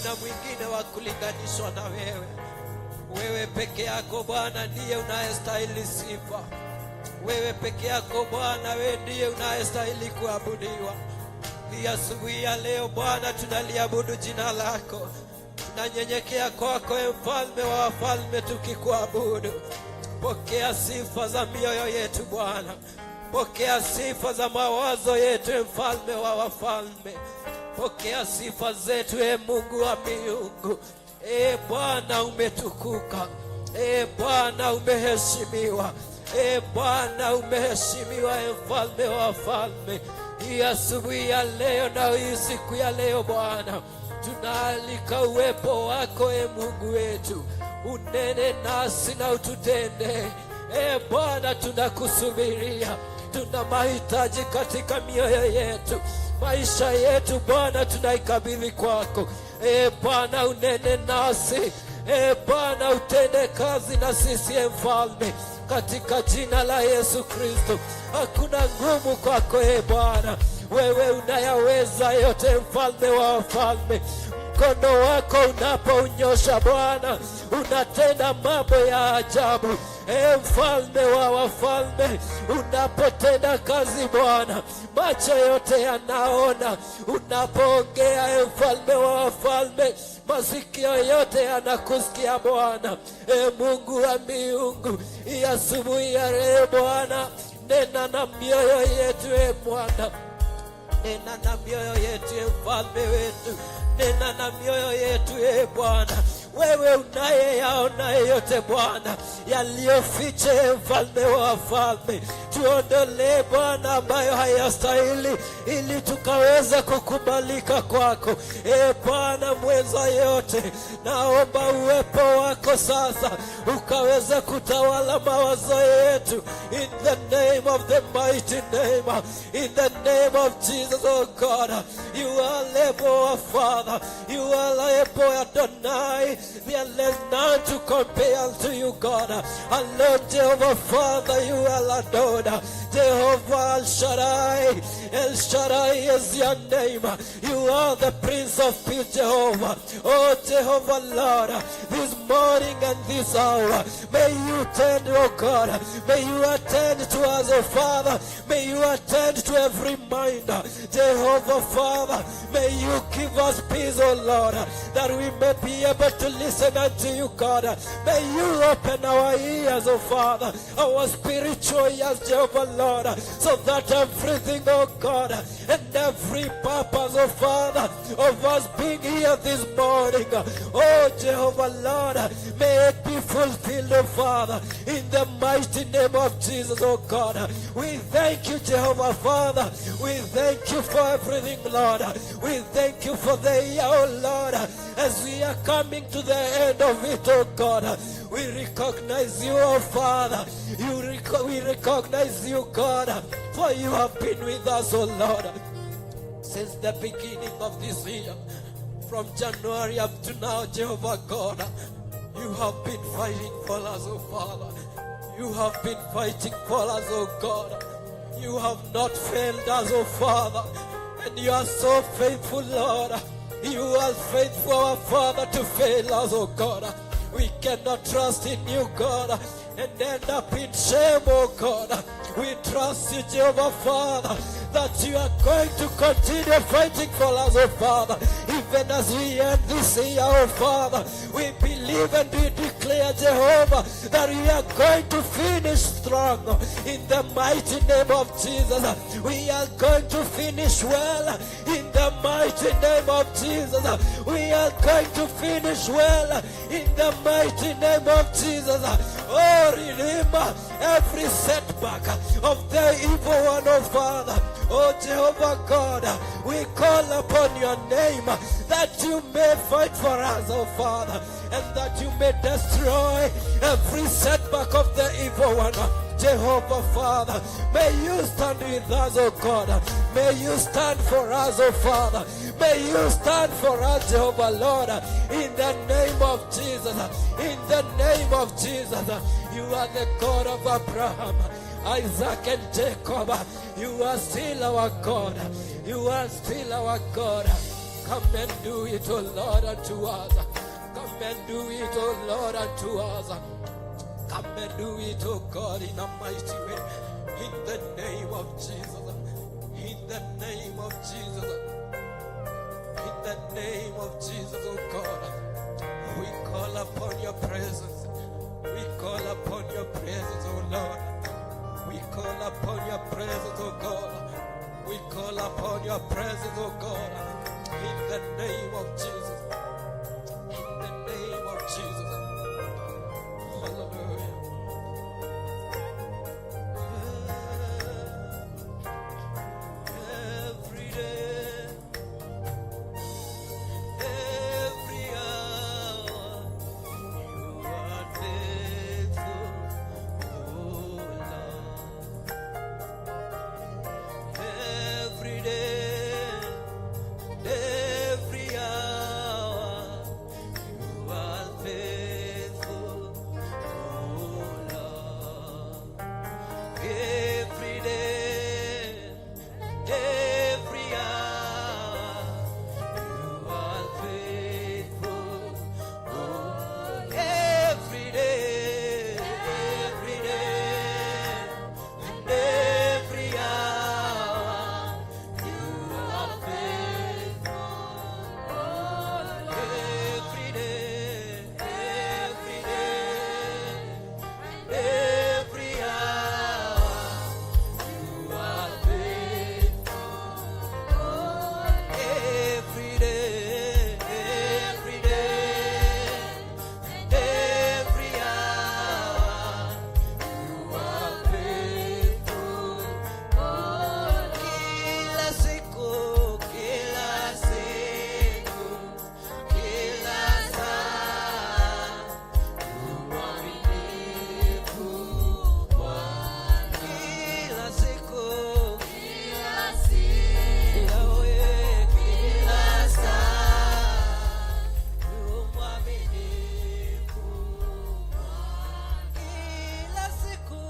Hakuna mwingine wa kulinganishwa na wewe. Wewe peke yako, Bwana, ndiye unayestahili sifa. Wewe peke yako, Bwana, wewe ndiye unayestahili kuabudiwa. Hii asubuhi ya leo, Bwana, tunaliabudu jina lako, tunanyenyekea kwako, e Mfalme wa wafalme, tukikuabudu. Pokea sifa za mioyo yetu, Bwana, pokea sifa za mawazo yetu, e Mfalme wa wafalme. Pokea sifa zetu, e Mungu wa miungu. E Bwana, umetukuka. E Bwana, umeheshimiwa. E Bwana, umeheshimiwa, e Mfalme wa wafalme. Hii asubuhi ya leo na hii siku ya leo, Bwana, tunaalika uwepo wako, e Mungu wetu, unene nasi na ututende. E Bwana, tunakusubiria, tuna mahitaji katika mioyo yetu, maisha yetu, Bwana, tunaikabidhi kwako. E Bwana, unene nasi. E Bwana, utende kazi na sisi, e Mfalme, katika jina la Yesu Kristo. Hakuna ngumu kwako, e Bwana, wewe unayaweza yote, Mfalme wa wafalme. Mkono wako unapounyosha, Bwana, unatenda mambo ya ajabu. E Mfalme wa wafalme, unapotenda kazi, Bwana, macho yote yanaona. Unapoongea, e Mfalme wa wafalme, masikio yote yanakusikia, Bwana. E Mungu wa miungu, hii asubuhi ya leo, Bwana, nena na mioyo yetu, e Bwana. Nena na mioyo yetu, e Mfalme wetu, nena na mioyo yetu, e Bwana. Wewe unayeyaona yote, Bwana, yaliyofiche, e Mfalme wa wafalme, tuondolee, Bwana, ambayo hayastahili, ili tukaweza kukubalika kwako. E Bwana mweza yote, naomba uwepo wako sasa ukaweza kutawala mawazo yetu, in the name of the mighty name, in the name of Jesus, oh God. You are able, our Father. You are able, Adonai. There is none to compare to you, God. Alone, Jehovah Father, you are Adonai. Jehovah El Shaddai. El Shaddai is your name. You are the Prince of Peace, Jehovah. Oh, Jehovah Lord, this morning and this hour, may you tend, oh God. May you attend to us, oh Father. May you attend to every mind. Jehovah Father, may you give us peace, oh Lord, that we may be able to listen unto you, God. May you open our ears, oh Father, our spiritual ears, Jehovah Lord, so that everything, oh God, and every purpose, oh Father, of us being here this morning, oh Jehovah Lord, may it be fulfilled, oh Father, in the mighty name of Jesus, oh God. We thank you, Jehovah Father. We thank you for everything, Lord. We thank you for the year, oh Lord, as we are coming to the end of it, oh God. We recognize you, oh Father. We recognize you, God, for you have been with us, oh Lord, since the beginning of this year. From January up to now, Jehovah God, you have been fighting for us, oh Father. You have been fighting for us, oh God. You have not failed us, oh Father. And you are so faithful, Lord. You are faithful, our Father, to fail us, oh God. We cannot trust in you, God, and end up in shame, oh God. We trust you, Jehovah Father, that you are going to continue fighting for us, oh Father. Even as we end this year, oh Father, we believe and we declare, Jehovah, that we are going to finish strong in the mighty name of Jesus. We are going to finish well in the mighty name of Jesus. We are going to finish well in the mighty name of Jesus. Oh, redeem every setback of the evil one, oh Father. Oh Jehovah God, we call upon your name that you may fight for us, oh Father, and that you may destroy every setback of the evil one. Jehovah Father, may you stand with us, oh God. May you stand for us, oh Father. May you stand for us, Jehovah Lord, in the name of Jesus. In the name of Jesus, you are the God of Abraham, Isaac, and Jacob. You are still our God. You are still our God. Come and do it, O Lord, unto us. Come and do it, O Lord, unto us. Come and do it, O God, in a mighty way. In the name of Jesus. In the name of Jesus. In the name of Jesus, O God. We call upon your presence. We call upon your presence, O Lord. We call upon your presence, O God. We call upon your presence, O God. In the name of Jesus. In the name of Jesus. Hallelujah. Every day, every hour, you are faithful, oh Lord. Every day, every hour, you are faithful, oh Lord. Every day, every hour, you are faithful. Oh, every day, and every hour, you are faithful. Every day, and every hour, you are faithful. Every day, and every hour, you are faithful. Kila siku, kila siku, kila saa, mwaminifu Bwana. Kila siku, Yahweh, kila saa, mwaminifu. Kila siku,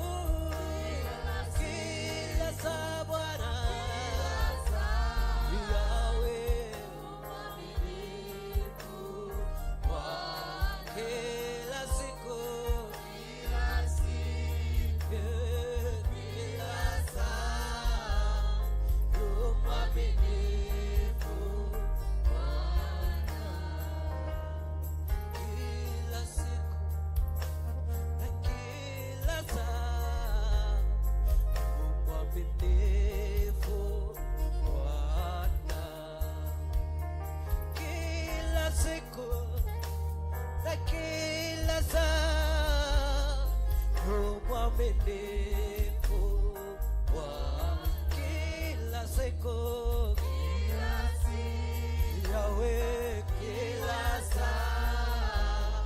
kila saa, Bwana. Yahweh, mwaminifu Bwana. Kila siku, kila saa, mwaminifu Bwana. Kila siku na kila saa, mwaminifu Bwana. Kila siku na kila saa, mwaminifu Bwana. Kila siku, Yahweh, kila saa,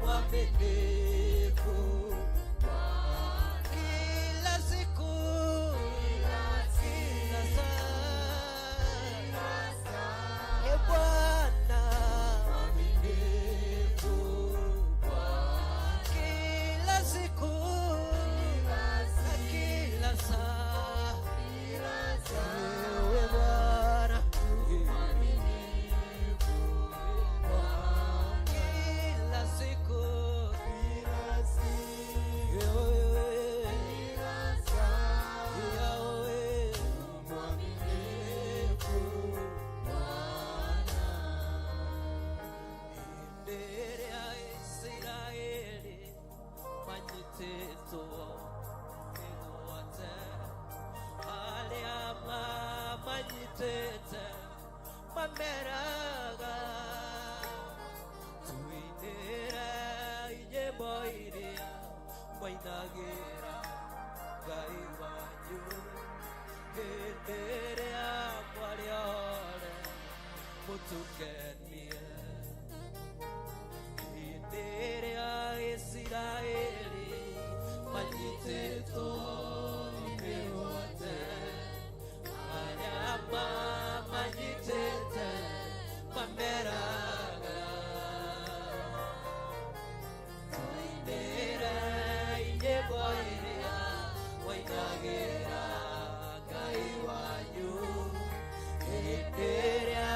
mwaminifu. Kila siku, kila saa, e Bwana, mwaminifu. Kila siku na kila saa, ewe Bwana, kila siku, ewe Yahweh, mwaminifu Bwana. Hĩndĩ ĩrĩa Isiraeli manyitĩtwo mĩgwate, arĩa mamanyitĩte mameraga, tuinĩre nyĩmbo iria mwainagĩra Ngai wanyu hĩndĩ ĩrĩa mwarĩ ore mũtũkenie. Hĩndĩ ĩrĩa Isiraeli manyitĩtwo mĩgwate, arĩa mamanyitĩte mameraga, tuinĩre nyĩmbo iria mwainagĩra Ngai wanyu hĩndĩ ĩrĩa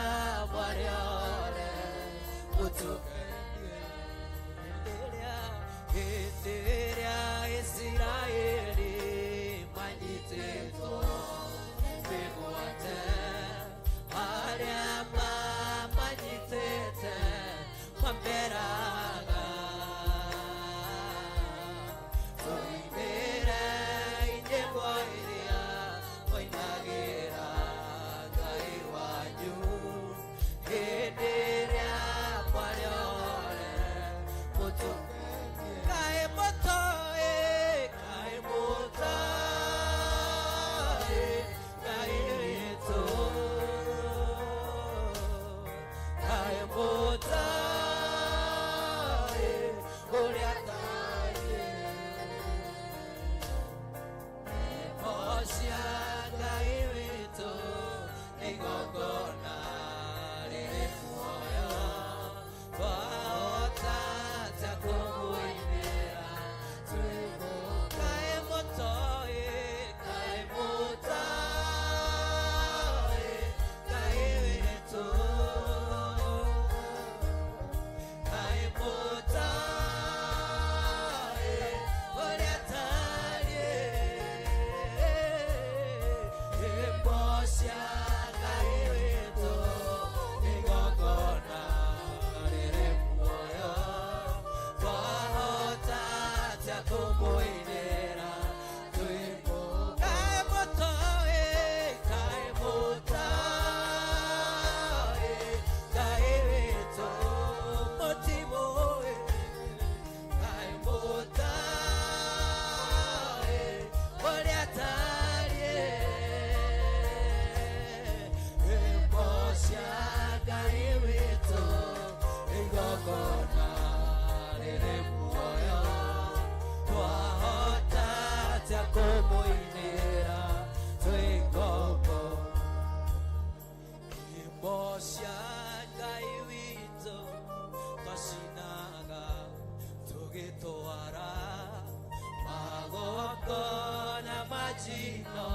Majino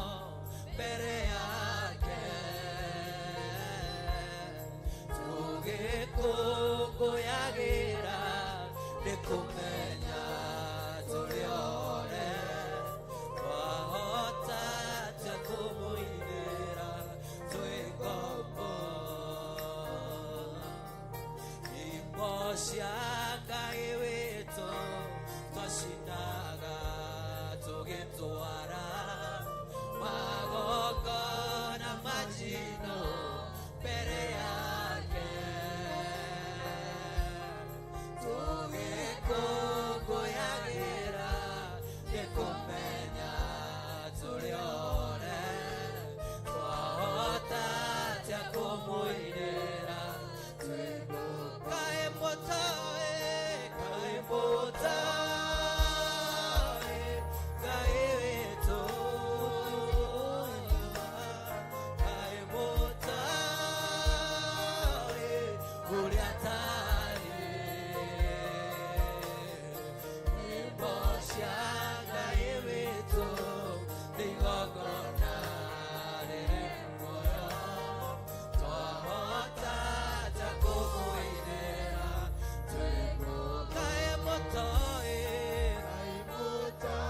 mbere yake tũgĩkũngũyagĩra nĩ kũmenya tũrĩ othe twahota atĩa kũmũinĩra twĩ ngombo. Nyĩmbo cia Ngai witũ twacinaga tũgĩtwara magongona majino mbere yake tũgĩkũngũyagĩra nĩ kũmenya tũrĩ othe twahota atĩa kũmũinĩra twĩ kaĩ mũtoĩ kaĩ mũtoĩ Ngai witũ kaĩ mũtoĩ ũrĩa atarĩ. Nyĩmbo cia Ngai witũ nĩ igongona rĩrĩ muoyo twahota atĩa kũmũinĩra twĩ kaĩ mũtoĩ kaĩ mũtoĩ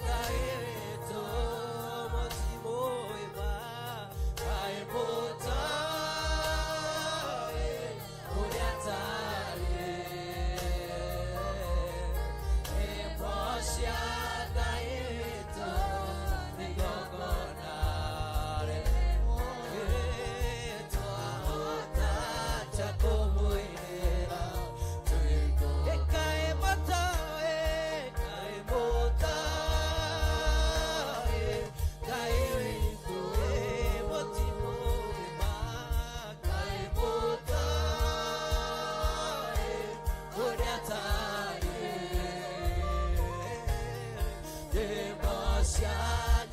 Ngai witũ mũtimũĩma kaĩ mũtoĩ ũrĩa atarĩ. Nyĩmbo cia Ngai witũ nĩ igongona rĩrĩ twahota atĩa kũmũinĩra twĩ kaĩ mũtoĩ kaĩ mũtoĩ Ngai witũ mũtimũĩma kaĩ mũtoĩ ũrĩa atarĩ. Nyĩmbo cia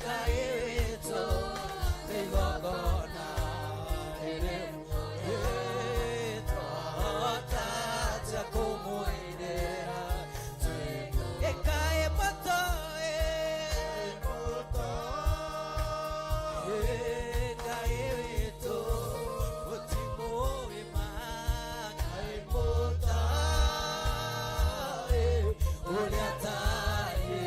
Ngai witũ nĩ igongona rĩrĩ twahota atĩa kũmũinĩra twĩ kaĩ mũtoĩ Ngai witũ mũtimũĩma kaĩ mũtoĩ ũrĩa atarĩ.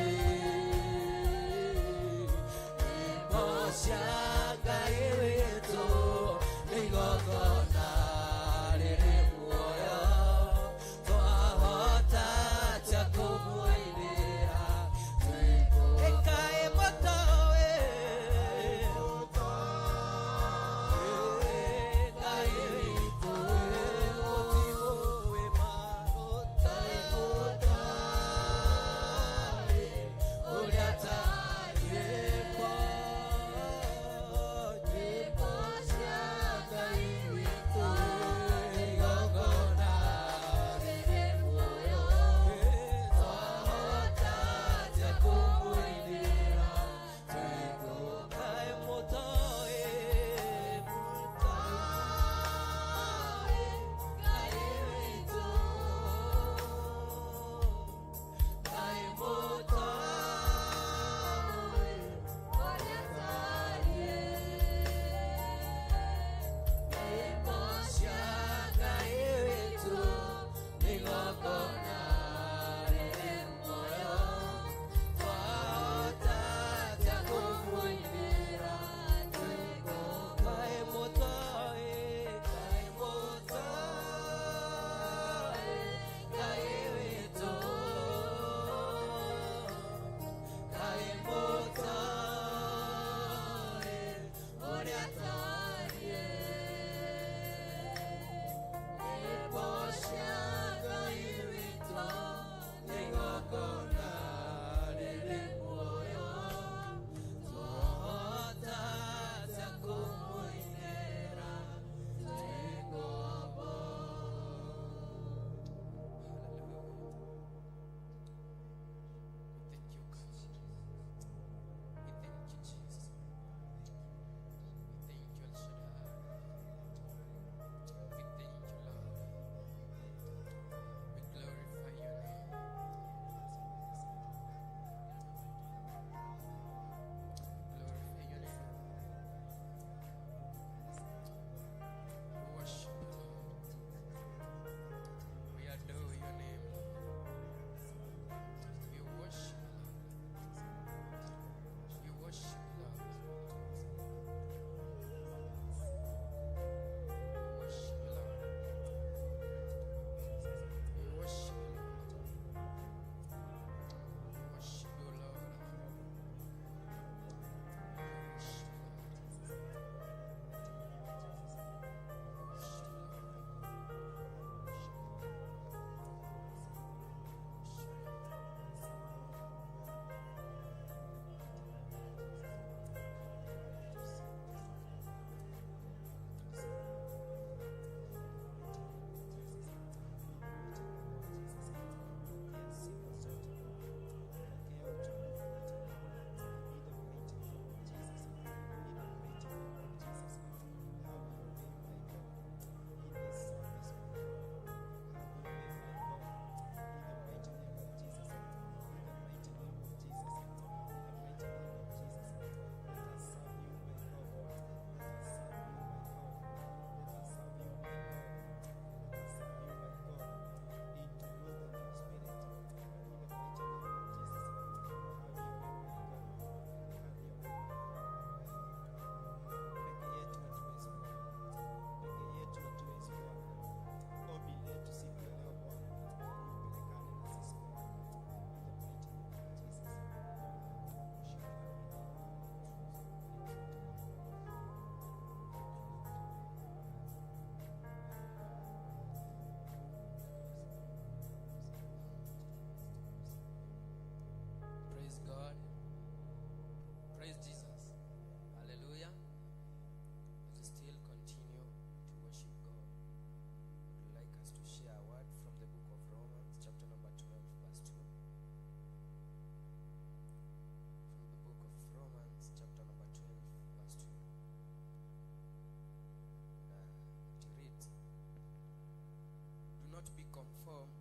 not be conformed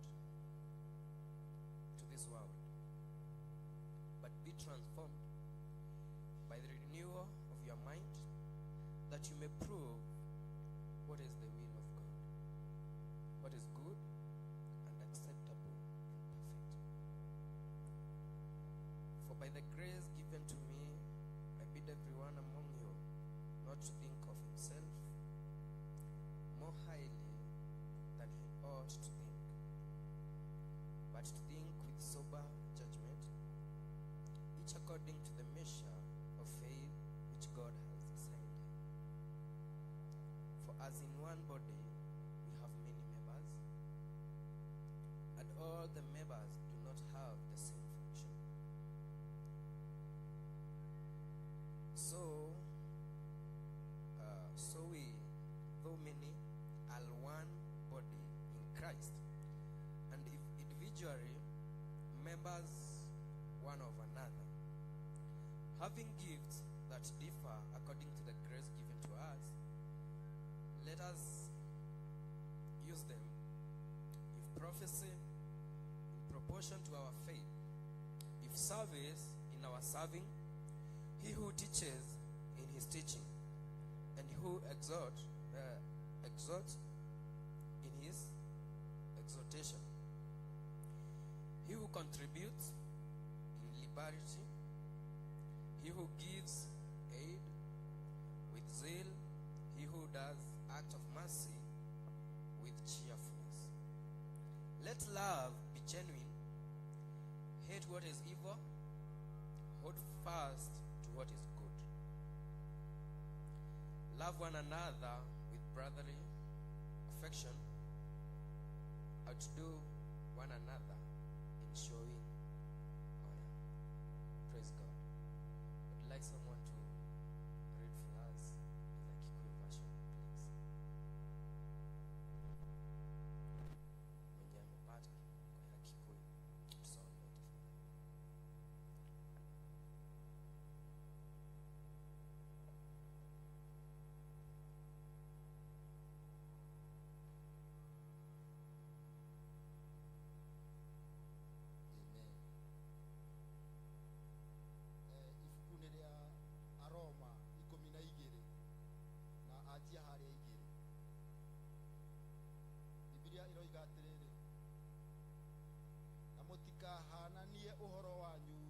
to this world, but be transformed by the renewal of your mind, that you may prove what is the will of God, what is good and acceptable and perfect. For by the grace given to me, I bid everyone among you not to think of himself more highly than he ought to think, but to think with sober judgment, each according to the measure of faith which God has assigned him. For as in one body we have many members, and all the members do not have the same function, so we, though many, are one body in Christ, and if individually members one of another, having gifts that differ according to the grace given to us, let us use them. If prophecy, in proportion to our faith; if service, in our serving; he who teaches, in his teaching; and who exhorts in his exhortation; he who contributes, in liberty; he who gives aid, with zeal; he who does act of mercy, with cheerfulness. Let love be genuine. Hate what is evil. Hold fast to what is good. Love one another with brotherly affection. Outdo one another in showing honor. Praise God. I'd like someone to read for us in the Kikuyu version, please. Mwenye amepata kwa ya Kikuyu, tusome tafadhali. Amen. Ibuku nĩ rĩa Aroma 12 na anjia harĩa 2. Bibilia iroiga atĩrĩrĩ, na mũtikahananie ũhoro wanyu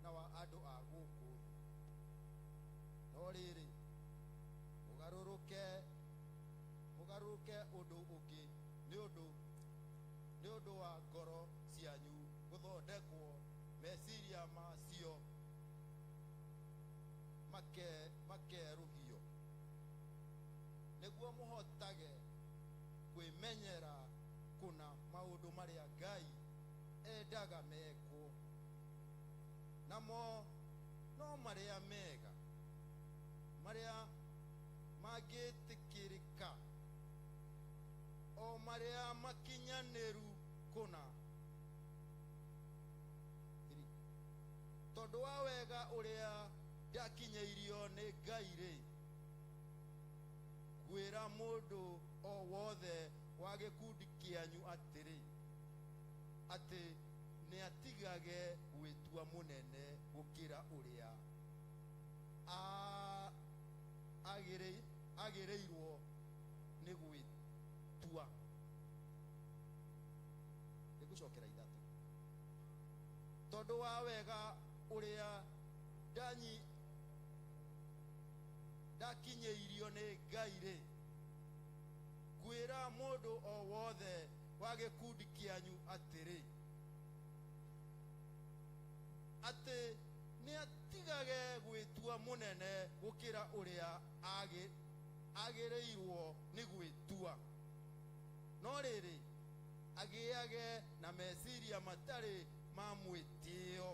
na wa andũ a gũkũ thĩ, no rĩrĩ, mũgarũrũke ũndũ ũngĩ nĩ ũndũ wa ngoro cianyu gũthondekwo meciria macio makerũhio, nĩguo mũhotage kwĩmenyera kũna maũndũ marĩa Ngai endaga mekwo, namo no marĩa mega, marĩa mangĩtĩkĩrĩka, o marĩa makinyanĩru kũna. Tondũ wa wega ũrĩa ndakinyĩirio nĩ Ngai rĩ, ngwĩra mũndũ o wothe wa gĩkundi kĩanyu atĩrĩ, atĩ nĩatigage gwĩtua mũnene gũkĩra ũrĩa agĩrĩirwo nĩ gwĩtua. Nĩngũcokera 3. Tondũ wa wega ũrĩa ndakinyĩirio nĩ Ngai rĩ, ngwĩra mũndũ o wothe wa gĩkundi kĩanyu atĩrĩ, atĩ nĩatigage gwĩtua mũnene gũkĩra ũrĩa agĩrĩirwo nĩ gwĩtua, no rĩrĩ, agĩage na meciria matarĩ ma mwĩtĩo,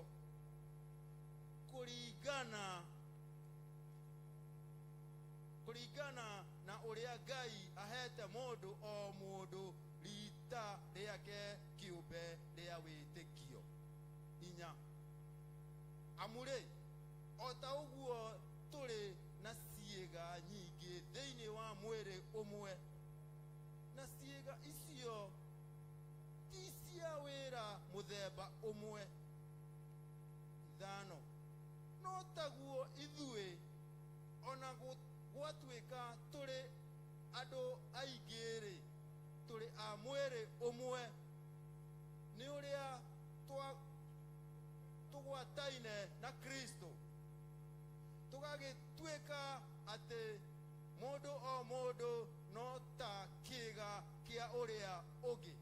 kũringana na ũrĩa Ngai ahete mũndũ o mũndũ rita rĩake kĩũmbe rĩa wĩtĩkio. 4. Amu rĩ, o ta ũguo tũrĩ na ciĩga nyingĩ thĩinĩ wa mwĩrĩ ũmwe, na ciĩga icio Ti a wĩra mũthemba ũmwe. 5. No taguo ithuĩ ona gwatuĩka tũrĩ andũ aingĩ-rĩ, tũrĩ a mwĩrĩ ũmwe, nĩ ũrĩa tũgwataine na Kristo, tũgagĩtuĩka atĩ mũndũ o mũndũ no ta kĩĩga kĩa ũrĩa ũngĩ.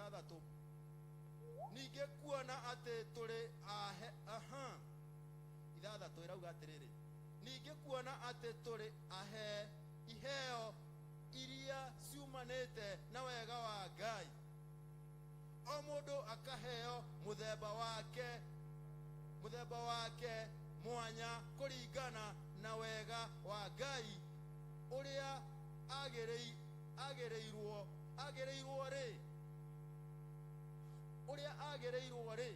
6. Ningĩ kuona atĩ tũrĩ ahe aha 6 ĩrauga atĩrĩrĩ, ningĩ kuona atĩ tũrĩ ahe iheo iria ciumanĩte na wega wa Ngai, o mũndũ akaheo mũthemba wake mwanya kũringana na wega wa Ngai ũrĩa agĩrĩirwo rĩ,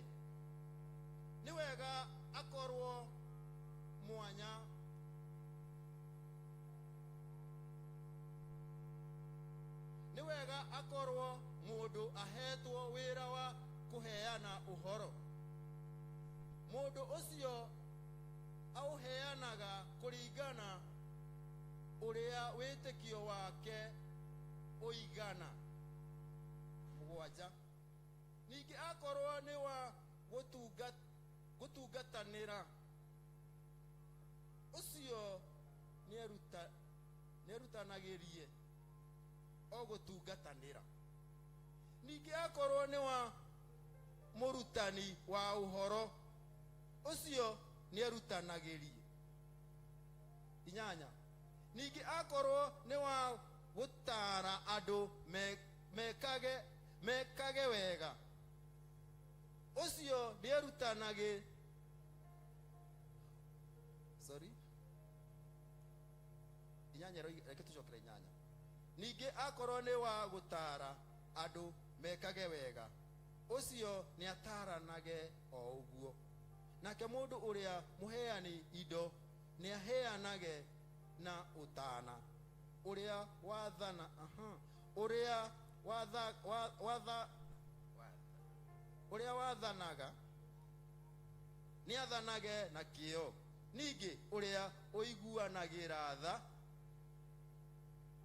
nĩ wega akorwo mwanya nĩ wega akorwo mũndũ ahetwo wĩra wa kũheana ũhoro. Mũndũ ũcio aũheanaga kũringana ũrĩa wĩtĩkio wake ũigana. 7. Ningĩ akorwo nĩ wa gũtungatanĩra, ũcio nĩerutanagĩrie o gũtungatanĩra. Ningĩ akorwo nĩ wa mũrutani wa ũhoro, ũcio nĩerutanagĩrie. 8. Ningĩ akorwo nĩ wa gũtaara andũ mekage wega, ũcio nĩerutanagĩ sorry 8, reke tũcokere 8. Ningĩ akorwo nĩ wa gũtaara andũ mekage wega, ũcio nĩataranage o ũguo. Nake mũndũ ũrĩa mũheani indo nĩaheanage na ũtana. Ũrĩa wathana ũrĩa wathanaga nĩathanage na kĩyo. Ningĩ ũrĩa ũiguanagĩra tha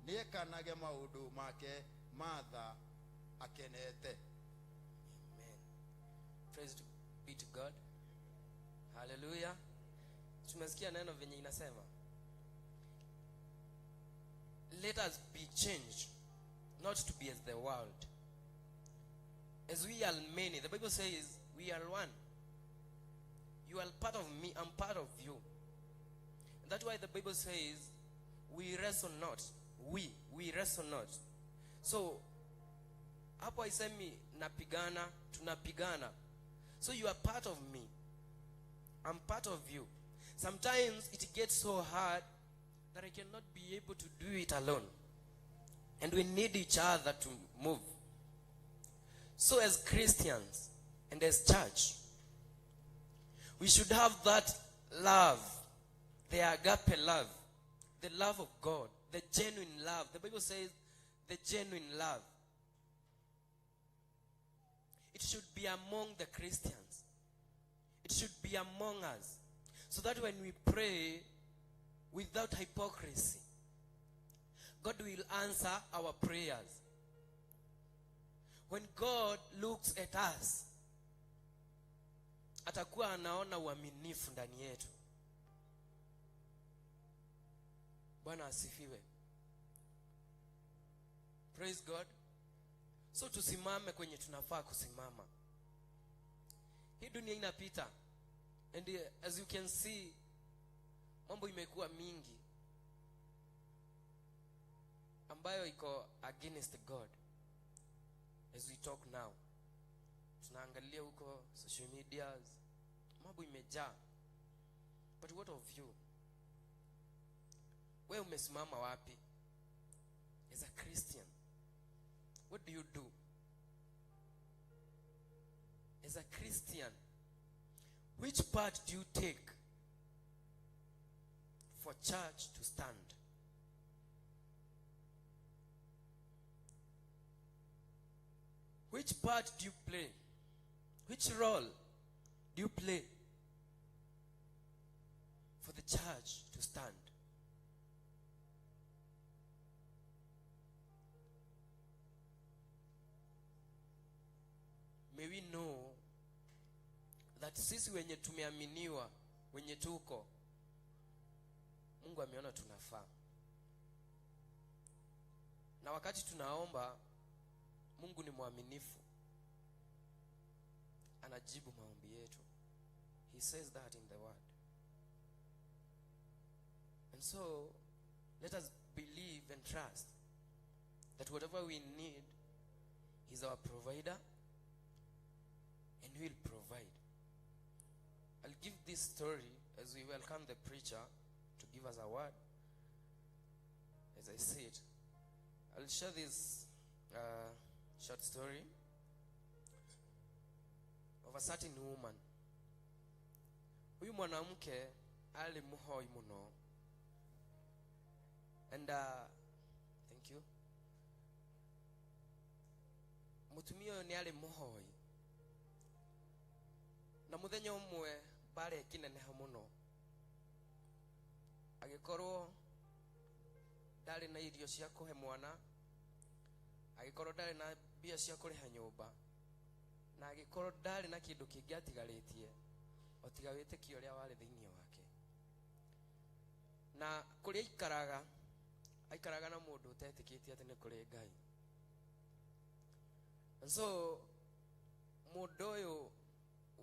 nĩekanage maũndũ make ma tha akenete. Amen. Praise be to God. Hallelujah. Tumesikia neno venye inasema, let us be changed, not to be as the world. As we are many, the Bible says we are one. You are part of me, I'm part of you. And that's why the Bible says we wrestle not. We wrestle not. So hapo haisemi napigana, tunapigana. So you are part of me, I'm part of you. Sometimes it gets so hard that I cannot be able to do it alone. And we need each other to move. So as Christians and as church, we should have that love, the agape love, the love of God, the genuine love. The Bible says the genuine love. It should be among the Christians. It should be among us. So that when we pray without hypocrisy, God will answer our prayers. When God looks at us, atakuwa anaona uaminifu ndani yetu. Bwana asifiwe. Praise God. So tusimame kwenye tunafaa kusimama. Hii dunia inapita. And as you can see, mambo imekuwa mingi ambayo iko against God. As we talk now, tunaangalia huko social medias, mambo imejaa. But what of you? Wewe umesimama wapi? As a Christian, what do you do? As a Christian, which part do you take for church to stand? Which part do you play? Which role do you play for the church to stand? May we know that sisi wenye tumeaminiwa, wenye tuko, Mungu ameona tunafaa. Na wakati tunaomba, Mungu ni mwaminifu. Anajibu maombi yetu. He says that in the word. And so, let us believe and trust that whatever we need, He's our provider, and He will provide. I'll give this story as we welcome the preacher to give us a word. As I see it, I'll share this short story of a certain woman. Huyu mwanamke ali muhoi muno. And thank you. Mutumia uyu ni ali muhoi. Na muthenya umwe mbara ikineneha muno. Agikorwo ndari na irio cia kuhe mwana, agikorwo ndari na mbia cia kuriha nyumba, na agikorwo ndari na kindu kingi atigarĩtie o tiga wĩtĩkio ũrĩa warĩ thĩinĩ wake. Na kũrĩa aikaraga, aikaraga na mũndũ ũtetĩkĩtie atĩ nĩ kũrĩ Ngai. And so mũndũ ũyũ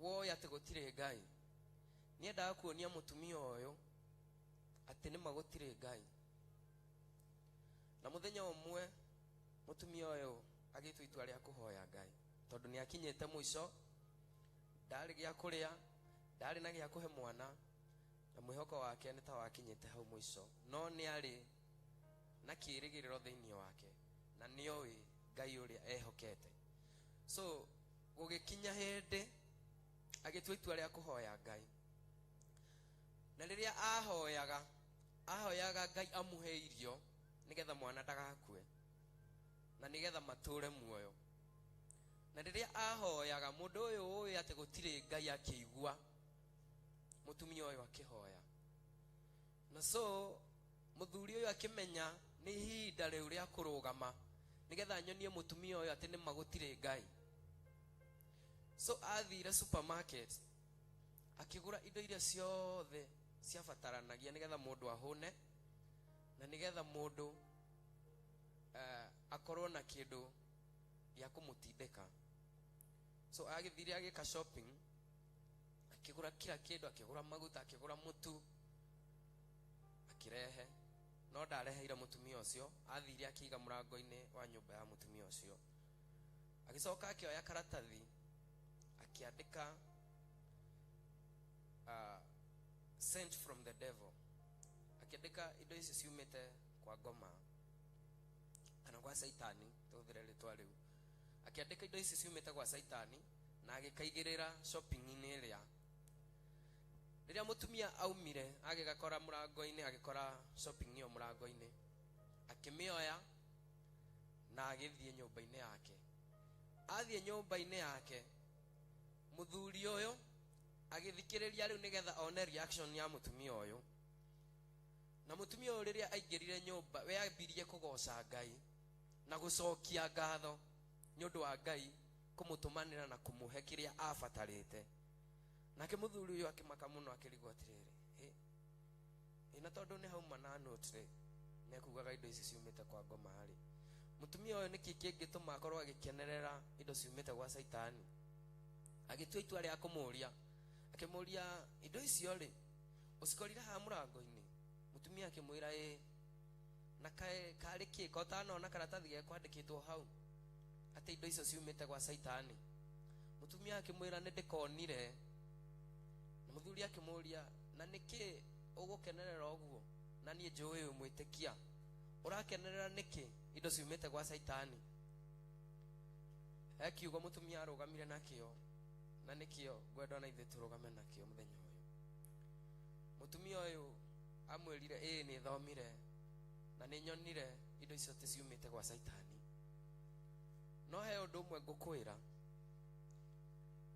woĩ atĩ gũtirĩ Ngai nĩendaga kuonia mũtumia ũyũ atĩ nĩma gũtirĩ Ngai. Na mũthenya ũmwe mũtumia ũyũ agĩtua itua rĩa kũhoya Ngai, tondũ nĩakinyĩte mũico, ndarĩ gĩa kũrĩa, ndarĩ na gĩa kũhe mwana, na mwĩhoko wake nĩ ta wakinyĩte hau mũico. No nĩarĩ na kĩĩrĩgĩrĩro thĩinĩ wake, na nĩoĩ Ngai ũrĩa ehokete. So gũgĩkinya hĩndĩ agĩtua itua rĩa kũhoya Ngai. Na rĩrĩa ahoyaga, ahoyaga Ngai amũhe irio nĩgetha mwana ndagakue, na nĩgetha matũre muoyo. Na rĩrĩa ahoyaga, mũndũ ũyũ ũĩ atĩ gũtirĩ Ngai akĩigua mũtumia ũyũ akĩhoya. Na so mũthuri ũyũ akĩmenya nĩ ihinda rĩu rĩa kũrũgama nĩgetha nyonie mũtumia ũyũ atĩ nĩma gũtirĩ Ngai. So athire supermarket akĩgũra indo iria ciothe ciabataranagia nĩgetha mũndũ ahũne, na nĩgetha mũndũ akorwo na kĩndũ gĩa kũmũtindĩka. So agĩthire agĩka shopping, akĩgũra kila kĩndũ, akĩgũra maguta, akĩgũra mũtu, akĩrehe. No ndareheire mũtumia ũcio, athire akĩiga mũrango-inĩ wa nyũmba ya mũtumia ũcio. Agĩcoka akĩoya karatathi akĩandĩka sent from the devil. Akĩandĩka indo ici ciumĩte kwa ngoma kana kwa Saitani, tũhũthĩre rĩtwa rĩu. Akĩandĩka indo ici ciumĩte kwa Saitani na agĩkaigĩrĩra shopping-inĩ ĩrĩa. Rĩrĩa mũtumia aumire agĩgakora mũrango-inĩ, agĩkora shopping ĩyo mũrango-inĩ, akĩmĩoya na agĩthiĩ nyũmba-inĩ yake. Athiĩ nyũmba-inĩ yake, mũthuri ũyũ agĩthikĩrĩria rĩu nĩgetha one reaction ya mũtumia ũyũ. Na mũtumia ũyũ rĩrĩa aingĩrire nyũmba, we ambirie kũgoca Ngai na gũcokia ngatho nĩ ũndũ wa Ngai kũmũtũmanĩra na kũmũhe kĩrĩa abatarĩte. Nake mũthuri ũyũ akĩmaka mũno akĩrigwo atĩrĩrĩ, ĩ na tondũ nĩ hauma na note rĩ, nĩekugaga indo ici ciumĩte kwa ngoma rĩ, mũtumia ũyũ nĩkĩ kĩngĩtũma akorwo agĩkenerera indo ciumĩte gwa Saitani? Agĩtua itua rĩa kũmũria, akĩmũria indo icio rĩ ũcikorire haha mũrango-inĩ? Mũtumia akĩmwĩra ĩ, na karĩ kĩ ko ũtanona karatathi gekwandĩkĩtwo hau atĩ indo icio ciumĩte gwa Saitani? Mũtumia akĩmwĩra nĩ ndĩkonire. Na mũthuri akĩmũria na nĩkĩ ũgũkenerera ũguo, na niĩ njũĩ wĩ mwĩtĩkia, ũrakenerera nĩkĩ indo ciumĩte gwa Saitani? He kiugo mũtumia arũgamire nakĩo, na nĩkĩo ngwenda na ithuĩ tũrũgame nakĩo mũthenya ũyũ. Mũtumia ũyũ amwĩrire ĩĩ nĩ thomire na nĩ nyonire indo icio ti ciumĩte gwa Saitani. No he ũndũ ũmwe ngũkwĩra,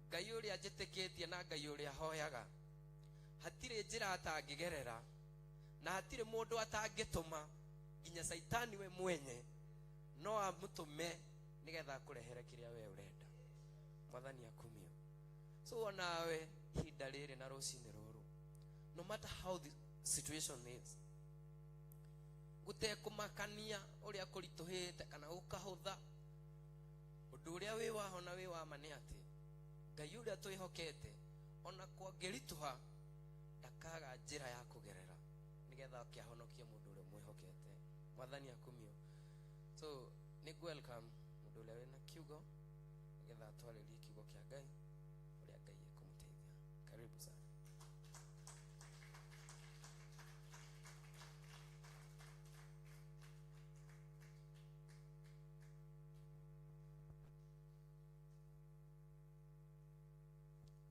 Ngai ũrĩa njĩtĩkĩtie na Ngai ũrĩa hoyaga, hatirĩ njĩra atangĩgerera na hatirĩ mũndũ atangĩtũma, nginya Caitani we mwenye no amũtũme nĩgetha akũrehere kĩrĩa we ũrenda. Mwathani akumio. So onawe ihinda rĩrĩ na rũcinĩ rũrũ, no matter how the situation is, gũtekũmakania ũrĩa kũritũhĩte kana gũkahũtha, ũndũ ũrĩa wĩ waho na wĩ wa ma nĩ atĩ Ngai ũrĩa twĩhokete ona kwangĩritũha ndakaga njĩra ya kũgerera nĩgetha akĩhonokie mũndũ ũrĩa mwĩhokete. Mwathani akumio. So nĩ welcome mũndũ ũrĩa wĩna kiugo nĩgetha atwarĩrie kiugo kĩa Ngai ũrĩa Ngai ekũmũteithia. Karibu sana.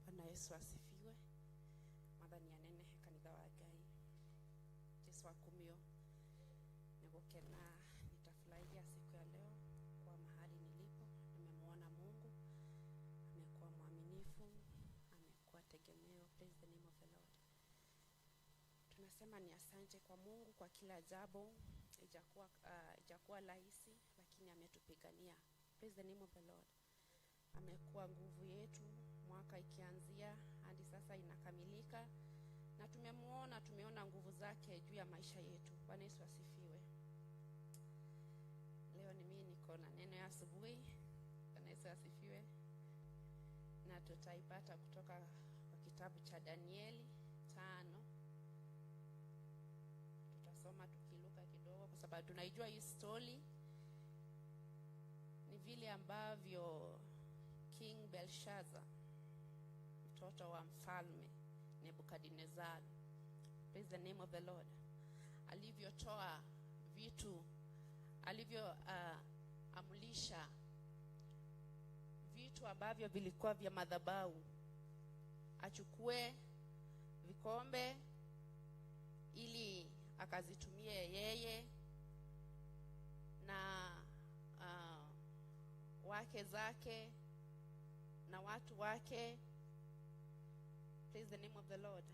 Bwana Yesu asifiwe. Mwathani anenehe kanitha wa Ngai. Yesu akumio. Nigukena, nitafurahia siku ya leo kwa mahali nilipo. Nimemuona Mungu, amekuwa mwaminifu, amekuwa tegemeo. Praise the name of the Lord. Tunasema ni asante kwa Mungu kwa kila jambo. Ijakuwa rahisi, lakini ametupigania. Praise the name of the Lord. Amekuwa nguvu yetu, mwaka ikianzia hadi sasa inakamilika, na tumemuona, tumeona nguvu zake juu ya maisha yetu. Bwana Yesu asifiwe. Leo ni mimi niko na neno ya asubuhi. Bwana Yesu asifiwe. Na tutaipata kutoka kwa kitabu cha Danieli 5. Tutasoma tukiluka kidogo kwa sababu tunaijua hii story. Ni vile ambavyo King Belshazzar, mtoto wa mfalme Nebukadnezar, praise the name of the Lord, alivyotoa vitu, alivyo amlisha vitu ambavyo vilikuwa vya madhabahu, achukue vikombe ili akazitumie yeye na wake zake na watu wake. Praise the name of the Lord.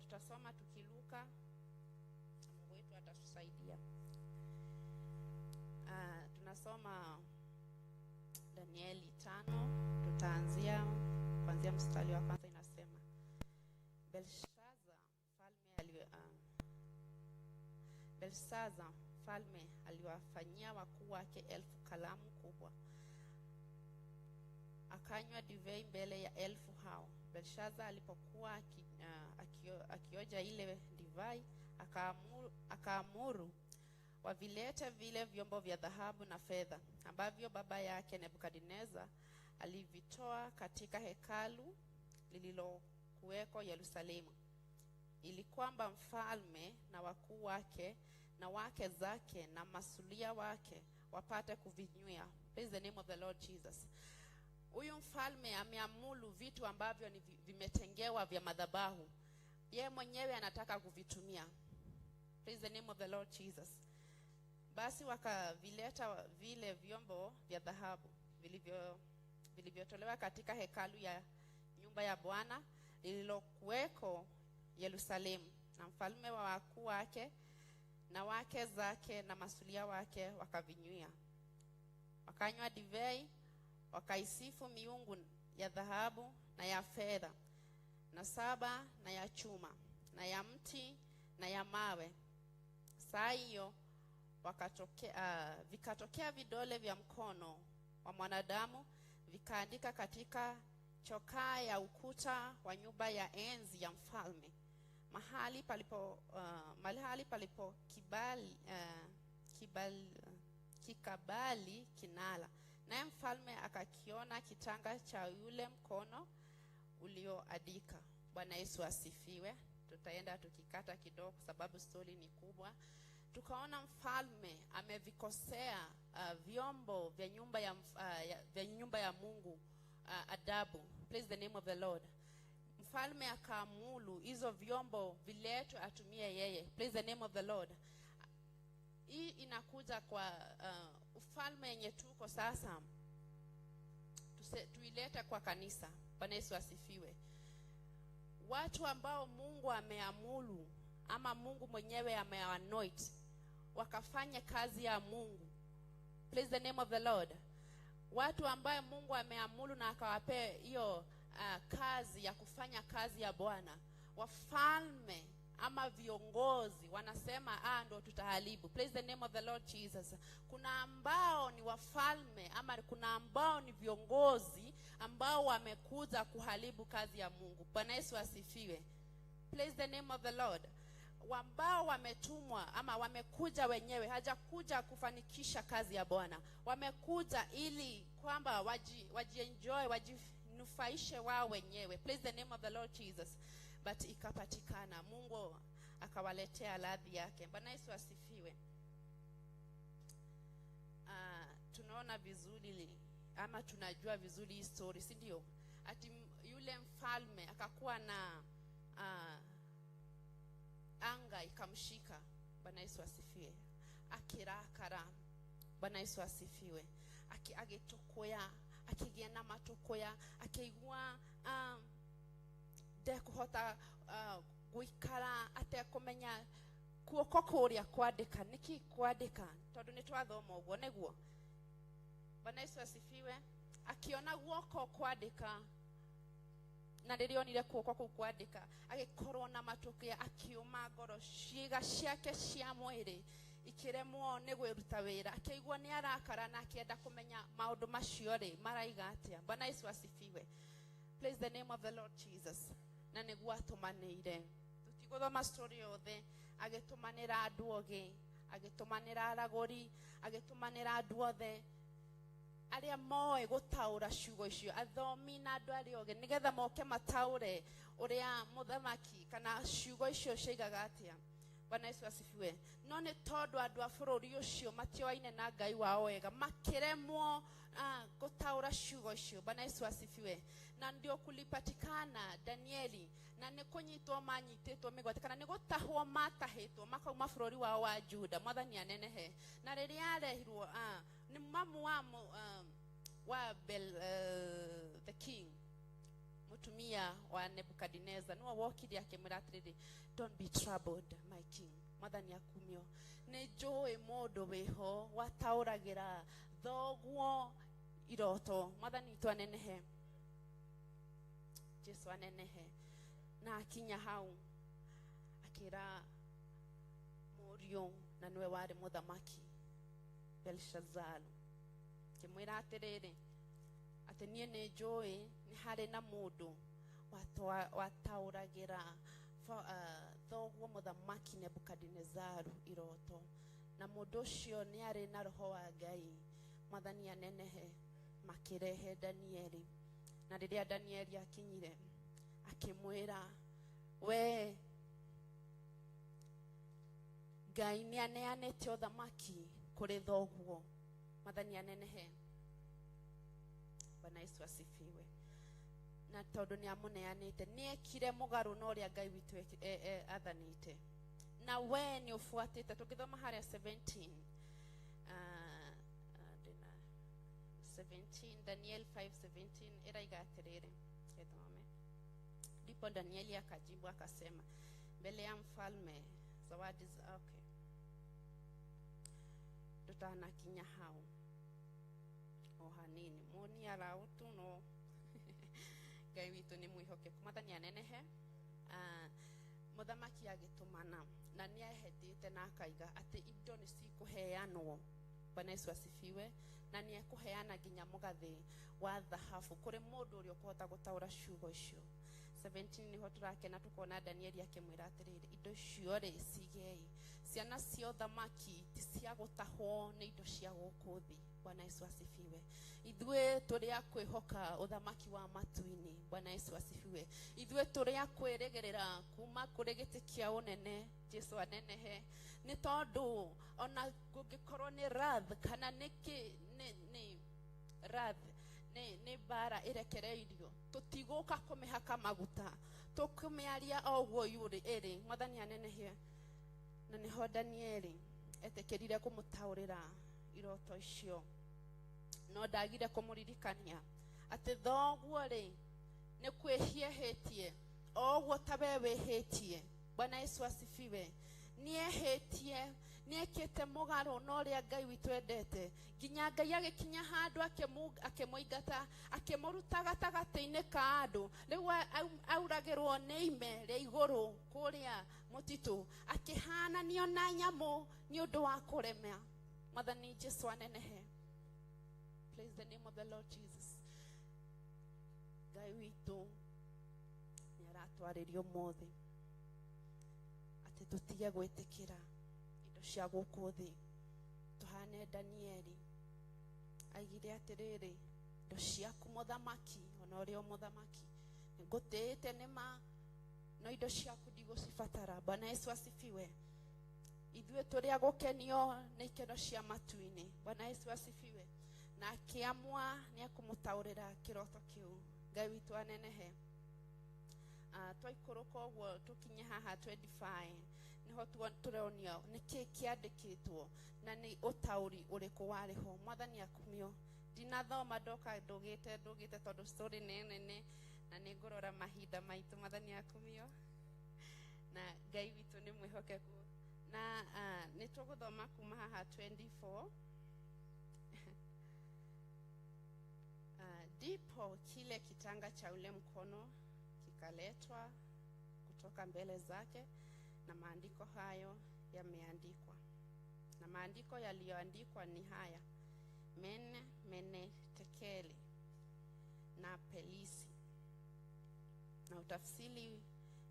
Tutasoma tukiluka, Mungu wetu atatusaidia. Tunasoma Danieli 5, tutaanzia kuanzia mstari wa kwanza. Inasema Belshazzar mfalme aliwafanyia wakuu wake 1000 kalamu kubwa, akanywa divai mbele ya 1000 hao. Belshazzar alipokuwa akioja ile divai, akaamuru wavilete vile vyombo vya dhahabu na fedha ambavyo baba yake Nebukadnezar alivitoa katika hekalu lililokuweko Yerusalemu, ili kwamba mfalme na wakuu wake na wake zake na masulia wake wapate kuvinywea. Praise the name of the Lord Jesus. Huyu mfalme ameamuru vitu ambavyo ni vimetengewa vya madhabahu, yeye mwenyewe anataka kuvitumia. Praise the name of the Lord Jesus. Basi wakavileta vile vyombo vya dhahabu vilivyotolewa katika hekalu ya nyumba ya Bwana lililokuweko Yerusalemu, na mfalme wa wakuu wake na wake zake na masulia wake wakavinywia. Wakanywa divai, wakaisifu miungu ya dhahabu na ya fedha na saba na ya chuma na ya mti na ya mawe. Saa hiyo vikatokea vidole vya mkono wa mwanadamu, vikaandika katika chokaa ya ukuta wa nyumba ya enzi ya mfalme, mahali palipo kikabali kinala. Naye mfalme akakiona kitanga cha yule mkono ulioandika. Bwana Yesu asifiwe. Tutaenda tukikata kidogo kwa sababu story ni kubwa. Tukaona mfalme amevikosea vyombo vya nyumba ya vya nyumba ya Mungu adabu. Praise the name of the Lord. Mfalme akaamuru hizo vyombo viletwe atumie yeye. Praise the name of the Lord. Hii inakuja kwa ufalme yenye tuko sasa, tuilete kwa kanisa. Bwana Yesu asifiwe. Watu ambao Mungu ameamuru ama Mungu mwenyewe ameanoint wakafanya kazi ya Mungu. Praise the name of the Lord. Watu ambaye Mungu ameamuru na akawapea hiyo kazi ya kufanya kazi ya Bwana. Wafalme ama viongozi wanasema ndo tutaharibu. Praise the name of the Lord Jesus. Kuna ambao ni wafalme ama kuna ambao ni viongozi ambao wamekuja kuharibu kazi ya Mungu. Bwana Yesu asifiwe. Praise the name of the Lord. Ambao wametumwa ama wamekuja wenyewe, hajakuja kufanikisha kazi ya Bwana. Wamekuja ili kwamba wajienjoy, wajinufaishe wao wenyewe. Praise the name of the Lord Jesus. But ikapatikana, Mungu akawaletea radhi yake. Bwana Yesu asifiwe. Tunaona vizuri ama tunajua vizuri hii story, si ndio? Ati yule mfalme akakuwa na anga ikamshika. Bwana Yesu asifiwe. Akirakara. Bwana Yesu asifiwe. Agitukuya, akigia na matukuya, akigwa ndekuhota guikara atekumenya kuoko kuria kwandika niki kwandika tondu ni twathoma uguo niguo. Bwana Yesu asifiwe. Akiona guoko kwandika, na rĩrĩa onire guoko kũu kwandĩka, agĩkorwo na matũkĩa, akiuma ngoro, ciĩga ciake cia mwĩrĩ ikĩremwo nĩ kwĩruta wĩra, akĩigua nĩ arakara na akĩenda kũmenya maũndũ macio rĩ maraiga atĩa. Bwana Yesu asifiwe. Praise the name of the Lord Jesus. Na nĩguo atũmanĩire, tũtigũthoma story yothe, agĩtũmanĩra andũ ogĩ, agĩtũmanĩra aragũri, agĩtũmanĩra andũ othe arĩa moĩ gũtaũra ciugo icio, athomi na andũ arĩa ogĩ, nĩgetha moke mataũre ũrĩa mũthamaki kana ciugo icio ciaigaga atĩa. Bwana Yesu asifiwe. No nĩ tondũ andũ a bũrũri ũcio matioaine na Ngai wao wega, makĩremwo gũtaũra ciugo icio. Bwana Yesu asifiwe. Na ndio kulipatikana Danieli, na nĩ kũnyitwo manyitĩtwo mĩgwate kana nĩ gũtahwo matahĩtwo makauma bũrũri wao wa Juda. Mwathani anenehe. Na rĩrĩa arehirwo ni mamu wa Bel, the king, mutumia wa Nebukadnezar, niwe wokire akĩmwĩra atĩrĩrĩ, don't be troubled my king. Mwathani akumio, nĩ njũĩ mũndũ wĩho wataũragĩra thoguo iroto. Mwathani witũ anenehe, Jesu anenehe. Na akinya hau akĩra mũriũ, na nĩwe warĩ mũthamaki Belshazaru, akĩmwĩra atĩrĩrĩ, atĩ niĩ nĩ njũĩ nĩ harĩ na mũndũ wataũragĩra thoguo mũthamaki Nebukadinezaru iroto, na mũndũ ũcio nĩ arĩ na roho wa Ngai. Mwathani anenehe. Makĩrehe Danieli, na rĩrĩa Danieli akinyire akĩmwĩra, we Ngai nĩ aneanĩte ũthamaki kũrĩ thoguo. Mwathani anenehe. Bwana Yesu asifiwe. Na tondũ nĩ amũneanĩte, nĩ ekire mũgarũ na ũrĩa Ngai witũ athanĩte, na we nĩ ũbuatĩte. Tũngĩthoma harĩa 17, ndĩna 17, Daniel 5:17 ĩraiga atĩrĩrĩ, ĩthome. Ndipo Danieli akajibu akasema mbele ya mfalme, zawadi za okay, tutanakinya hau o hanini moni arautu no Ngai witũ nĩ mwĩhokeku. Mwathani anenehe. Mũthamaki agĩtũmana, na nĩ ahĩtĩte na akaiga atĩ indo nĩ cikũheanwo. Bwana Yesu asifiwe. Na nĩ ekũheana nginya mũgathĩ wa thahabu kũrĩ mũndũ ũrĩa ũkũhota gũtaũra ciugo icio. 17 nĩho tũrakena tukona Danieli akĩmwĩra atĩrĩrĩ, indo icio rĩ cigei, ciana cia ũthamaki ti cia gũtahwo nĩ indo cia gũkũ thĩ. Bwana Yesu asifiwe. Ithuĩ tũrĩ a kwĩhoka ũthamaki wa matu-inĩ. Bwana Yesu asifiwe. Ithuĩ tũrĩ a kwĩrĩgĩrĩra kuma kũrĩ gĩtĩ kĩa ũnene. Jesu anenehe. Nĩ tondũ ona kũngĩkorwo nĩ wrath kana nĩ nĩ wrath, nĩ mbara ĩrekereirio, tũtigũka kũmĩhaka maguta, tũkũmĩaria o ũguo yũrĩ ĩrĩ. Mwathani anenehe. Na nĩho Danieli Etĩkĩrire kũmũtaũrĩra iroto icio, no ndagire kũmũririkania atĩ thoguo rĩ nĩ kwĩhia ehĩtie o ũguo ta we wĩhĩtie. Bwana Yesu asifiwe. Nĩehĩtie, nĩekĩte mũgarũ na ũrĩa Ngai witũ endete, nginya Ngai agĩkinya handũ akĩmũingata, akĩmũruta gatagatĩ-inĩ ka andũ. Rĩu auragĩrwo nĩ ime rĩa igũrũ kũrĩa mũtitũ, akĩhananio na nyamũ nĩ ũndũ wa kũremea. Mwathani Jesu anenehe. Praise the name of the Lord Jesus. Ngai witũ nĩ aratwarĩria ũmũthĩ atĩ tũtige gwĩtĩkĩra indo cia gũkũ thĩ, tũhane Danieli. Aigire atĩrĩrĩ, indo ciaku mũthamaki, ona ũrĩa o mũthamaki nĩngũtĩĩte nĩma, no indo ciaku ndigũcibatara. Bwana Yesu asifiwe. Ithuĩ tũrĩ a gũkenio nĩ ikeno cia matu-inĩ. Bwana Yesu asifiwe. Na akĩamua nĩ ekũmũtaũrĩra kĩroto kĩu. Ngai witũ anenehe. Twaikũrũka ũguo tũkinye haha 25, nĩho tũronio nĩkĩ kĩandĩkĩtwo na nĩ ũtaũri ũrĩkũ warĩ ho. Mwathani akumio. Ndinathoma ndoka ndũgĩte ndũgĩte tondũ story nĩ nene na nĩ ngũrora mahinda maitũ. Mwathani akumio. Na Ngai witũ nĩ mwĩhokeku. Na nĩ tũgũthoma kuma haha 24. Ndipo kile kitanga cha ule mkono kikaletwa kutoka mbele zake, na maandiko hayo yameandikwa. Na maandiko yaliyoandikwa ni haya: Mene, Mene, Tekeli na Pelisi. Na utafsiri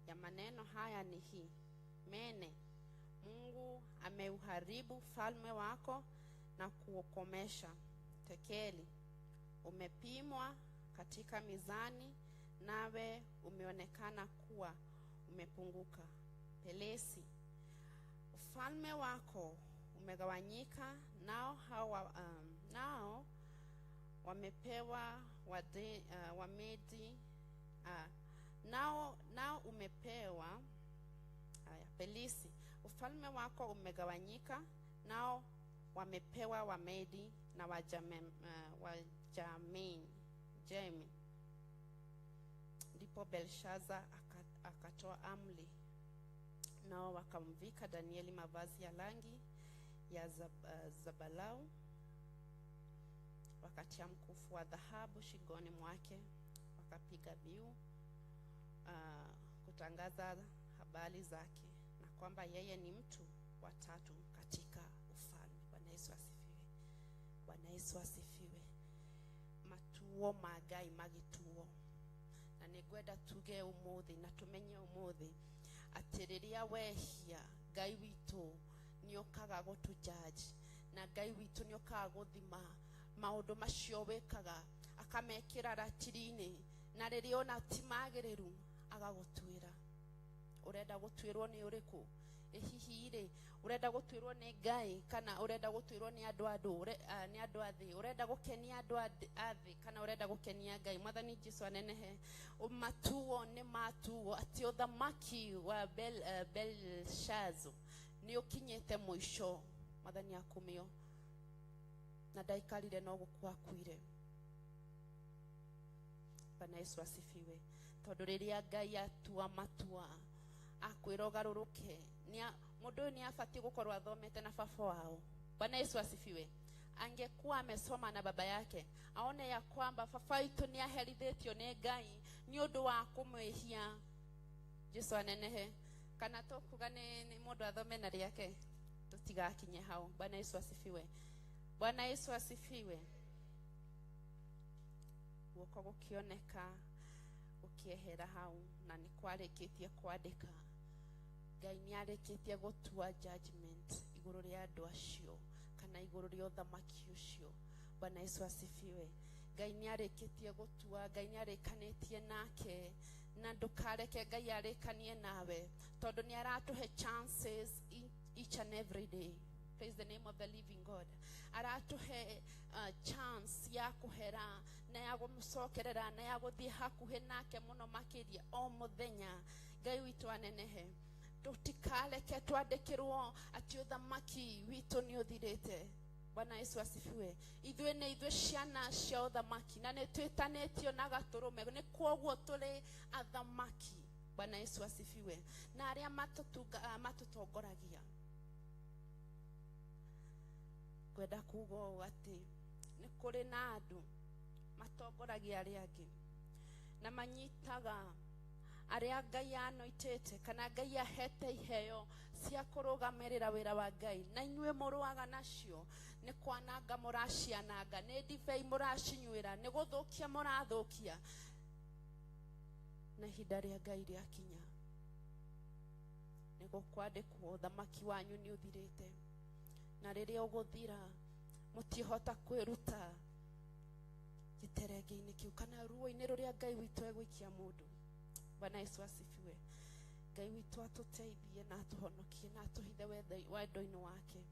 ya maneno haya ni hii: Mene, Mungu ameuharibu falme wako na kuukomesha. Tekeli, umepimwa katika mizani, nawe umeonekana kuwa umepunguka. Pelesi, ufalme wako umegawanyika, nao hawa, nao wamepewa Wamedi, nao umepewa haya. Pelisi, ufalme wako umegawanyika, nao wamepewa Wamedi na Wajamini Jemi. Ndipo Belshaza akatoa amri, nao wakamvika Danieli mavazi ya rangi ya zabalau, wakatia mkufu wa dhahabu shingoni mwake, wakapiga biu kutangaza habari zake na kwamba yeye ni mtu wa tatu katika ufalme. Bwana Yesu asifiwe. Bwana Yesu asifiwe. Matuo ma Ngai magĩtuo, na nĩngwenda tuge ũmũthĩ na tũmenye ũmũthĩ atĩ rĩrĩa wehia, Ngai witũ nĩokaga gũtũ-judge, na Ngai witũ nĩokaga gũthima maũndũ macio wĩkaga, akamekĩra ratiri-inĩ, na rĩrĩa ona ti magĩrĩru agagũtuĩra. Ũrenda gũtuĩrwo nĩ ũrĩkũ? Ĩ hihi rĩ, ũrenda gũtuĩrwo nĩ Ngai kana ũrenda gũtuĩrwo nĩ andũ nĩ andũ a thĩ? Ũrenda gũkenia andũ a thĩ kana ũrenda gũkenia Ngai? Mwathani Jesu anenehe. Matuo nĩ matuo atĩ ũthamaki wa Belshazu nĩ ũkinyĩte mũico. Mwathani akumio. Na ndaikarire no gũkua akuire. Bwana Yesu asifiwe. Tondũ rĩrĩa Ngai atua matua akwĩra ũgarũrũke, mũndũ ũyũ nĩ abatiĩ gũkorwo athomete na baba wao. Bwana Yesu asifiwe. Angekuwa amesoma na baba yake, aone ya kwamba baba witũ nĩ aherithĩtio nĩ Ngai nĩ ũndũ wa kũmwĩhia. Jesu anenehe. Kana tũkuga nĩ mũndũ athome na rĩake, tũtigakinye hau. Bwana Yesu asifiwe. Bwana Yesu asifiwe. Guoko gũkĩoneka gũkĩehera hau, na nĩ kwarĩkĩtie kwandĩka. Ngai nĩ arĩkĩtie gũtua judgment igũrũ rĩa andũ acio kana igũrũ rĩa ũthamaki ũcio. Bwana Yesu asifiwe. Ngai nĩ arĩkĩtie gũtua, Ngai nĩ arĩkanĩtie nake, na ndũkareke Ngai arĩkanie nawe, tondũ nĩ aratũhe chances each and every day. Praise the name of the living God. Aratũhe chance ya kũhera na ya gũmũcokerera na ya gũthiĩ hakuhĩ nake mũno makĩria o mũthenya. Ngai witũ anenehe. Tutikareke twandĩkĩrwo atĩ ũthamaki witũ nĩ ũthirĩte. Bwana Yesu asifiwe. Ithuĩ nĩ ithuĩ ciana cia ũthamaki na nĩ twĩtanĩtio na gatũrũme, nĩ kwoguo tũrĩ athamaki. Bwana Yesu asifiwe. Na arĩa matũtongoragia, ngwenda kuga ũũ atĩ nĩ kũrĩ na andũ matongoragia arĩa angĩ na manyitaga arĩa Ngai anoitĩte kana Ngai ahete iheo cia kũrũgamĩrĩra wĩra wa Ngai, na inyuĩ mũrũaga nacio nĩ kwananga mũraciananga, nĩ ndibei mũracinyuĩra, nĩ gũthũkia mũrathũkia. Na ihinda rĩa Ngai rĩakinya nĩ gũkwandĩkwo ũthamaki wanyu nĩ ũthirĩte, na rĩrĩa ũgũthira mũtihota kwĩruta gĩterenge-inĩ kĩu kana ruo-inĩ rũrĩa Ngai witũ egũikia mũndũ. Bwana Yesu asifiwe. Ngai witũ atũteithie na atũhonokie na atũhithe wendo-inĩ wake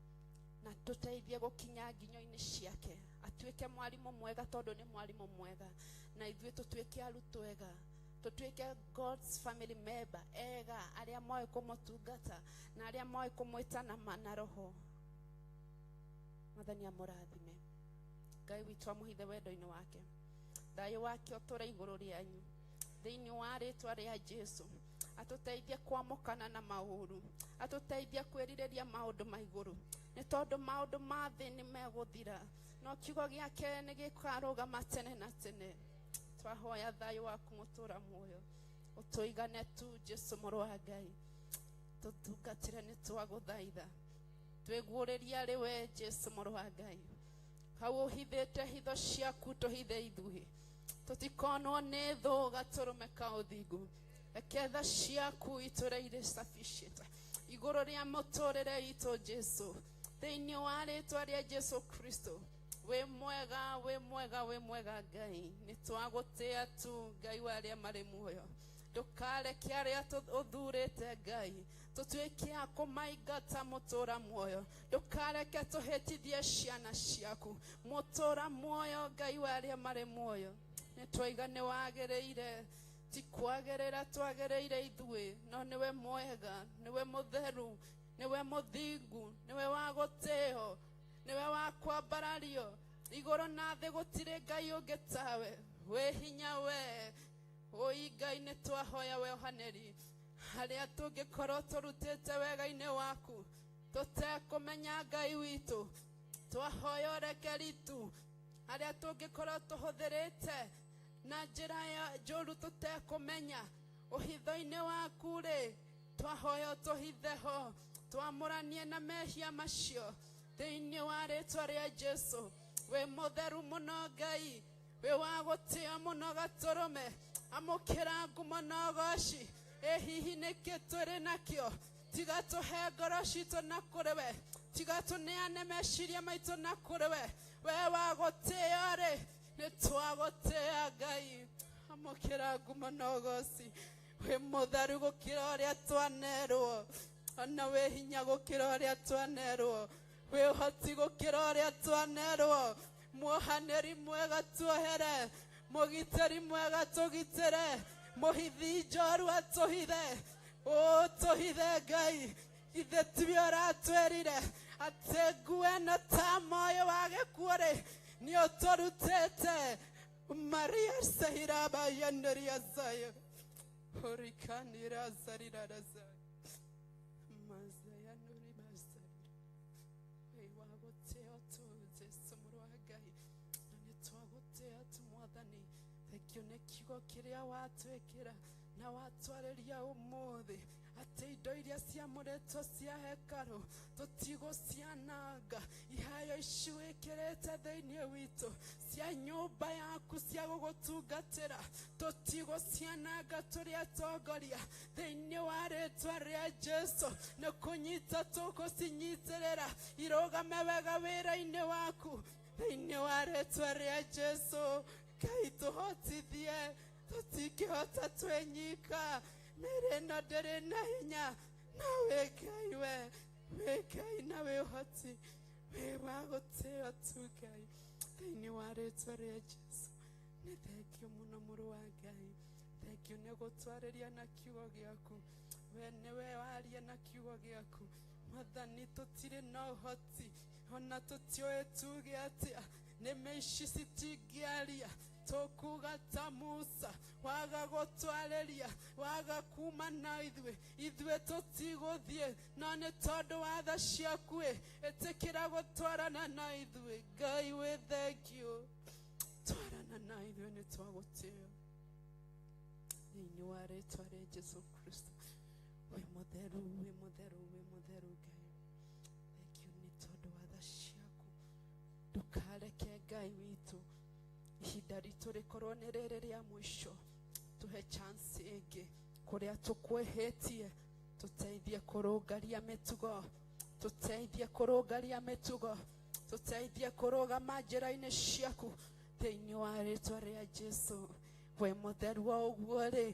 na tũteithie gũkinya nginyo-inĩ ciake, atuĩke mwarimũ mwega tondũ nĩ mwarimũ mwega, na ithuĩ tũtuĩke arutwo ega, tũtuĩke God's family member ega, arĩa moĩ kũmũtungata na arĩa moĩ kũmwĩta na roho. Mwathani amũrathime. Ngai witũ amũhithe wendo-inĩ wake, thayũ wake ũtũre igũrũ rĩanyu thĩinĩ wa rĩtwa rĩa Jesu. Atũteithie kwamũkana na maũru, atũteithie kwĩrirĩria maũndũ ma igũrũ, nĩ tondũ maũndũ ma thĩ nĩ megũthira, no kiugo gĩake nĩ gĩkarũgama tene na tene. Twahoya thayũ waku mũtũra muoyo ũtũigane tu, Jesu mũrũ wa Ngai, tũtungatĩre, nĩ twagũthaitha, twĩguũrĩrie arĩ we Jesu mũrũ wa Ngai. Hau ũhithĩte hitho ciaku tũhithe ithuĩ, tũtikonwo nĩ thũ gatũrũme ka ũthingu. Reke tha ciaku itũre irĩ sufficient igũrũ rĩa mũtũrĩre itũ Jesu, thĩinĩ wa rĩtwa rĩa Jesu Kristo. Wĩ mwega, wĩ mwega, wĩ mwega Ngai, nĩ twagũtĩa tu Ngai wa arĩa marĩ muoyo. Ndũkareke arĩa ũthurĩte Ngai tũtuĩke a kũmaingata mũtũra muoyo. Ndũkareke tũhĩtithie ciana ciaku mũtũra muoyo, Ngai wa arĩa marĩ muoyo. Nĩ twaiga nĩ wagĩrĩire, ti kwagĩrĩra twagĩrĩire ithuĩ, no nĩwe mwega, nĩwe mũtheru, nĩwe mũthingu, nĩwe wa gũtĩo, nĩwe wa kwambarario igũrũ na thĩ. Gũtirĩ Ngai ũngĩ tawe, wĩ hinya we. Oi Ngai, nĩ twahoya weohanĩri harĩa tũngĩkorwo tũrutĩte wega-inĩ waku tũtekũmenya Ngai witũ. Twahoya ũrekeri tu harĩa tũngĩkorwo tũhũthĩrĩte na njĩra ya njũru tũtekũmenya ũhitho-inĩ waku rĩ, twahoya ũtũhithe ho, twamũranie na mehia macio thĩinĩ wa rĩtwa rĩa Jesu. Wĩ mũtheru mũno Ngai, wĩ wa gũtĩo mũno gatũrũme, amũkĩra ngumo na ũgoci. Ĩ hihi nĩkĩ tũrĩ nakĩo? Tiga tũhe ngoro citũ na kũrĩ we, tiga tũneane meciria maitũ na kũrĩ we. We wa gũtĩo rĩ, nĩ twagũtĩa Ngai, amũkĩra ngumo na ũgoci. Wĩ mũtheru gũkĩra ũrĩa twanerwo, ona wĩ hinya gũkĩra ũrĩa twanerwo, wĩ ũhoti gũkĩra ũrĩa twanerwo. Muohanĩri mwega tuohere, mũgitĩri mwega tũgitĩre, mũhithi njorua tũhithe, ũtũhithe Ngai. Ithe tiwe ũratwĩrire atĩ nguo ĩno ta moyo wa gĩkuũ rĩ, nĩ ũtũrutĩte. Maria sahiraba yandaria zaya horikanira zarirara zaya mazayanuri mazarira. Wĩ wa gũtĩo tu Jesu mũrũ wa Ngai, na nĩ twagũtĩa tu Mwathani. Thengio nĩ kiugo kĩrĩa watwĩkĩra na watwarĩria ũmũthĩ, atĩ indo iria ciamũrĩtwo cia hekarũ tũtigũciananga. Iheo ici wĩkĩrĩte thĩinĩ witũ cia nyũmba yaku cia gũgũtungatĩra tũtigũciananga. Tũrĩ atongoria thĩinĩ wa rĩtwa rĩa Jesu, nĩ kũnyita tũgũcinyitĩrĩra irũgame wega wĩra-inĩ waku thĩinĩ wa rĩtwa rĩa Jesu. Ngai tũhotithie, tũtingĩhota twĩnyika, mĩĩrĩ ĩno ndĩrĩ na hinya, no wĩ Ngai, we wĩ Ngai na wĩ ũhoti, wĩ wa gũtĩo tu Ngai thĩinĩ wa rĩtwa rĩa Jesu. Nĩ thengio mũno mũrũ wa Ngai, thengio nĩ gũtwarĩria na kiugo gĩaku. We nĩwe waria na kiugo gĩaku. Mwathani, tũtirĩ na ũhoti, ona tũtiũĩ tuge atĩa. Nĩmĩ ici citingĩaria, tũkuga ta Musa. Waga gũtwarĩria, waga kuma na ithuĩ, ithuĩ tũtigũthiĩ, no nĩ tondũ wa tha ciaku ĩ, ĩtĩkĩra gũtwarana na ithuĩ. Ngai, wĩ thank you, twarana na ithuĩ, nĩ twagũtĩo thĩinĩ wa rĩtwa rĩa Jesu Kristo. Wĩ mũtheru, wĩ mũtheru, wĩ mũtheru Ngai. Thank you nĩ tondũ wa tha ciaku. Ndũkareke, Ngai witũ, ihinda ritũ rĩkorwo nĩ rĩrĩ rĩa mũico. Tũhe chance ĩngĩ kũrĩa tũkwĩhĩtie, tũteithie kũrũngaria mĩtugo, tũteithie kũrũngaria mĩtugo, tũteithie kũrũgama njĩra-inĩ ciaku thĩinĩ wa rĩtwa rĩa Jesu. We mũtheru o ũguo rĩ,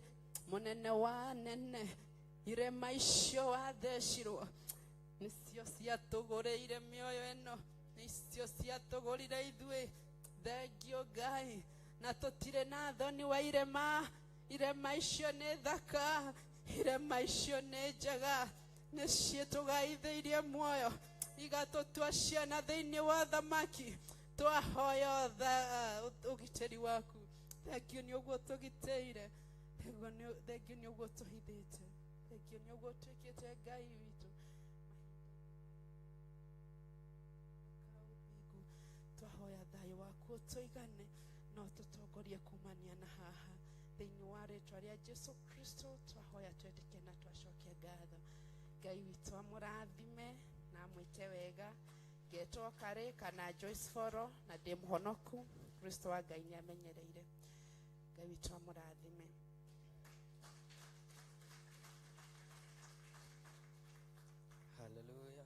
mũnene wa anene, irema icio wathecirwo nĩcio ciatũgũrĩire mĩoyo ĩno, nĩcio ciatũgũrire ithuĩ. Thengio Ngai, na tũtirĩ na thoni wa irema. Irema icio nĩ thaka, irema icio nĩ njega, nĩciĩtũgaithĩirie muoyo, igatũtua ciana thĩinĩ wa thamaki. Twahoya ũgitĩri waku. Thengio nĩ ũguo tũgitĩire, thengio nĩ ũguo tũhithĩte, thengio nĩ ũguo twĩkĩte, Ngai witũ. Ũthingu, twahoya thayũ waku ũtũigane no tũtongorie kumania na haha thĩinĩ wa rĩtwa rĩa Jesu Kristo twahoya, twetĩkia na twacokia ngatho. Ngai witũ amũrathime na amwĩke wega. Ngetwo Karĩ kana Joyce Foro na ndĩ mũhonoku. Kristo wa Ngai nĩ amenyereire. Ngai witũ amũrathime. Haleluya,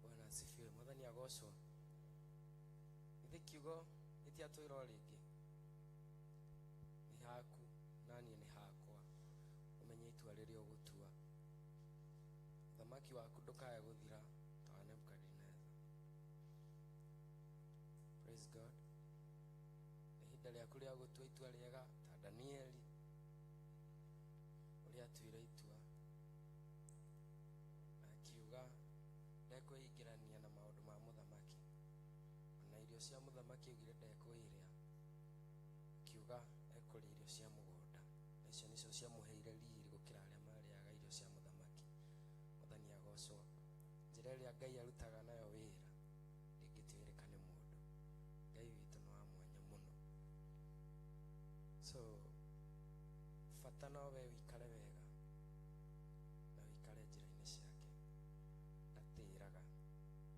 Bwana asifiwe. Mwathani agocwo. Ithe kiugo gĩtiatwĩra o rĩngĩ, nĩ haku na niĩ nĩ hakwa, ũmenye itua rĩrĩa ũgũtua. Ũthamaki waku ndũkae gũthira ta wa Nebukadineza. Praise God. Nĩ ihinda rĩaku rĩa gũtua itua rĩega ta Danieli ũrĩa atuire itua na akiuga ndekwĩingĩrania na maũndũ ma mũthamaki, ona irio cia mũthamaki augire ndekwĩrĩa, akiuga ekũrĩa irio cia mũgũnda, na icio nĩcio ciamũheire riri gũkĩra arĩa marĩaga irio cia mũthamaki. Mwathani agocwo. Njĩra ĩrĩa Ngai arutaga nayo wĩra ndĩngĩtuĩrĩka nĩ mũndũ. Ngai witũ nĩ wa mwanya mũno. So bata no we wĩikare wega na wĩikare njĩra-inĩ ciake. Ndatĩraga,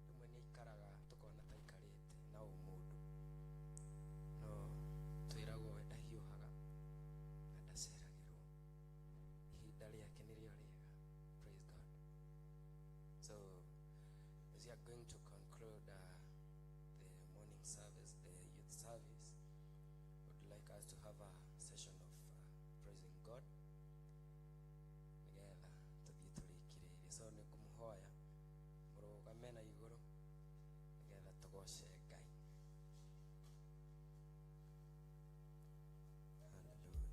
rĩmwe nĩ aikaraga tũkona ta aikarĩte na ũmũndũ, no twĩragwo we ndahiũhaga na ndaceragĩrwo, ihinda rĩake nĩrĩo rĩega. Praise God. So as we are going to conclude the morning service, the youth service, would like us to have a session of praising God nigetha tuthiĩ tũrĩkĩrĩirie. So nĩ ngũmũhoya mũrũgame na igũrũ nigetha tũgoce Ngai. Hallelujah.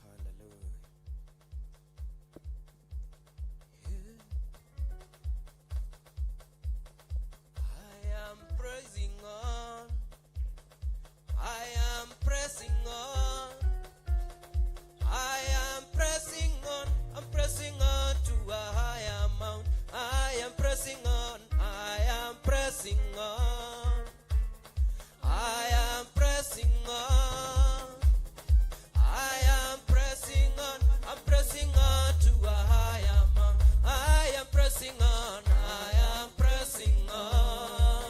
Hallelujah. Yeah. I am pressing on. I am pressing on. I am pressing on. I'm pressing on to a higher mount. I am pressing on. I am pressing on. I am pressing on. I am pressing on. I'm pressing on to a higher mount. I am pressing on. I am pressing on.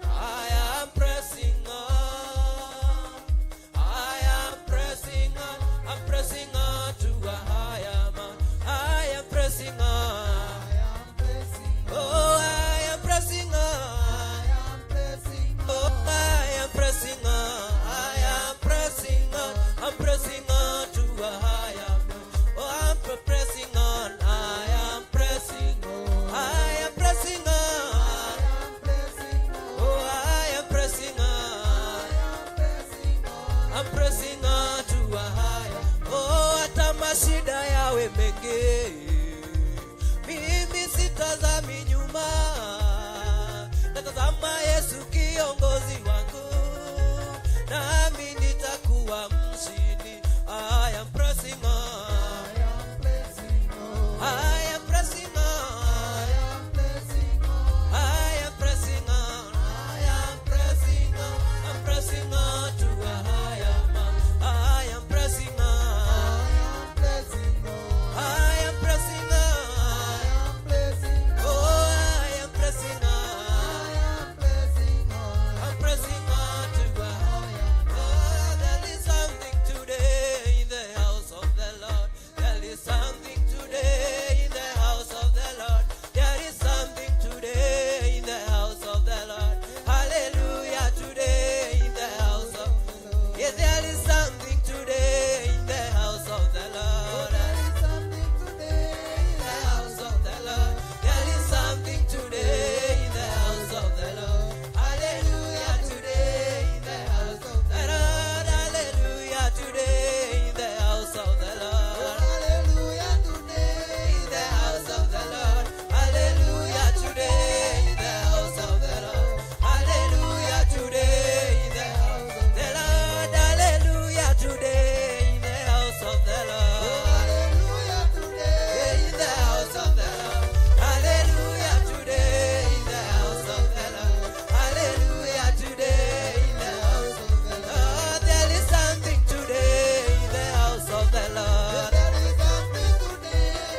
I am pressing on. I am pressing on. I'm pressing on to a higher mount. I am pressing on. Oh, I am pressing on. Oh, I am pressing on. I am pressing on. I'm pressing on to a higher mount. Oh, I'm pressing on. I am pressing. I am pressing on. Oh, I am pressing on. I'm pressing on to a higher. Mashida yawe mengi, mimi sitazami nyuma, natazama Yesu kiongozi wangu, nami nitakuwa mshindi. I am pressing on. I am pressing on. I am pressing on. I am pressing on. I'm pressing on to a higher mark. I am pressing on. I am pressing on. Oh, I am pressing on. I'm pressing on to a higher. Oh, there is something today in the house of the Lord. There is something today in the house of the Lord. There is something today in the house of the Lord. Hallelujah, today in the house of. Yeah, there is something today in the house of the Lord. In the house of the Lord. There is something today in the house of the Lord. Hallelujah, today in the house of the Lord. Hallelujah, today in the house of the Lord. In the house of the Lord. Hallelujah, today in the house of the Lord. Hallelujah, today in the house of the Lord. Hallelujah, today in the house of the Lord. In the house of the Lord. Hallelujah, today in the house of the Lord. Hallelujah, today in the house of the Lord. There is something today in the house of the Lord.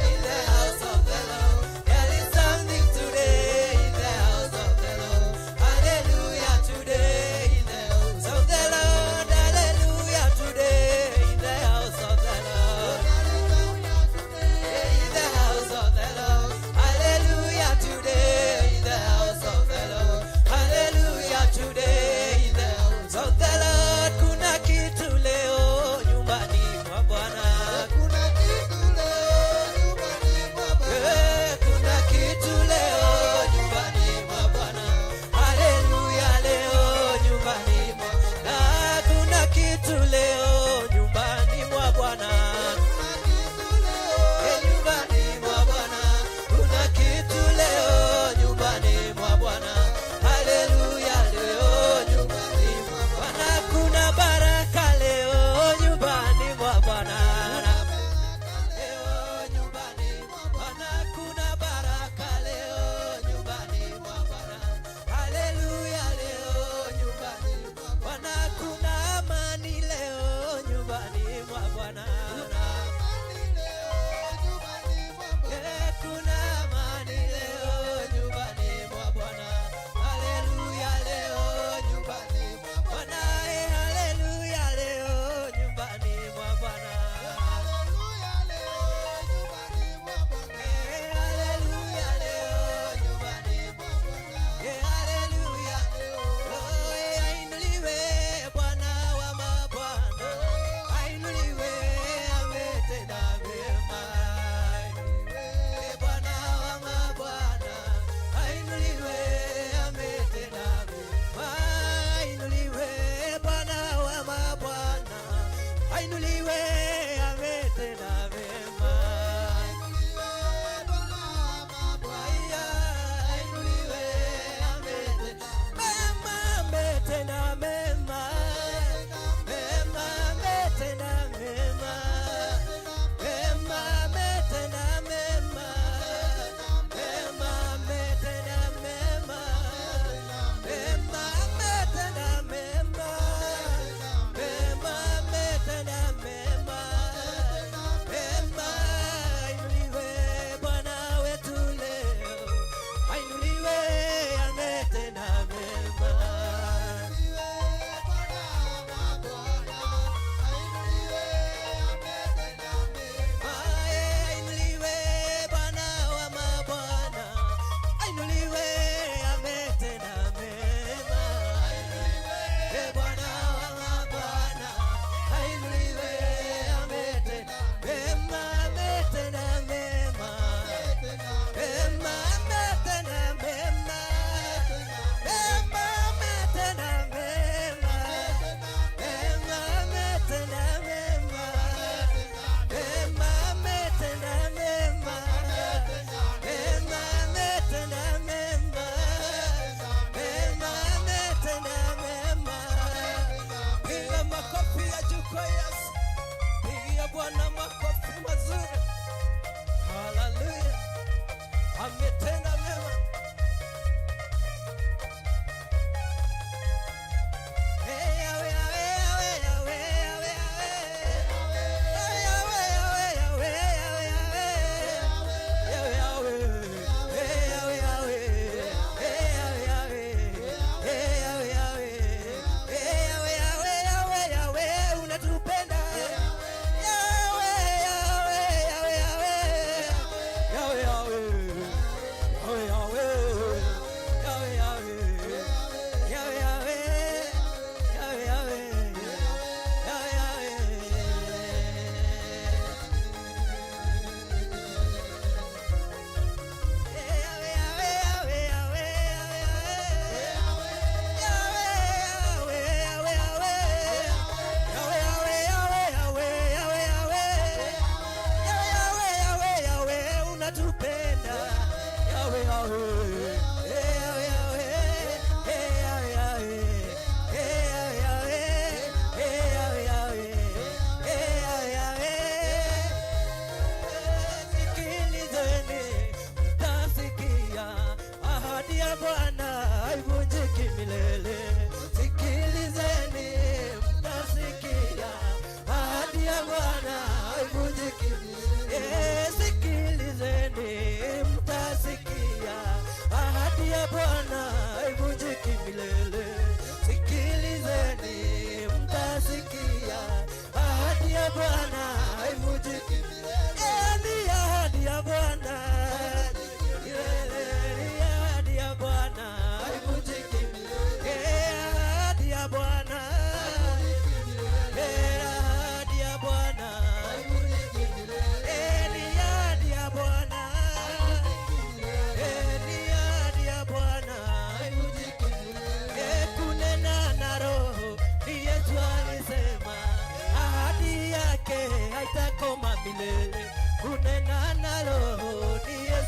In the house of the Lord. There is something today in the house of the Lord. Hallelujah, today in the house of the Lord. Hallelujah, today in the house of the Lord. In the house of the Lord. Hallelujah, today in the house of the Lord. Hallelujah, today in the house of the Lord. Kuna kitu leo nyumbani mwa Bwana. Eh, kuna kitu leo nyumbani mwa Bwana. Haleluya, leo nyumbani mwa na kuna kitu leo nyumbani mwa Bwana. Eh, nyumbani mwa Bwana. Kuna kitu leo nyumbani mwa Bwana. Haleluya, leo nyumbani mwa Bwana. Kuna baraka leo nyumbani mwa Bwana. Leo nyumbani mwa Bwana kuna baraka leo nyumbani mwa Bwana. Haleluya, leo nyumbani mwa Bwana kuna amani leo nyumbani mwa Bwana. Eh, kuna amani leo nyumbani mwa Bwana. Haleluya, leo nyumbani mwa Bwana. Eh, haleluya, leo nyumbani mwa Bwana. Eh, haleluya, leo nyumbani mwa Bwana. Eh, haleluya. Oh, eh, ainuliwe Bwana wa mabwana. Ainuliwe, ametenda mema. Eh, Bwana wa mabwana. Ainuliwe, ametenda mema. Ainuliwe, Bwana wa mabwana. Ainuliwe, ametenda mema. Aya, ainuliwe, ametenda mema, ametenda mema. Mema, ametenda mema. Mema, ametenda mema. Mema, ametenda mema. Mema, ametenda mema. Mema, ametenda mema.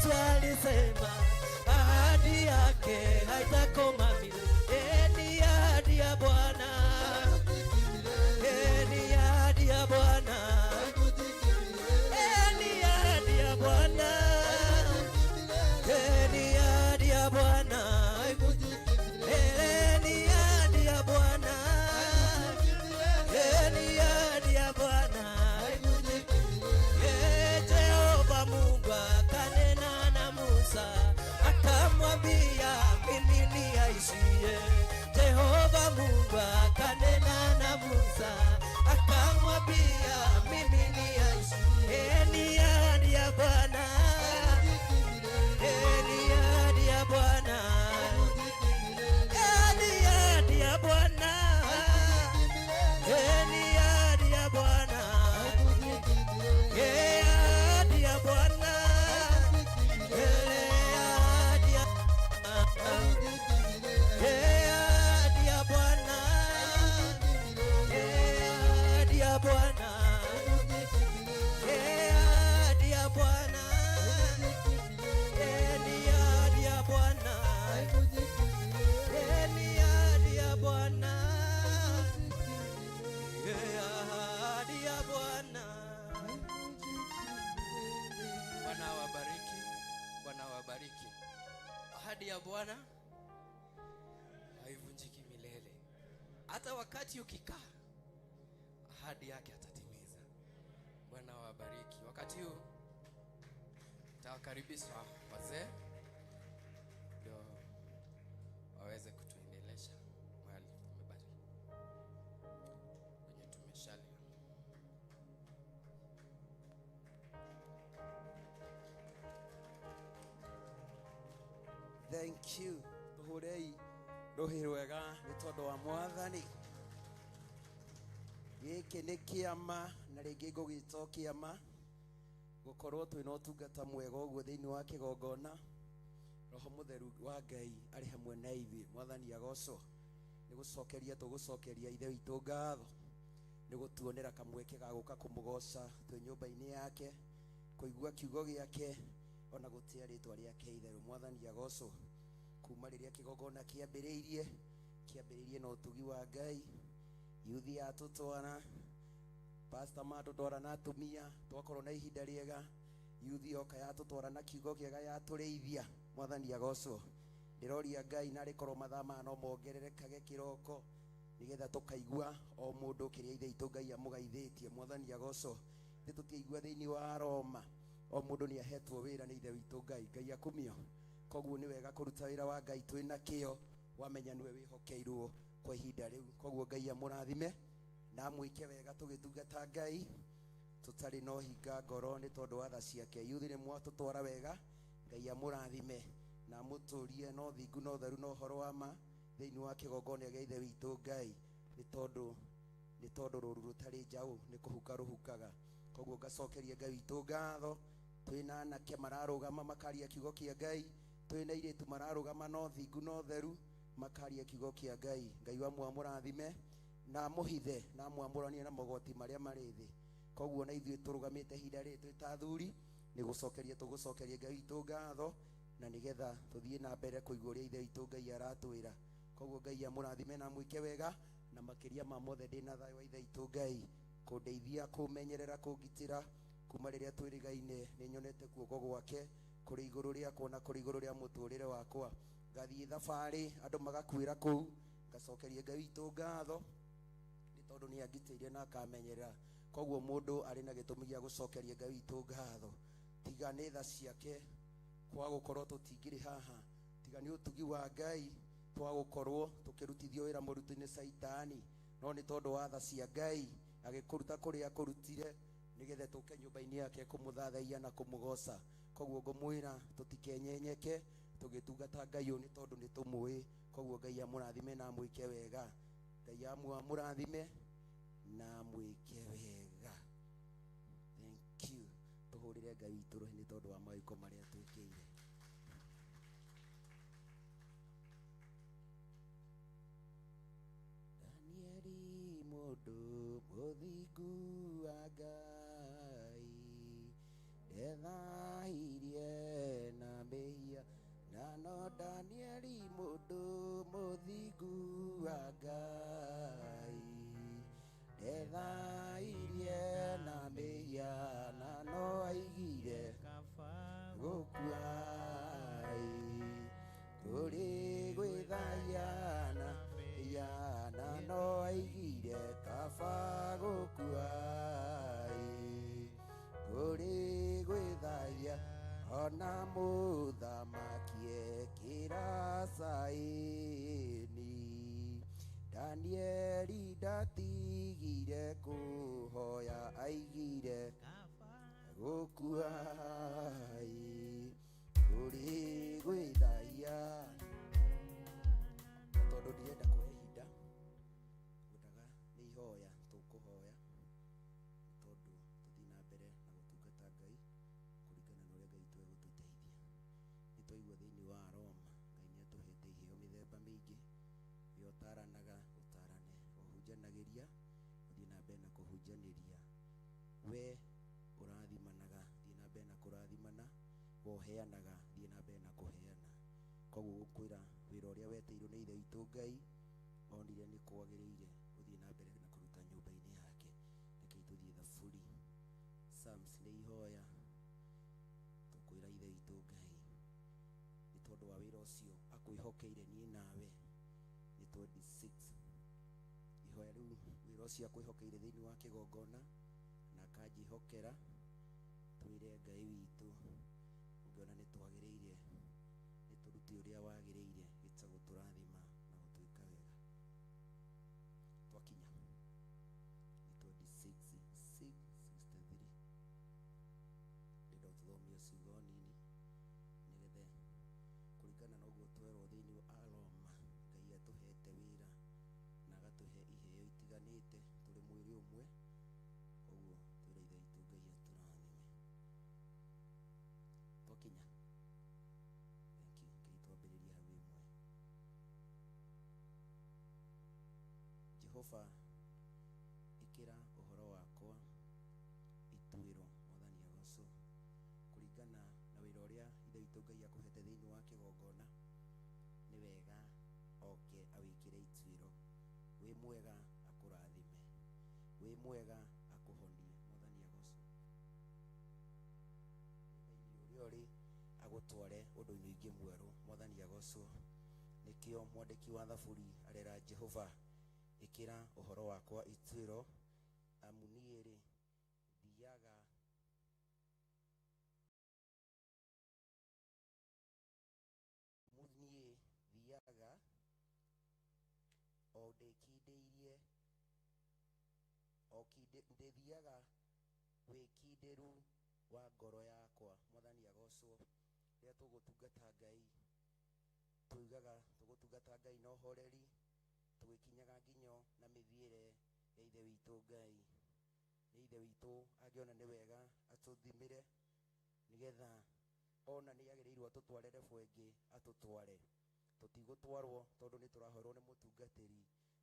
Yesu alisema ahadi yake haitakoma milele. Ni ahadi ya Bwana, ni ahadi ya Bwana, ni ahadi ya Bwana, ni ahadi ya Bwana, ni ahadi ya Bwana, ni ahadi ya Bwana. Jehova Mungu akanena na Musa akamwambia, mimi ni aishiye. Jehova Mungu akanena na Musa akamwambia, mimi ni aishiye. Ni ahadi ya Bwana, ni ahadi ya Bwana, ni ahadi ya Bwana, ni ahadi ya Bwana, ahadi ya Bwana, ahadi ya ahadi ya Bwana, ahadi ya Bwana, ahadi ya Bwana, ni ahadi ya Bwana, ni ahadi ya Bwana, ahadi ya Bwana. Bwana awabariki, Bwana awabariki. Ahadi ya Bwana haivunjiki milele. Hata wakati ukikaa, ahadi yake atatimiza. Bwana awabariki. Wakati huu tawakaribisha wazee ndio waweze kutuendelesha mahali tumebaki kwenye tumeshalia. Thank you. Tuhurei rũhĩ rwega nĩ tondũ wa Mwathani. Gĩkĩ nĩ kĩama na rĩngĩ ngũgĩta o kĩama gũkorwo twĩna ũtungata mwega ũguo thĩinĩ wa kĩgongona. Roho Mũtheru wa Ngai arĩ hamwe na ithuĩ. Mwathani agocwo. Nĩ gũcokeria tũgũcokeria Ithe witũ ngatho nĩ gũtuonera kamweke ga gũka kũmũgoca twĩ nyũmba-inĩ yake, kũigua kiugo gĩake ona gũtĩa rĩtwa rĩake itheru. Mwathani agocwo. Kuma rĩrĩa kĩgongona kĩambĩrĩirie na ũtugi wa Ngai, yuthi yatũtwara, pastor matũtwara na atumia, twakorwo na ihinda rĩega, yuthi yoka yatũtwara na kiugo kĩega yatũrĩithia. Mwathani agocwo. Ndĩroria Ngai narĩ korwo mathaa maya no mongererekage kĩroko nĩgetha tũkaigua o mũndũ kĩrĩa Ithe witũ Ngai amũgaithĩtie. Mwathani agocwo. Ithe tũtiaigua thĩinĩ wa Roma o mũndũ nĩ ahetwo wĩra nĩ Ithe witũ Ngai. Ngai akumio. Koguo nĩ wega kũruta wĩra wa Ngai twĩna kĩo, wamenya nĩwe wĩhokeirwo kwa ihinda rĩu. Koguo Ngai amũrathime na amwĩke wega tũgĩtungata Ngai tũtarĩ na ũhinga ngoro nĩ tondũ wa tha ciake. Yuthi nĩ mwatũtwara wega, Ngai amũrathime na amũtũrie na ũthingu na ũtheru na ũhoro wa ma thĩinĩ wa kĩgongona gĩa Ithe witũ Ngai, nĩ tondũ rũru rũtarĩ njaũ nĩ kũhuka rũhukaga. Koguo ngacokeria Ngai witũ ngatho. Twĩna anake mararũgama makaria kiugo kĩa Ngai, twĩna airĩtu mararũgama na ũthingu na ũtheru makaria kiugo kĩa Ngai. Ngai wa amũrathime na amũhithe na amwamũranie na mogwati marĩa marĩ thĩ. Koguo na ithuĩ tũrũgamĩte ihinda rĩrĩ twĩ ta athuri nĩ gũcokeria tũgũcokeria Ngai witũ ngatho, na nĩgetha tũthiĩ na mbere kũigua ũrĩa Ithe witũ Ngai aratwĩra. Koguo Ngai amũrathime na amwĩke wega, na makĩria ma mothe ndĩna thayũ wa Ithe witũ Ngai kũndeithia, kũmenyerera, kũngitĩra kuma rĩrĩa twĩrĩgaine. Nĩ nyonete guoko gwake kũrĩ igũrũ rĩakwa na kũrĩ igũrũ rĩa mũtũrĩre wakwa. Ngathiĩ thabarĩ andũ magakuĩra kũu, ngacokeria Ngai witũ ngatho nĩ tondũ nĩ angitĩire na akamenyerera. Koguo mũndũ arĩ na gĩtũmi gĩa gũcokeria Ngai witũ ngatho, tiga nĩ tha ciake kwa gũkorwo tũtingĩrĩ haha, tiga nĩ ũtugi wa Ngai twa gũkorwo tũkĩrutithio wĩra mũrutu nĩ Caitani, no nĩ tondũ wa tha cia Ngai agĩkũruta kũrĩa akũrutire nĩgetha tũke nyũmba-inĩ yake kũmũthathaiya na kũmũgoca. Koguo ngũmwĩra tũtikenyenyeke tũgĩtungata Ngai ũyũ nĩ tondũ nĩ tũmũĩ. Koguo Ngai amũrathime na amwĩke wega. Ngai amũrathime na amwĩke wega. Thank you. Tũhũrĩre Ngai witũ rũhĩ nĩ tondũ wa mawĩko marĩa twĩkĩire. Danieli mũndũ mũthingu wa Ngai ndethahirie na Ehokeku a Ngai ndethairie na mĩhianano aigire gũkua-ĩ kũrĩ gwĩthaia na mĩhianano aigire kaba gũkua-ĩ kũrĩ gwĩthaia ona mũthamaki ekĩra caĩni Danieli ndatigire kũhoya aigire gũkua-ĩ kũrĩ gwĩthaia. Na tondũ ndirenda kuoya ihinda, ngwendaga nĩ ihoya tũkũhoya tondũ tũthiĩ na mbere na gũtungata Ngai kũringana na ũrĩa Ngai witũ egũtũteithia. Nĩ twaigua thĩinĩ wa Roma Ngai nĩ atũhete iheo mĩthemba mĩingĩ. We ũtaranaga ũtarane, ũhunjanagĩria ũthiĩ na mbere na kũhunjanĩria, we ũrathimanaga thiĩ na mbere na kũrathimana, we ũheanaga thiĩ na mbere na kũheana. Koguo gũkwĩra wĩra ũrĩa wetĩirwo nĩ Ithe witũ Ngai onire nĩ kwagĩrĩire ũthiĩ na mbere na kũruta nyũmba-inĩ yake. Rekei tũthiĩ Thaburi, Psalms nĩ ihoya tũkwĩra Ithe witũ Ngai nĩ tondũ wa wĩra ũcio akwĩhokeire niĩ nawe. Nĩ 26 ihoya rĩu wĩra ũcio akwĩhokeire thĩinĩ wa kĩgongona na akanjĩhokera, twĩre Ngai witũ ũngĩona nĩ twagĩrĩire nĩ tũrute ũrĩa wagĩrĩire gĩtagũtũrathima na gũtwĩka wega. Twakinya nĩ 26 663 ndĩrenda ũtũthomie ciugo nini nĩgetha kũringana na ũguo twerwo thĩinĩ wa Roma Ngai atũhete wĩra na agatũhe iheo itiganĩte tũrĩ mwĩrĩ ũmwe. Koguo twĩre Ithe witũ Ngai atũrathime. Twakinya, thank you. Ngai twambĩrĩrie hau ĩmwe. Jehova ĩkĩra ũhoro wakwa ituĩro, Mwathani agocwo. Kũringana na wĩra ũrĩa Ithe witũ Ngai akũhete thĩinĩ wa kĩgongona nĩ wega oke awĩkĩre ituĩro. Wĩ mwega akũrathime, wĩ mwega akũhonie, Mwathani agocwo. Thĩna-inĩ ũrĩa ũrĩ agũtware ũndũ-inĩ ũngĩ mwerũ, Mwathani agocwo. Nĩkĩo mwandĩki wa Thaburi arera Jehova ĩkĩra ũhoro wakwa ituĩro, amu niĩ rĩ thiaga niĩ thiaga o ndĩkindĩirie o ndĩthiaga wĩkindĩru wa ngoro yakwa. Mwathani agocwo. Rĩrĩa tũgũtungata Ngai tuigaga tũgũtungata Ngai na ũhoreri, tũgĩkinyaga nginyo na mĩthiĩre ya Ithe witũ Ngai. Nĩ Ithe witũ angĩona nĩ wega atũthimĩre nĩgetha ona nĩ agĩrĩirwo atũtware level ĩngĩ atũtware. Tũtigũtwarwo tondũ nĩ tũrahoerwo nĩ mũtungatĩri,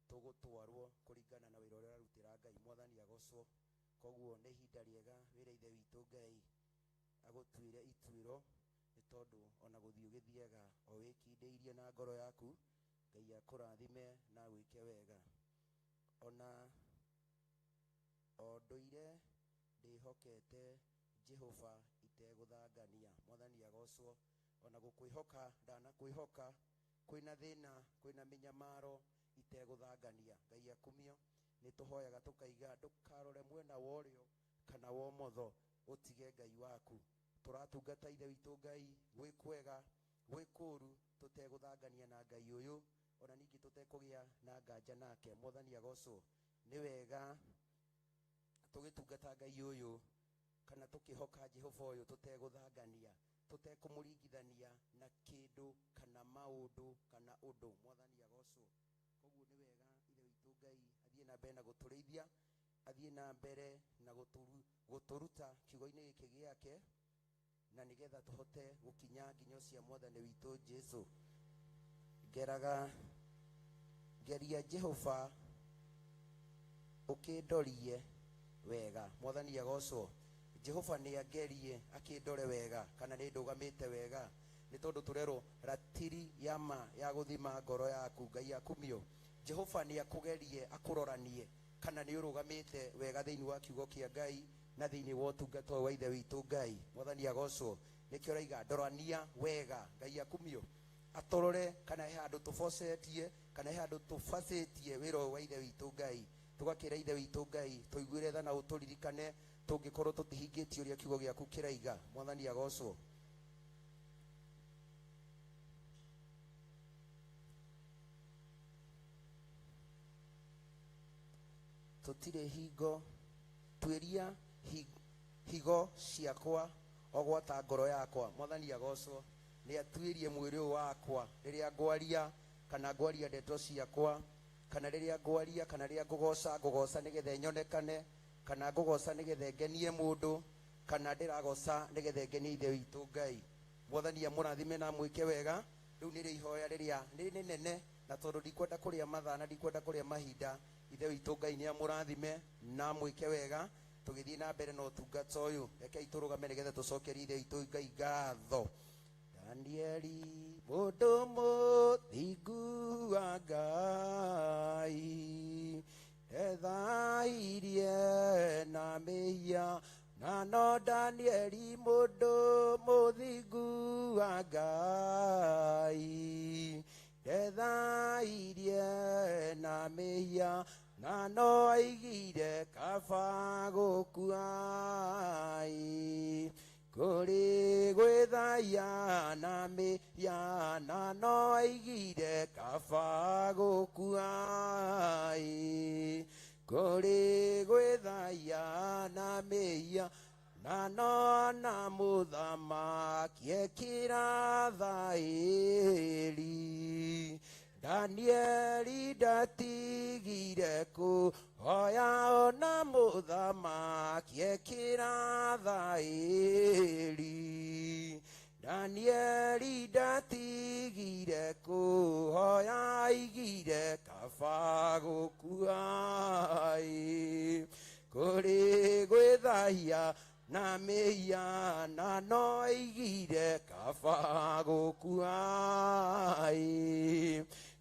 tũgũtwarwo kũringana na wĩra ũrĩa ũrarutĩra Ngai. Mwathani agocwo. Koguo nĩ ihinda rĩega wĩra Ithe witũ Ngai agũtuĩre ituĩro, nĩ tondũ ona gũthiĩ ũgĩthiaga o wĩkindĩirie na ngoro yaku, Ngai akũrathime na agwĩke wega. Ona o ndũire ndĩhokete Jehova itegũthangania. Mwathani agocwo. Ona gũkwĩhoka ndanakwĩhoka, kwĩna thĩna kwĩna mĩnyamaro itegũthangania. Ngai akumio. Nĩ tũhoyaga tũkaiga ndũkarore mwena wa ũrĩo kana wa ũmotho, ũtige Ngai waku. Tũratungata Ithe witũ Ngai gwĩ kwega gwĩ kũũru, tũtegũthangania na Ngai ũyũ, ona ningĩ tũtekũgĩa na nganja nake. Mwathani agocwo. Nĩ wega tũgĩtungata Ngai ũyũ kana tũkĩhoka Jehova ũyũ tũtegũthangania, tũtekũmũringithania na kĩndũ kana maũndũ kana ũndũ. Mwathani agocwo. Koguo nĩ wega Ithe witũ Ngai athiĩ na mbere na gũtũrĩithia, athiĩ na mbere na gũtũruta kiugo-inĩ gĩkĩ gĩake, na nĩgetha tũhote gũkinya nginyo cia Mwathani witũ Jesu. Ngeraga ngeria Jehova ũkĩndorie wega. Mwathani agocwo. Jehova nĩ angerie akĩndore wega kana nĩ ndũgamĩte wega, Nĩ tondũ tũrerwo ratiri ya ma ya gũthima ngoro yaku. Ngai akumio. Jehova nĩ akũgerie akũroranie kana nĩ ũrũgamĩte wega thĩinĩ wa kiugo kĩa Ngai na thĩinĩ wa ũtungata wa Ithe witũ Ngai. Mwathani agocwo. Nĩkĩo ũraiga ndorania wega. Ngai akumio. Atũrore kana he handũ tũbocetie kana he handũ tũbacĩtie wĩra ũyũ wa Ithe witũ Ngai. Tũgakĩra Ithe witũ Ngai tũiguĩre tha na ũtũririkane tũngĩkorwo tũtihingĩtie ũrĩa kiugo gĩaku kĩraiga. Mwathani agocwo. Tũtirĩ hingo tuĩria higo ciakwa ogwata ngoro yakwa. Mwathani agocwo. Nĩ atuĩrie mwĩrĩ ũyũ wakwa rĩrĩa ngwaria kana ngwaria ndeto ciakwa kana rĩrĩa ngwaria kana rĩrĩa ngũgoca ngũgoca nĩgetha nyonekane kana ngũgoca nĩgetha ngenie mũndũ kana ndĩragoca nĩgetha ngenie Ithe witũ Ngai. Mwathani amũrathime na amwĩke wega. Rĩu nĩrĩo ihoya rĩrĩa nĩ rĩnene na tondũ ndikwenda kũrĩa mathaa na ndikwenda kũrĩa mahinda, Ithe witũ Ngai nĩ amũrathime na amwĩke wega. Tũgĩthiĩ na mbere na ũtungata ũyũ, rekei tũrũgame nĩgetha tũcokerie Ithe witũ Ngai ngatho. Danieli mũndũ mũthingu wa Ngai ethairie na mĩhia na no Danieli mũndũ mũthingu wa Ngai ethairie na mĩhia na no aigire kaba gũkua kũrĩ gwĩthaia na mĩhia na no aigire kaba gũkua kũrĩ gwĩthaia na mĩhia na no na mũthamaki ekĩra thaĩri. Danieli ndatigire kũhoya ona mũthamaki ekĩra thaĩri. Danieli ndatigire kũhoya aigire kaba gũkua kũrĩ gwĩthaia na mĩhia na no aigire kaba gũkua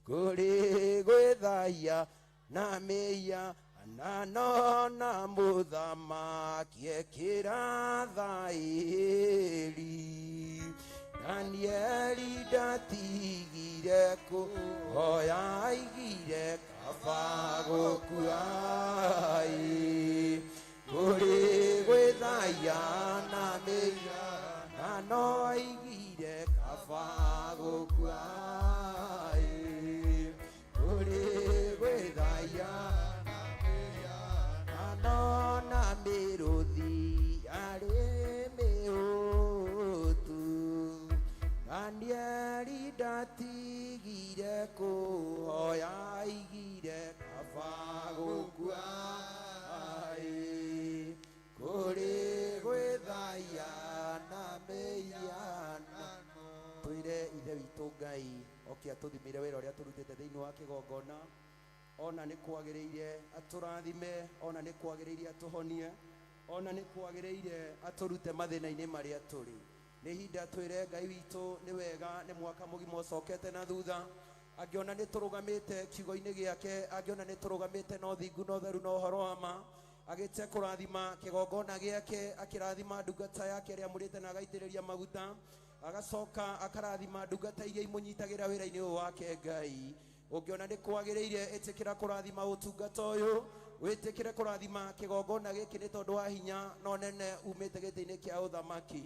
kũrĩ gwĩthaia na mĩhia na no na mũthamaki ekĩra thaĩri. Danieli ndatigire kũhoya aigire kaba gũkua kũrĩ gwĩthaia na mĩhia na no aigire kaba gũkua kũrĩ gwĩthaia na mĩhia na no na mĩrũthi yarĩ mĩũtu. Danieli ndatigire kũhoya aigire kaba gũkua kũrĩ gwĩthaia na mĩhia. Twĩre Ithe witũ Ngai oke atũthimĩre wĩra ũrĩa tũrutĩte thĩinĩ wa kĩgongona. Ona nĩ kwagĩrĩire atũrathime, ona nĩ kwagĩrĩire atũhonie, ona nĩ kwagĩrĩire atũrute mathĩna-inĩ marĩa tũrĩ. Nĩ ihinda twĩre Ngai witũ nĩ wega, nĩ mwaka mũgima ũcokete na thutha. Angĩona nĩ tũrũgamĩte kiugo-inĩ gĩake, angĩona nĩ tũrũgamĩte na ũthingu na ũtheru na ũhoro wa ma, agĩte kũrathima kĩgongona gĩake, akĩrathima ndungata yake ĩrĩa amũrĩte na agaitĩrĩria maguta, agacoka akarathima ndungata iria imũnyitagĩra wĩra-inĩ ũyũ wake. Ngai ũngĩona nĩ kwagĩrĩire, ĩtĩkĩra kũrathima ũtungata ũyũ, wĩtĩkĩre kũrathima kĩgongona gĩkĩ nĩ tondũ wa hinya na ũnene umĩte gĩtĩ-inĩ kĩa ũthamaki.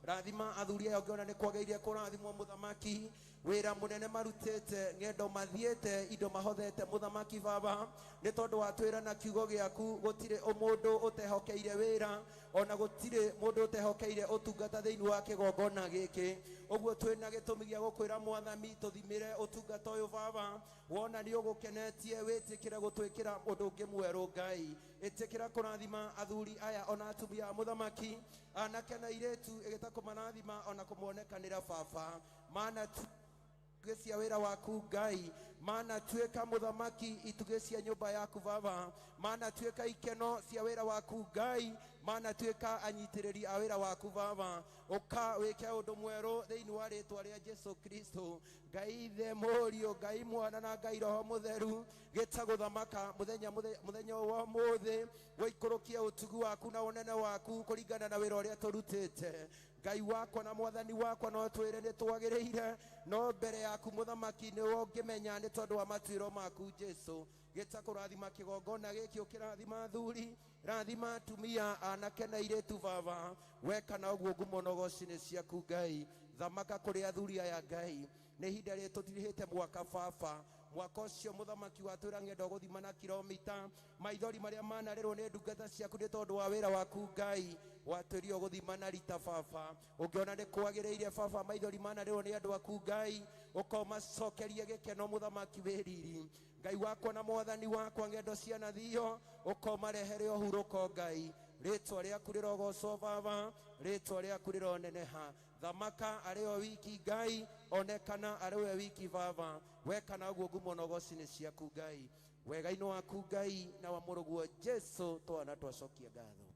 Rathima athuri aya ũngĩona nĩ kwagĩrĩire kũrathimwo mũthamaki, wĩra mũnene marutĩte, ng'endo mathiĩte, indo mahothete mũthamaki baba, nĩ tondũ watwĩra na kiugo gĩaku gũtirĩ mũndũ ũtehokeire wĩra ona gũtirĩ mũndũ ũtehokeire ũtungata thĩinĩ wa kĩgongona gĩkĩ. Ũguo twĩna gĩtũmi gĩa gũkwĩra mwathani tũthimĩre ũtungata ũyũ baba, wona nĩ ũgũkenetie wĩtĩkĩre gũtwĩkĩra ũndũ ũngĩ mwerũ. Ngai ĩtĩkĩra kũrathima athuri aya ona atumia a mũthamaki, anake na airĩtu, ĩgĩta kũmarathima ona kũmonekanĩra baba, mana itugĩ cia wĩra waku Ngai, mana tuĩka mũthamaki itugĩ cia nyũmba yaku baba, Manatuĩka ikeno cia wĩra waku Ngai, manatuĩka anyitĩrĩri a wĩra waku Baba. Ũka wĩke ũndũ mwerũ thĩinĩ wa rĩtwa rĩa Jesu Kristo. Ngai Ithe, Mũriũ, Ngai Mwana na Ngai Roho Mũtheru, gĩta gũthamaka mũthenya mũthenya wa ũmũthĩ, gũikũrũkia ũtugi waku na ũnene waku kũringana na wĩra ũrĩa tũrutĩte. Ngai wakwa na mwathani wakwa, no twĩre nĩ twagĩrĩire, no mbere yaku mũthamaki nĩ ũngĩmenya nĩ tondũ wa matuĩro maku Jesu. Gĩta kũrathima kĩgongona gĩkĩ, ũkĩrathima athuri, rathima atumia, anake na airĩtu Baba. Weka na ũguo ngumo na ũgoci nĩ ciaku Ngai. Thamaka kũrĩ athuri aya Ngai, nĩ ihinda rĩrĩ tũtirihĩte mwaka Baba. Mwaka ũcio mũthamaki watwĩra ng'endo gũthima na kilomita, maithori marĩa manarĩrwo nĩ ndungata ciaku nĩ tondũ wa wĩra waku Ngai, watwĩrio gũthima na rita Baba. Ũngĩona nĩ kwagĩrĩire Baba, maithori manarĩrwo nĩ andũ aku Ngai, ũkomacokerie gĩkeno mũthamaki wĩ riri. Ngai wakwa na mwathani wakwa, ng'endo cianathio ũkomarehere ũhurũko Ngai. Rĩtwa rĩaku rĩrogocwo Baba, rĩtwa rĩaku rĩroneneha. Thamaka arĩ o wiki Ngai, onekana arĩ we wiki Baba. Weka na ũguo ngumo na ũgoci nĩ ciaku Ngai. Wega-inĩ waku Ngai na wa mũrũguo Jesu twana twacokia ngatho.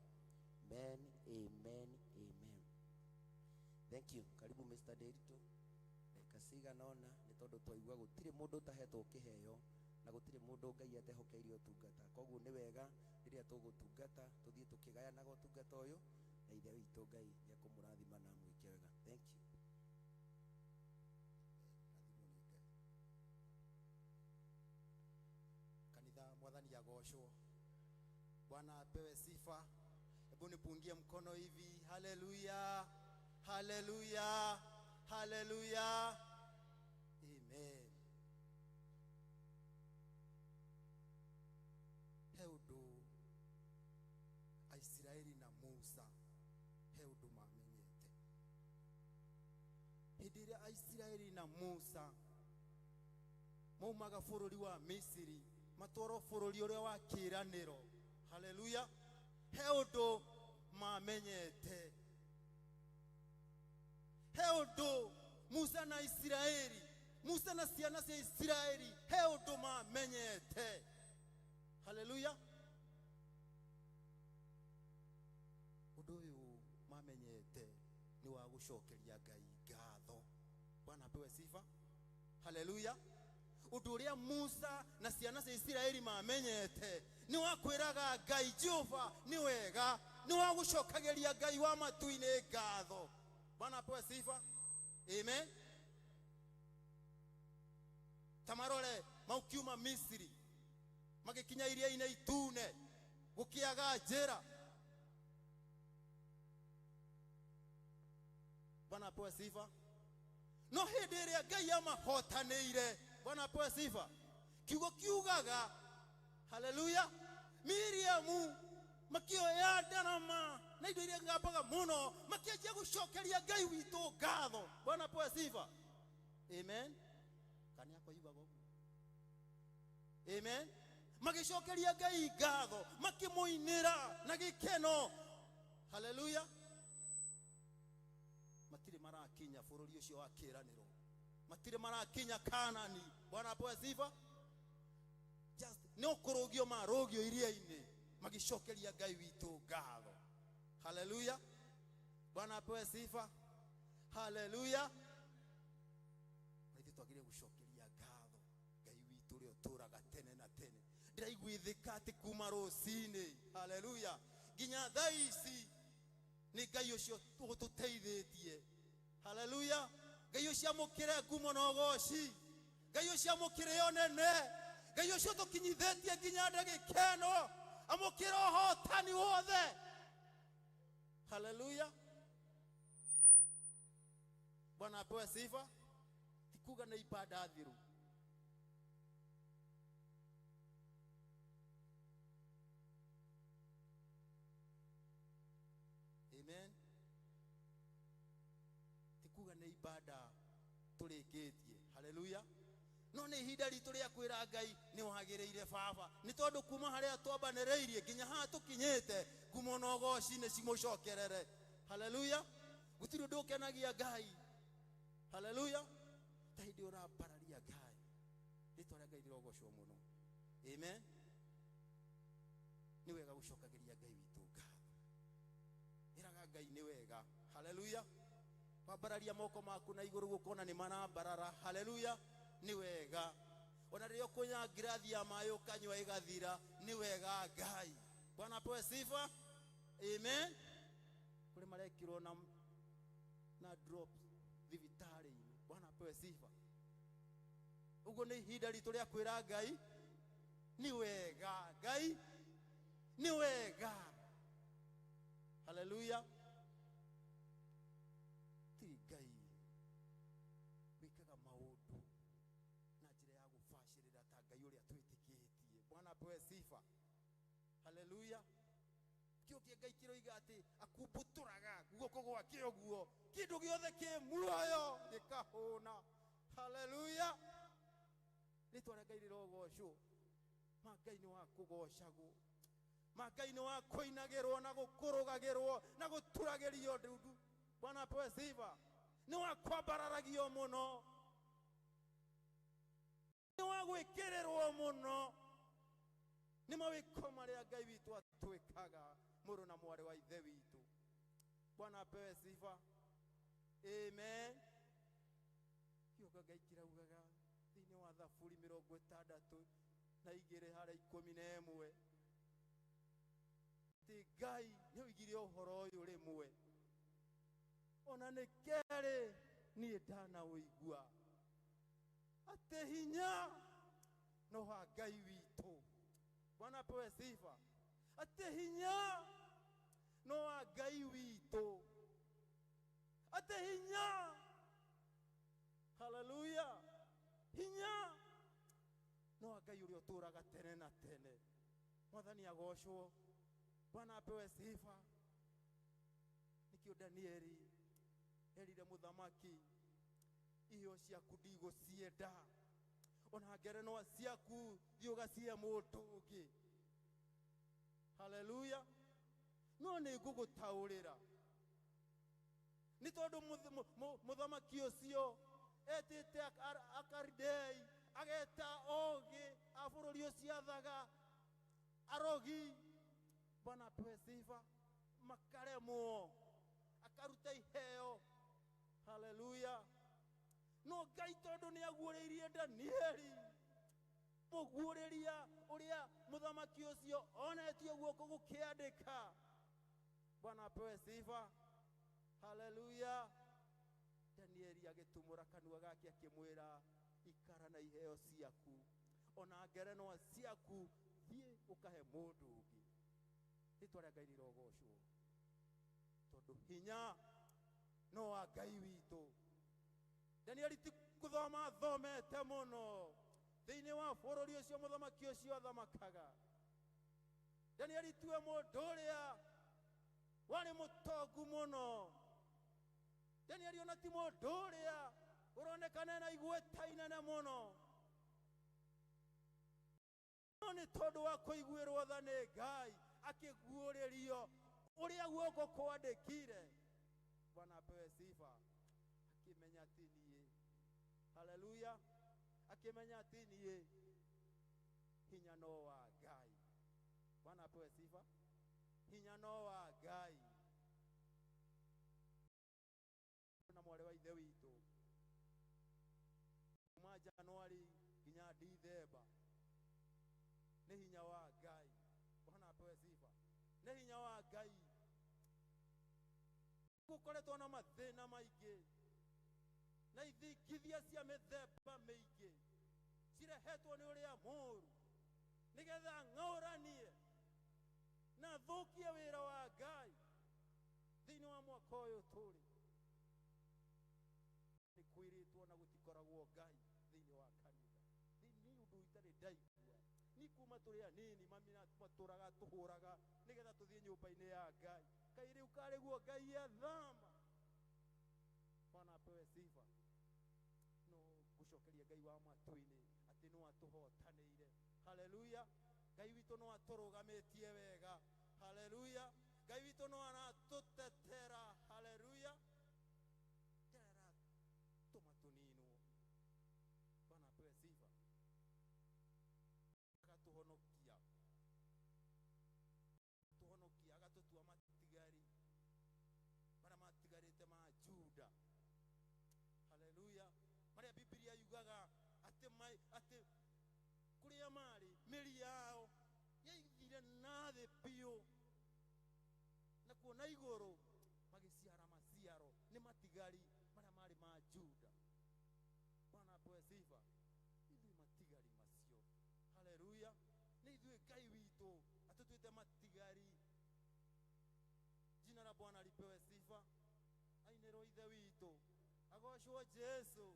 Amen, amen, amen. Thank you. Karibu Mr. Derito. Ndagĩka cigana ũna nĩ tondũ twaigua gũtirĩ mũndũ ũtahetwo kĩheo na gũtirĩ mũndũ Ngai atehokeire ũtungata. Koguo nĩ wega rĩrĩa tũgũtungata tũthiĩ tũkĩgayanaga ũtungata ũyũ, na Ithe witũ Ngai nĩekũmũrathima na amwĩke wega. Thank you. Rathimwo nĩ Ngai. Kanitha, mwathani agocwo. Bwana apewe sifa. Hebu nipungie mkono hivi. Haleluya, haleluya, haleluya, amen. He ũndũ Aisiraeli na Musa, he ũndũ mamenyete. Hĩndĩ ĩrĩa Aisiraeli na Musa maumaga bũrũri wa Misiri matwarwo bũrũri ũrĩa wa kĩĩranĩro, haleluya, he ũndũ mamenyete. He ũndũ Musa na Isiraeli, Musa na ciana cia Isiraeli, he ũndũ mamenyete. Haleluya. Ũndũ ũyũ mamenyete nĩ wa gũcokeria Ngai ngatho. Bwana apewe sifa. Haleluya. Ũndũ ũrĩa Musa na ciana cia Isiraeli mamenyete nĩ wa kwĩraga Ngai Jehova nĩ wega, nĩ wa gũcokagĩria Ngai wa matu-inĩ ngatho. Bwana apewe sifa. Amen. Tamarore maukiuma Misiri magĩkinya iria-inĩ itune, gũkĩaga njĩra. Bwana apewe sifa. No hĩndĩ ĩrĩa Ngai amahotanĩire, Bwana apewe sifa, kiugo kiugaga, haleluya, Miriamu makĩoya ndarama na indo iria ngambaga mũno, makĩanjia gũcokeria Ngai witũ ngatho. Bwana apewe sifa. Amen. Kana yakwa yugaga ũguo. Amen. Magĩcokeria Ngai ngatho, makĩmũinĩra na gĩkeno. Haleluya. Matirĩ marakinya bũrũri ũcio wa kĩĩranĩro, matirĩ marakinya Kanani. Bwana apewe sifa. Just no kũrũgio marũgio iria-inĩ, magĩcokeria Ngai witũ ngatho. Haleluya. Bwana apewe sifa. Haleluya. Na ithuĩ twagĩrĩire gũcokeria ngatho Ngai witũ ũrĩa ũtũũraga tene na tene. Ndĩraiguithĩka atĩ kuma rũcinĩ, haleluya, nginya thaa ici nĩ Ngai ũcio ũtũteithĩtie. Haleluya. Ngai ũcio amũkĩre ngumo na ũgoci, Ngai ũcio amũkĩre ũnene, Ngai ũcio ũtũkinyithĩtie nginya ndagĩka ĩno, amũkĩre ũhotani wothe. Haleluya. Bwana apewe sifa. Ti kuga nĩ ibada thiru. Amen. Ti kuga nĩ ibada tũrĩkĩtie. Haleluya. No nĩ ihinda ritũ rĩa kwĩra Ngai nĩ wagĩrĩire Baba, nĩ tondũ kuma harĩa twambanĩrĩirie nginya haha tũkinyĩte, ngumo na ũgoci nĩ cimũcokerere. Haleluya. Gũtirĩ ũndũ ũkenagia Ngai. Haleluya. Ta hĩndĩ ũrambararia Ngai, rĩtwa rĩa Ngai rĩrogocwo mũno. Amen. Nĩ wega gũcokageria Ngai witũ ngatho. Ĩraga Ngai nĩ wega. Haleluya. Wambararia moko maku na igũrũ gũkona nĩ marambarara. Haleluya. Nĩ wega. Ona rĩrĩa ũkũnyua ngirathi ya maĩ ũkanyua ĩgathira, nĩ wega Ngai. Bwana apewe sifa. Amen. Kũrĩ marekirwo na drops thibitarĩ-inĩ. Bwana apewe sifa. Ũguo nĩ ihinda ritũ rĩa kwĩra Ngai nĩ wega. Ngai nĩ wega. Haleluya. Ti Ngai wĩkaga maũndũ na njĩra ya gũbacĩrĩra ta Ngai ũrĩa twĩtĩkĩtie. Bwana apewe sifa. Haleluya. Kĩo kĩa Ngai kĩroiga atĩ akumbũtũraga guoko gwake ũguo kĩndũ gĩothe kĩ muoyo gĩkahũna. Haleluya. Rĩtwa rĩa Ngai rĩrogocwo. Ma Ngai nĩ wa kũgocagwo. Ma Ngai nĩ wa kũinagĩrwo na gũkũrũgagĩrwo na gũturagĩrio ndundu. Bwana apewe sifa. Nĩ wa kwambararagio mũno. Nĩ wa gwĩkĩrĩrwo mũno. Nĩ mawĩko marĩa Ngai witũ atwĩkaga mũrũ na mwarĩ wa ithe witũ. Bwana apewe sifa. Amen. Kiugo Ngai kĩraugaga thĩinĩ wa Thaburi 62 harĩa 11 atĩ Ngai nĩ oigire ũhoro ũyũ rĩmwe ona nĩ kerĩ niĩ ndanaũigua atĩ hinya no wa Ngai witũ. Bwana apewe sifa. Atĩ hinya no wa Ngai witũ. Atĩ hinya. Haleluya. Hinya no wa Ngai ũrĩa ũtũũraga tene na tene. Mwathani agocwo. Bwana apewe sifa. Nĩkĩo Danieli erire mũthamaki, iheo ciaku ndigũcienda, ona ngerenwa ciaku thiĩ ũgacihe mũndũ ũngĩ. Haleluya. No nĩ ngũgũtaũrĩra nĩ tondũ mũthamaki ũcio etĩte Akaridei, ageta ogĩ a bũrũri ũcio athaga, arogi. Bwana apewe sifa. Makaremwo, akaruta iheo. Haleluya. No Ngai tondũ nĩ aguũrĩirie Danieli, mũguũrĩria ũrĩa mũthamaki ũcio onetio guoko gũkĩandĩka. Bwana apewe sifa. Haleluya. Danieli agĩtumũra kanua gake akĩmwĩra, ikara na iheo ciaku ona ngerenwa ciaku, thiĩ ũkahe mũndũ ũngĩ. Rĩtwa rĩa Ngai rĩrogocwo tondũ hinya no wa Ngai witũ. Danieli ti gũthoma athomete mũno thĩinĩ wa bũrũri ũcio mũthamaki ũcio athamakaga. Danieli tiwe mũndũ ũrĩa warĩ mũtongu mũno. Danieli ona ti mũndũ ũrĩa ũronekana ena igweta inene mũno, no nĩ tondũ wa kũiguĩrwo tha nĩ Ngai akĩguũrĩrio ũrĩa guoko kwandĩkire. Bwana apewe sifa. Akĩmenya atĩ niĩ, haleluya, akĩmenya atĩ niĩ hinya no wa Ngai. Bwana apewe sifa. Hinya no wa Ngai. Na mwarĩ wa ithe witũ kuma Januari nginya Dithemba nĩ hinya wa Ngai. Bwana apewe sifa. Nĩ hinya wa Ngai. Gũkoretwo na mathĩna maingĩ na ithingithia cia mĩthemba mĩingĩ cirehetwo nĩ ũrĩa mũũru nĩgetha ng'aũranie na thũkie wĩra wa Ngai thĩinĩ wa mwaka ũyũ tũrĩ. Nĩ kwĩrĩtwo na gũtikoragwo Ngai thĩinĩ wa kanitha. Nĩ ũndũ itarĩ ndaigua. Ni kuma tũrĩ anini mami na matũraga tũhũraga nĩgetha tũthiĩ nyũmba-inĩ ya Ngai. Kaĩ rĩu karĩ guo Ngai athama. Bwana apewe sifa. No ngũcokeria Ngai wa matu-inĩ atĩ no atũhotanĩire. Haleluya. Ngai witũ no atũrũgamĩtie wega. Haleluya. Ngai witũ no aratũtetera. Haleluya. Ndarĩ aratũma tũninwo. Bwana apewe sifa. Agatuhonokia. Yugaga atĩ atĩ kũrĩa marĩ mĩri yao yaithire na thĩ biũ, na kuona igũrũ magĩciara maciaro nĩ matigari marĩa marĩ ma Juda. Bwana apewe sifa. Ithuĩ matigari macio, haleluya, nĩ ithuĩ Ngai witũ atũtuĩte matigari. Jina la Bwana lipewe sifa. Ainĩrwo Ithe witũ, agocwo Jesu.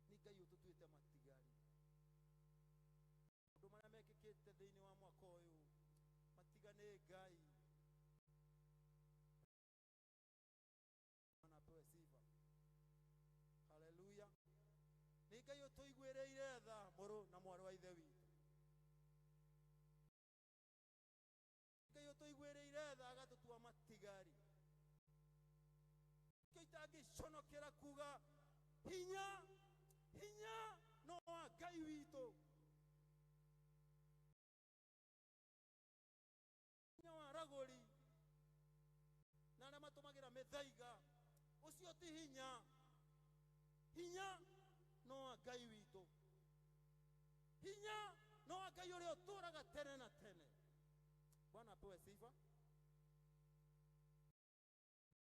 Nĩ Ngai ũtũtuĩte matigari. Maũndũ marĩa mekĩkĩte thĩinĩ wa mwaka ũyũ matiga nĩ Ngai. Bwana apewe sifa. Haleluya. Nĩ Ngai ũtũiguĩrĩire tha, mũrũ na mwarĩ wa Ithe witũ. Ngai ũtũiguĩrĩire tha agatũtua matigari. Kĩo itangĩconokera kuga hinya, hinya no wa Ngai witũ. Hinya wa ragũri na arĩa matũmagĩra mĩthaiga, ũcio ti hinya. Hinya no wa Ngai witũ. Hinya no wa Ngai ũrĩa ũtũũraga tene na tene. Bwana apewe sifa.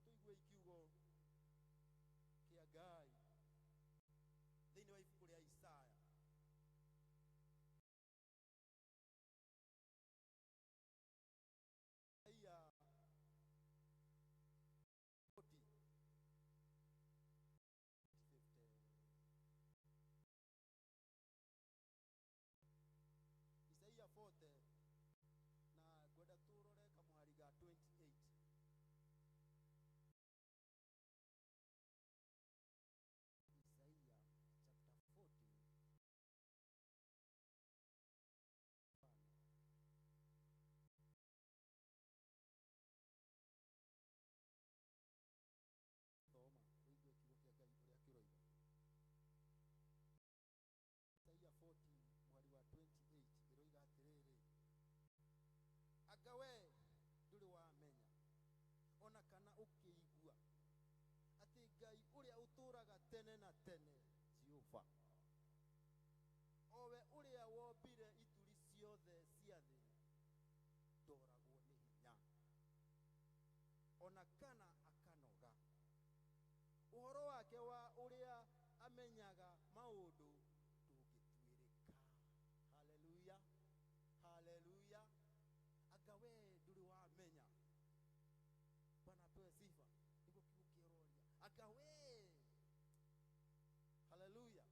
Tuigue kiugo kĩa Ngai thĩinĩ wa ibuku rĩa Isaya. Isaia 40 50. Isaia 40 na ngwenda turore kamuhari ga 28. Isaia chapter 40. Thoma ũigue kiugo kĩa Ngai ũrĩa kĩroiga. Isaia 40 mũhari wa 28 ĩroiga atĩrĩrĩ, anga we ndũrĩ wamenya ona kana ũkĩigua atĩ Ngai ũrĩa ũtũũraga tene na tene, Jehova, o we ũrĩa wombire ituri ciothe cia thĩ, ndoragwo nĩ hinya ona kana akanoga. Ũhoro wake wa ũrĩa amenyaga maũndũ ndũngĩtuĩrĩka. Haleluya, haleluya. Anga we ndũrĩ wamenya. Bwana apewe sifa. Nĩguo kiugo kĩroria anga we, haleluya,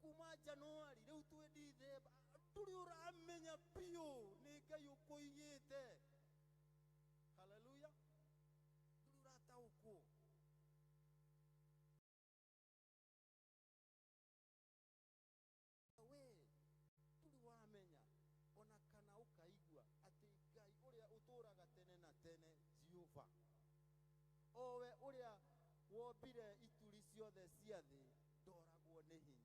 kuma Januari rĩu twĩ Dithemba, ndũrĩ ũramenya biũ nĩ Ngai ũkũigĩte. Haleluya, ndũrĩ ũrataũkwo. We ndũrĩ wamenya ona kana ũkaigua atĩ Ngai ũrĩa ũtũũraga tene na tene, Jehova, o we ũrĩa wombire ituri ciothe cia thĩ, ndoragwo nĩ hinya.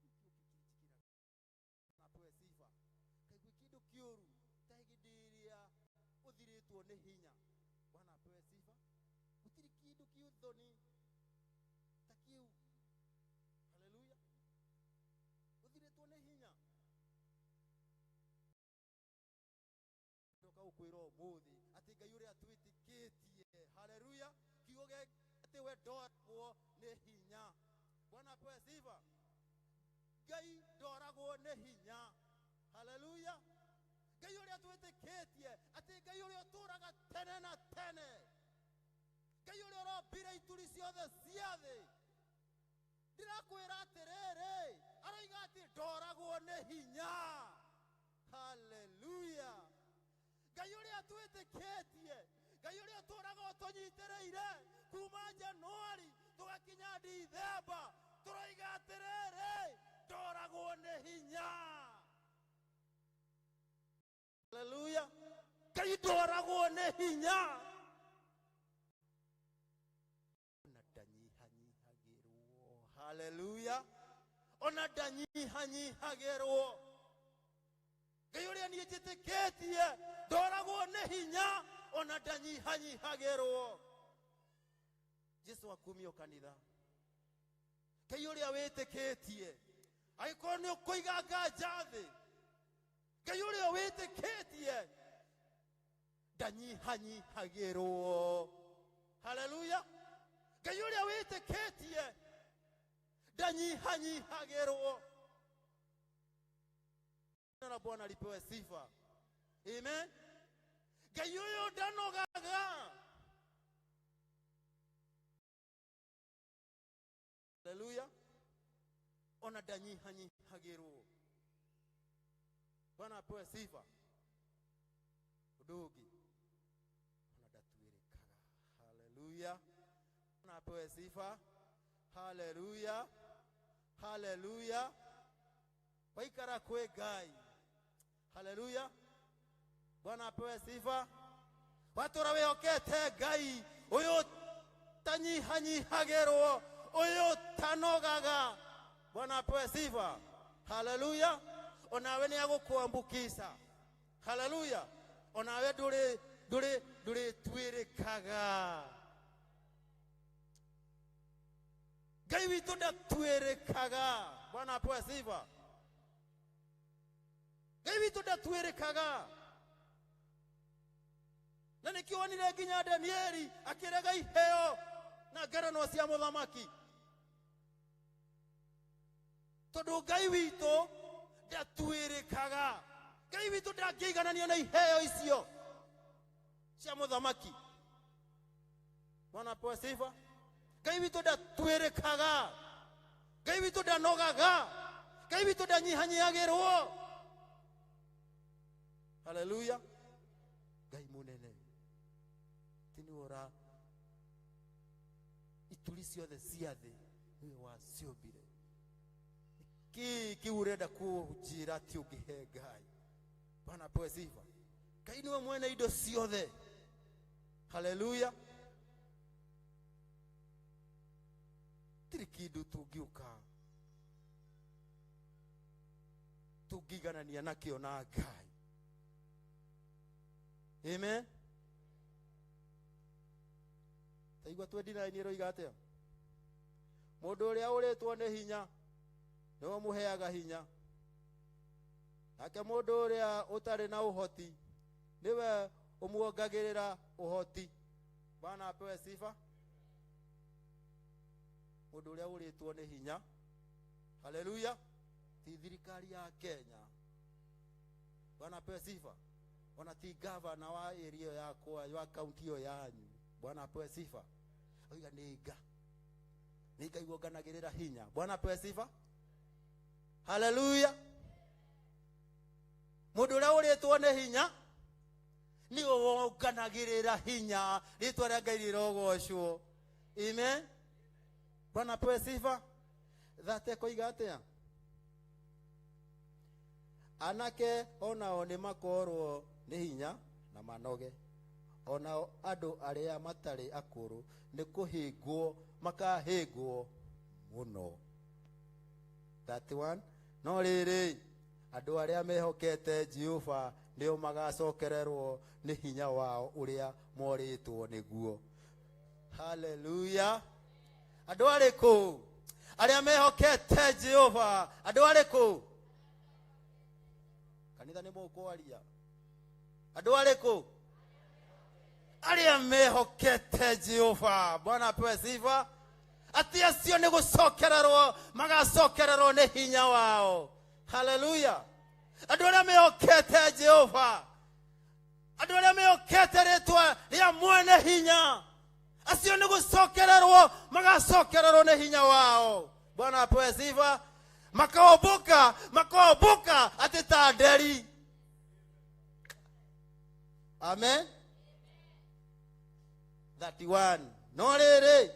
Nĩkĩo kĩnjĩkĩraga apewe sifa. Kaigua kĩndũ kĩũru ta hĩndĩ ĩrĩa ũthirĩtwo nĩ hinya. Bwana apewe sifa. Gũtirĩ kĩndũ kĩũthoni ta kĩu. Haleluya. Ũthirĩtwo nĩ hinya. Ndoka gũkwĩra ũmũthĩ atĩ Ngai ũrĩa twĩtĩkĩtie, haleluya, kiugo gĩake atĩ we ndoragwo nĩ hinya. Bwana apewe sifa. Ngai ndoragwo nĩ hinya. Haleluya. Ngai ũrĩa twĩtĩkĩtie atĩ Ngai ũrĩa ũtũũraga tene na tene, Ngai ũrĩa ũrombire ituri ciothe cia thĩ, ndĩrakwĩra atĩrĩrĩ, aroiga atĩ ndoragwo nĩ hinya. Haleluya. Ngai ũrĩa twĩtĩkĩtie, Ngai ũrĩa ũtũũraga ũtũnyitĩrĩire kuma Januari tũgakinya Dithemba, tũroiga atĩrĩrĩ, ndoragwo nĩ hinya. Haleluya. Ngai ndoragwo nĩ hinya. Ona ndanyihanyihagĩrwo. Haleluya. Ona ndanyihanyihagĩrwo. Ngai ũrĩa niĩ njĩtĩkĩtie ndoragwo nĩ hinya, ona ndanyihanyihagĩrwo. Jesu akumio kanitha. Ngai ũrĩa wĩtĩkĩtie angĩkorwo nĩ ũkũiga nganja thĩ, Ngai ũrĩa wĩtĩkĩtie ndanyihanyihagĩrwo. Haleluya. Ngai ũrĩa wĩtĩkĩtie ndanyihanyihagĩrwo. Jina la Bwana lipewe sifa. Amen. Ngai ũyũ ndanogaga. Haleluya. Ona ndanyihanyihagĩrwo. Bwana apewe sifa. Ũndũ ũngĩ, ona ndatuĩrĩkaga. Haleluya. Bwana apewe sifa. Haleluya. Haleluya. Waikara kwĩ Ngai. Haleluya. Bwana apewe sifa. Watũra wĩhokete Ngai ũyũ tanyihanyihagĩrwo, ũyũ tanogaga. Bwana apewe sifa. Haleluya. Onawe nĩ agũkũambukica. Haleluya. Onawe ndũrĩ ndũrĩ ndũrĩtuĩrĩkaga. Ngai witũ ndatuĩrĩkaga. Bwana apewe sifa. Ngai witũ ndatuĩrĩkaga. Na nĩkĩo wonire nginya Danieli akĩrega iheo na ngerenwa cia mũthamaki, tondũ Ngai witũ ndatuĩrĩkaga. Ngai witũ ndangĩigananio na iheo icio cia mũthamaki. Bwana apewe sifa. Ngai witũ ndatuĩrĩkaga. Ngai witũ ndanogaga. Ngai witũ ndanyihanyihagĩrwo. Haleluya. Ngai mũnene ti nĩwe ũra ituri ciothe cia thĩ nĩwe waciũmbire. Kĩ kĩu ũrenda kũnjĩra atĩ ũngĩhe Ngai? Bwana apewe sifa. Ngai nĩwe mwene indo ciothe. Haleluya. Tirĩ kĩndũ tũngĩũka tũngĩiganania nakĩo na Ngai. Amen. Taigua 29 ĩroiga atĩa? Mũndũ ũrĩa ũrĩtwo nĩ hinya nĩwe mũheaga hinya, nake mũndũ ũrĩa ũtarĩ na ũhoti nĩwe ũmuongagĩrĩra ũhoti. Bwana apewe sifa. Mũndũ ũrĩa ũrĩtwo nĩ hinya, haleluya, ti thirikari ya Kenya. Bwana apewe sifa. Ona ti gavana wa area yakwa wa kaunti ĩyo yanyu. Bwana apewe sifa. Oiga nĩ nga nĩ Ngai wonganagĩrĩra hinya. Bwana apewe sifa. Haleluya. Mũndũ ũrĩa ũrĩtwo nĩ hinya nĩwe wonganagĩrĩra hinya. Rĩtwa rĩa Ngai rĩrogocwo. Amen. Bwana apewe sifa. Thate koiga atĩa? Anake onao nĩ makorwo nĩ hinya na manoge, onao andũ arĩa matarĩ akũrũ nĩ kũhĩngwo makahĩngwo mũno. 31 no rĩrĩ, andũ arĩa mehokete Jehova nĩo magacokererwo nĩ hinya wao ũrĩa morĩtwo nĩguo. Haleluya. Andũ arĩkũ arĩa mehokete Jehova? Andũ arĩkũ? Kanitha nĩ mũkwaria. Andũ arĩkũ arĩa mehokete Jehova? Bwana apewe sifa. Atĩ acio nĩ gũcokererwo magacokererwo nĩ hinya wao. Haleluya. Andũ arĩa mehokete Jehova, andũ arĩa mehokete rĩtwa rĩa mwene hinya, acio nĩ gũcokererwo magacokererwo nĩ hinya wao. Bwana apewe sifa. Makaomboka, makaomboka atĩ ta nderi. Amen. 31 no rĩrĩ,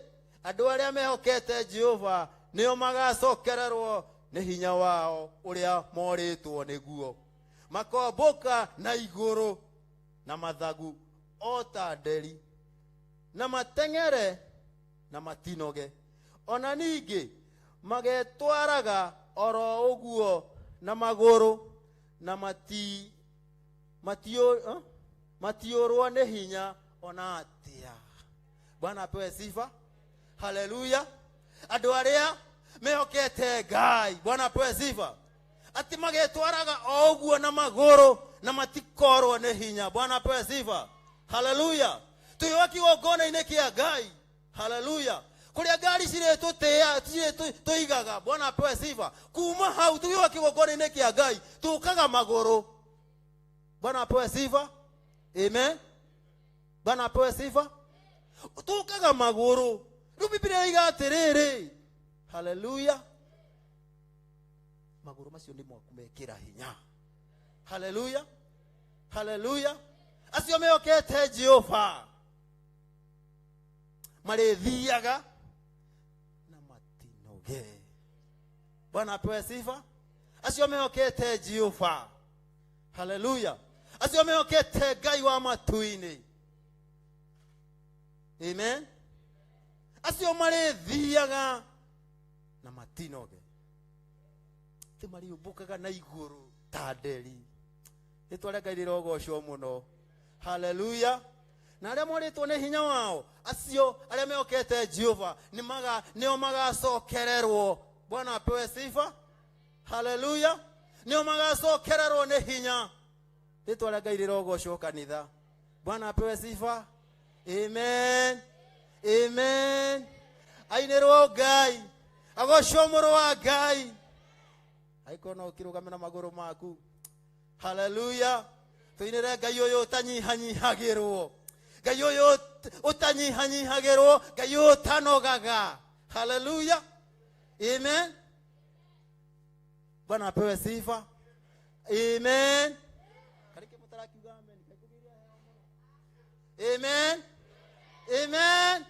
andũ arĩa mehokete Jehova nĩo magacokererwo nĩ hinya wao ũrĩa morĩtwo nĩguo, makombũka na igũrũ na mathagu o ta nderi, na mateng'ere na matinoge, ona ningĩ magetwaraga oro ũguo na magũrũ na matiũrwo nĩ hinya ona atĩa. Bwana apewe sifa. Haleluya. Andũ arĩa Mehokete Ngai. Bwana apewe sifa. Ati magetwaraga o ũguo na magũrũ na matikorwo nĩ hinya. Bwana apewe sifa. Haleluya. Twĩwa kĩgongona-inĩ kĩa Ngai. Haleluya. Kũrĩa ngari cirĩ tũtĩa cirĩ tũigaga. Bwana apewe sifa. Kuma hau tũgĩũka kĩgongona-inĩ kĩa Ngai tũkaga magũrũ. Bwana apewe sifa. Amen. Bwana apewe sifa. Tũkaga magũrũ. Rĩu Biblia iga atĩrĩrĩ. Haleluya. Magũrũ macio nĩ mekĩra hinya. Haleluya. Haleluya. Acio mehokete Jehova marĩthiaga na matinoge. Bwana apewe sifa. Acio mehokete Jehova. Haleluya. Acio mehokete Ngai wa matu-inĩ. Amen. Acio marĩthiaga na matinoge. Ti mariũmbũkaga na igũrũ ta nderi. Rĩtwa rĩa Ngai rĩrogocwo mũno. Haleluya. Na arĩa morĩtwo nĩ hinya wao, acio arĩa mehokete Jehova nĩo magacokererwo. Bwana apewe sifa. Haleluya. Nĩo magacokererwo nĩ hinya. Rĩtwa rĩa Ngai rĩrogocwo kanitha. Bwana apewe sifa. Amen. Amen. Ainĩrwo Ngai. Agocwo mũrũ wa Ngai. Angĩkorwo no ũkĩrũgame na magũrũ maku. Haleluya. Tũinĩre Ngai ũyũ ũtanyihanyihagĩrwo. Ngai ũyũ ũtanyihanyihagĩrwo, Ngai ũyũ ũtanogaga. Haleluya. Amen. Bwana apewe sifa. Amen. Karike mũtarakiuga amen. Amen. Amen.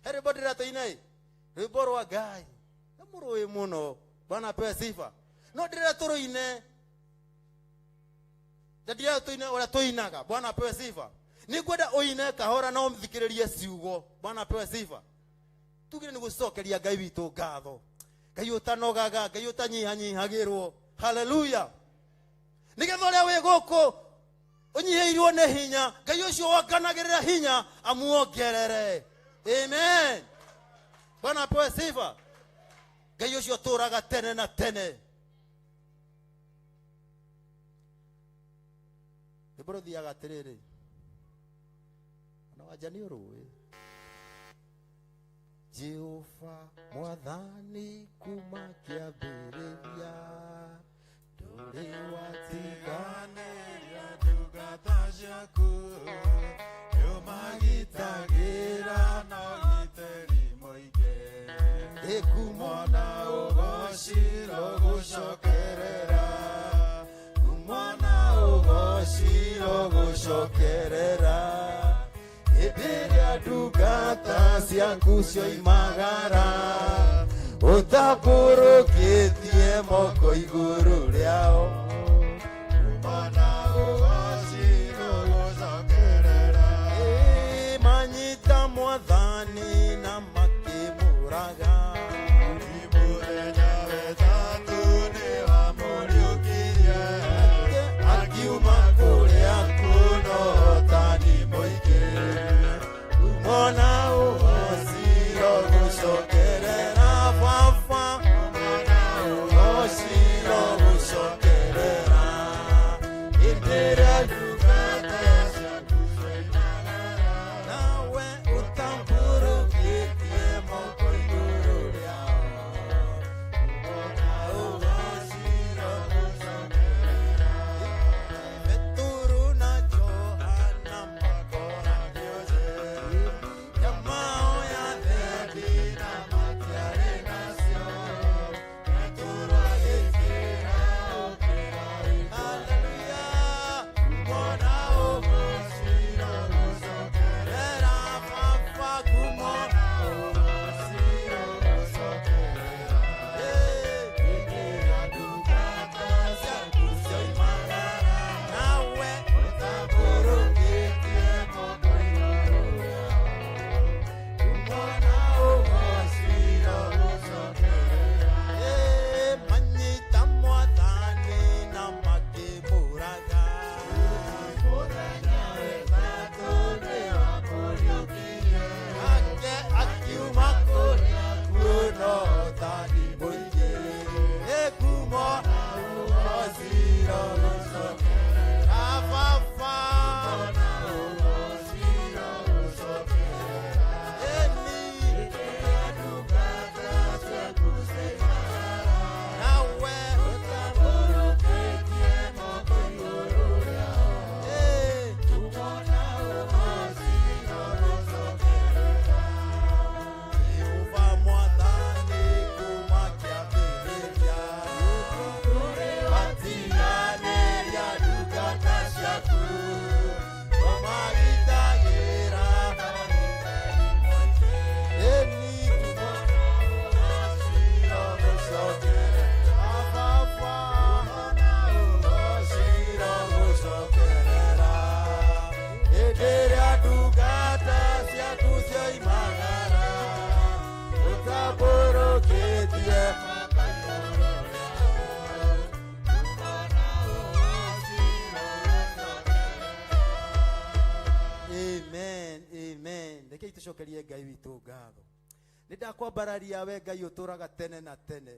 He rwĩmbo ndĩrenda tũine. Rwĩmbo rwa Ngai. Nĩ mũrũĩ mũno. Bwana apewe sifa. No ndĩrenda tũrũine. Ndĩrenda tũine ũrĩa tũinaga. Bwana apewe sifa. Nĩngwenda ũine kahora na ũthikĩrĩrie ciugo. Bwana apewe sifa. Tugire nĩ gũcokeria Ngai witũ ngatho. Ngai ũtanogaga, Ngai ũtanyihanyihagĩrwo. Haleluya. Nĩgetha ũrĩa wĩ gũkũ ũnyihĩirwo nĩ hinya, Ngai ũcio wonganagĩrĩra hinya amuongerere. Amen. Bwana apewe sifa. Ngai ũcio ũtũũraga tene na tene. Rwĩmbo rũthiaga atĩrĩrĩ. Ona wanja nĩ ũrũĩ. Jehova mwathani kuma kĩambĩrĩria ndũrĩ watiganĩria ndungata ciaku, nĩũmagitagĩra na ũgitĩri mũingĩ. Ĩkumo na ũgoci rũgũcokerera, kumo na ũgoci rũgũcokerera. Hĩndĩ ĩrĩa ndungata ciaku cioimagara, ũtambũrũkĩtie moko igũrũ rĩao. Kumo na ũgoci rũgũcokerera. Ĩ, manyita mwathani na makĩmũraga. Mũthenya wetatũ nĩwamũriũkirie, akiuma kũrĩa kuno ũtani mũingĩ. Kumo na ũgoci rũgũcokerera baba. Kumo na ũgoci rũgũcokerera. Rekei tũcokerie Ngai witũ ngatho. Nĩ ndakwambararia we Ngai ũtũraga tene na tene,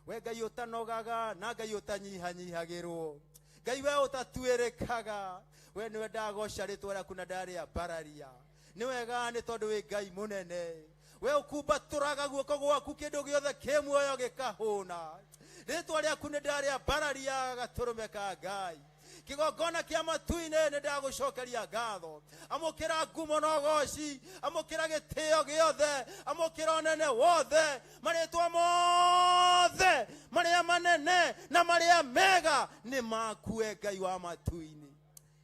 we Ngai ũtanogaga na Ngai ũtanyihanyihagĩrwo, Ngai we ũtatuĩrĩkaga, we nĩwe ndagoca rĩtwa rĩaku na ndarĩambararia. Nĩ wega nĩ tondũ wĩ Ngai mũnene, we ũkumbatũraga guoko gwaku kĩndũ gĩothe kĩ muoyo gĩkahũna. Rĩtwa rĩaku nĩ ndarĩambararia gatũrũme ka Ngai. Kĩgongona kĩa matu-inĩ nĩ ndagũcokeria ngatho. Amũkĩra ngumo na ũgoci, amũkĩra gĩtĩo gĩothe, amũkĩra ũnene wothe, marĩtwa mothe marĩa manene na marĩa mega nĩ maku we Ngai wa matu-inĩ.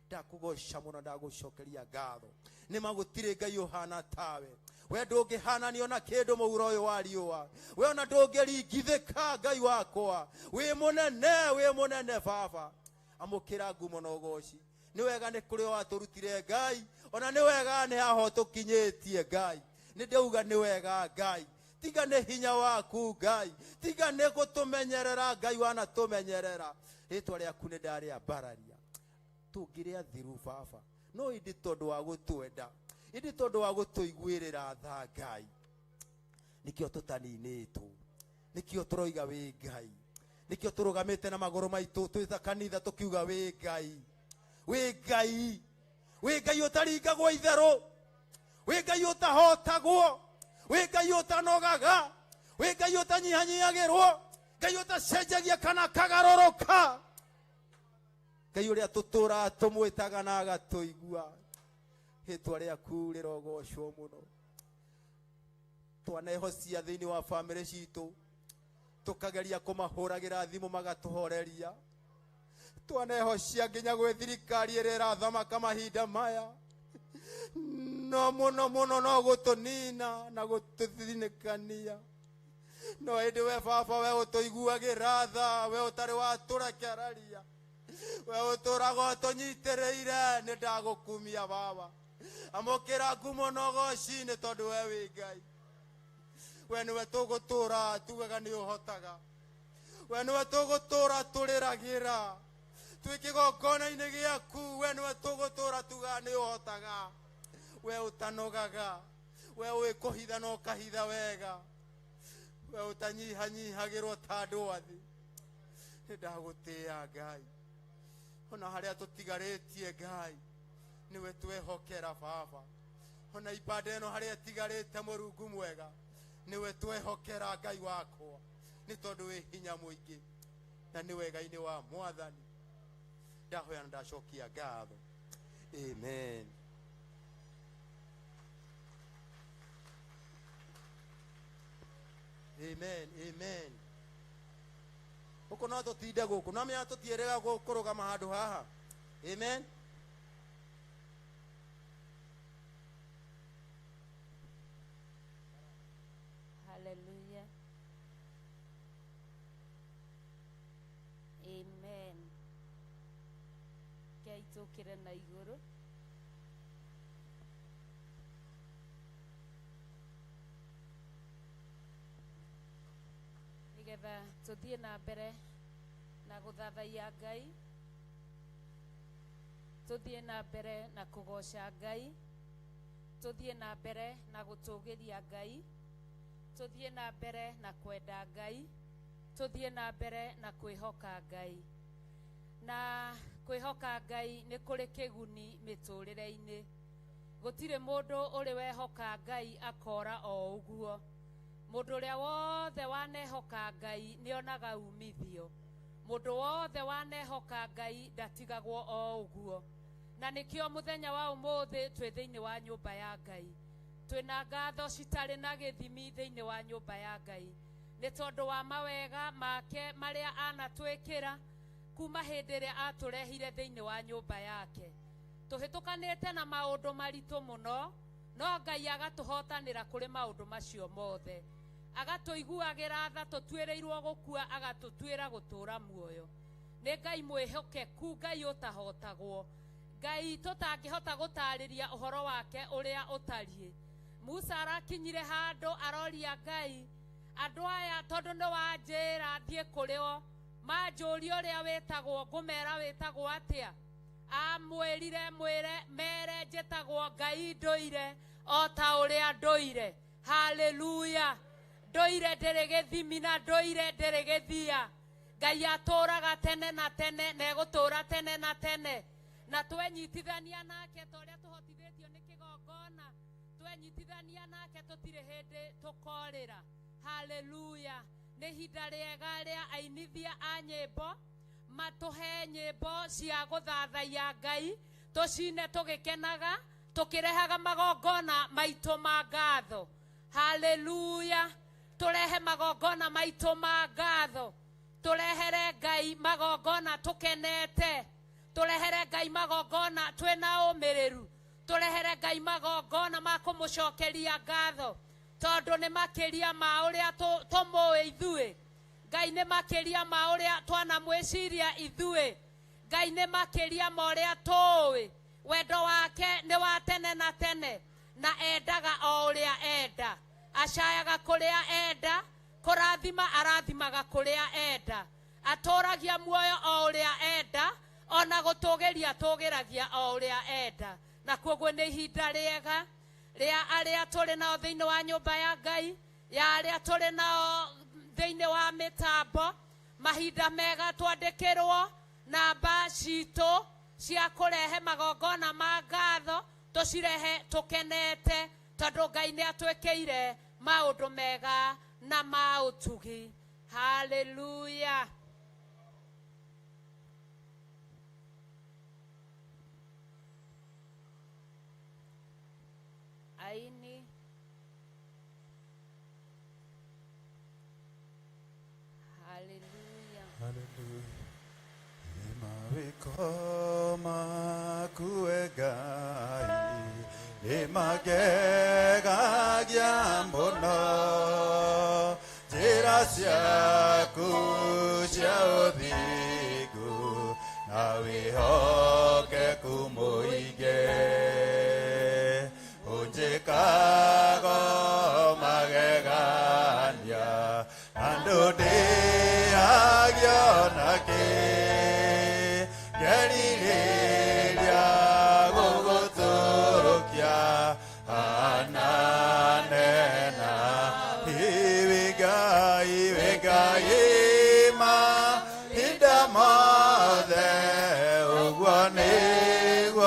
Ndakũgoca mũno, ndagũcokeria ngatho. Nĩ ma gũtirĩ Ngai ũhana tawe. We ndũngĩhananio na kĩndũ mũhuro ũyũ wa riũa. We ona ndũngĩringithĩka Ngai wakwa. Wĩ mũnene, wĩ mũnene baba. Amũkĩra ngumo na ũgoci. Nĩ wega nĩ kũrĩa watũrutire Ngai, ona nĩ wega nĩ haha ũtũkinyĩtie Ngai. Nĩ ndauga nĩ wega Ngai. Tiga nĩ hinya waku Ngai, tiga nĩ gũtũmenyerera Ngai wanatũmenyerera. Rĩtwa rĩaku nĩ ndarĩambararia. Tũngĩrĩa thiru baba, no ĩndĩ tondũ wa gũtwenda, ĩndĩ tondũ wa gũtũiguĩrĩra tha Ngai, nĩkĩo tũtaninĩtwo, nĩkĩo tũroiga wĩ Ngai, nĩkĩo tũrũgamĩte na magũrũ maitũ twĩ ta kanitha tũkiuga wĩ Ngai, wĩ Ngai, wĩ Ngai ũtaringagwo itherũ, wĩ Ngai ũtahotagwo, wĩ Ngai ũtanogaga, wĩ Ngai ũtanyihanyiagĩrwo, Ngai ũtacenjagia kana kagarũrũka, Ngai ũrĩa tũtũraga tũmwĩtaga na agatũigua. Rĩtwa rĩaku rĩrogocwo mũno. Twanehocia thĩinĩ wa bamĩrĩ citũ, tũkageria kũmahũragĩra thimũ magatũhoreria. Twanehocia nginya gwĩ thirikari ĩrĩa ĩrathamaka mahinda maya, no mũno mũno no gũtũnina na gũtũthinĩkania. No ĩndĩ we baba, we ũtũiguagĩra tha, we ũtarĩ watũrekereria, we ũtũraga ũtũnyitĩrĩire, nĩ ndagũkumia baba. Amũkĩra ngumo na ũgoci nĩ tondũ we wĩ Ngai. We nĩwe tũgũtũra tugaga nĩ ũhotaga, we nĩwe tũgũtũra tũrĩragĩra twĩ kĩgongona-inĩ gĩaku, we nĩwe tũgũtũra tugaga nĩ ũhotaga, we ũtanogaga, we ũĩ kũhitha na ũkahitha wega, we ũtanyihanyihagĩrwo ta andũ a thĩ. Nĩ ndagũtĩĩa Ngai, ona harĩa tũtigarĩtie Ngai nĩwe twehokera baba, ona ibanda ĩno harĩa ĩtigarĩte Mũrungu mwega nĩwe twehokera Ngai wakwa, nĩ tondũ wĩ hinya mũingĩ na nĩ wega-inĩ wa Mwathani. Ndahoya na ndacokia ngatho. Amen. Amen. Amen. Gũkũ no tũtinde gũkũ, no menya tũtiĩrĩga kũrũgama handũ haha. Amen. Hallelujah. Amen. Ngai tũkĩre na igũrũ. Nĩgetha tũthiĩ na mbere na gũthathaiya Ngai, tũthiĩ na mbere na kũgoca Ngai, tũthiĩ na mbere na gũtũgĩria Ngai, tũthiĩ na mbere na kwenda Ngai, tũthiĩ na mbere na kwĩhoka Ngai. Na kwĩhoka Ngai nĩ kũrĩ kĩguni mĩtũrĩre-inĩ. Gũtirĩ mũndũ ũrĩ wehoka Ngai akora o ũguo. Mũndũ ũrĩa wothe wanehoka Ngai nĩonaga umithio. Mũndũ wothe wanehoka Ngai ndatigagwo o ũguo. Na nĩkĩo mũthenya wa ũmũthĩ twĩ thĩinĩ wa nyũmba ya Ngai. Twĩna ngatho citarĩ na gĩthimi thĩinĩ wa nyũmba ya Ngai. Nĩ tondũ wa mawega make marĩa anatwĩkĩra kuma hĩndĩ ĩrĩa atũrehire thĩinĩ wa nyũmba yake. Tũhĩtũkanĩte na maũndũ maritũ mũno, no Ngai agatũhotanĩra kũrĩ maũndũ macio mothe. Agatũiguagĩra tha tũtuĩrĩirwo gũkua, agatũtuĩra gũtũũra muoyo. Nĩ Ngai mwĩhokeku, Ngai ũtahotagwo, Ngai tũtangĩhota gũtarĩria ũhoro wake ũrĩa ũtariĩ. Musa arakinyire handũ aroria Ngai, andũ aya tondũ nĩ wanjĩra thiĩ kũrĩ o, manjũrie ũrĩa wĩtagwo, ngũmera wĩtagwo atĩa? Amwĩrire mwĩre mere njĩtagwo Ngai ndũire, o ta ũrĩa ndũire. Haleluya! Ndũire ndĩrĩ gĩthimi na ndũire ndĩrĩ gĩthia. Ngai atũũraga tene na tene na egũtũũra tene na tene, na twenyitithania nake ta ũrĩa tũhotithĩtio nĩ kĩgongona, twenyitithania nake tũtirĩ hĩndĩ tũkorĩra. Haleluya! Nĩ ihinda rĩega rĩa ainithia a nyĩmbo matũhe nyĩmbo cia gũthathaiya Ngai, tũcine tũgĩkenaga, tũkĩrehaga magongona maitũ ma ngatho. Haleluya! Tũrehe magongona maitũ ma ngatho, tũrehere Ngai magongona tũkenete, tũrehere Ngai magongona twĩna ũmĩrĩru, tũrehere Ngai magongona ma kũmũcokeria ngatho, tondũ nĩ makĩria ma ũrĩa tũmũĩ ithuĩ. Ngai nĩ makĩria ma ũrĩa twanamwĩciria ithuĩ. Ngai nĩ makĩria ma ũrĩa tũĩ. Wendo wake nĩ wa tene na tene, na endaga o ũrĩa enda, acayaga kũrĩa enda, kũrathima arathimaga kũrĩa enda, atũragia muoyo o ũrĩa enda, ona gũtũgĩria atũgĩragia o ũrĩa enda. Na koguo nĩ ihinda rĩega rĩa arĩa tũrĩ nao thĩinĩ wa nyũmba ya Ngai, ya arĩa tũrĩ nao thĩinĩ wa mĩtambo, mahinda mega twandĩkĩrwo namba citũ cia kũrehe magongona ma ngatho, tũcirehe tũkenete, tondũ Ngai nĩ atwĩkĩire maũndũ mega na ma ũtugi. Haleluya! Aini. Haleluya. Hallelujah. Mawĩko maku we Ngai nĩ magegagia mũno, njĩra ciaku cia ũthingu na wĩhokeku mũingĩ, ũnjĩkaga magegania andũ ndĩagio nakĩ, ngerirĩria gũgũtũkia ananena. Iwe Ngai, iwe Ngai mahinda mothe, ũguo nĩguo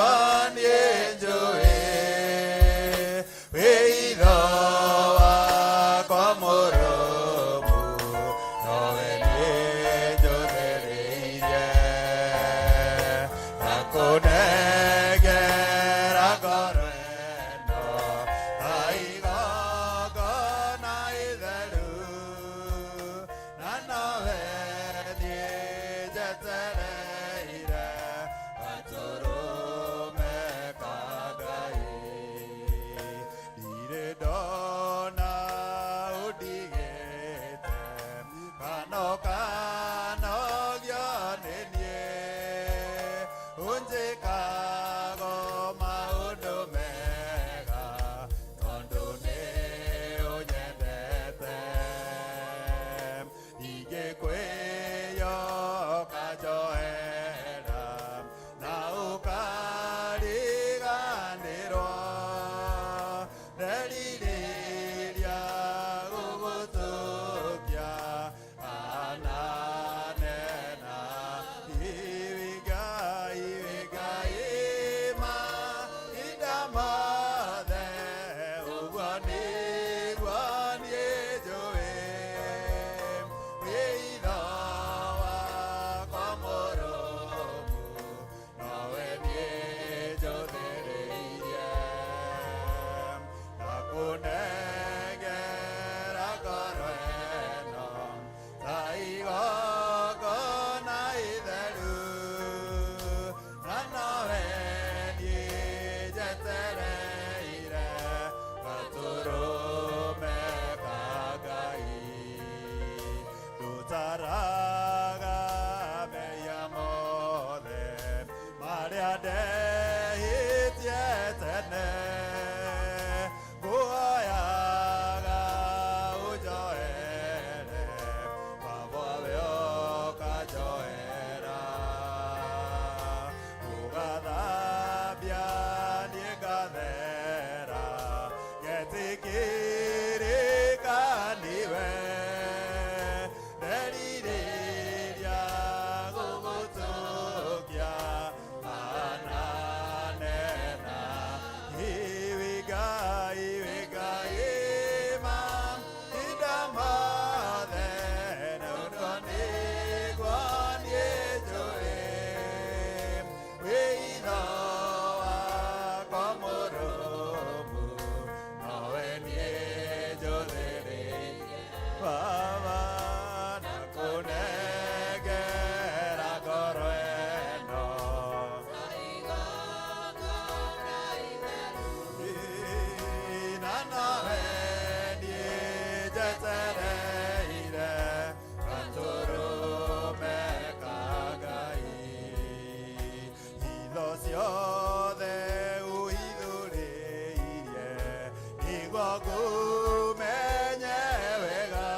ngũmenye wega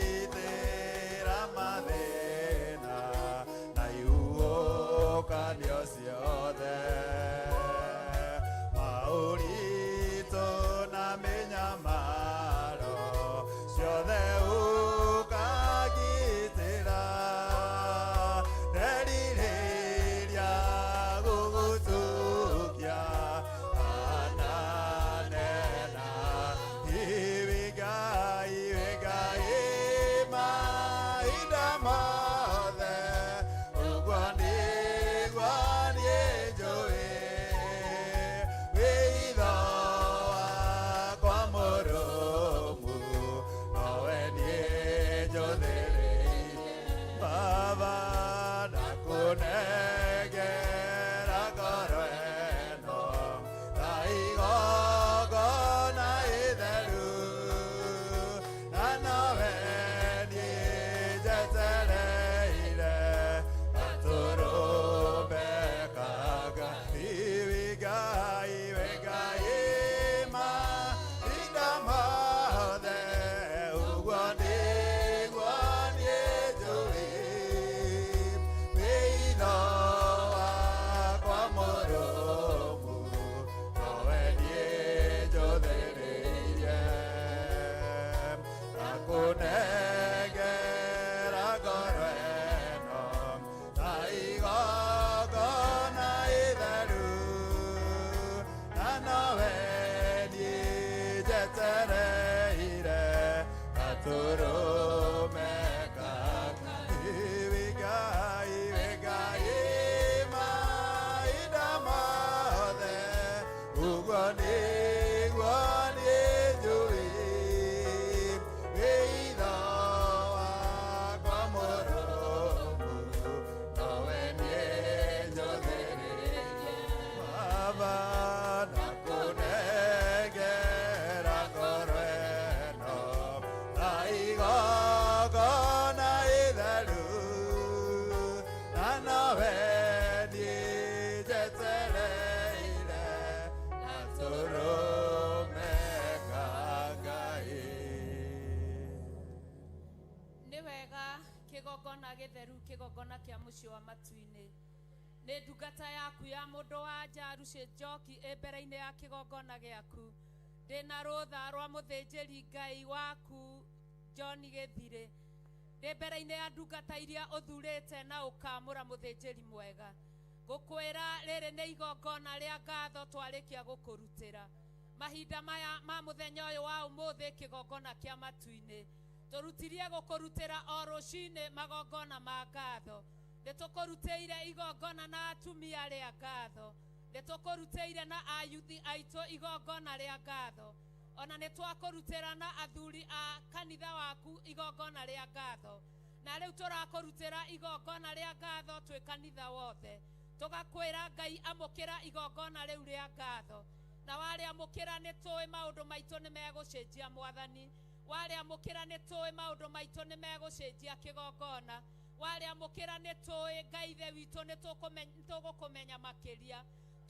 ũkangitĩra mathĩna na ihuhũkanio ciothe maũritũ na mĩnyamaro ciothe ũkangitĩra nderirĩria gũgũtũkia ananena iwe Ngai iwe Ngai mahinda mothe ũguo nĩguo niĩ njũĩ wĩitho wakwa mũrũmu nowe niĩ njũthĩrĩirie Baba ndakũnengera ngoro ĩno ta igongona itheru na nowe niĩ njetereire gatũrũme ka Ngai iwe Ngai iwe Ngai mahinda mothe ũguo nĩguo niĩ njũĩ wĩitho wakwa mũrũmu nowe niĩ njũthĩrĩirie ndakũnengera ngoro ĩno ta igongona itheru na nowe niĩ njetereire gatũrũme ka Ngai iwe Ngai iwe Ngai mahinda mothe ũguo nĩguo niĩ njũĩ wĩitho wakwa mũrũmu nowe niĩ njũthĩrĩirie Baba ndakũnengera ngoro ĩno ta igongona itheru na nowe niĩ njetereire gatũrũme ka Ngai. Nĩ wega kĩgongona gĩtheru kĩgongona kĩa mũciĩ wa matu-inĩ nĩ ndungata yaku ya mũndũ wa nja Rucy Njoki ĩ mbere-inĩ ya kĩgongona gĩaku ndĩna rũtha rwa mũthĩnjĩri Ngai waku John Gĩthirĩ ndĩ mbere-inĩ ya ndungata iria ũthurĩte na ũkamũra mũthĩnjĩri mwega ngũkwĩra rĩrĩ nĩ igongona rĩa ngatho twarĩkia gũkũrutĩra mahinda maya ma mũthenya ũyũ wa ũmũthĩ kĩgongona kĩa matu-inĩ tũrutirie gũkũrutĩra o rũcinĩ magongona ma ngatho nĩ tũkũrutĩire igongona na atumia rĩa ngatho nĩ tũkũrutĩire na ayuthi aitũ igongona rĩa ngatho ona nĩ twakũrutĩra na athuri a kanitha waku igongona rĩa ngatho na rĩu tũrakũrutĩra igongona rĩa ngatho twĩ kanitha wothe tũgakwĩra Ngai amũkĩra igongona rĩu rĩa ngatho na warĩamũkĩra nĩ tũĩ maũndũ maitũ nĩ megũcenjia mwathani warĩamũkĩra nĩ tũĩ maũndũ maitũ nĩ megũcenjia kĩgongona warĩamũkĩra nĩ tũĩ Ngai ithe witũ nĩ tũgũkũmenya makĩria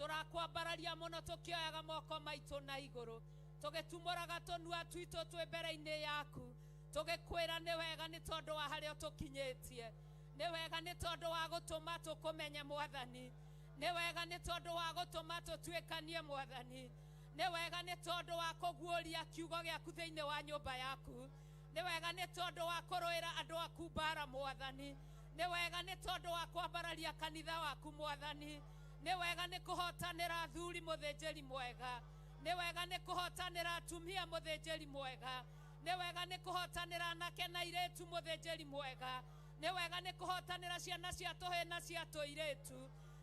tũrakwambararia mũno tũkĩoyaga moko maitũ na igũrũ tũgĩtumũraga tũnua twitũ twĩ mbere-inĩ yaku tũgĩkwĩra nĩ wega nĩ tondũ wa harĩa ũtũkinyĩtie nĩ wega nĩ tondũ wa gũtũma tũkũmenye mwathani nĩ wega nĩ tondũ wa gũtũma tũtuĩkanie mwathani nĩ wega nĩ tondũ wa kũguũria kiugo gĩaku thĩinĩ wa nyũmba yaku nĩ wega nĩ tondũ wa kũrũĩra andũ aku mbara mwathani nĩ wega nĩ tondũ wa kwambararia kanitha waku mwathani nĩ wega nĩ kũhotanĩra athuri mũthĩnjĩri mwega nĩ wega nĩ kũhotanĩra atumia mũthĩnjĩri mwega nĩ wega nĩ kũhotanĩra anake na airĩtu mũthĩnjĩri mwega nĩ wega nĩ kũhotanĩra ciana cia tũhĩ na cia tũirĩtu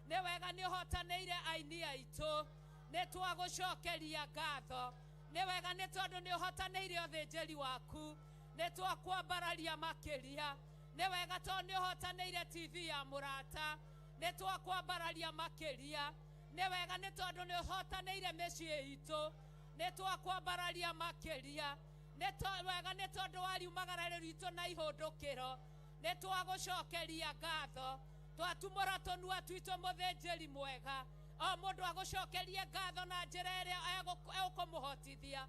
nĩ wega nĩ ũhotanĩire aini aitũ nĩ twagũcokeria ngatho nĩ wega nĩ tondũ nĩ ũhotanĩire ũthĩnjĩri waku nĩ twakwambararia makĩria nĩ wega tondũ nĩ ũhotanĩire TV ya mũrata nĩ twakwambararia makĩria nĩ wega nĩ tondũ nĩ ũhotanĩire mĩciĩ itũ nĩ twakwambararia makĩria nĩ wega nĩ tondũ wariumagara rĩritũ na ihũndũkĩro nĩ twagũcokeria ngatho twatumũra tũnua twitũ mũthĩnjĩri mwega O mũndũ agũcokerie ngatho na njĩra ĩrĩa egũkũmũhotithia.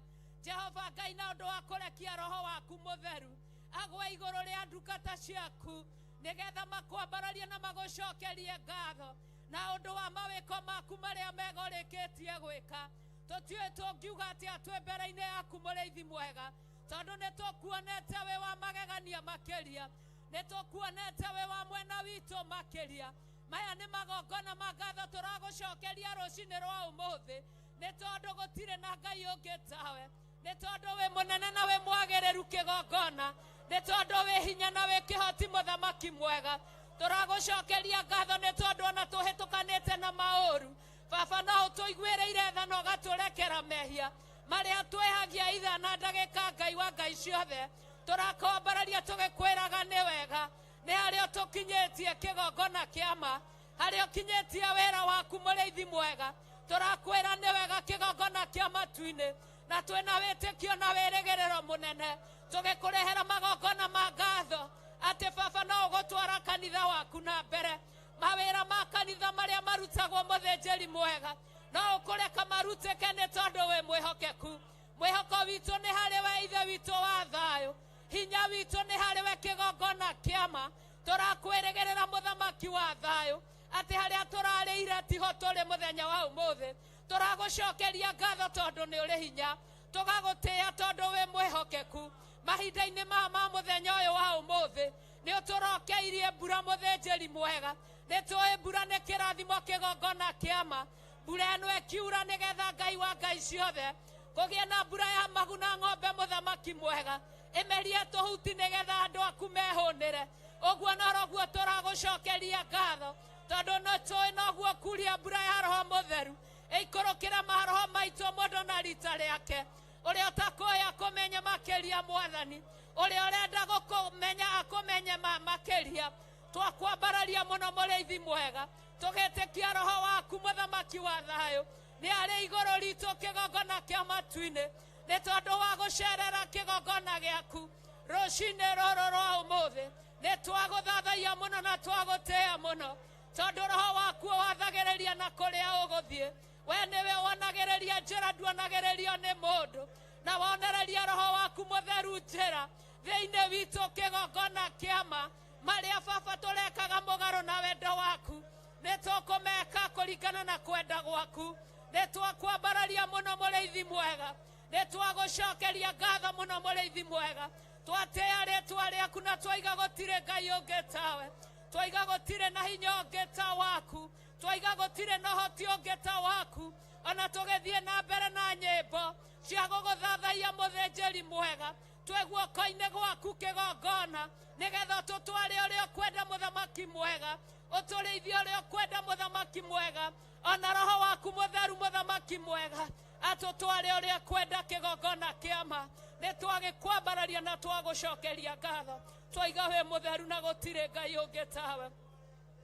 Jehova Ngai, na ũndũ wa kũrekia roho waku mũtheru agwe igũrũ rĩa ndungata ciaku, nĩgetha makwambararie na magũcokerie ngatho na ũndũ wa mawĩko maku marĩa mega ũrĩkĩtie gwĩka. Tũtiũĩ tũngiuga atĩa twĩ mbere-inĩ yaku mũrĩithi mwega, tondũ nĩ tũkuonete wĩ wa magegania makĩria, nĩ tũkuonete wĩ wa mwena witũ makĩria. Maya nĩ magongona ma ngatho tũragũcokeria rũcinĩ rwa ũmũthĩ, nĩ tondũ gũtirĩ na Ngai ũngĩ tawe, nĩ tondũ wĩ mũnene na wĩ mwagĩrĩru kĩgongona, nĩ tondũ wĩ hinya na wĩ kĩhoti mũthamaki mwega. Tũragũcokeria ngatho nĩ tondũ ona tũhĩtũkanĩte na maũru, Baba, no ũtũiguĩrĩire tha na ũgatũrekera mehia marĩa twĩhagia ithaa na ndagĩka. Ngai wa Ngai ciothe, tũrakwambararia tũgĩkwĩraga nĩ wega, nĩ harĩa ũtũkinyĩtie kĩgongona kĩama, harĩa ũkinyĩtie wĩra waku mũrĩithi mwega. Tũrakwĩra nĩ wega kĩgongona kĩa matu-inĩ, na twĩna wĩtĩkio na wĩrĩgĩrĩro mũnene tũgĩkũrehera magongona ma ngatho atĩ Baba no ũgũtwara kanitha waku na mbere. Mawĩra ma kanitha marĩa marutagwo mũthĩnjĩri mwega no ũkũreka marutĩke, nĩ tondũ wĩ mwĩhokeku. Mwĩhoko witũ nĩ harĩ we, Ithe witũ wa thayũ, hinya witũ nĩ harĩ we kĩgongona kĩama. Tũrakwĩrĩgĩrĩra mũthamaki wa thayũ atĩ harĩa tũrarĩire tiho tũrĩ mũthenya wa ũmũthĩ. Tũragũcokeria ngatho tondũ nĩ ũrĩ hinya, tũgagũtĩĩa tondũ wĩ mwĩhokeku. Mahinda-inĩ maya ma mũthenya ũyũ wa ũmũthĩ nĩ ũtũrokeirie mbura mũthĩnjĩri mwega. Nĩ tũĩ mbura nĩ kĩrathimo kĩgongona kĩama. Mbura ĩno ĩkiura nĩgetha Ngai wa Ngai ciothe kũgĩe na mbura ya maguna ng'ombe mũthamaki mwega, ĩmerie tũhuti nĩgetha andũ aku mehũnĩre. Ũguo noroguo tũragũcokeria ngatho tondũ no tũĩ noguo kuria mbura ya roho mũtheru ĩikũrũkĩre maroho maitũ mũndũ na rita rĩake. Ũrĩa ũtakũĩ akũmenye makĩria mwathani, ũrĩa ũrenda gũkũmenya akũmenye makĩria. Twakwambararia mũno mũrĩithi mwega, tũgĩtĩkia roho waku mũthamaki wa thayũ nĩ arĩ igũrũ ritũ kĩgongona kĩa matu-inĩ, nĩ tondũ wa gũcerera kĩgongona gĩaku rũcinĩ rũrũ rwa ũmũthĩ. Nĩ twagũthathaiya mũno na twagũtĩĩa mũno, tondũ roho waku wathagĩrĩria na kũrĩa ũgũthiĩ. We nĩwe wonagĩrĩria njĩra, nduonagĩrĩrio nĩ mũndũ, na wonereria roho waku mũtheru njĩra thĩinĩ witũ kĩgongona kĩama. Marĩa Baba tũrekaga mũgarũ na wendo waku nĩ tũkũmeka kũringana na kwenda gwaku. Nĩ twakwambararia mũno mũrĩithi mwega, nĩ twagũcokeria ngatho mũno mũrĩithi mwega. Twatĩĩa rĩtwa rĩaku na twaiga gũtirĩ Ngai ũngĩ tawe, twaiga gũtirĩ na hinya ũngĩ ta waku, twaiga gũtirĩ na ũhoti ũngĩ ta waku. Ona tũgĩthiĩ na mbere na nyĩmbo cia gũgũthathaiya mũthĩnjĩri mwega, twĩ guoko-inĩ gwaku kĩgongona nĩgetha tũtware ũrĩa ũkwenda mũthamaki mwega, ũtũrĩithie ũrĩa ũkwenda mũthamaki mwega, ona roho waku mũtheru mũthamaki mwega atũtware ũrĩa kwenda kĩgongona kĩama. Nĩ twagĩkwambararia na twagũcokeria ngatho, twaiga wĩ mũtheru na gũtirĩ Ngai ũngĩ tawe,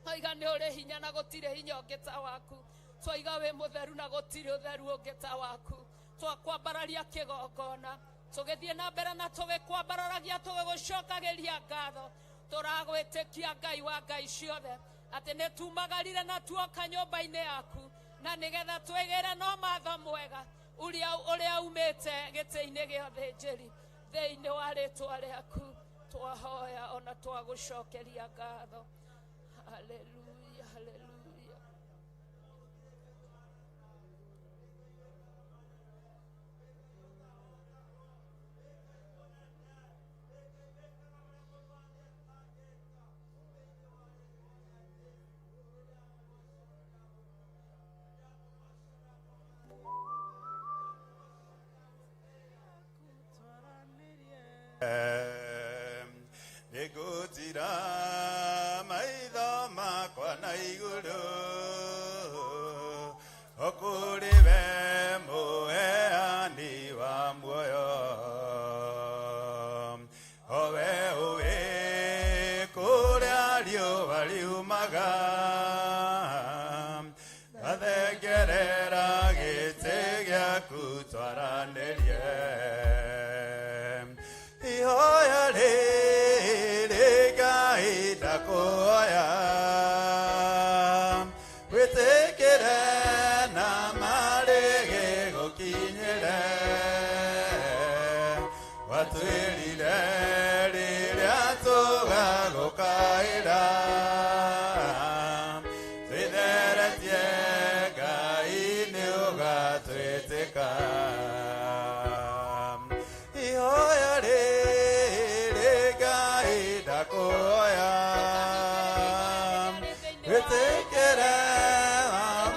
twaiga nĩ ũrĩ hinya na gũtirĩ hinya ũngĩ ta waku, twaiga wĩ mũtheru na gũtirĩ ũtheru ũngĩ ta waku. Twakwambararia kĩgongona tũgĩthiĩ na mbere na tũgĩkwambararagia tũgĩgũcokagĩria ngatho. Tũragwĩtĩkia Ngai wa Ngai ciothe atĩ nĩ tumagarire na tuoka nyũmba-inĩ yaku, na nĩgetha twĩgĩre no matho mwega ũrĩa umĩte gĩtĩ-inĩ gĩa ũthĩnjĩri. Thĩinĩ wa rĩtwa rĩaku twahoya ona twagũcokeria ngatho. Haleluya, haleluya. Nĩngũtira maitho makwa na igũrũ o kũrĩ we mũheani wa muoyo, o we ũĩ kũrĩa riũa riumaga, ngathengerera gĩtĩ gĩaku twaranĩrie. Ihoya rĩrĩ Ngai ndakũhoya, wĩtĩkĩre Ũgatwĩtĩka. Ihoya rĩrĩ Ngai ndakũhoya, wĩtĩkĩre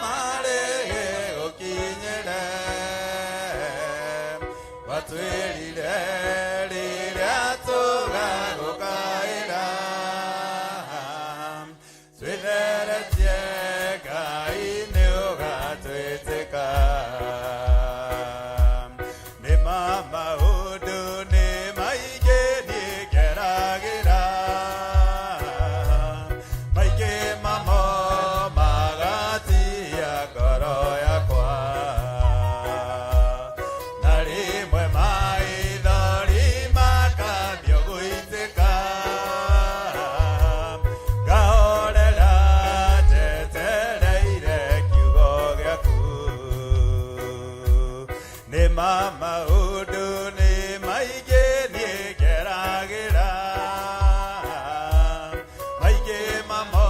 marĩhĩ gũkinyĩre. Watwĩrire rĩrĩa tũgagũkaĩra, twĩtheretie Ngai nĩ ũgatwĩtĩka. Nĩ ma maũndũ nĩ maingĩ niĩ ngeragĩra, maingĩ mamo magatia ngoro yakwa, na rĩmwe maithori makambio gũitĩka, ngahorera njetereire kiugo gĩaku. Nĩ ma maũndũ nĩ maingĩ niĩ ngeragĩra, maingĩ mamo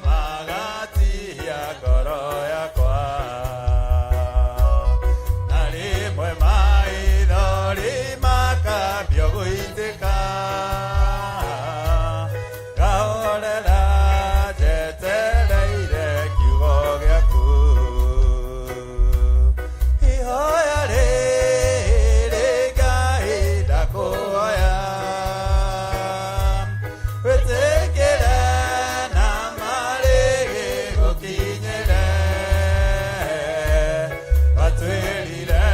magatia ngoro yakwa, na rĩmwe maithori makambio gũitĩka, ngahorera njetereire kiugo gĩaku. Ihoya rĩrĩ Ngai ndakũhoya, wĩtĩkĩre na marĩhĩ gũkinyĩre. Watwĩrire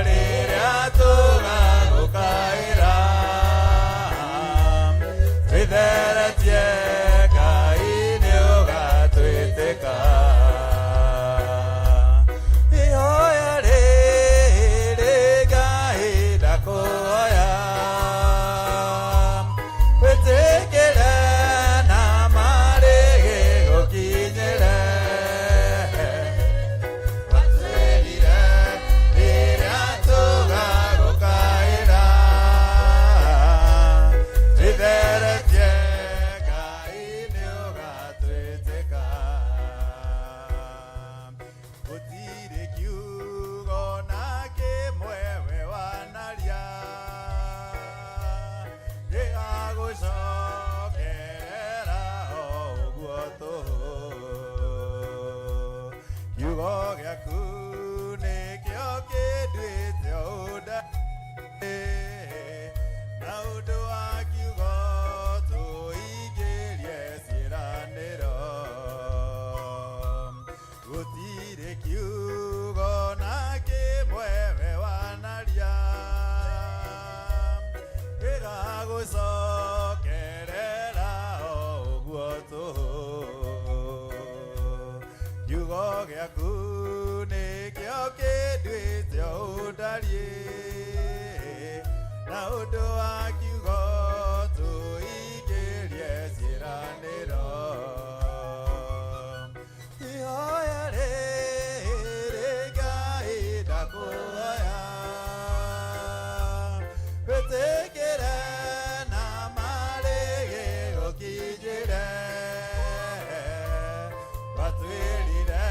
rĩrĩa tũgagũkaĩra, twĩtheretie Ngai nĩ ũgatwĩtĩka. Ihoya rĩrĩ Ngai ndakũhoya, wĩtĩkĩre na marĩhĩ gũkinyĩre. Watwĩrire rĩrĩa tũgagũkaĩra, twĩtheretie Ngai nĩ ũgatwĩtĩka. Gũtirĩ kiugo na kĩmwe we wanaria gĩgagũcokerera o ũguo tũhũ. Kiugo gĩaku nĩkĩo kĩnduĩte ũnda, na ũndũ wa kiugo tũingĩrie ciĩranĩro. Gũtirĩ kiugo na kĩmwe we wanaria gĩgagũcokerera o ũguo tũhũ. Kiugo gĩaku nĩkĩo kĩnduĩte ũndariĩ, na ũndũ wa kiugo tũingĩrie ciĩranĩro. Ihoya rĩrĩ Ngai ndakũhoya, wĩtĩkĩre na marĩhĩ gũkinyĩre. Watwĩrire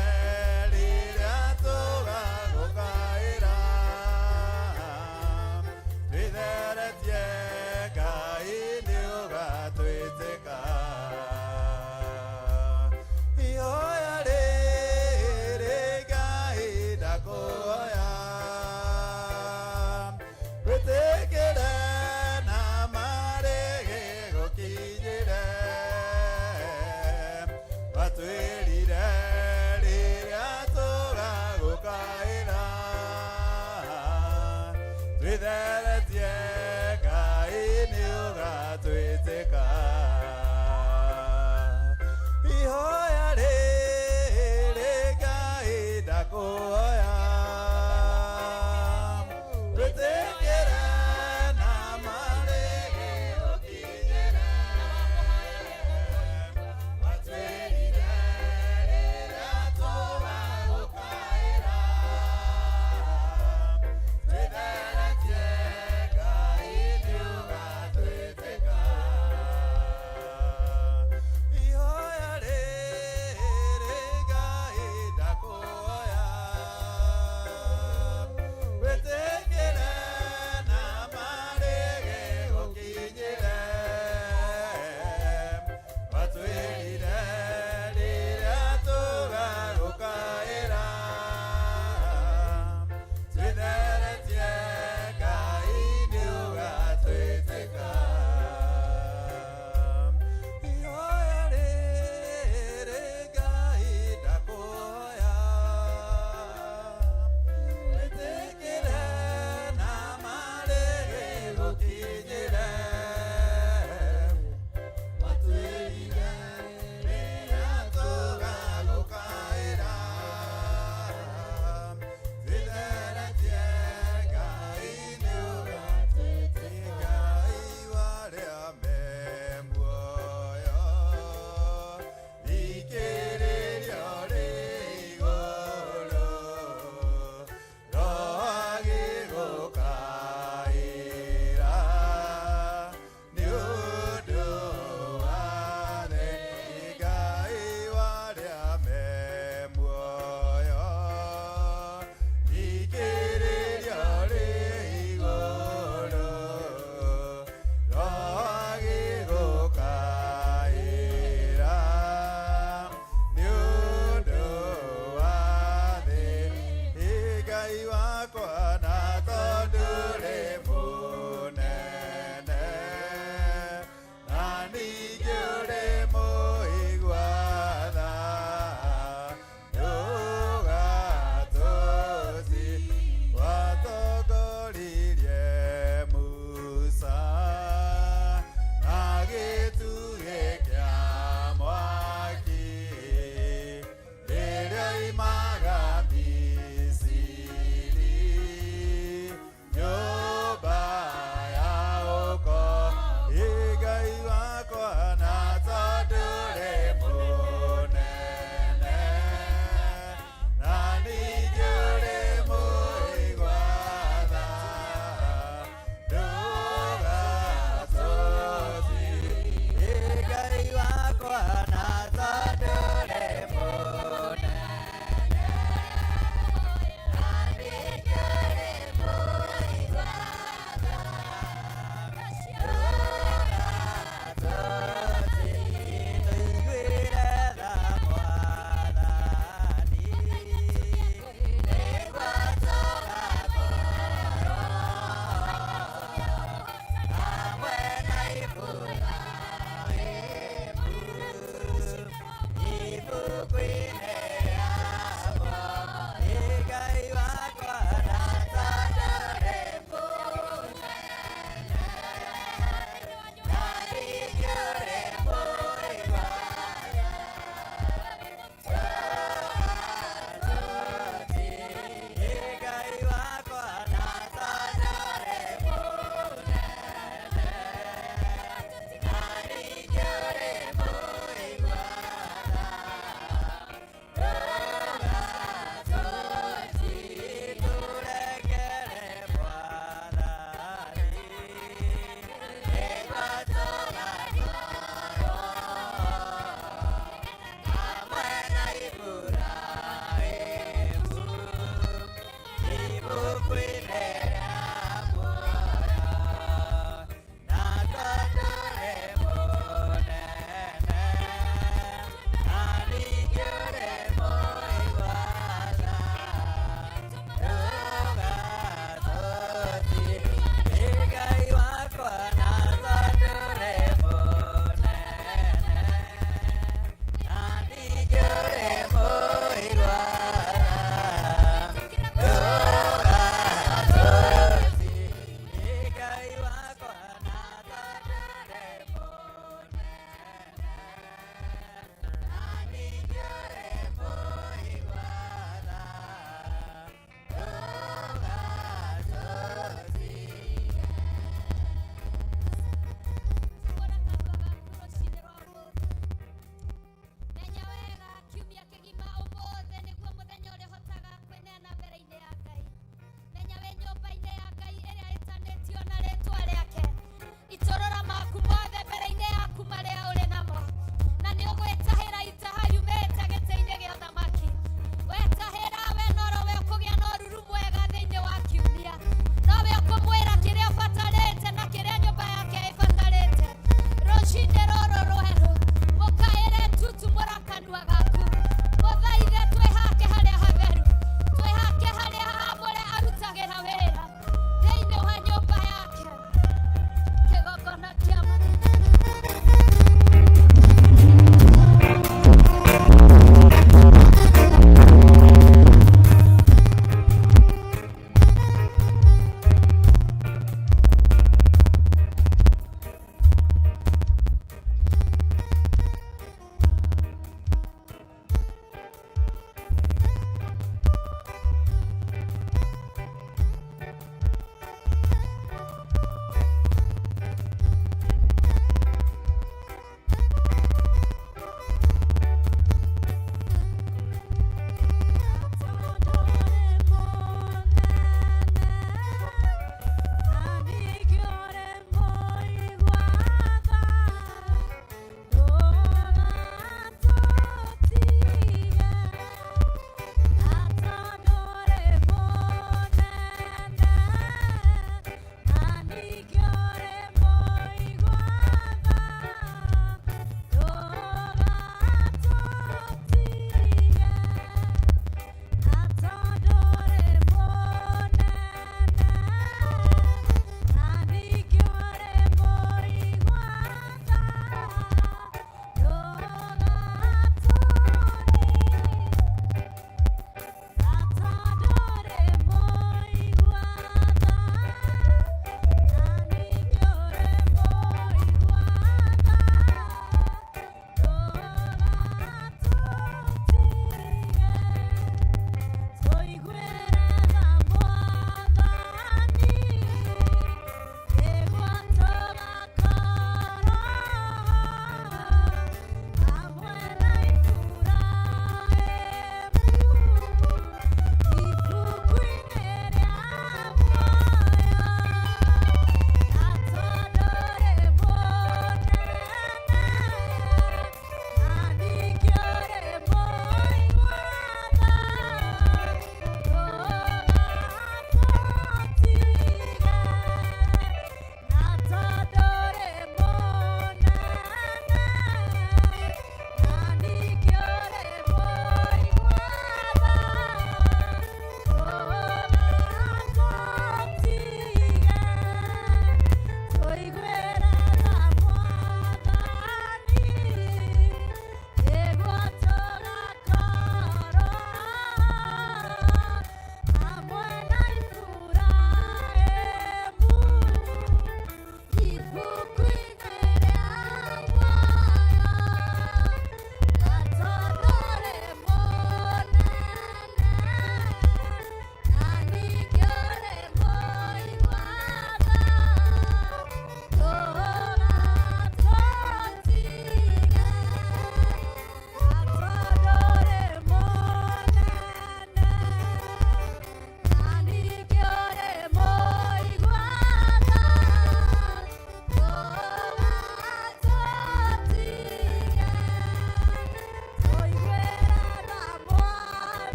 rĩrĩa tũgagũkaĩra, twĩtheretie.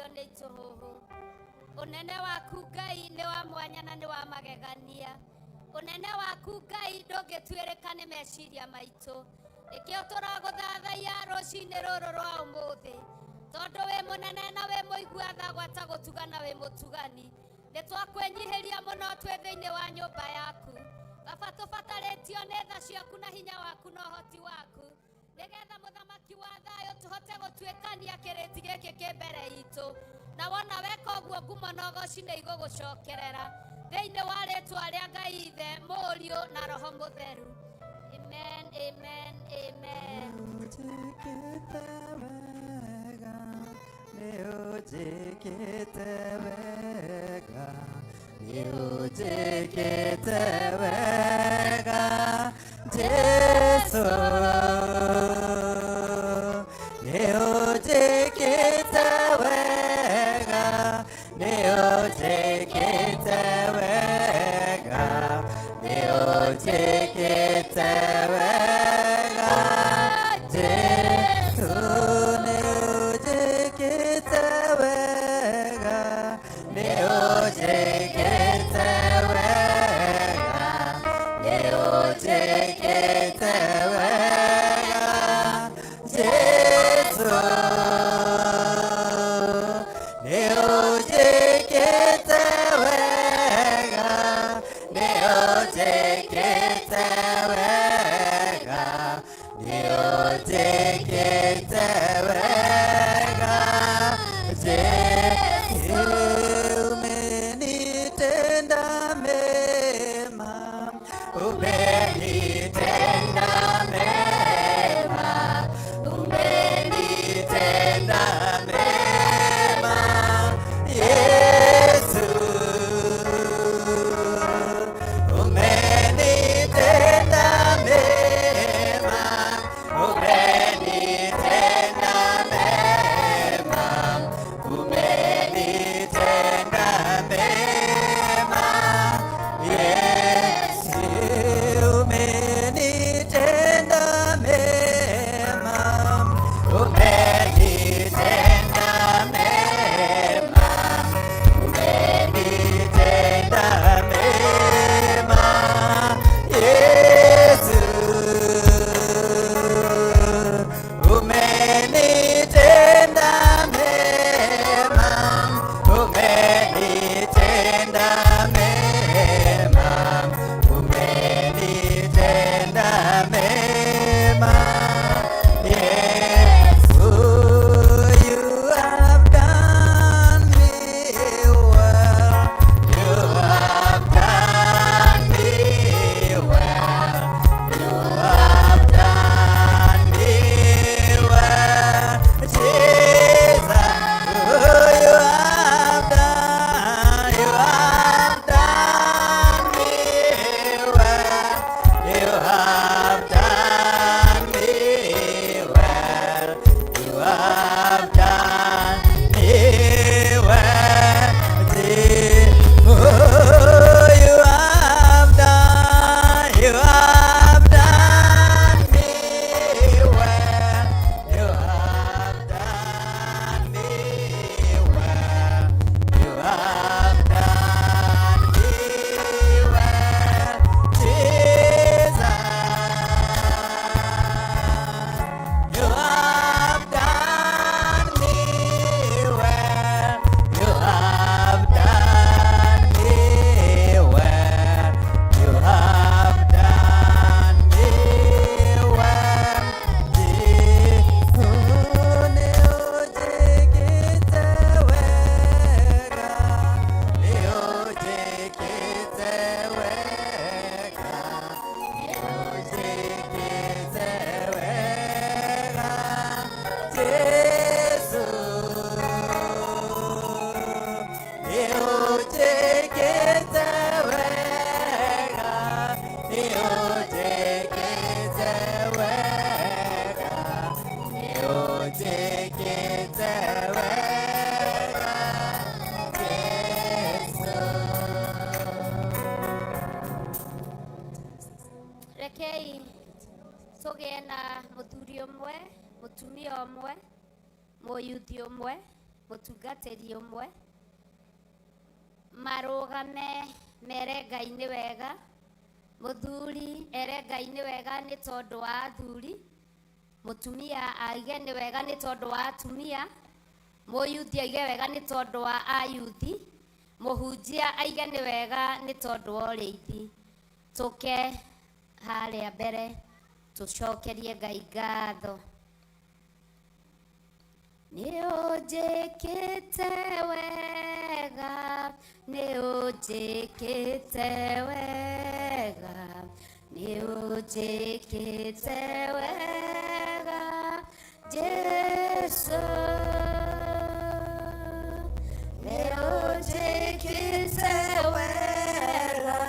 Tũrarĩo nĩ itũhũhũ. Ũnene waku Ngai nĩ wa mwanya na nĩ wa magegania. Ũnene waku Ngai ndũngĩtuĩrĩka nĩ meciria maitũ. Nĩkĩo tũragũthathaiya rũcinĩ rũrũ rwa ũmũthĩ, tondũ wĩ mũnene na wĩ mũigua tha gwata gũtugana wĩ mũtugani. Nĩ twakwĩnyihĩria mũno twĩ thĩinĩ wa nyũmba yaku. Baba, tũbatarĩtio nĩ tha ciaku na hinya waku na ũhoti waku, nĩgetha mũthamaki wa thayũ tũhote gũtuĩkania kĩrĩti gĩkĩ kĩ mbere itũ. Na wona weka ũguo, ngumo na ũgoci nĩ igũgũcokerera thĩinĩ wa rĩtwa rĩa Ngai Ithe, Mũriũ na Roho Mũtheru. Amen, amen, amen. Ũnjĩkĩte wega, nĩ ũnjĩkĩte wega, nĩ ũnjĩkĩte wega, Jesu. Nĩ ũnjĩkĩte wega, nĩ ũnjĩkĩte wega, nĩ ũnjĩkĩte wega, Jesu. Nĩ ũnjĩkĩte wega, nĩ ũnjĩkĩte wega, nĩ ũnjĩkĩte wega, Jesu. Nĩ ũnjĩkĩte wega, nĩ ũnjĩkĩte wega, nĩ ũnjĩkĩte wega, Jesu. Umenitenda mema, umenitenda mema, umenitenda mema, Yesu. Umenitenda mema, umenitenda mema, umenitenda mema, Yesu. Umenitenda mema, umenitenda mema, umenitenda mema, Yesu. Umenitenda mema, umenitenda mema, umenitenda mema, Yesu. You have done me well, you have done me well, you have done me well, Jesus. Oh, you have done me well, you have done me well, you have done me well, Jesus. Oh, you have done me well, you have done me well, you have done me well, Jesus. You have done me well, you have done me well, you have done me well. Jesu, nĩ ũnjĩkĩte wega, nĩ ũnjĩkĩte wega, nĩ ũnjĩkĩte wega, Jesu. Nĩ ũnjĩkĩte wega, nĩ ũnjĩkĩte wega, nĩ ũnjĩkĩte wega, Jesu. Rekei tũgĩe na mũthuri ũmwe, mũtumia ũmwe, mũyuthi ũmwe. Mũtungatĩri ũmwe marũgame mere Ngai nĩ wega. Mũthuri ere Ngai nĩ wega nĩ tondũ wa athuri, mũtumia aige nĩ wega nĩ tondũ wa atumia, mũyuthi aige wega nĩ tondũ wa ayuthi, mũhunjia aige nĩ wega nĩ tondũ wa ũrĩithi. Tũke harĩa mbere tũcokerie Ngai ngatho. Nĩ ũnjĩkĩte wega, nĩ ũnjĩkĩte wega, nĩ ũnjĩkĩte wega, Jesu. Nĩ ũnjĩkĩte wega,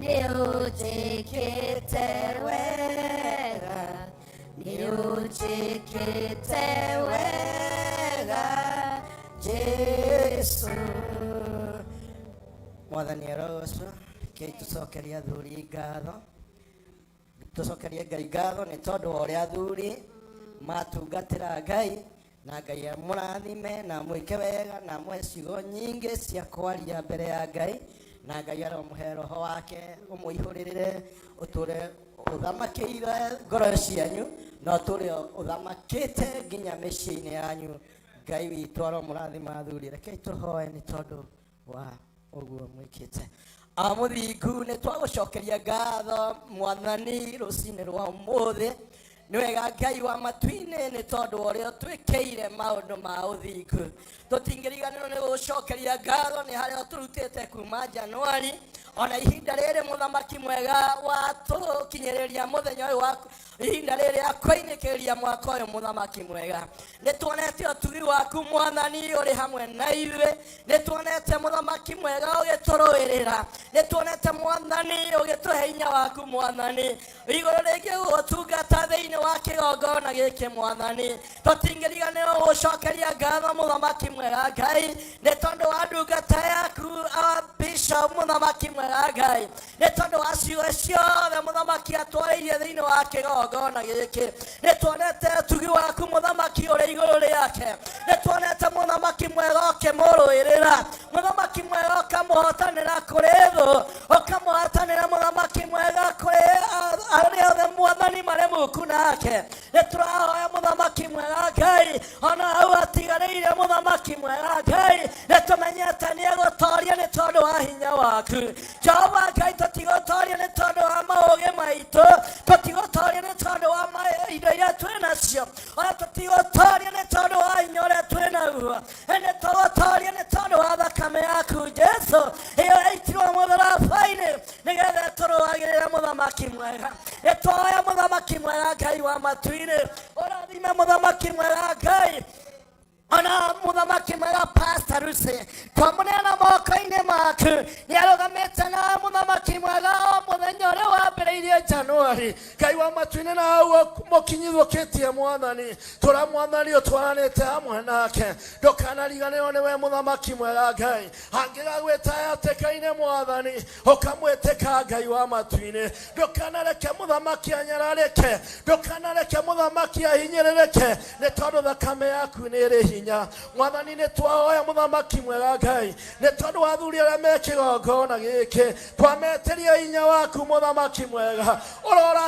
nĩ ũnjĩkĩte wega, nĩ ũnjĩkĩte wega, Jesu. Mwathani arogocwo. Rekei tũcokerie athuri ngatho, tũcokerie Ngai ngatho nĩ tondũ wa ũrĩa athuri matungatĩra Ngai, na Ngai amũrathime na amwĩke wega na amũhe ciugo nyingĩ cia kwaria mbere ya Ngai, na Ngai aromũhe roho wake ũmũihũrĩrĩre, ũtũre ũthamakĩire ngoro cianyu na ũtũre ũthamakĩte nginya mĩciĩ-inĩ yanyu. Ngai witũ aromũrathima athuri. Rekei tũhoe nĩ tondũ wa ũguo mwĩkĩte. Amũthingu, nĩ twagũcokeria ngatho Mwathani rũcinĩ rwa ũmũthĩ. Nĩ wega Ngai wa matu-inĩ nĩ tondũ wa ũrĩa ũtwĩkĩire maũndũ ma ũthingu. Tũtingĩriganĩrwo nĩ gũgũcokeria ngatho nĩ harĩa ũtũrutĩte kuma Januari ona ihinda rĩrĩ, mũthamaki mwega, watũkinyĩrĩria mũthenya ũyũ wa ihinda rĩrĩ rĩa kũinĩkĩrĩria mwaka ũyũ. Mũthamaki mwega, nĩ tuonete ũtugi waku Mwathani ũrĩ hamwe na ithuĩ, nĩ tuonete mũthamaki mwega ũgĩtũrũĩrĩra, nĩ tuonete Mwathani ũgĩtũhe hinya waku Mwathani igũrũ rĩngĩ gũgũtungata thĩinĩ wa kĩgongona gĩkĩ. Mwathani, tũtingĩriganĩrwo gũcokeria ngatho mũthamaki mwega Ngai nĩ tondũ wa ndungata yaku Bishop. Mũthamaki mwega Ngai, nĩ tondũ wa ciugo ciothe mũthamaki atwarĩirie thĩinĩ wa kĩgongona gĩkĩ, nĩ tuonete ũtugi waku mũthamaki ũrĩ igũrũ rĩake, nĩ tuonete mũthamaki mwega ũkĩmũrũĩrĩra, mũthamaki mwega ũkamũhotanĩra kũrĩ thũ, ũkamũhotanĩra mũthamaki mwega kũrĩ arĩa othe Mwathani marĩ muku nake. Nĩ tũrahoya mũthamaki mwega Ngai, ona hau atigarĩire, mũthamaki mwega Ngai, nĩ tũmenyete nĩ egũtoria nĩ tondũ wa hinya waku Jehova Ngai. Tũtigũtoria nĩ tondũ wa maũgĩ maitũ, tũtigũtoria nĩ tondũ wa indo iria twĩ nacio, ona tũtigũtoria nĩ tondũ wa hinya ũrĩa twĩ naguo, ĩndĩ tũgũtoria nĩ tondũ wa thakame yaku Jesu ĩyo yaitirwo mũtharaba-inĩ nĩgetha tũrũagĩrĩre. Mũthamaki mwega, nĩtwoya mũthamaki mwega Ngai wa matu-inĩ, ũrathime mũthamaki mwega Ngai, ona mũthamaki mwega Pastor Lucy twamũneana moko-inĩ maku. Nĩ arũgamĩte na mũthamaki mwega o mũthenya ũrĩa wambĩrĩirie Januari. Ngai wa matu-inĩ, na hau mũkinyithũkĩtie Mwathani, tũra Mwathani ũtwaranĩte hamwe nake, ndũkanariganĩrwo nĩwe mũthamaki mwega Ngai. Angĩgagwĩta yatĩka-inĩ Mwathani, ũkamwĩtĩka. Ngai wa matu-inĩ, ndũkanareke mũthamaki anyararĩke, ndũkanareke mũthamaki ahinyĩrĩrĩke, nĩ tondũ thakame yaku nĩ ĩrĩ hinya. Mwathani, nĩ twahoya mũthamaki mwega Ngai nĩ tondũ wa athuri arĩa me kĩgongona gĩkĩ, twametĩria hinya waku mũthamaki mwega, ũrora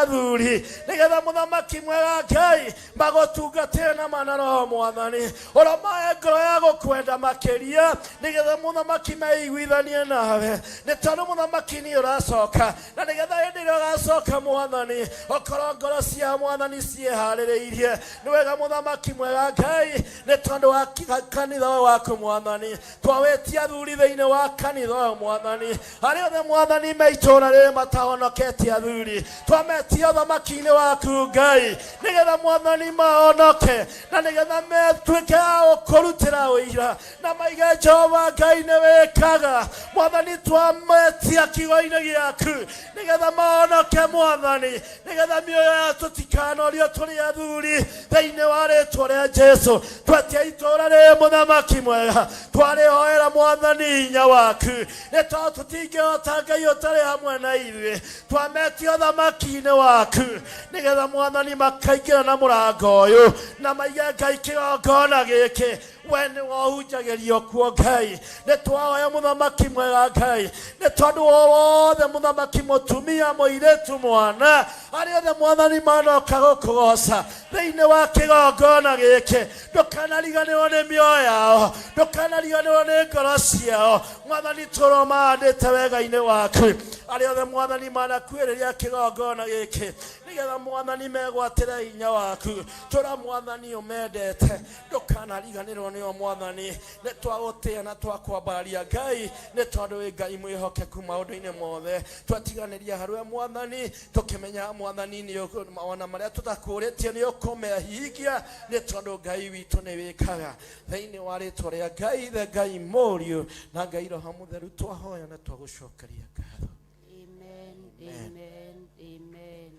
athuri nĩgetha mũthamaki mwega Ngai magũtungatĩre na mana roho. Mwathani, ũromahe ngoro ya gũkwenda makĩria nĩgetha mũthamaki meiguithanie nawe, nĩ tondũ mũthamaki nĩ ũracoka, na nĩgetha hĩndĩ ĩrĩa ũgacoka Mwathani, ũkorwo ngoro cia Mwathani ciĩharĩrĩirie. Nĩ wega mũthamaki mwega Ngai nĩ tondũ wa kanitha ũyũ waku Mwathani, twawĩtia athuri thĩinĩ wa kanitha ũyũ Mwathani, arĩa othe Mwathani me itũũra rĩrĩ matahonoketie, athuri twametia ũthamaki-inĩ waku Ngai, nĩgetha Mwathani mahonoke na nĩgetha metuĩke a kũrutĩra ũira na maige Jehova Ngai nĩ wĩkaga. Mwathani, twametia kiugo-inĩ gĩaku nĩgetha mahonoke Mwathani, nĩgetha mĩoyo ya tũtikanorio tũrĩ athuri, thĩinĩ wa rĩtwa rĩa Jesu. Twetia itũũra rĩ mũthamaki mwega, twarĩhoera Mwathani hinya waku, nĩ tondũ tũtingĩhota Ngai ũtarĩ hamwe na ithuĩ. Twametia ũthamaki-inĩ waku, nĩgetha Mwathani makaingĩra na mũrango ũyũ na maige Ngai kĩgongona gĩkĩ, we nĩwe ũhunjagĩrio kuo Ngai. Nĩ twahoya mũthamaki mwega Ngai, nĩ tondũ o wothe mũthamaki mũtumia, mũirĩtu, mwana, arĩa othe Mwathani manoka gũkũgoca thĩinĩ wa kĩgongona gĩkĩ, ndũkanariganĩrwo nĩ mĩoyo yao, ndũkanariganĩrwo nĩ ngoro ciao Mwathani, tũromaandĩte wega-inĩ waku. Arĩa othe Mwathani manakuĩrĩria kĩgongona gĩkĩ, nĩgetha Mwathani megwatĩre hinya waku, tũra Mwathani ũmendete, ndũkanariganĩrwo nĩo Mwathani. Nĩ twagũtĩĩa na twakwambararia Ngai, nĩ tondũ wĩ Ngai mwĩhokeku maũndũ-inĩ mothe. Twatiganĩria harĩwe Mwathani, tũkĩmenya Mwathani nĩ ona marĩa tũtakũrĩtie nĩ ũkũmehingia, nĩ tondũ Ngai witũ nĩ wĩkaga. Thĩinĩ wa rĩtwa rĩa Ngai Ithe, Ngai Mũriũ na Ngai Roho Mũtheru, twahoya na twagũcokeria ngatho. Amen. Amen. Amen.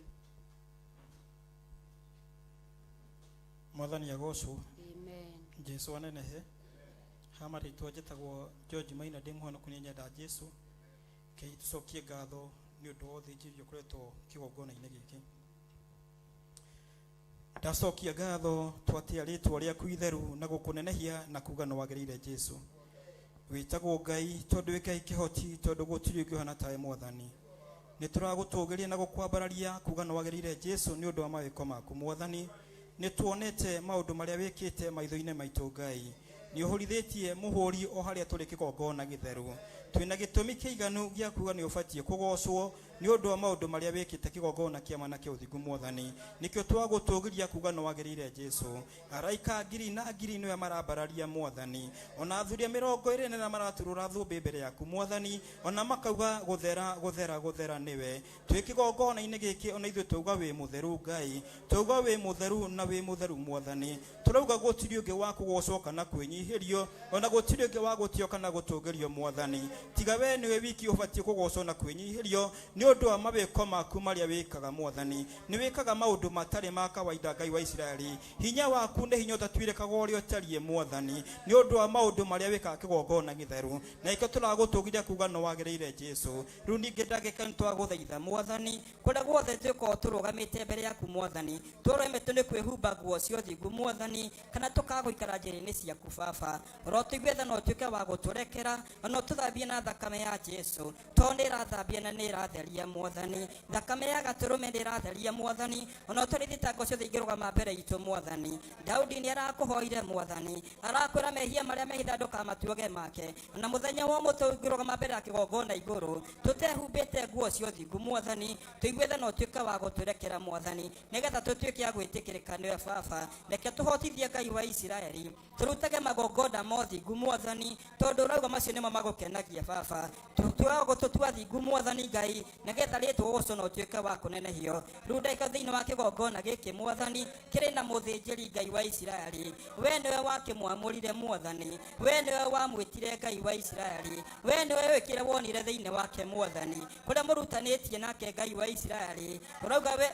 Mwathani agocwo. Amen. Jesu anenehe. Ha marĩtwa njĩtagwo George Maina, ndĩ mũhonoku, nĩ nyenda Jesu. Kei tũcokie ngatho nĩ ũndũ wa ũthĩnjĩri ũkoretwo kĩgongona-inĩ gĩkĩ. Ndacokia ngatho twatĩa rĩtwa rĩaku itheru na gũkũnenehia na kuga nĩ wagĩrĩire Jesu. Wĩtagwo Ngai tondũ wĩ Ngai kĩhoti, tondũ gũtirĩ ũngĩ ũhana tawe Mwathani. Nĩ tũragũtũgĩria na gũkwambararia kuga nĩ wagĩrĩire Jesu nĩ ũndũ wa mawĩko maku Mwathani. Nĩ tuonete maũndũ marĩa wĩkĩte maitho-inĩ maitũ Ngai. Nĩ ũhũrithĩtie mũhũri o harĩa tũrĩ kĩgongona gĩtheru. Twĩna gĩtũmi kĩiganu gĩa kuga nĩ ũbatiĩ kũgocwo nĩ ũndũ wa maũndũ marĩa wĩkĩte kĩgongona kĩa ma na kĩa ũthingu Mwathani. Nĩkĩo twagũtũgĩria kuga nĩ wagĩrĩire Jesu. Araika ngiri na ngiri nĩwe marambararia Mwathani. Ona athuri a 24 maraturũra thũmbĩ mbere yaku Mwathani, ona makauga gũthera gũthera gũthera nĩwe. Twĩ kĩgongona-inĩ gĩkĩ ona ithuĩ twauga wĩ mũtheru Ngai, twauga wĩ mũtheru na wĩ mũtheru Mwathani. Tũrauga gũtirĩ ũngĩ wa kũgocwo kana kwĩnyihĩrio, ona gũtirĩ ũngĩ wa gũtĩo kana gũtũgĩrio Mwathani. Tiga we nĩwe wiki ũbatiĩ kũgocwo na kwĩnyihĩrio nĩ ũndũ wa mawĩko maku marĩa wĩkaga Mwathani. Nĩ wĩkaga maũndũ matarĩ ma kawaida Ngai wa Isiraeli. Hinya waku nĩ hinya ũtatuĩrĩkaga ũrĩa ũtariĩ Mwathani, nĩ ũndũ wa maũndũ marĩa wĩkaga kĩgongona gĩtheru. Na ikĩo tũragũtũgĩria kuga nĩ wagĩrĩire Jesu. Rĩu ningĩ ndagĩka nĩ twagũthaitha Mwathani, kũrĩa guothe twĩkorwo tũrũgamĩte mbere yaku Mwathani, tũremetwo nĩ kwĩhumba nguo cia ũthingu Mwathani, kana tũkaga gũikara njĩra-inĩ ciaku Baba. Ũrotũigue tha na ũtuĩke wa gũtũrekera, ona ũtũthambie na thakame ya Jesu, tondũ nĩ ĩrathambia na nĩ ĩratheria Mwathani. Thakame ya gatũrũme nĩ ĩratheria Mwathani, ona ũtũrĩ thitango ciothe ingĩrũgama mbere itũ Mwathani. Daudi nĩ arakũhoire Mwathani, arakwĩra mehia marĩa mehitha ndũkamatuage make. Na mũthenya wa ũmũthĩ ũngĩrũgama mbere ya kĩgongona igũrũ tũtehumbĩte nguo cia ũthingu Mwathani, tũigue tha na ũtuĩke wa gũtũrekera Mwathani, nĩgetha tũtuĩke a gwĩtĩkĩrĩka nĩwe Baba. Reke tũhotithie Ngai wa Isiraeli, tũrutage magongona ma ũthingu Mwathani, tondũ ũrauga macio nĩmo magũkenagia Baba. Tũtua thingu Mwathani Ngai, nĩgetha rĩtwa ũgocwo na ũtuĩke wa kũnenehio. Rĩu ndagĩka thĩinĩ wa kĩgongona gĩkĩ Mwathani, kĩrĩ na mũthĩnjĩri Ngai wa Isiraeli. We nĩwe wakĩmwamũrire Mwathani, we nĩwe wamwĩtire Ngai wa Isiraeli, we nĩwe wĩkĩre wonire thĩinĩ wake Mwathani, kũrĩa mũrutanĩtie nake Ngai wa Isiraeli. Ũrauga we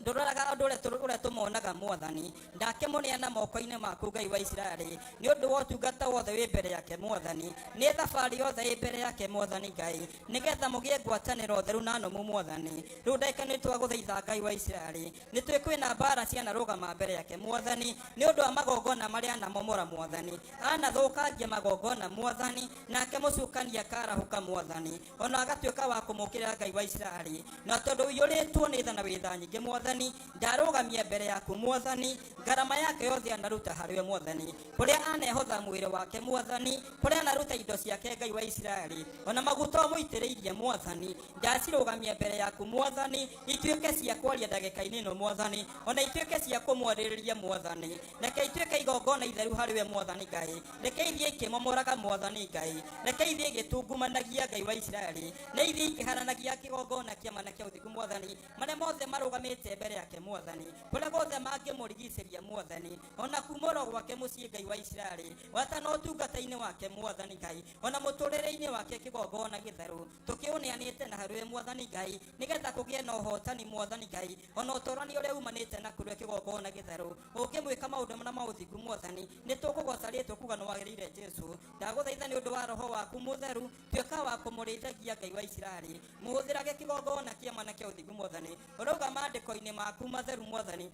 ndũroraga ũndũ ũrĩa tũmonaga Mwathani, ndakĩmũneana moko-inĩ maku Ngai wa Isiraeli, nĩ ũndũ wa ũtungata wothe wĩ mbere yake Mwathani, nĩ thabarĩ yothe ĩ mbere yake Mwathani Ngai, nĩgetha mũgĩe ngwatanĩro theru na nũmu Mwathani. Rĩu ndagĩka nĩ twagũthaitha Ngai wa Isiraeli, nĩ tũĩ kwĩna mbara cianarũgama mbere yake Mwathani, nĩ ũndũ wa magongona marĩa anamomora Mwathani, anathũkangia magongona Mwathani, nake mũcukani akarahũka Mwathani, ona agatuĩka wa kũmũkĩrĩra Ngai wa Isiraeli. Na tondũ ũiyũrĩtwo nĩ tha na wĩ tha nyingĩ Mwathani, ndarũgamia mbere yaku Mwathani, ngarama yake yothe anaruta harĩwe Mwathani, kũrĩa anehotha mwĩrĩ wake Mwathani, kũrĩa anaruta indo ciake Ngai wa Isiraeli, ona maguta ũmũitĩrĩirie Mwathani, ndacirũgamia mbere yaku Mwathani, ituĩke cia kwaria ndagĩka-inĩ ĩno Mwathani, ona ituĩke cia kũmwarĩrĩria Mwathani. Reke ituĩke igongona itheru harĩwe Mwathani Ngai, reke ithiĩ ikĩmomoraga Mwathani Ngai, reke ithiĩ igĩtungumanagia Ngai wa Isiraeli, na ithiĩ ikĩharanagia kĩgongona kĩa ma na kĩa ũthingu Mwathani, marĩa mothe Guothe marũgamĩte mbere yake mwathani, kũrĩa guothe mangĩmũrigicĩria mwathani, ona kuma oro gwake mũciĩ Ngai wa Isiraeli, watana ũtungata-inĩ wake mwathani Ngai, ona mũtũrĩre-inĩ wake kĩgongona gĩtheru tũkĩũneanĩte na harĩwe mwathani Ngai, nĩgetha kũgĩe na ũhotani mwathani Ngai, ona ũtũrani ũrĩa umanĩte na kũrĩa kĩgongona gĩtheru ũngĩmwĩka maũndũ na maũthingu mwathani, nĩ tũkũgoca rĩtwa kuga nĩ wagĩrĩire Jesu. Ndagũthaitha nĩ ũndũ wa roho waku mũtheru, tuĩka wa kũmũrĩithagia Ngai wa Isiraeli, mũhũthĩrage kĩgongona kĩa mwana kĩa ũthingu mwathani. Ũrauga maandĩko-inĩ maku matheru mwathani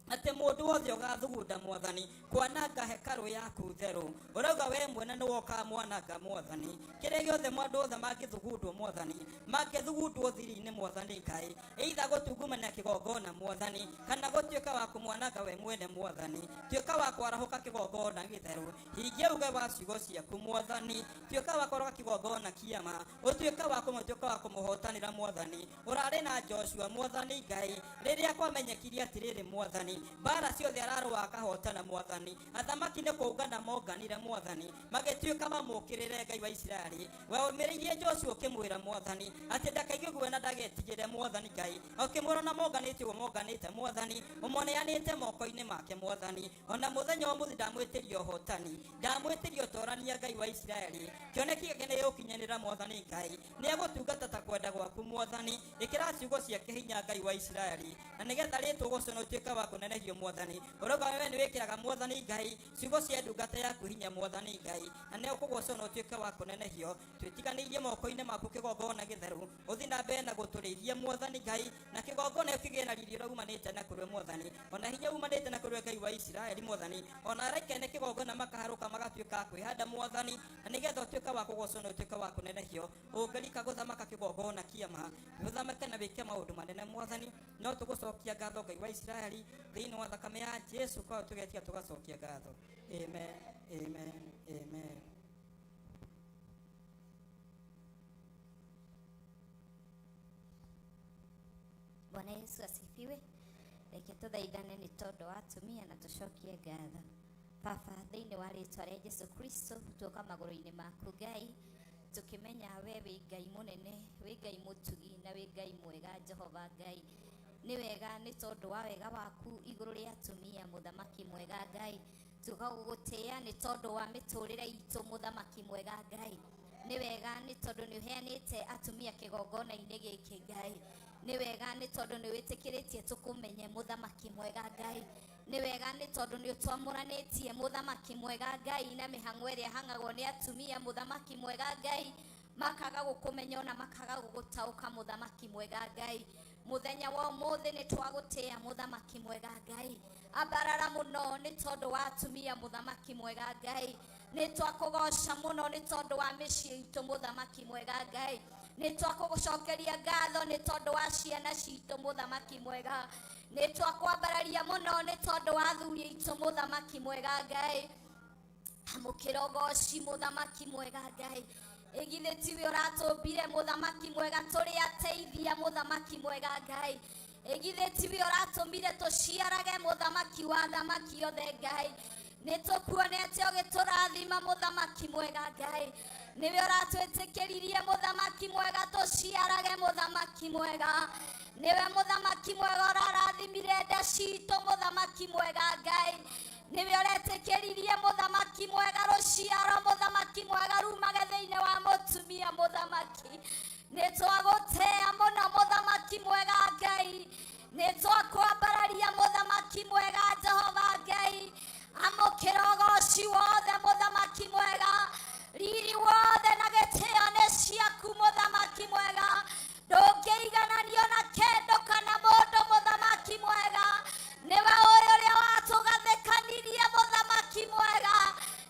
atĩ mũndũ wothe ũgathugunda mwathani kwananga hekarũ yaku theru, ũrauga we mwene nĩ woka mwananga mwathani. Kĩrĩa gĩothe andũ othe mangĩthugundwo mwathani, mangĩthugundwo thiri-inĩ mwathani Ngai, either gũtungumania kĩgongona mwathani, kana gũtuĩka wa kũmwananga we mwene mwathani, tuĩka wa kwarahũka kĩgongona gĩtheru, hingia uge wa ciugo ciaku mwathani, tuĩka wa kwarahũka kĩgongona kĩama, ũtuĩka wa kũmũtuĩka wa kũmũhotanĩra mwathani. Ũrarĩ na Joshua mwathani Ngai rĩrĩa kwamenyekire atĩrĩrĩ mwathani, mbara ciothe ararũa akahotana mwathani, athamaki nĩ kũngana monganire mwathani, magĩtuĩka mamũkĩrĩre Ngai wa Isiraeli. Weũmĩrĩirie Joshua ũkĩmwĩra mwathani atĩ ndakaigue guoya na ndagetigĩre mwathani Ngai, ũkĩmwĩra ona monganĩte ũguo monganĩte mwathani, ũmoneanĩte moko-inĩ make mwathani. Ona mũthenya wa ũmũthĩ ndamwĩtĩria ũhotani, ndamwĩtĩria ũtorania Ngai wa Isiraeli, kĩoneki gĩake nĩ gĩgũkinyanĩra mwathani Ngai, nĩ egũtungata ta kwenda gwaku mwathani, ĩkĩra ciugo ciake hinya Ngai wa Isiraeli, na nĩgetha rĩtwa ũgocwo na ũtuĩke wa kũnenehio mwathani. Ũrauga wewe nĩ wĩkĩraga mwathani Ngai ciugo cia ndungata yaku hinya mwathani Ngai, na nĩ ũkũgocwo na ũtuĩke wa kũnenehio. Twĩtiganĩirie moko-inĩ maku kĩgongona gĩtheru, ũthiĩ na mbere na gũtũrĩithia mwathani Ngai, na kĩgongona gĩkĩ kĩgĩe na riri ũrĩa umanĩte na kũrĩ mwathani, ona hinya umanĩte na kũrĩ Ngai wa Isiraeli mwathani, ona araika ene kĩgongona makaharũka magatuĩka a kwĩhanda mwathani, na nĩgetha ũtuĩke wa kũgocwo na ũtuĩke wa kũnenehio. Ũngĩrika gũthamaka kĩgongona kĩama, ũthamake na wĩke maũndũ manene mwathani, no tũgũcokia ngatho Ngai wa Isiraeli thĩinĩ wa thakame ya Jesu, kwa tũgetia tũgacokia ngatho. Amen, amen, amen. Bwana Yesu asifiwe. Reke tũthaithane nĩ tondũ wa atumia na tũcokie ngatho. Baba, thĩinĩ wa rĩtwa rĩa Jesu Kristo, tuoka magũrũ-inĩ maku Ngai, tũkĩmenya we wĩ Ngai mũnene, wĩ Ngai mũtugi na wĩ Ngai mwega Jehova Ngai. Nĩ wega nĩ tondũ wa wega waku igũrũ rĩa atumia, mũthamaki mwega Ngai. Tuoka gũgũtĩĩa nĩ tondũ wa mĩtũrĩre itũ, mũthamaki mwega Ngai. Nĩ wega nĩ tondũ nĩ ũheanĩte atumia kĩgongona-inĩ gĩkĩ Ngai. Nĩ wega nĩ tondũ nĩ wĩtĩkĩrĩtie tũkũmenye, mũthamaki mwega Ngai. Nĩ wega nĩ tondũ nĩ ũtwamũranĩtie, mũthamaki mwega Ngai, na mĩhang'o ĩrĩa ĩhang'agwo nĩ atumia, mũthamaki mwega Ngai, makaga gũkũmenya ona makaga gũgũtaũka, mũthamaki mwega Ngai. Mũthenya wa ũmũthĩ nĩ twagũtĩĩa, mũthamaki mwega Ngai. Ambarara mũno nĩ tondũ wa atumia, mũthamaki mwega Ngai. Nĩ twakũgoca mũno nĩ tondũ wa mĩciĩ itũ, mũthamaki mwega Ngai. Nĩ twakũgũcokeria ngatho nĩ tondũ wa ciana citũ, mũthamaki mwega. Nĩ twakwambararia mũno nĩ tondũ wa athuri aitũ, mũthamaki mwega Ngai. Amũkĩra ũgoci, mũthamaki mwega Ngai. Ĩgithĩ tiwe ũratũmbire, mũthamaki mwega, tũrĩ ateithia, mũthamaki mwega Ngai. Ĩgithĩ tiwe ũratũmire tũciarage, mũthamaki wa athamaki othe Ngai. Nĩ tũkuonete ũgĩtũrathima, mũthamaki mwega Ngai. Nĩwe ũratwĩtĩkĩririe, mũthamaki mwega, tũciarage, mũthamaki mwega. Nĩwe mũthamaki mwega ũrarathimire nda citũ, mũthamaki mwega Ngai. Nĩwe ũretĩkĩririe, mũthamaki mwega, rũciaro, mũthamaki mwega, rumage thĩinĩ wa mũtumia, mũthamaki. Nĩ twagũtĩĩa mũno, mũthamaki mwega Ngai. Nĩ twakwambararia, mũthamaki mwega Jehova Ngai. Amũkĩra ũgoci wothe, mũthamaki mwega. Riri wothe na gĩtĩo nĩ ciaku, mũthamaki mwega. Ndũngĩigananio na kĩndũ kana mũndũ, mũthamaki mwega. Nĩwe ũyũ ũrĩa watũgathĩkanirie, mũthamaki mwega.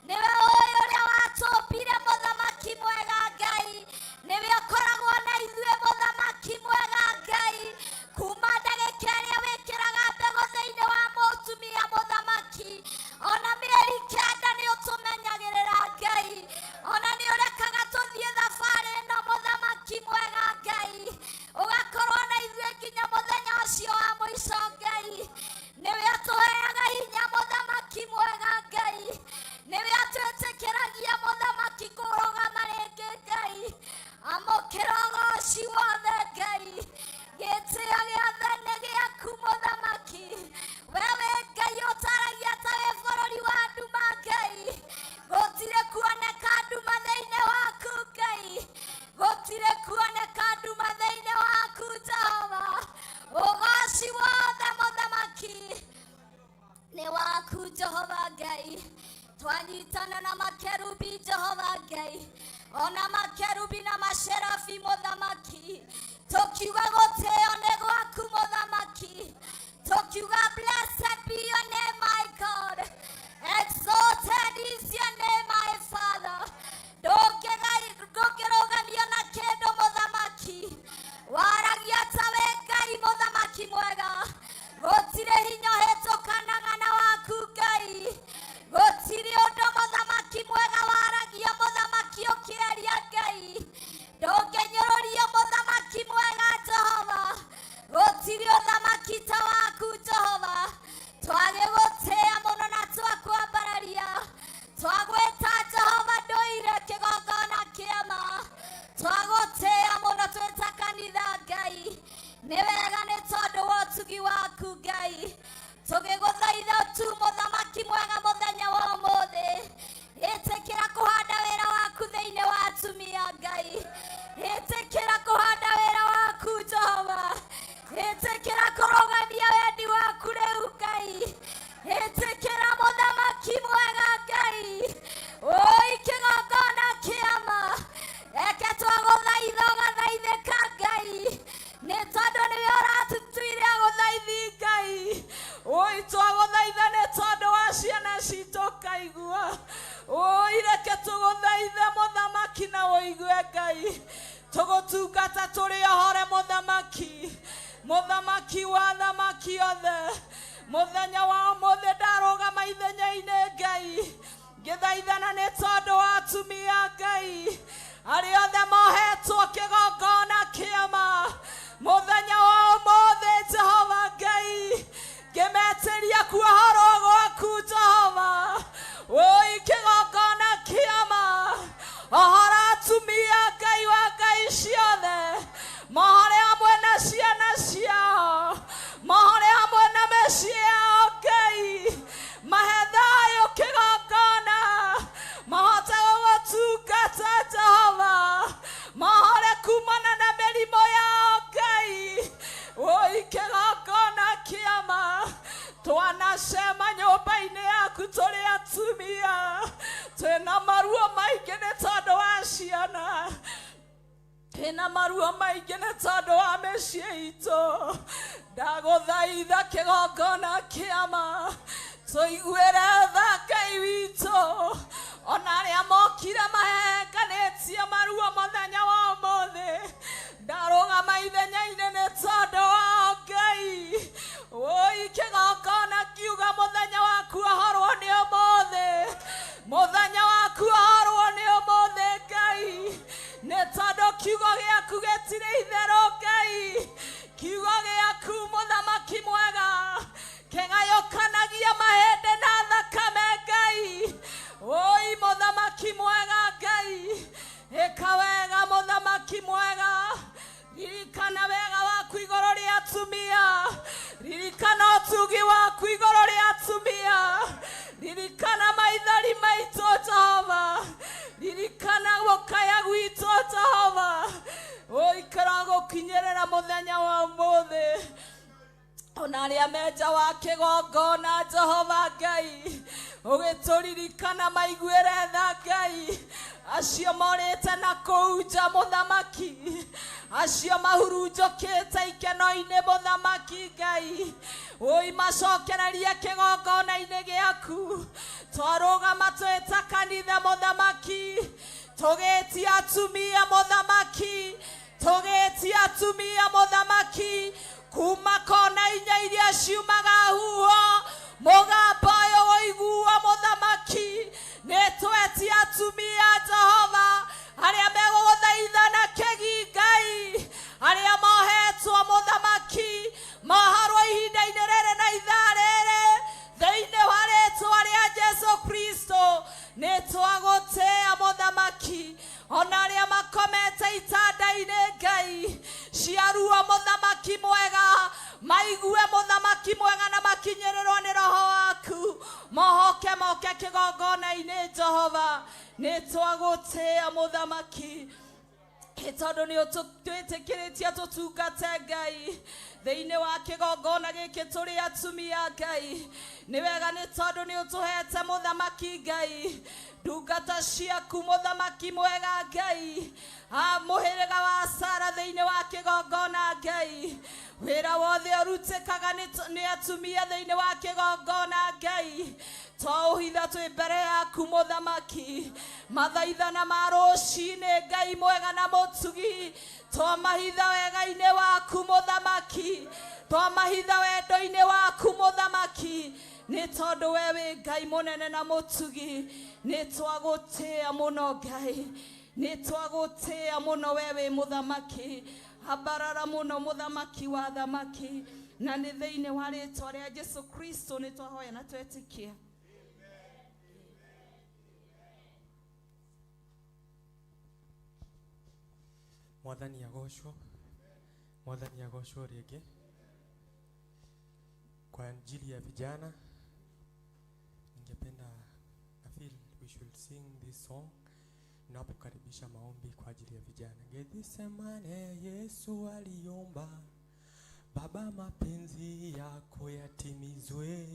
Nĩwe ũyũ ũrĩa watũmbire, mũthamaki mwega Ngai. Nĩwe ũkoragwo na ithuĩ, mũthamaki mwega Ngai. Kuma ndagĩka ĩrĩa wĩkĩraga mbegũ thĩinĩ wa mũtumia, mũthamaki Jehova Ngai. Twanyitana na makerubi Jehova Ngai, ona makerubi na masherafi mũthamaki, tukiuga gũtĩo nĩ gwaku mũthamaki, tukiuga blessed be your name, my God, exalted is your name, my Father. Ndũngĩrũgamio na kĩndũ mũthamaki, waragia ta we Ngai mũthamaki mwega, gũtirĩ hinya ũhĩtũkanaga na waku Ngai, gũtirĩ ũndũ mũthamaki mwega waragia mũthamaki ũkĩaria Ngai, ndũngĩnyũrũria mũthamaki mwega Jehova, gũtirĩ ũthamaki ta waku Jehova, twagĩgũtĩĩa mũno na twakwambararia, twagwĩta Jehova ndũire kĩgongona kĩama, twagũtĩĩa mũno twĩta kanitha Ngai, nĩ wega nĩ tondũ wa ũtugi waku Ngai, tũgĩgũthaitha tu mũthamaki mwega mũthenya wa ũmũthĩ, ĩtĩkĩra kũhanda wĩra waku thĩinĩ wa atumia Ngai, ĩtĩkĩra kũhanda wĩra waku Jehova, ĩtĩkĩra kũrũgamia wendi waku rĩu Ngai, ĩtĩkĩra mũthamaki mwega Ngai, oi kĩgongona kĩama, reke twagũthaitha ũgathaithĩka Ngai, nĩ tondũ nĩwe ũratũtuire agũthaithi Ngai, oi twagũthaitha nĩ tondũ wa ciana citũ kaigua, oi reke tũgũthaithe mũthamaki na ũigue Ngai, tũgũtungata tũrĩ ohore mũthamaki, mũthamaki wa thamaki othe, mũthenya wa ũmũthĩ ndarũgama ithenya-inĩ Ngai, ngĩthaithana nĩ tondũ wa atumia Ngai, arĩa othe mohetwo kĩgongona kĩama, mũthenya wa ũmũthĩ Jehova Ngai, ngĩmetĩria kuohorwo gwaku Jehova, oi kĩgongona kĩama, ohora atumia Ngai wa Ngai ciothe, mohore hamwe na ciana ciao, mohore hamwe na mĩciĩ yao Ngai, mahe thayũ kĩgongona, mahote gũgũtungata Jehova, mahore kumana na mĩrimũ yao Ngai, oi kĩgongona kĩama, twanacema nyũmba-inĩ yaku tũrĩ atumia, twĩna maruo maingĩ nĩ tondũ wa ciana, twĩna maruo maingĩ nĩ tondũ wa mĩciĩ itũ, ndagũthaitha kĩgongona kĩama, tũiguĩre tha Ngai witũ, ona arĩa mokire mahenganĩtie maruo mũthenya wa ũmũthĩ, ndarũgama ithenya-inĩ nĩ tondũ wao Ngai, oi kĩgongona kiuga mũthenya waku ohorwo nĩ ũmũthĩ, mũthenya waku ohorwo nĩ ũmũthĩ Ngai, nĩ tondũ kiugo gĩaku gĩtirĩ itherũ Ngai, kiugo gĩaku mũthamaki mwega kĩgayũkanagia mahĩndĩ na thakame Ngai, oi mũthamaki mwega Ngai, ĩka wega mũthamaki mwega, ririkana wega waku igũrũ rĩa atumia, ririkana ũtugi waku igũrũ rĩa atumia, ririkana maithori maitũ Jehova, ririkana gũkaya gwitũ Jehova, ũikara gũkinyĩrĩra mũthenya wa ũmũthĩ, ona arĩa menja wa kĩgongona Jehova Ngai, ũgĩtũririkana maiguĩre tha Ngai, acio morĩte na kũu nja mũthamaki, acio mahurunjũkĩte ikeno-inĩ mũthamaki Ngai, oi macokererie kĩgongona-inĩ gĩaku, twarũgama twĩta kanitha mũthamaki, tũgĩtia atumia mũthamaki, tũgĩtia atumia mũthamaki, kuma kona inya iria ciumaga huho, mũgambo ũyũ ũiguo mũthamaki, nĩ twetie atumia Jehova, arĩa megũgũthaitha na kĩgi Ngai, arĩa mohetwo mũthamaki, mohorwo ihinda-inĩ rĩrĩ na ithaa rĩrĩ, thĩinĩ wa rĩtwa rĩa Jesu Kristo, nĩ twagũtĩĩa mũthamaki, ona arĩa makomete itanda-inĩ Ngai, ciaruo mũthamaki mwega, maigue mũthamaki mwega na makinyĩrĩrwo nĩ roho waku, mohoke moke kĩgongona-inĩ Jehova, nĩ twagũtĩĩa mũthamaki, tondũ nĩ ũtwĩtĩkĩrĩtie tũtungate Ngai. Thĩinĩ wa kĩgongona gĩkĩ tũrĩ atumia Ngai. Nĩ wega nĩ tondũ nĩ ũtũhete mũthamaki Ngai. Ndungata ciaku mũthamaki mwega Ngai. Mũhĩrĩga wa Sara thĩinĩ wa kĩgongona Ngai. Wĩra wothe ũrutĩkaga nĩ atumia thĩinĩ wa kĩgongona Ngai. Twaũhitha twĩ mbere yaku mũthamaki. Mathaithana ma rũcinĩ Ngai mwega na mũtugi. Twamahitha wega-inĩ waku mũthamaki. Twamahitha wendo-inĩ waku mũthamaki. Nĩ tondũ we wĩ Ngai mũnene na mũtugi. Nĩ twagũtĩĩa mũno Ngai. Nĩ twagũtĩĩa mũno we wĩ mũthamaki. Ambarara mũno mũthamaki wa thamaki. Na nĩ thĩinĩ wa rĩtwa rĩa Jesu Kristo nĩ twahoya na twetĩkia. Mwathani agocwo. Mwathani agocwo rĩngĩ. Kwa ajili ya vijana ningependa, I feel we should sing this song napokaribisha maombi kwa ajili ya vijana. Gethsemane Yesu aliomba, Baba mapenzi yako yatimizwe,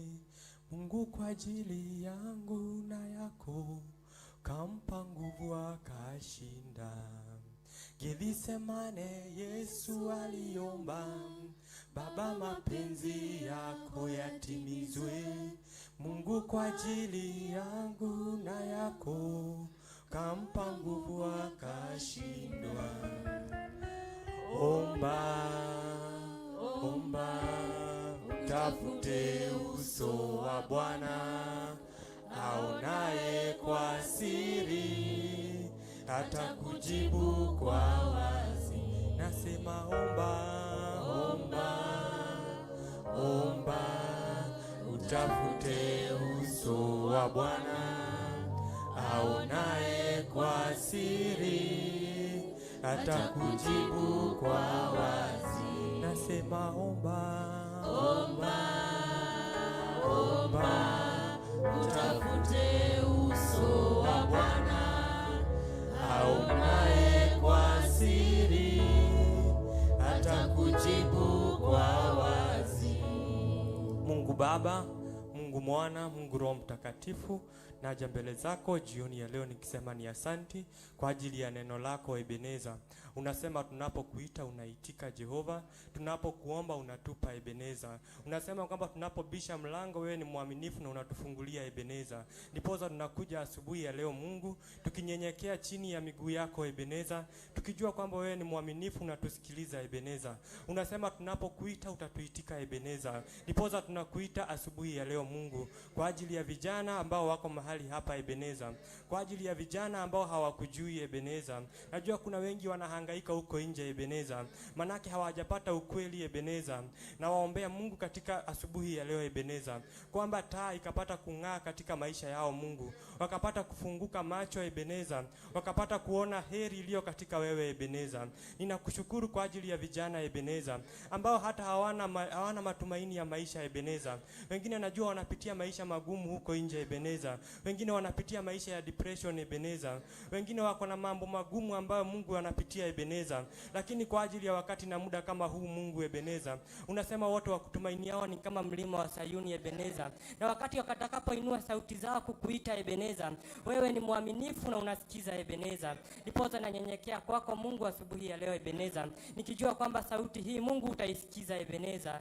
Mungu kwa ajili yangu na yako, kampa nguvu akashinda. Gethsemane Yesu aliomba, Baba mapenzi yako yatimizwe, Mungu kwa ajili yangu na yako, kampa nguvu akashindwa. Omba, omba, tafute uso wa Bwana, aonaye kwa siri, atakujibu kwa wazi. Nasema omba, omba, omba, utafute uso wa Bwana, aonaye kwa siri, atakujibu kwa wazi. Nasema omba, omba, omba, utafute uso wa Bwana, aonaye kwa siri, atakujibu kwa wazi. Mungu Baba, Mungu Mwana, Mungu Roho Mtakatifu, naja mbele zako jioni ya leo nikisema ni asanti kwa ajili ya neno lako Ebeneza. Unasema tunapokuita unaitika Jehova, tunapokuomba unatupa Ebeneza. Unasema kwamba tunapobisha mlango wewe ni mwaminifu na unatufungulia Ebeneza. Ndiposa tunakuja asubuhi ya leo Mungu, tukinyenyekea chini ya miguu yako Ebeneza, tukijua kwamba wewe ni mwaminifu unatusikiliza Ebeneza. Unasema tunapokuita utatuitika Ebeneza. Ndiposa tunakuita asubuhi ya leo Mungu, kwa ajili ya vijana ambao wako mahali hapa Ebeneza, kwa ajili ya vijana ambao hawakujui Ebeneza. Najua kuna wengi wanahangaika huko nje Ebeneza, manake hawajapata ukweli Ebeneza. Na waombea Mungu katika asubuhi ya leo Ebeneza, kwamba taa ikapata kung'aa katika maisha yao Mungu, wakapata kufunguka macho Ebeneza, wakapata kuona heri iliyo katika wewe Ebeneza. Ninakushukuru kwa ajili ya vijana Ebeneza, ambao hata hawana matumaini ya maisha Ebeneza. Wengine najua wanapitia maisha magumu huko nje Ebeneza, wengine wanapitia maisha ya depression Ebeneza, wengine wako na mambo magumu ambayo Mungu anapitia Ebeneza. Lakini kwa ajili ya wakati na muda kama huu Mungu Ebeneza, unasema wote wakutumainiao ni kama mlima wa Sayuni Ebeneza, na wakati watakapoinua sauti zao kukuita Ebeneza, wewe ni mwaminifu na unasikiza Ebeneza. Ndiposa nanyenyekea kwako Mungu asubuhi ya leo Ebeneza, nikijua kwamba sauti hii Mungu utaisikiza Ebeneza.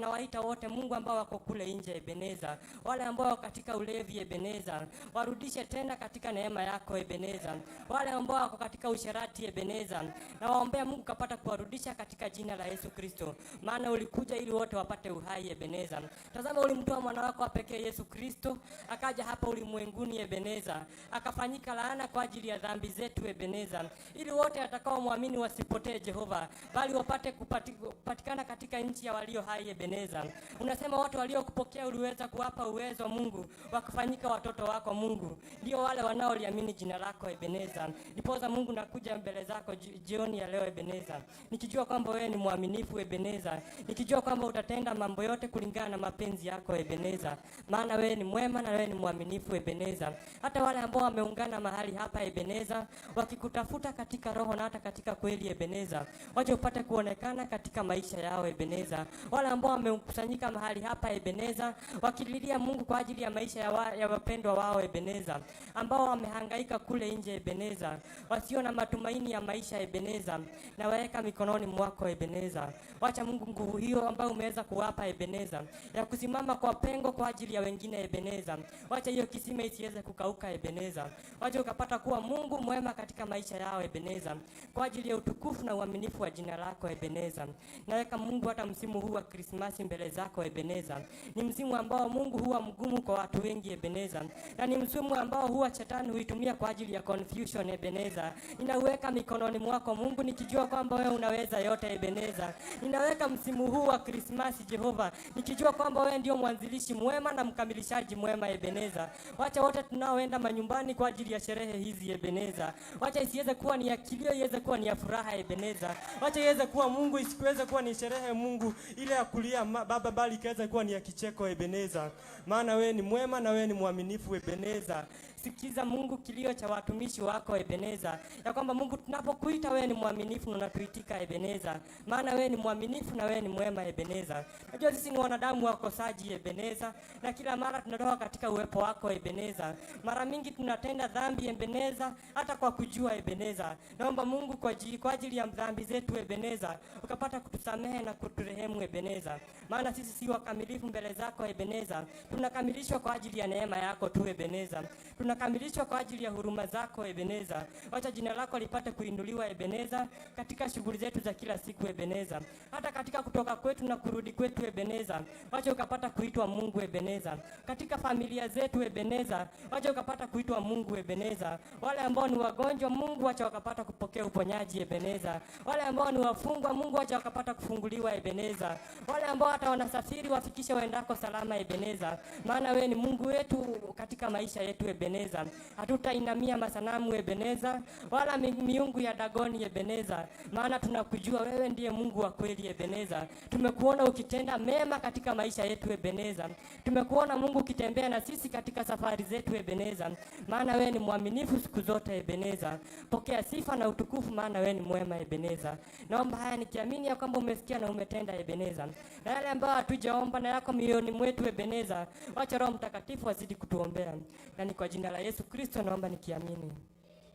Na waita wote Mungu ambao wako kule nje Ebeneza, wale ambao wako katika ulevi Ebeneza, warudishe tena katika neema yako Ebeneza. Wale ambao wako katika usherati Ebeneza, na waombea Mungu kapata kuwarudisha katika jina la Yesu Kristo, maana ulikuja ili wote wapate uhai Ebeneza. Tazama, ulimtoa mwana wako wa pekee Yesu Kristo, akaja hapa ulimwenguni Ebeneza, akafanyika laana kwa ajili ya dhambi zetu Ebeneza, ili wote atakao muamini wasipotee Jehova, bali wapate kupatikana katika nchi ya walio hai Ebeneza. Unasema watu waliokupokea uliweza kuwapa uwezo Mungu wa kufanyika watoto wako Mungu, ndio wale wanaoliamini jina lako Ebeneza. Ndiposa Mungu nakuja mbele zako jioni ya leo Ebeneza, nikijua kwamba wewe ni mwaminifu Ebeneza, nikijua kwamba utatenda mambo yote kulingana na mapenzi yako Ebeneza, maana wewe ni mwema na wewe ni mwaminifu Ebeneza. Hata wale ambao wameungana mahali hapa Ebeneza, wakikutafuta katika roho na hata katika kweli Ebeneza, waje upate kuonekana katika maisha yao Ebeneza. Wale ambao wamekusanyika mahali hapa Ebeneza, wakililia Mungu kwa ajili ya maisha ya wapendwa wao Ebeneza, ambao wamehangaika kule nje Ebeneza, wasio na matumaini ya maisha Ebeneza, na waweka mikononi mwako Ebeneza. Wacha Mungu nguvu hiyo ambayo umeweza kuwapa Ebeneza, ya kusimama kwa pengo kwa ajili ya wengine Ebeneza, wacha hiyo kisima isiweze kukauka Ebeneza. Wacha ukapata kuwa Mungu mwema katika maisha yao Ebeneza, kwa ajili ya utukufu na uaminifu wa jina lako Ebeneza. Naweka Mungu hata msimu huu wa Krismasi mbele zako Ebeneza. Ni msimu ambao Mungu huwa mgumu kwa watu wengi Ebeneza, na ni msimu ambao huwa shetani huitumia kwa ajili ya confusion Ebeneza. Ninauweka mikononi mwako Mungu, nikijua kwamba wewe unaweza yote Ebeneza. Ninaweka msimu huu wa Krismasi Jehova, nikijua kwamba wewe ndio mwanzilishi mwema na mkamilishaji mwema Ebeneza. Wacha wote tunaoenda manyumbani kwa ajili ya sherehe hizi Ebeneza, wacha isiweze kuwa ni ya kilio, iweze kuwa ni ya furaha Ebeneza. Wacha iweze kuwa Mungu, isikuweze kuwa ni sherehe Mungu ile ya kulia Baba, bali ikaweze kuwa ni ya kicheko Ebeneza, maana wewe ni mwema na wewe ni mwaminifu Ebeneza. Sikiza Mungu kilio cha watumishi wako Ebeneza, ya kwamba Mungu tunapokuita wewe ni mwaminifu na unatuitika Ebeneza, maana wewe ni mwaminifu na wewe ni mwema Ebeneza. Najua sisi ni wanadamu wakosaji Ebeneza, na kila mara tunatoka katika uwepo wako Ebeneza. Mara mingi tunatenda dhambi Ebeneza, hata kwa kujua Ebeneza. Naomba Mungu kwa ajili ya dhambi zetu Ebeneza, ukapata kutusamehe na kuturehemu Ebeneza, maana sisi si wakamilifu mbele zako Ebeneza. Tunakamilishwa kwa ajili ya neema yako tu Ebeneza, tunakamilishwa kwa ajili ya huruma zako Ebeneza. Wacha jina lako lipate kuinuliwa Ebeneza katika shughuli zetu za kila siku Ebeneza, hata katika kutoka kwetu na kurudi kwetu Ebeneza. Wacha ukapata kuitwa Mungu Ebeneza katika familia zetu Ebeneza, wacha ukapata kuitwa Mungu Ebeneza. Wale ambao ni wagonjwa Mungu, wacha wakapata kupokea uponyaji Ebeneza. Wale ambao ni wafungwa Mungu, wacha wakapata kufunguliwa Ebeneza. Wale ambao hata wanasafiri wafikishe waendako salama Ebeneza, maana wewe ni Mungu wetu katika maisha yetu Ebeneza. Hatutainamia masanamu Ebeneza, wala miungu ya Dagoni Ebeneza, maana tunakujua wewe ndiye Mungu wa kweli Ebeneza. Tumekuona ukitenda mema katika maisha yetu Ebeneza, tumekuona Mungu ukitembea na sisi katika safari zetu Ebeneza, maana wewe ni mwaminifu siku zote Ebeneza. Pokea sifa na utukufu, maana wewe ni mwema Ebeneza. Naomba haya nikiamini ya kwamba umesikia na umetenda Ebeneza, na yale ambayo hatujaomba na yako mioyoni mwetu Ebeneza, wacha Roho Mtakatifu azidi kutuombea, na ni kwa jina la Yesu Kristo naomba nikiamini.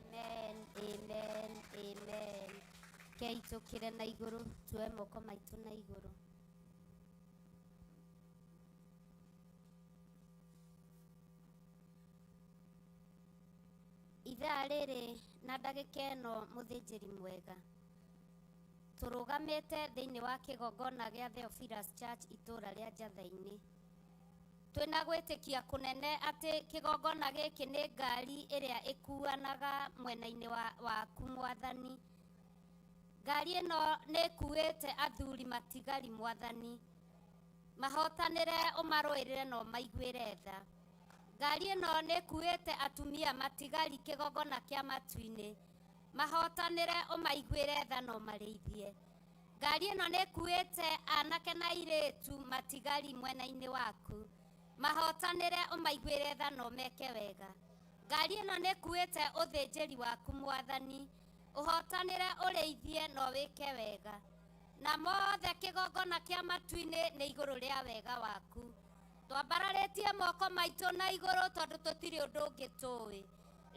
Amen, amen, amen. Kei tukire na iguru, tuwe moko maitu na iguru. Ithaa rĩrĩ na ndagĩka ĩno mũthĩnjĩri mwega, tũrũgamĩte thĩinĩ wa kĩgongona gĩa Theophilus Church itũũra rĩa Njatha-inĩ. Twĩna gwĩtĩkia kũnene atĩ kĩgongona gĩkĩ nĩ ngari ĩrĩa ĩkuanaga mwena-inĩ waku mwathani. Ngari ĩno nĩ ĩkuĩte athuri matigari mwathani, mahotanĩre ũmarũĩrĩre na ũmaiguĩre tha. Ngari ĩno nĩ ĩkuĩte atumia matigari kĩgongona kĩa matu-inĩ, mahotanĩre ũmaiguĩre tha na ũmarĩithie. Ngari ĩno nĩ ĩkuĩte anake na airĩtu matigari mwena-inĩ waku, mahotanĩre ũmaiguĩre tha na ũmeke wega. Ngari ĩno nĩ ĩkuĩte ũthĩnjĩri waku mwathani, ũhotanĩre ũrĩithie na ũwĩke wega. Na mothe kĩgongona kĩa matu-inĩ nĩ igũrũ rĩa wega waku. Twambararĩtie moko maitũ na igũrũ tondũ tũtirĩ ũndũ ũngĩ tũĩ.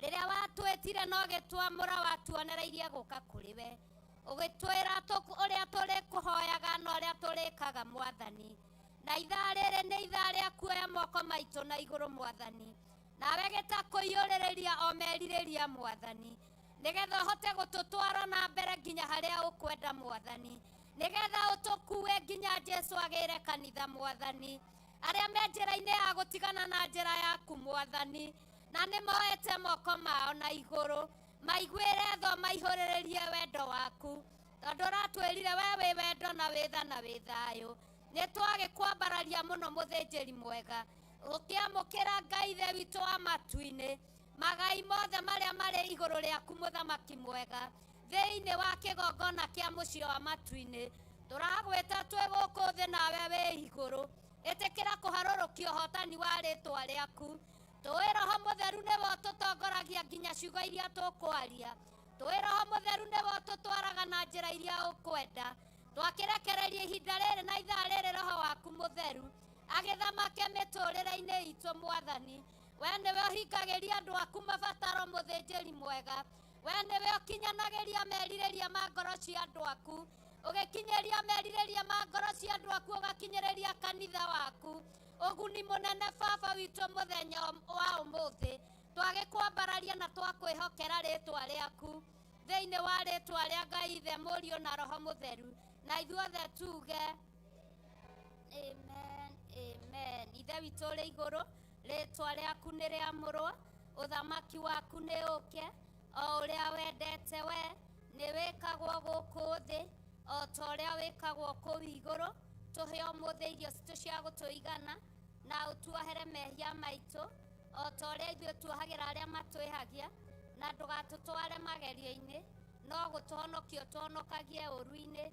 Rĩrĩa watwĩtire na ũgĩtwamũra watuonereirie gũka kũrĩ we, ũgĩtwĩra ũrĩa tũrĩkũhoyaga na ũrĩa tũrĩkaga mwathani. Na ithaa rĩrĩ nĩ ithaa rĩa kuoya moko maitũ na igũrũ mwathani, nawe gĩtakũiyũrĩrĩria o merirĩria mwathani, nĩgetha ũhote gũtũtwara na mbere nginya harĩa ũkwenda mwathani, nĩgetha ũtũkue nginya Jesũ agĩre kanitha mwathani. Arĩa me njĩra-inĩ ya gũtigana na njĩra yaku mwathani, na nĩ moete moko mao na igũrũ, maiguĩre tha maihũrĩrĩrie wendo waku, tondũ ũratwĩrire we wĩ wendo na wĩ tha na wĩ thayũ. Nĩ twagĩkwambararia mũno mũthĩnjĩri mwega, Ũkĩamũkĩra Ngai Ithe witũ wa matu-inĩ, magai mothe marĩa marĩ igũrũ rĩaku mũthamaki mwega, thĩinĩ wa kĩgongona kĩa mũciĩ wa matu-inĩ. Tũragwĩta twĩ gũkũ thĩ nawe wĩ igũrũ. Ĩtĩkĩra kũharũrũkia ũhotani wa rĩtwa rĩaku. Tũĩ Roho Mũtheru nĩwe ũtũtongoragia nginya ciugo iria tũkwaria. Tũĩ Roho Mũtheru nĩwe ũtũtwaraga na njĩra iria ũkwenda. Twakĩrekereria ihinda rĩrĩ na ithaa rĩrĩ Roho waku Mũtheru agĩthamake mĩtũrĩre-inĩ itũ Mwathani. We nĩwe ũhingagĩria andũ aku mabataro mũthĩnjĩri mwega. We nĩwe ũkinyanagĩria merirĩria ma ngoro cia andũ aku. Ũgĩkinyĩria merirĩria ma ngoro cia andũ aku, ũgakinyĩrĩria kanitha waku. Ũguni mũnene Baba witũ mũthenya wa ũmũthĩ. Twagĩkwambararia na twakwĩhokera rĩtwa rĩaku. Thĩinĩ wa rĩtwa rĩa Ngai Ithe, Mũriũ na Roho Mũtheru. Na ithuothe tuge amen, amen. Ithe witũ ũrĩ igũrũ, rĩtwa rĩaku nĩ rĩamũrwo, ũthamaki waku nĩ ũke, o ũrĩa wendete we nĩ wĩkagwo gũkũ thĩ o ta ũrĩa wĩkagwo kũu igũrũ. Tũhe ũmũthĩ irio citũ cia gũtũigana, na ũtuohere mehia maitũ o ta ũrĩa ithuĩ tuohagĩra arĩa matwĩhagia, na ndũgatũtware magerio-inĩ, no gũtũhonokia ũtũhonokagie ũũru-inĩ,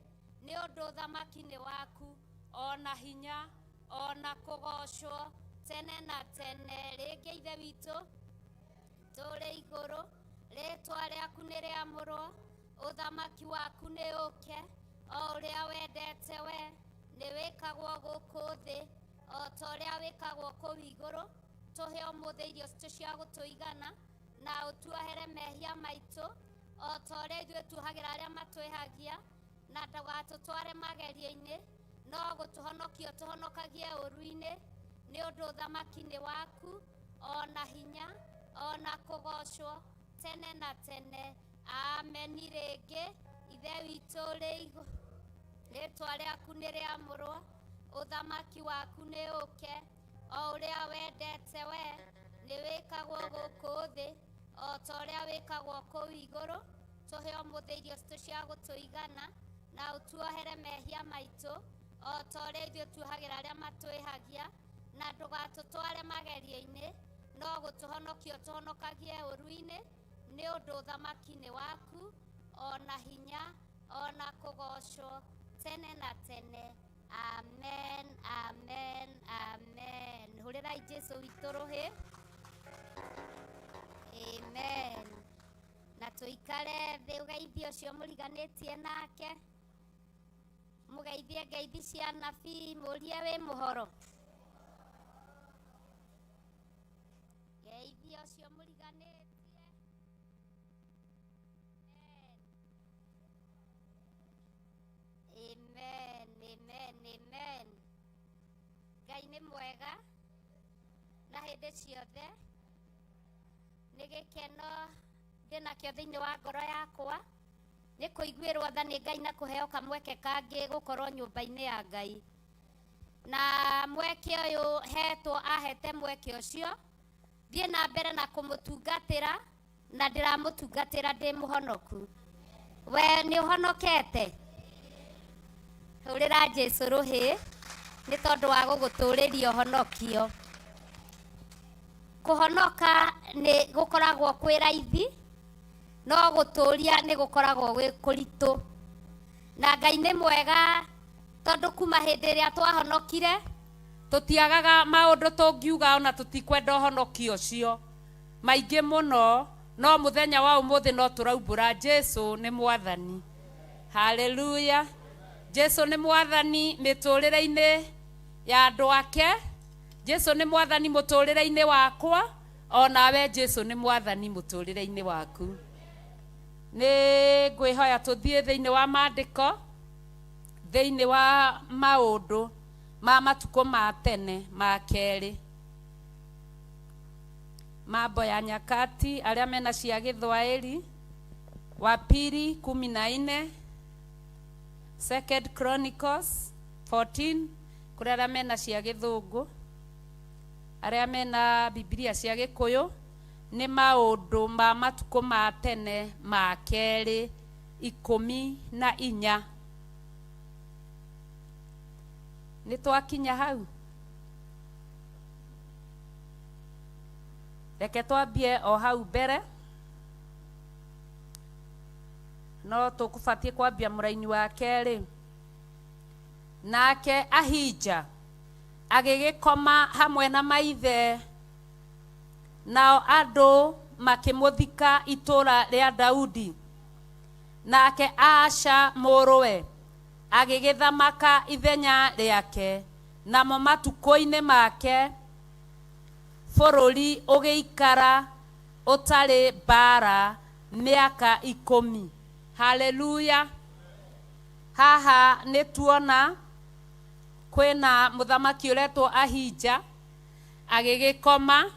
nĩ ũndũ ũthamaki nĩ waku, ona hinya, ona kũgoocwo tene na tene. Rĩngĩ Ithe witũ tũrĩ igũrũ, rĩtwa rĩaku nĩ rĩamũrwo, ũthamaki waku nĩ ũke, o ũrĩa wendete we nĩ wĩkagwo gũkũ thĩ o ta ũrĩa wĩkagwo kũu igũrũ. Tũhe ũmũthĩ irio citũ cia gũtũigana, na ũtuohere mehia maitũ o ta ũrĩa ithuĩ tuohagĩra arĩa matwĩhagia, na ndũgatũtware magerio-inĩ, no gũtũhonokia ũtũhonokagie ũũru-inĩ, nĩ ũndũ ũthamaki nĩ waku, ona hinya, ona kũgoocwo tene na tene. Ameni. Rĩngĩ Ithe witũ ũrĩ igũrũ, rĩtwa rĩaku nĩ rĩamũrwo, ũthamaki waku nĩ ũke, o ũrĩa wendete we nĩ wĩkagwo gũkũ thĩ o ta ũrĩa wĩkagwo kũu igũrũ. Tũhe ũmũthĩ irio citũ cia gũtũigana, na ũtuohere mehia maitũ o ta ũrĩa ithuĩ tuohagĩra arĩa matwĩhagia, na ndũgatũtware magerio-inĩ, no gũtũhonokia ũtũhonokagie ũũru-inĩ, nĩ ũndũ ũthamaki nĩ waku, ona hinya, ona kũgoocwo tene na tene. Amen, amen, amen. Hũrĩrai Jesũ witũ rũhĩ. Amen. Na tũikare thĩ ũgeithie ũcio mũriganĩtie nake, mũgeithie ngeithi cia nabii, mũrie wĩ mũhoro. Geithie ũcio mũriganĩtie. Amen, amen, amen. Ngai nĩ mwega na hĩndĩ ciothe. Nĩ gĩkeno ndĩnakĩo thĩinĩ wa ngoro yakwa nĩ kũiguĩrwo tha nĩ Ngai na kũheo kamweke kangĩ gũkorwo nyũmba-inĩ ya Ngai. Na mweke ũyũ hetwo, ahete mweke ũcio thiĩ na mbere na kũmũtungatĩra, na ndĩramũtungatĩra ndĩ mũhonoku. We nĩ ũhonokete? Hũrĩra Jesũ rũhĩ nĩ tondũ wa gũgũtũrĩria ũhonokio. Kũhonoka nĩ gũkoragwo kwĩ raithi, no gũtũria nĩ gũkoragwo gwĩ kũritũ. Na Ngai nĩ mwega tondũ kuma hĩndĩ ĩrĩa twahonokire tũtiagaga maũndũ tũngiuga ona tũtikwenda ũhonokio ũcio maingĩ mũno, no mũthenya wa ũmũthĩ no tũraumbũra Jesũ nĩ mwathani. Haleluya. Jesũ nĩ mwathani mĩtũrĩre-inĩ ya andũ ake. Jesũ nĩ mwathani mũtũrĩre-inĩ wakwa, onawe Jesũ nĩ mwathani mũtũrĩre-inĩ waku. Nĩ ngwĩhoya tũthiĩ thĩinĩ wa maandĩko, thĩinĩ wa maũndũ ma matukũ ma tene ma kerĩ, Mambo ya Nyakati, arĩa mena cia Gĩthwaĩri, wa pili 14, Second Chronicles 14, kũrĩ arĩa mena cia Gĩthũngũ, arĩa mena Biblia cia Gĩkũyũ, nĩ maũndũ ma matukũ ma tene ma kerĩ 14. Nĩ twakinya hau? Reke twambie o hau mbere, no tũkũbatiĩ kwambia mũraini wa kerĩ. Nake Ahija agĩgĩkoma hamwe na maithe, nao andũ makĩmũthika itũũra rĩa Daudi. Nake Asha mũrũwe agĩgĩthamaka ithenya rĩake, namo matukũ-inĩ make bũrũri ũgĩikara ũtarĩ mbaara mĩaka 10. Haleluya. Haha nĩ tuona kwĩna mũthamaki ũretwo Ahija agĩgĩkoma,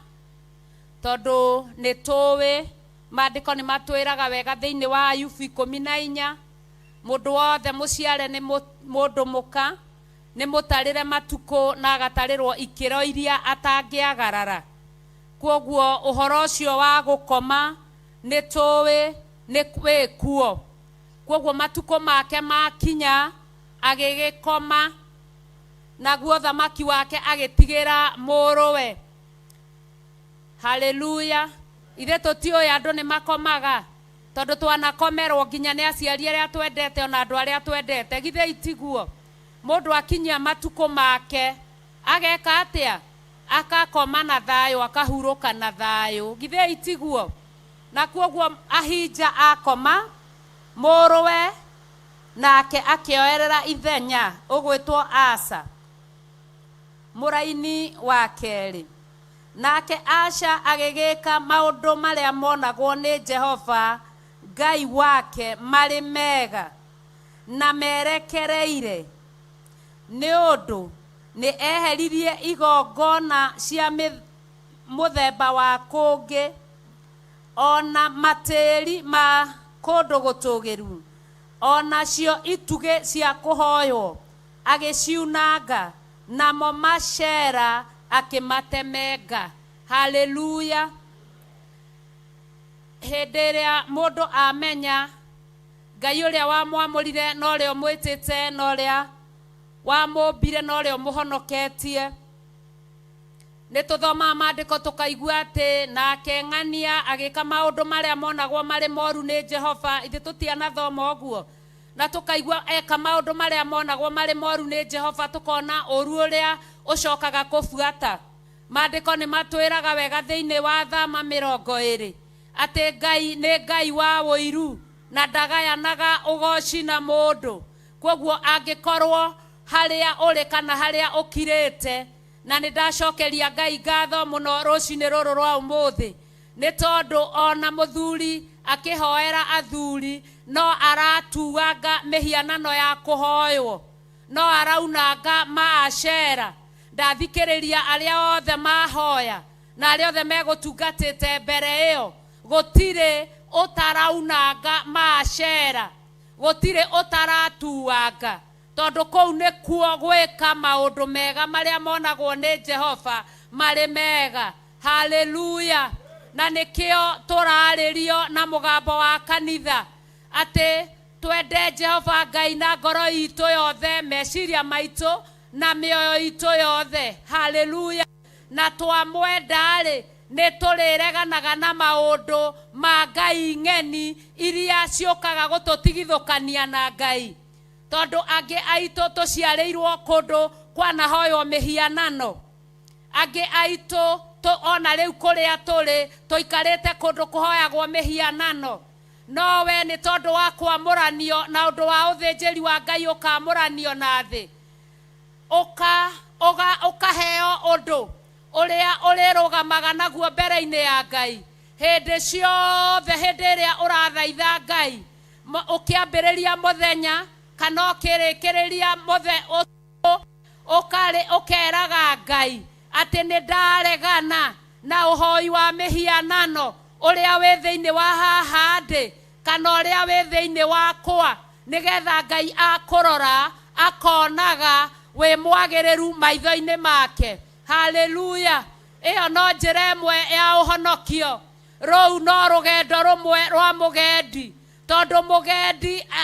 tondũ nĩ tũĩ maandĩko nĩ matwĩraga wega thĩinĩ wa Ayubu 14, mũndũ wothe mũciare nĩ mũndũ mũka, nĩ mũtarĩre matukũ na agatarĩrwo ikĩro iria atangĩagarara. Kwoguo ũhoro ũcio wa gũkoma nĩ tũĩ nĩ wĩkuo. Kwoguo matukũ make makinya agĩgĩkoma, naguo thamaki wake agĩtigĩra mũrũwe. Haleluya. Ithe tũtiũĩ andũ nĩ makomaga, tondũ twanakomerwo nginya nĩ aciari arĩa twendete ona andũ arĩa twendete. Githĩ itiguo? Mũndũ akinyia matukũ make ageka atĩa? Akakoma na thayũ, akahurũka na thayũ. Githĩ itiguo? Na kwoguo Ahija akoma, mũrũwe nake akĩoerera ithenya ũgwĩtwo Asa, mũraini wa kerĩ. Nake Asha agĩgĩka maũndũ marĩa monagwo nĩ Jehova Ngai wake marĩ mega na merekereire, nĩ ũndũ nĩ eheririe igongona cia mũthemba wa kũngĩ ona matĩri ma kũndũ gũtũgĩru, ona cio itugĩ cia kũhoywo agĩciunanga, namo macera akĩmatemenga. Haleluya. Hĩndĩ ĩrĩa mũndũ amenya Ngai ũrĩa wamwamũrire na ũrĩa ũmwĩtĩte na ũrĩa wamũmbire na ũrĩa ũmũhonoketie, nĩ tũthomaga maandĩko tũkaigua atĩ nake ng'ania agĩka maũndũ marĩa monagwo marĩ moru nĩ Jehova. Ithuĩ tũtianathoma ũguo, na tũkaigua eka maũndũ marĩa monagwo marĩ moru nĩ Jehova, tũkona ũru ũrĩa ũcokaga kũbuata. Maandĩko nĩ matwĩraga wega thĩinĩ wa Thama 20 atĩ Ngai nĩ Ngai wa ũiru na ndagayanaga ũgoci na mũndũ. Kwoguo angĩkorwo harĩa ũrĩ kana harĩa ũkirĩte, na nĩ ndacokeria Ngai ngatho mũno rũcinĩ rũrũ rwa ũmũthĩ, nĩ tondũ ona mũthuri akĩhoera athuri no aratuanga mĩhianano ya kũhoywo, no araunanga maacera. Ndathikĩrĩria arĩa othe mahoya na arĩa othe megũtungatĩte mbere ĩyo, gũtirĩ ũtaraunanga maacera, gũtirĩ ũtaratuanga, tondũ kũu nĩkuo gwĩka maũndũ mega marĩa monagwo nĩ Jehova marĩ mega. Haleluya. Na nĩkĩo tũrarĩrio na mũgambo wa kanitha atĩ twende Jehova Ngai na ngoro itũ yothe, meciria maitũ na mĩoyo itũ yothe. Haleluya. Na twamwenda-rĩ, nĩ tũrĩreganaga na maũndũ ma Ngai ng'eni iria ciũkaga gũtũtigithũkania na Ngai, tondũ angĩ aitũ tũciarĩirwo kũndũ kwanahoywo mĩhianano, angĩ aitũ ona rĩu kũrĩa tũrĩ tũikarĩte kũndũ kũhoyagwo mĩhianano. No we nĩ tondũ wa kwamũranio na ũndũ wa ũthĩnjĩri wa Ngai ũkamũranio na thĩ, ũkaheo ũndũ ũrĩa ũrĩrũgamaga naguo mbere-inĩ ya Ngai hĩndĩ ciothe. Hĩndĩ ĩrĩa ũrathaitha Ngai, ũkĩambĩrĩria mũthenya kana ũkĩrĩkĩrĩria ũkeraga Ngai atĩ nĩ ndaregana na ũhoi wa mĩhianano ũrĩa wĩ thĩinĩ wa haha ndĩ kana ũrĩa wĩ thĩinĩ wakwa, nĩgetha Ngai akũrora akonaga wĩ mwagĩrĩru maitho-inĩ make. Haleluya. Ĩyo no njĩra ĩmwe ya ũhonokio. Rũu no rũgendo rũmwe rwa mũgendi, tondũ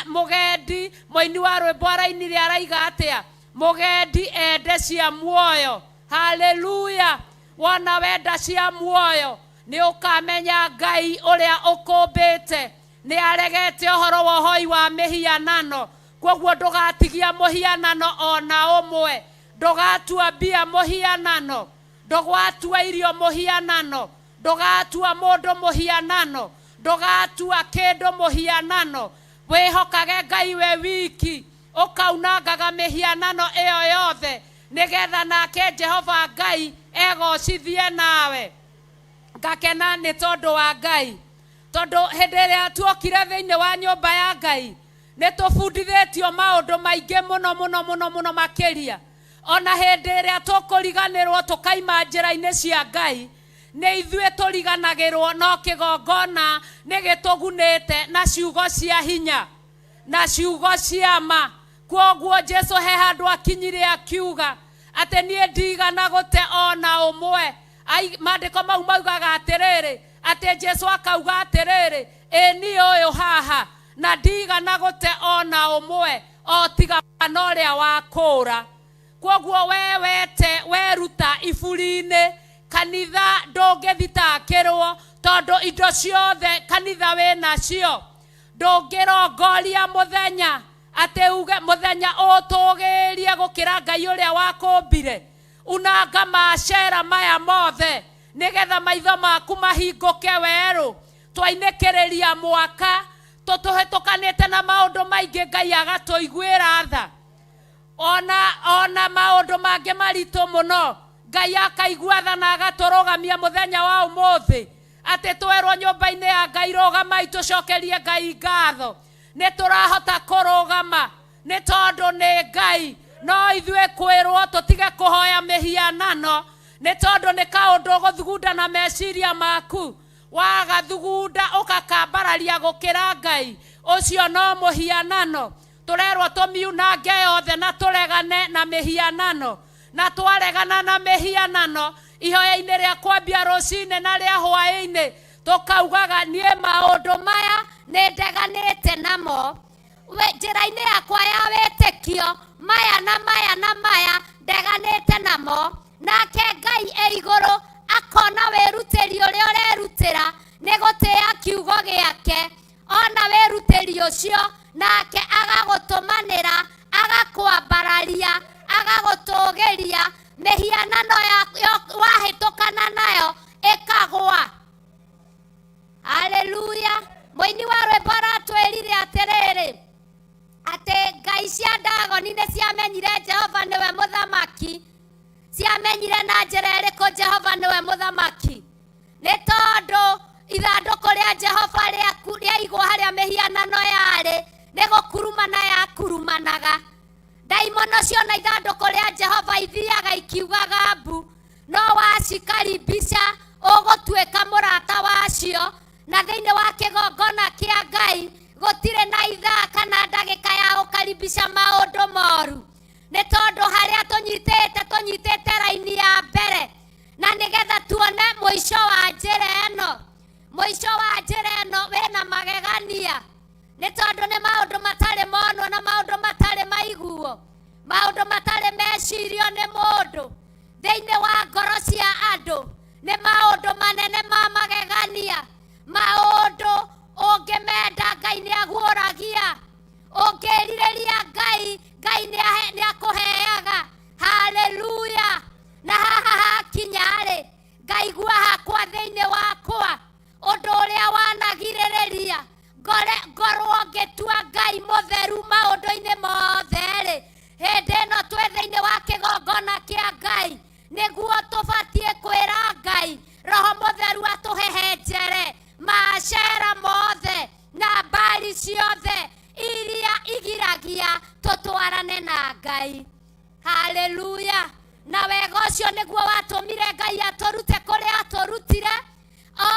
mũgendi mũini wa rwĩmbo arainire araiga atĩa? Mũgendi ende cia muoyo. Haleluya. Wona wenda cia muoyo Nĩ ũkamenya Ngai ũrĩa ũkũmbĩte nĩ aregete ũhoro wa ũhoi wa mĩhianano. Kwoguo ndũgatigia mũhianano ona ũmwe, ndũgatua mbia mũhianano, ndũgatua irio mũhianano, ndũgatua mũndũ mũhianano, ndũgatua kĩndũ mũhianano. Wĩhokage Ngai we wiki, ũkaunangaga mĩhianano ĩyo yothe, nĩgetha nake Jehova Ngai egocithie nawe. Ngakena nĩ tondũ wa Ngai, tondũ hĩndĩ ĩrĩa tuokire thĩinĩ wa nyũmba ya Ngai nĩ tũbundithĩtio maũndũ maingĩ mũno mũno mũno mũno makĩria. Ona hĩndĩ ĩrĩa tũkũriganĩrwo tũkaima njĩra-inĩ cia Ngai, nĩ ithuĩ tũriganagĩrwo, no kĩgongona nĩ gĩtũgunĩte na ciugo cia hinya na ciugo cia ma. Kwoguo Jesu he handũ akinyire akiuga atĩ niĩ ndigana gũte ona ũmwe. Maandĩko mau maugaga atĩrĩrĩ, atĩ Jesu akauga atĩrĩrĩ, ĩ niĩ ũyũ haha na ndigana gũte ona ũmwe o tiga mwana ũrĩa wa kũũra. Kwoguo we wete weruta iburi-inĩ, kanitha ndũngĩthitakĩrwo tondũ indo ciothe kanitha wĩnacio. Ndũngĩrongoria mũthenya atĩ uge mũthenya ũtũgĩrie gũkĩra Ngai ũrĩa wakũmbire. Unanga macera maya mothe nĩgetha maitho maku mahingũke werũ. Twainĩkĩrĩria mwaka tũtũhĩtũkanĩte na maũndũ maingĩ, Ngai agatũiguĩra tha. Ona maũndũ mangĩ maritũ mũno, Ngai akaigua tha na agatũrũgamia mũthenya wa ũmũthĩ, atĩ twerwo nyũmba-inĩ ya Ngai rũgamai tũcokerie Ngai ngatho. Nĩ tũrahota kũrũgama nĩ tondũ nĩ Ngai. No ithuĩ kwĩrwo tũtige kũhoya mĩhianano nĩ tondũ nĩ kaũndũ ũgũthugunda na meciria maku, wagathugunda ũgakambararia gũkĩra Ngai, ũcio no mũhianano. Tũrerwo tũmiunange yothe na tũregane na mĩhianano, na twaregana na mĩhianano ihoya-inĩ rĩa kwambia rũcinĩ na rĩa hwaĩ-inĩ tũkaugaga niĩ maũndũ maya nĩ ndeganĩte namo, njĩra-inĩ yakwa ya wĩtĩkio maya na maya na maya ndeganĩte namo. Nake Ngai e igũrũ akona wĩrutĩri ũrĩa ũrerutĩra nĩ gũtĩĩa kiugo gĩake, ona wĩrutĩri ũcio nake agagũtũmanĩra, agakwambararia, agagũtũgĩria, mĩhianano wahĩtũkana nayo ĩkagũa. Haleluya. Mũini wa rwĩmbo aratwĩrire atĩrĩrĩ, atĩ ngai cia Dagoni nĩ ciamenyire Jehova nĩwe mũthamaki. Ciamenyire na njĩra ĩrĩkũ Jehova nĩwe mũthamaki? Nĩ tondũ ithandũkũ rĩa Jehova rĩaigwo harĩa mĩhianano yarĩ, nĩ gũkurumana yakurumanaga. Ndaimono ciona ithandũkũ rĩa Jehova ithiaga ikiugaga mbu, no wacikaribisha ũgũtuĩka mũrata wacio. Na thĩinĩ wa kĩgongona kĩa Ngai gũtirĩ na ithaa kana ndagĩka ya gũkaribisha maũndũ moru, nĩ tondũ harĩa tũnyitĩte tũnyitĩte raini ya mbere, na nĩgetha tuone mũico wa njĩra ĩno. Mũico wa njĩra ĩno wĩna magegania, nĩ tondũ nĩ maũndũ matarĩ monwo na maũndũ matarĩ maiguo, maũndũ matarĩ mecirio nĩ mũndũ thĩinĩ wa ngoro cia andũ. Nĩ maũndũ manene ma magegania, maũndũ ũngĩmenda Ngai nĩ aguũragia, ũngĩrirĩria Ngai, Ngai nĩ akũheaga. Haleluya. Na haha hakinya-rĩ, ngaigua hakwa thĩinĩ wakwa ũndũ ũrĩa wanagirĩrĩria ngorwo ngĩtua Ngai mũtheru maũndũ-inĩ mothe-rĩ, hĩndĩ ĩno twĩ thĩinĩ wa kĩgongona kĩa Ngai, nĩguo tũbatiĩ kwĩra Ngai Roho Mũtheru atũhehenjere macera mothe na mbari ciothe iria igiragia tũtwarane na Ngai. Haleluya. Na wega ũcio nĩguo watũmire Ngai atũrute kũrĩa atũrutire,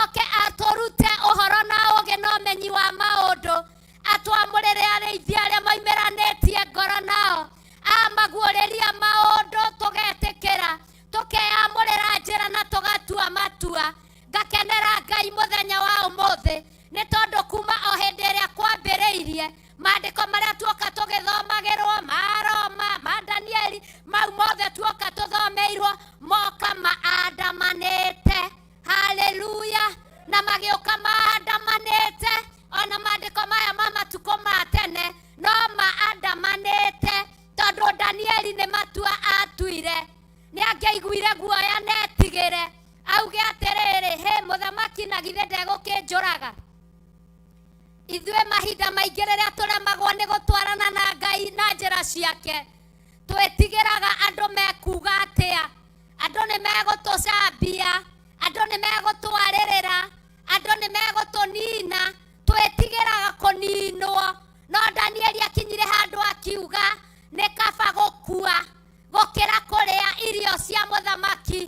oke atũrute ũhoro na ũũgĩ na ũmenyi wa maũndũ, atwamũrĩre arĩithi arĩa moimĩranĩtie ngoro nao, amaguũrĩria maũndũ tũgetĩkĩra, tũkeyamũrĩra njĩra na tũgatua matua. Ngakenera Ngai mũthenya wa ũmũthĩ nĩ tondũ kuma o hĩndĩ ĩrĩa kwambĩrĩirie maandĩko marĩa tuoka tũgĩthomagĩrwo ma Roma, ma Danieli, mau mothe tuoka tũthomeirwo moka maandamanĩte. Haleluya. Na magĩũka maandamanĩte, ona maandĩko maya ma matukũ ma tene no maandamanĩte, tondũ Danieli nĩ matua atuire. Nĩ angĩaiguire guoya na etigĩre, auge atĩrĩrĩ, hĩ mũthamaki na githĩ ndegũkĩnjũraga. Ithuĩ mahinda maingĩ rĩrĩa tũremagwo nĩ gũtwarana na Ngai na njĩra ciake, twĩtigĩraga andũ mekuga atĩa, andũ nĩ megũtũcambia, andũ nĩ megũtwarĩrĩra, andũ nĩ megũtũnina, twĩtigĩraga kũninwo. No Danieli akinyire handũ akiuga nĩ kaba gũkua gũkĩra kũrĩa irio cia mũthamaki,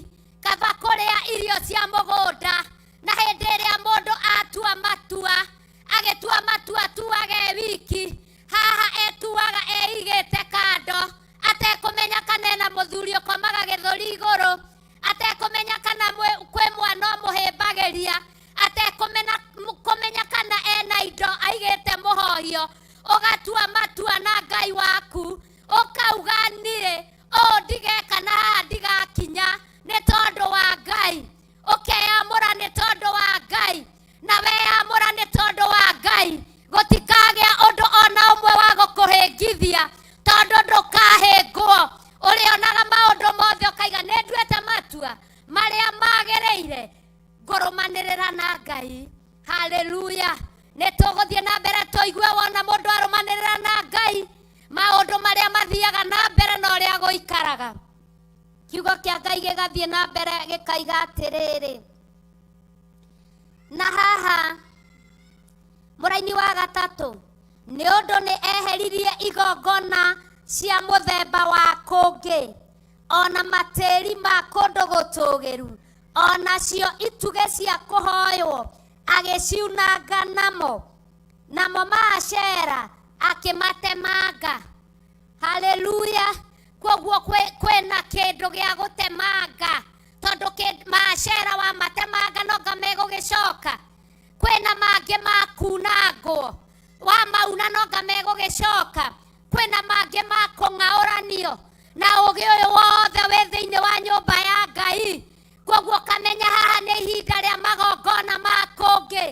kaba kũrĩa irio cia mũgũnda. Na hĩndĩ ĩrĩa mũndũ atua matua, agĩtua matua atuage e wiki, haha etuaga eigĩte kando, atekũmenya kana ena mũthuri ũkomaga gĩthũri igũrũ, atekũmenya kana kwĩ mwana ũmũhĩmbagĩria, atekũmenya kana ena indo aigĩte mũhohio. Ũgatua matua na Ngai waku, ũkauga niĩ ũũ ndigeka na haha ndigakinya nĩ tondũ wa Ngai. Ũkeyamũra nĩ tondũ wa Ngai, na weyamũra nĩ tondũ wa Ngai, gũtikagĩa ũndũ ona ũmwe wa gũkũhĩngithia, tondũ ndũkahĩngwo. Ũrĩonaga maũndũ mothe ũkaiga nĩ nduĩte matua marĩa magĩrĩire, ngũrũmanĩrĩra na Ngai. Haleluya. Nĩ tũgũthiĩ na mbere tũigue wona mũndũ arũmanĩrĩra na Ngai, maũndũ marĩa mathiaga na mbere na ũrĩa gũikaraga. Kiugo kĩa Ngai gĩgathiĩ na mbere gĩkaiga atĩrĩrĩ, na haha mũraini wa gatatũ, nĩ ũndũ nĩ eheririe igongona cia mũthemba wa kũngĩ, ona matĩri ma kũndũ gũtũũgĩru, onacio itugĩ cia kũhoywo agĩciunanga namo, namo maacera akĩmatemanga. Haleluya. Koguo kwĩna kĩndũ gĩa gũtemanga, tondũ maacera wa matemanga no nga megũgĩcoka. Kwĩna mangĩ ma kunangwo, wa mauna no nga megũgĩcoka. Kwĩna mangĩ ma kũng'aũranio, na ũgĩ ũyũ wothe wĩ thĩinĩ wa nyũmba ya Ngai. Koguo kamenya haha nĩ ihinda rĩa magongona ma kũngĩ,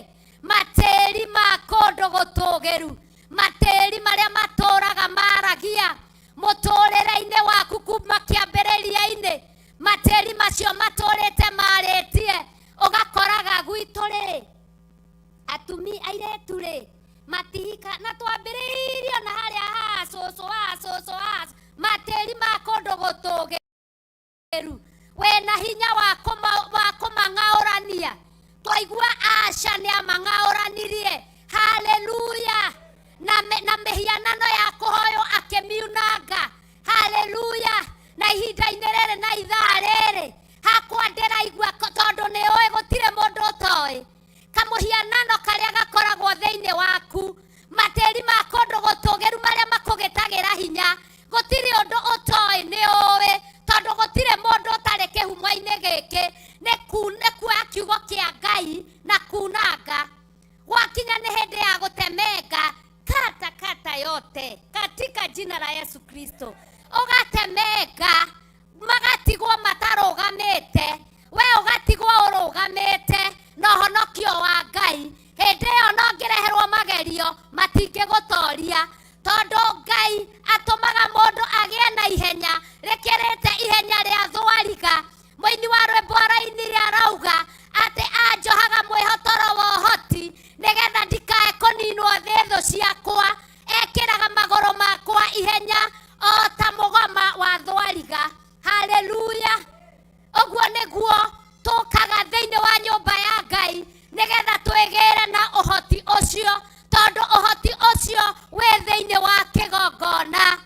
matĩri ma kũndũ gũtũũgĩru, matĩri marĩa matũraga maragia mũtũrĩre-inĩ waku kuma kĩambĩrĩria-inĩ, matĩri macio matũrĩte marĩtie. Ũgakoraga gwitũ rĩ, atumi airĩtu rĩ matihika, na twambĩrĩirie na harĩa haha cũcũ haha cũcũ haha, matĩri ma kũndũ gũtũũgĩru, wĩna hinya wa kũmang'aũrania. Twaigua Asha nĩ amang'aũranirie. Haleluya. Na mĩhianano ya kũhoywo akĩmiunanga. Haleluya. Na ihinda-inĩ rĩrĩ na ithaa rĩrĩ hakwa ndĩraigua tondũ nĩ ũĩ gũtirĩ mũndũ ũtoĩ kamũhianano karĩa gakoragwo thĩinĩ waku, matĩri ma kũndũ gũtũũgĩru marĩa makũgĩtagĩra hinya, gũtirĩ ũndũ ũtoĩ, nĩ ũĩ, tondũ gũtirĩ mũndũ ũtarĩ kĩhumo-inĩ gĩkĩ. Nĩ kuoya kiugo kĩa Ngai na kunanga. Gwakinya nĩ hĩndĩ ya gũtemenga, kata kata yote katika jina la Yesu Kristo. Ũgatemenga magatigwo matarũgamĩte, we ũgatigwo ũrũgamĩte na ũhonokio wa Ngai. Hĩndĩ ĩyo no ngĩreherwo magerio matingĩgũtoria, tondũ Ngai atũmaga mũndũ agĩe na ihenya rĩkĩrĩte ihenya rĩa thwariga. Mũini wa rwĩmbo arainire arauga atĩ anjohaga mwĩhotoro wa ũhoti nĩgetha ndikae kũninwo thĩ thũ ciakwa. Ekĩraga magũrũ makwa ihenya o ta mũgoma wa thwariga. Haleluya. Ũguo nĩguo tũkaga thĩinĩ wa nyũmba ya Ngai nĩgetha twĩgĩre na ũhoti ũcio, tondũ ũhoti ũcio wĩ thĩinĩ wa kĩgongona.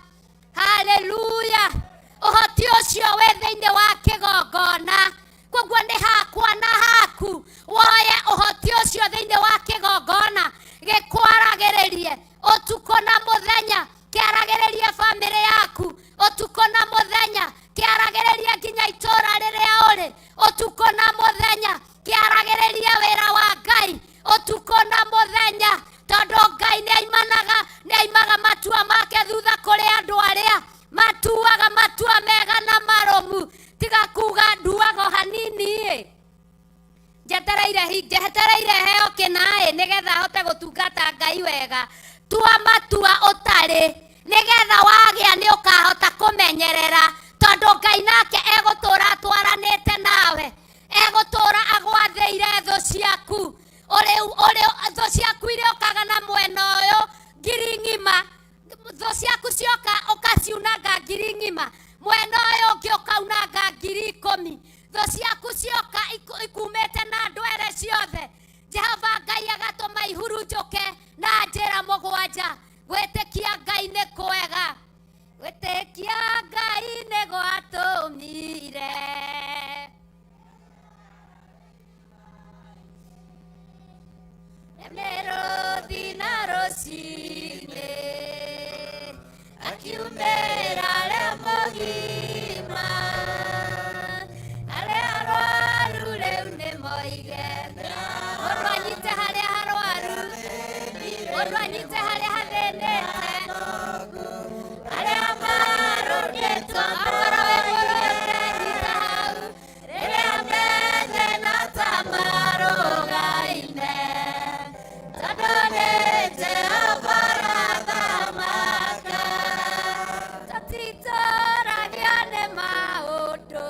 Haleluya. Ũhoti ũcio wĩ thĩinĩ wa kĩgongona. Koguo nĩ hakwa na haku woye ũhoti ũcio thĩinĩ wa kĩgongona, gĩkwaragĩrĩrie ũtukũ na mũthenya, kĩaragĩrĩrie bamĩrĩ yaku ũtukũ na mũthenya, kĩaragĩrĩrie nginya itũũra rĩrĩa ũrĩ ũtukũ na mũthenya, kĩaragĩrĩrie wĩra wa Ngai ũtukũ na mũthenya, tondũ Ngai nĩ aimaga matua make thutha kũrĩ andũ arĩa matuaga matua mega na marũmu. Tiga kuga nduaga o hanini ĩ. njetereire njetereire heo kĩnaĩ nĩgetha hote gũtungata Ngai wega. Tua matua ũtarĩ nĩgetha wagĩa nĩ ũkahota kũmenyerera, tondũ Ngai nake egũtũra atwaranĩte nawe, egũtũra agwathĩire thũ ciaku. Ũrĩ thũ ciaku irĩũkaga na mwena ũyũ ngiri ng'ima, thũ ciaku cioka ũkaciunanga ngiri ng'ima, mwena ũyũ ũngĩ ũkaunanga 10,000. Thũ ciaku cioka ikumĩte na ndwere ciothe, Jehova Ngai agatũma ihurunjũke na njĩra mũgwanja. Gwĩtĩkia Ngai nĩ kwega, gwĩtĩkia Ngai nĩ gwatũmire mĩrũthi na rũcinĩ, akiumĩra arĩa mũgima, arĩa arwaru rĩu nĩ moige. Mũndũ anyite harĩa harwaru, mũndũ anyite harĩa hathĩnĩte, arĩa marũndĩtwo akorwo wĩ mũrũnde nyita hau, rĩrĩa methĩna ta marũgaine, tondũ nĩ Jehova ũrathamaka. Tũtitũragio nĩ maũndũ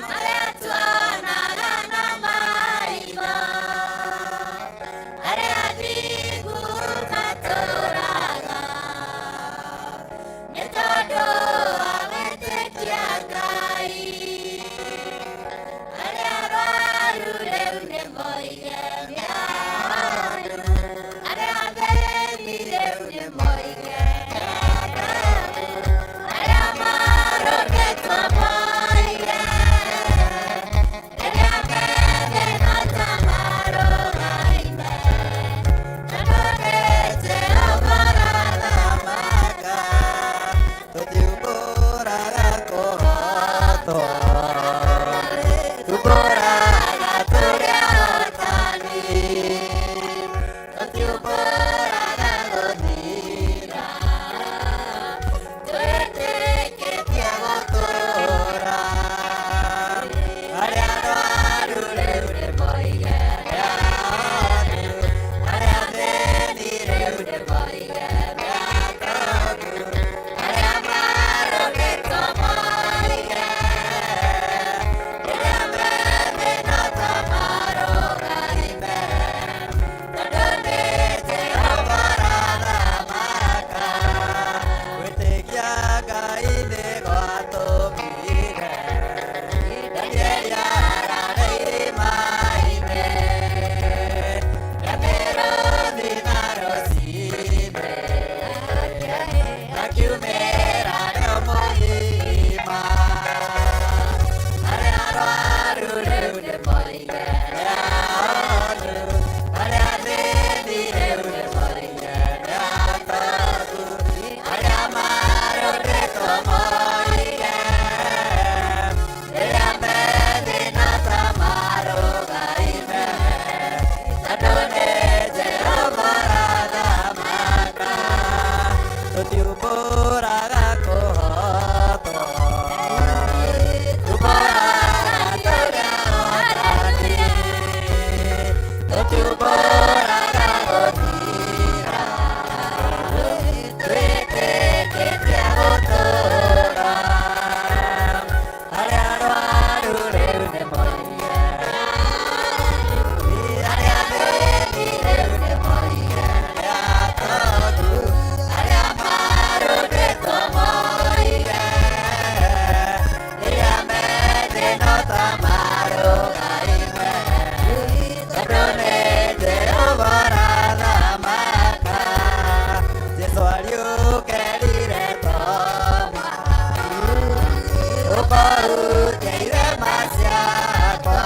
marĩa tuonaga na maitho, arĩa athingu matũũraga nĩ tondũ wa gwĩtĩkia Ngai. Arĩa arwaru rĩu nĩ moige, arĩa athĩni rĩu nĩ moige, arĩa marũndĩtwo moige, rĩrĩa methĩna ta marũgaine, tondũ nĩ Jehova ũrathamaka. Tũtiũmbũraga kũhotwo, tũmbũraga tũrĩ ahotani, tũtiũmbũraga gũthira, twĩtĩkĩtie gũtũũra. Arĩa arwaru rĩu nĩ moige, arĩa athĩni rĩu nĩ moige, arĩa marũndĩtwo moige, rĩrĩa methĩna ta marũgaine, tondũ nĩ Jehova ũrathamaka. Gwĩtĩkia Ngai nĩ gwatũmire Danieli arare irima-inĩ rĩa mĩrũthi na rũcinĩ, akiumĩra arĩ o mũgima. Arĩa arwaru rĩu nĩ moige, arĩa athĩni rĩu nĩ moige, arĩa marũndĩtwo moige, rĩrĩa methĩna ta marũgaine, tondũ nĩ Jehova ũrathamaka. Tũtiũmbũraga kũhotwo, tũmbũraga tũrĩ ahotani, tũtiũmbũraga gũthira, twĩtĩkĩtie gũtũũra. Arĩa arwaru rĩu nĩ moige, arĩa athĩni rĩu nĩ moige, arĩa marũndĩtwo moige, rĩrĩa methĩna ta marũgaine, tondũ nĩ Jehova ũrathamaka. Jesũ ariũkĩrire Toma, ũkũhutia irema ciakwa,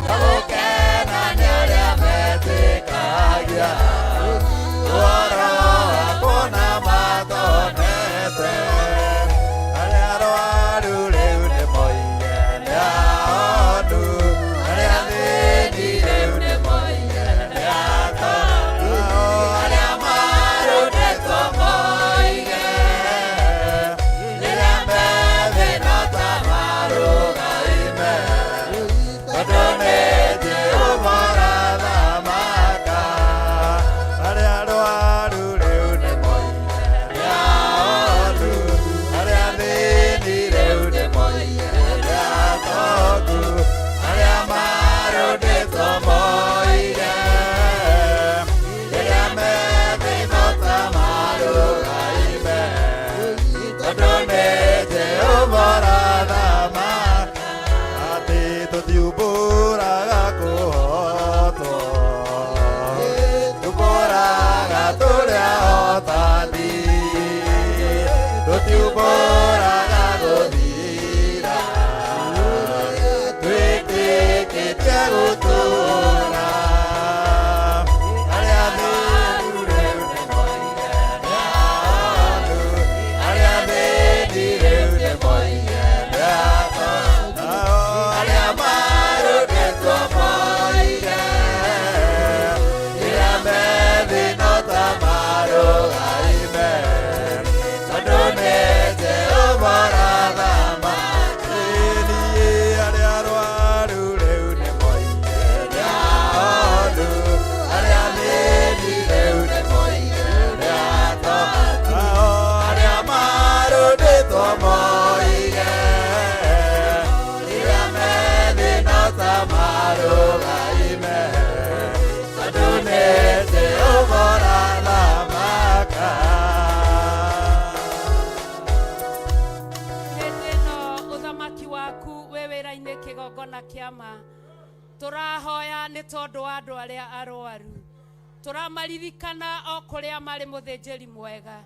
tũgũkena nĩ arĩa metĩkagia ũhoro wakwa na matonete. Arĩa arwaru rĩu nĩ moige nĩ ahonu, arĩa athĩni rĩu nĩ moige nĩ atongu, arĩa marũndĩtwo moige, rĩrĩa methĩna Tũtiumbũraga kũhotwo, tumbũraga tũrĩ ahotani. Tũtiumbũraga gũthira, twĩtĩkĩtie gũtũũra. Arĩa athĩni rĩu nĩmoige nĩ ahonu, arĩa athĩni rĩu nĩmoige nĩ atongu, arĩa marũndĩtwo moige rĩrĩa me thĩ no ta marũgaime, tondũ nĩ Jehova ũrathamaka. Ĩĩ, arĩa arwaru rĩu nĩmoige nĩ ahonu, arĩa athĩni rĩu nĩmoige nĩ atongu, arĩa marũndĩtwo moige rĩrĩa me thĩ no ta marũgaime, tondũ nĩ Jehova ũrathamaka. Hĩndĩ ĩno ũthamaki waku wĩ wĩra-inĩ kĩgongona kĩama tũrahoya nĩ tondũ wa andũ arĩa arwaru tũramaririkana o kũrĩa marĩ mũthĩnjĩri mwega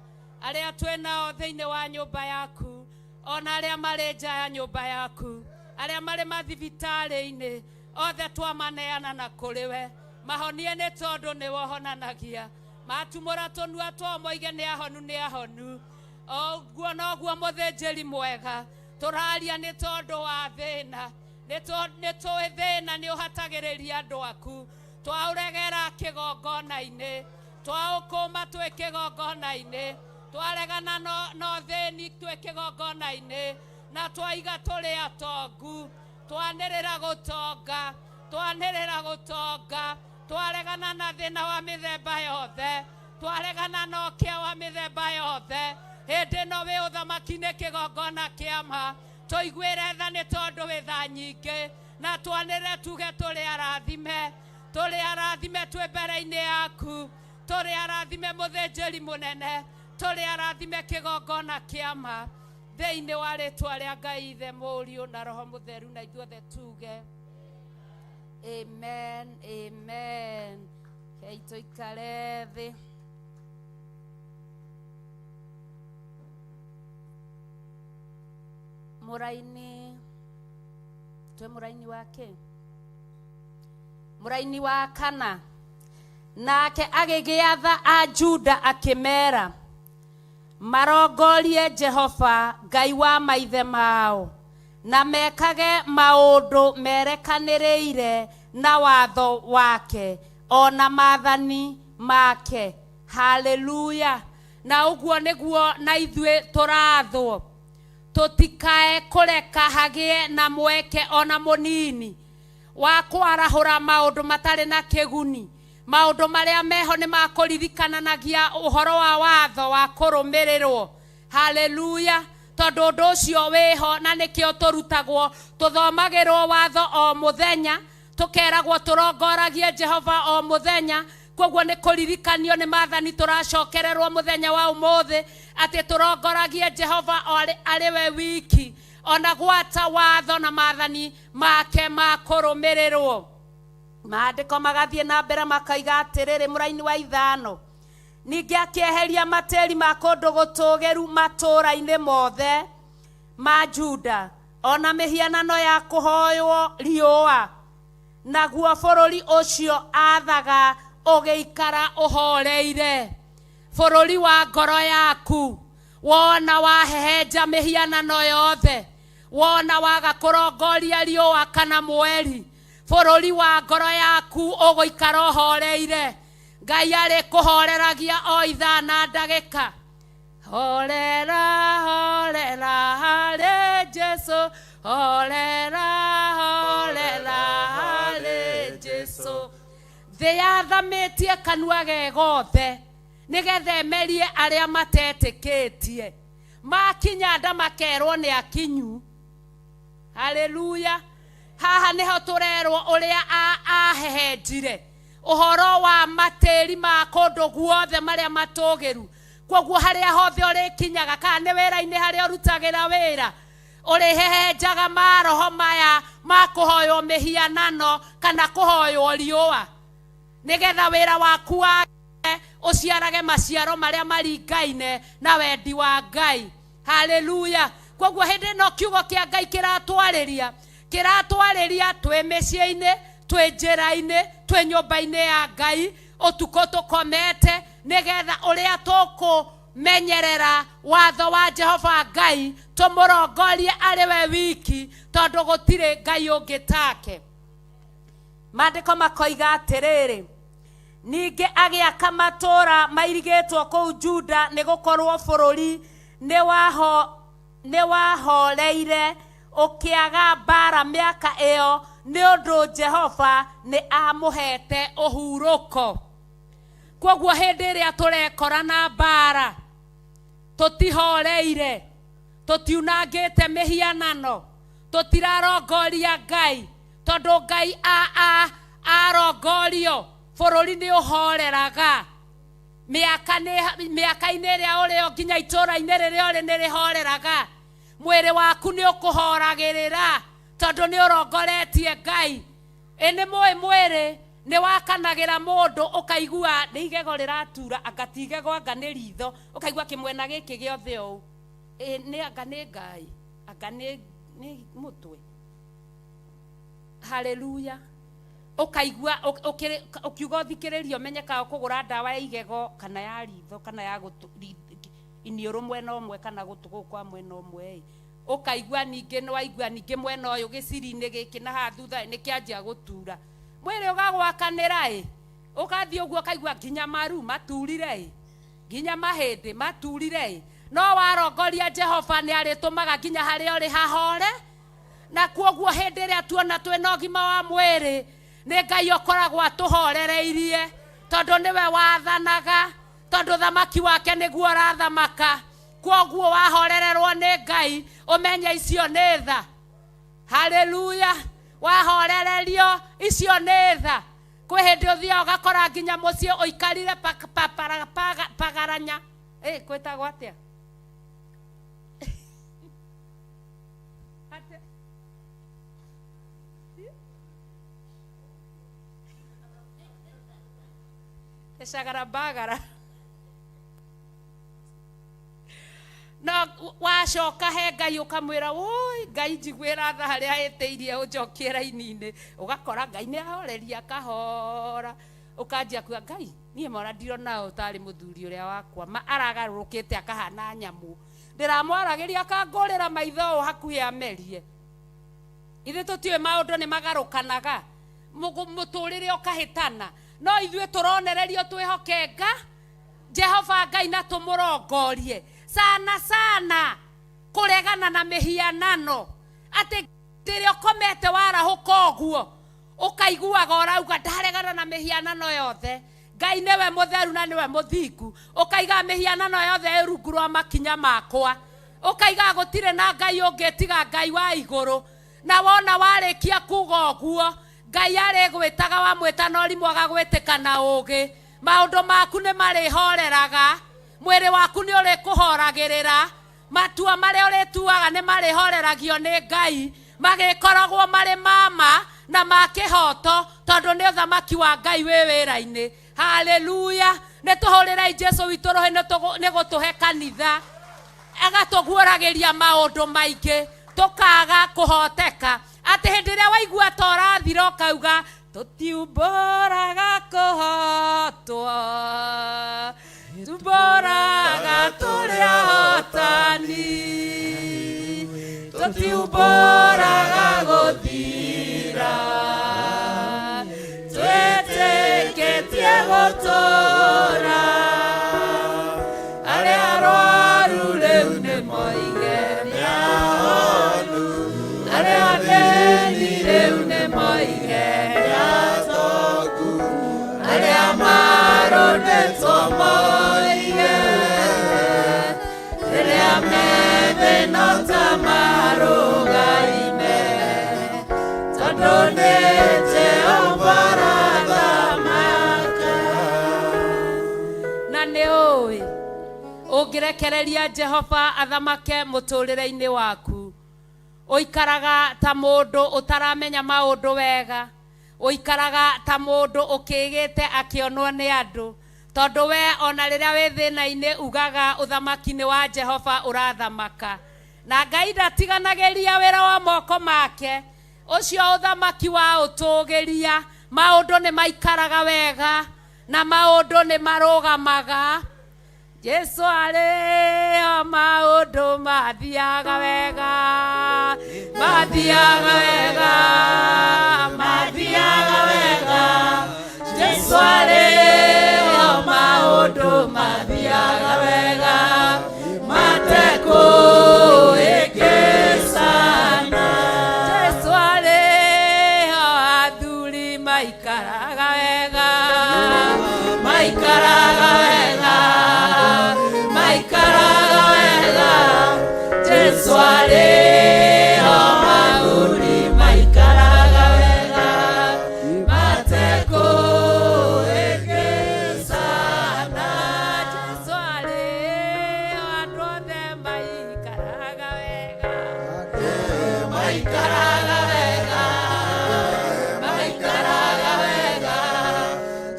arĩa twĩ nao thĩinĩ wa nyũmba yaku ona arĩa marĩ nja ya nyũmba yaku arĩa marĩ mathibitarĩ-inĩ othe twamaneana na kũrĩ we mahonie nĩ tondũ nĩwe ũhonanagia matumũra tũnua twao moige nĩ ahonu nĩ ahonu oguo noguo mũthĩnjĩri mwega tũraria nĩ tondũ wa thĩna nĩ tũĩ thĩna nĩ ũhatagĩrĩria andũ aku twaũregera kĩgongona-inĩ twaũkũma twĩ kĩgongona-inĩ twaregana no thĩni twĩ kĩgongona-inĩ na twaiga tũrĩ atongu twanĩrĩra gũtonga twanĩrĩra gũtonga twaregana na thĩna wa mĩthemba yothe twaregana na ũkĩa wa mĩthemba yothe hĩndĩ ĩno wĩ ũthamaki-inĩ kĩgongona kĩama tũiguĩre tha nĩ tondũ wĩ tha nyingĩ na twanĩrĩre tuge tũrĩ arathime tũrĩ arathime twĩ mbere-inĩ yaku tũrĩ arathime mũthĩnjĩri mũnene tũrĩ arathime kĩgongona kĩama thĩinĩ wa rĩtwa rĩa Ngai Ithe Mũriũ na Roho Mũtheru na ithuothe tuge amen amen. Kei tũikare thĩ. Mũraini twĩ mũraini wa kĩ mũraini wa kana nake agĩgĩatha a Juda akĩmera marongorie Jehova Ngai wa maithe mao na mekage maũndũ merekanĩrĩire na watho wake ona maathani make. Haleluya. Na ũguo nĩguo na ithuĩ tũrathwo tũtikae kũreka hagĩe na mweke ona mũnini wa kwarahũra maũndũ matarĩ na kĩguni maũndũ marĩa meho nĩ makũririkananagia ũhoro wa watho wa kũrũmĩrĩrwo. Haleluya. Tondũ ũndũ ũcio wĩho na nĩkĩo tũrutagwo tũthomagĩrwo watho o mũthenya tũkeragwo tũrongoragie Jehova o mũthenya koguo nĩ kũririkanio nĩ maathani tũracokererwo mũthenya wa ũmũthĩ atĩ tũrongoragie Jehova arĩ we wiki ona gwata watho na maathani make ma kũrũmĩrĩrwo. Maandĩko magathiĩ na mbere makaiga atĩrĩrĩ mũraini wa ithano ningĩ akĩeheria matĩri ma kũndũ gũtũũgĩru matũũra-inĩ mothe ma Juda ona mĩhianano ya kũhoywo riũa naguo bũrũri ũcio athaga ũgĩikara ũhoreire. Bũrũri wa ngoro yaku wona wahehenja mĩhianano yothe wona waga kũrongoria riũa kana mweri bũrũri wa ngoro yaku ũgũikara ũhoreire. Ngai arĩ kũhoreragia o ithaa na ndagĩka. Horera horera harĩ Jesu horera horera harĩ Jesu. Thĩ yathamĩtie kanua ge gothe nĩgetha ĩmerie arĩa matetĩkĩtie makinya nda makerwo nĩ akinyu. Haleluya. Haha nĩho tũrerwo ũrĩa ahehenjire ũhoro wa matĩri ma kũndũ guothe marĩa matũgĩru koguo harĩa hothe ũrĩkinyaga kana nĩ wĩra-inĩ harĩa ũrutagĩra wĩra Ũrĩhehenjaga maroho maya ma kũhoywo mĩhianano kana kũhoywo riũa, nĩgetha wĩra waku wa ũciarage maciaro marĩa maringaine na wendi wa Ngai. Haleluya. Koguo hĩndĩ ĩno kiugo kĩa Ngai kĩratwarĩria, kĩratwarĩria twĩ mĩciĩ-inĩ, twĩ njĩra-inĩ, twĩ nyũmba-inĩ ya Ngai, ũtukũ tũkomete, nĩgetha ũrĩa tũkũmenyerera watho wa Jehova Ngai tũmũrongorie arĩ we wiki, tondũ gũtirĩ Ngai ũngĩ take. Maandĩko makoiga atĩrĩrĩ, ningĩ agĩaka matũũra mairigĩtwo kũu Juda, nĩgũkorwo bũrũri nĩwahoreire ũkĩaga mbara mĩaka ĩyo, nĩ ũndũ Jehova nĩ amũhete ũhurũko. Koguo hĩndĩ ĩrĩa tũrekora na mbara, tũtihoreire, tũtiunangĩte mĩhianano, tũtirarongoria Ngai, tondũ Ngai arongorio bũrũri nĩ ũhoreraga. Mĩaka-inĩ ĩrĩa ũrĩ o nginya itũũra-inĩ rĩrĩa ũrĩ nĩ rĩhoreraga. Mwĩrĩ waku nĩ ũkũhoragĩrĩra tondũ nĩ ũrongoretie Ngai. Ĩ nĩ mũĩ mwĩrĩ nĩ wakanagĩra mũndũ, ũkaigua nĩ igego rĩratura, anga ti igego, anga nĩ ritho, ũkaigua kĩmwena gĩkĩ gĩothe ũũ. Ĩ nĩ anga nĩ Ngai, anga nĩ mũtwe. Haleluya. Ũkaigua ũkiuga ũthikĩrĩrie ũmenye kana ũkũgũra ndawa ya igego kana ya ritho kana ya gũtũ, iniũrũ mwena ũmwe kana gũtũ gũkũ kwa mwena ũmwe ĩ. Ũkaigua ningĩ nĩ waigua ningĩ mwena ũyũ gĩciri-inĩ gĩkĩ na haha thutha nĩ kĩanjia gũtura. Mwĩrĩ ũgagwakanĩra ĩ. Ũgathiĩ ũguo ũkaigua nginya maru maturire ĩ, nginya mahĩndĩ maturire ĩ. No warongoria Jehova nĩ arĩtũmaga nginya harĩa ũrĩ hahore. Na kuoguo hĩndĩ ĩrĩa tuona twĩna ũgima wa mwĩrĩ, nĩ Ngai ũkoragwo atũhorereirie, tondũ nĩwe wathanaga, tondũ thamaki wake nĩguo ũrathamaka. Kuoguo wahorererwo nĩ Ngai, ũmenye icio nĩ tha. Haleluya. Wahorererio icio nĩ tha. Kwĩ hĩndĩ ũthiaga ũgakora nginya mũciĩ ũikarire pagaranya. Kwĩtagwo atĩa? Ecagara bagara. No wacoka he Ngai ũkamwĩra, woi Ngai njiguĩra tha harĩa hĩtĩirie ũnjokie raini-inĩ. Ũgakora Ngai nĩ ahoreria kahora. Ũkanjia kuga, Ngai niĩ mora ndirona ũũ tarĩ mũthuri ũrĩa wakwa, ma aragarũrũkĩte akahana nyamũ. Ndĩramwaragĩria akangũrĩra maitho ũũ hakuhĩ amerie. Ithuĩ tũtiũĩ maũndũ nĩ magarũkanaga, mũtũrĩre ũkahĩtana. No ithuĩ tũronererio twĩhoke Jehova Ngai na tũmũrongorie. Sana sana kũregana na mĩhianano. Atĩ rĩrĩa ũkomete warahũka ũguo, ũkaiguaga ũrauga ndaregana na mĩhianano yothe. Ngai nĩwe mũtheru na nĩwe mũthingu. Ũkaiga mĩhianano yothe ĩ rungu rwa makinya makwa. Ũkaiga gũtirĩ na Ngai ũngĩ tiga Ngai wa igũrũ. Na wona warĩkia kuga ũguo, Ngai arĩgwĩtaga wamwĩta na ũrimũ agagwĩtĩka na ũũgĩ. Maũndũ maku nĩ marĩhoreraga, mwĩrĩ waku nĩ ũrĩkũhoragĩrĩra, matua marĩa ũrĩtuaga nĩ marĩhoreragio nĩ Ngai, magĩkoragwo marĩ mama na ma kĩhoto, tondũ nĩ ũthamaki wa Ngai wĩ wĩra-inĩ. Haleluya. Nĩ tũhũrĩrei Jesu witũ rũhĩ nĩ gũtũhe kanitha, agatũguũragĩria maũndũ maingĩ tũkaga kũhoteka. Atĩ hĩndĩ ĩrĩa waigua ta ũrathira ũkauga tũtiumbũraga kũhotwo, tumbũraga tũrĩ ahotani, tũtiumbũraga gũthira, twĩtĩkĩtie gũtũũra. Arĩa arwaru rĩu nĩ moige nĩ ahonu, arĩa athĩni rĩu nĩ moige nĩ atongu, arĩa marũndĩtwo moige rĩrĩa me thĩna ta marũgaime, tondũ nĩ Jehova arathamaka. Na nĩ ũĩ ũngĩrekereria Jehova athamake mũtũrĩre-inĩ waku, Ũikaraga ta mũndũ ũtaramenya maũndũ wega, ũikaraga ta mũndũ ũkĩgĩte akĩonwo nĩ andũ, tondũ we ona rĩrĩa wĩ thĩna-inĩ ugaga ũthamaki nĩ wa Jehova ũrathamaka. Na Ngai ndatiganagĩria wĩra wa moko make, ũcio ũthamaki wa ũtũgĩria, maũndũ nĩ maikaraga wega na maũndũ nĩ marũgamaga. Jesu arĩ o maũndũ mathiaga wega, mathiaga wega, mathiaga wega. Jesu arĩ o maũndũ mathiaga wega, matekũhĩngĩcana. Jesu arĩ o athuri maikaraga wega, maikaraga wega, maikaraga wega. Jesu arĩ o athuri maikaraga wega, matekũhĩngĩcana. Jesu arĩ o andũ othe maikaraga wega, maikaraga wega, maikaraga wega.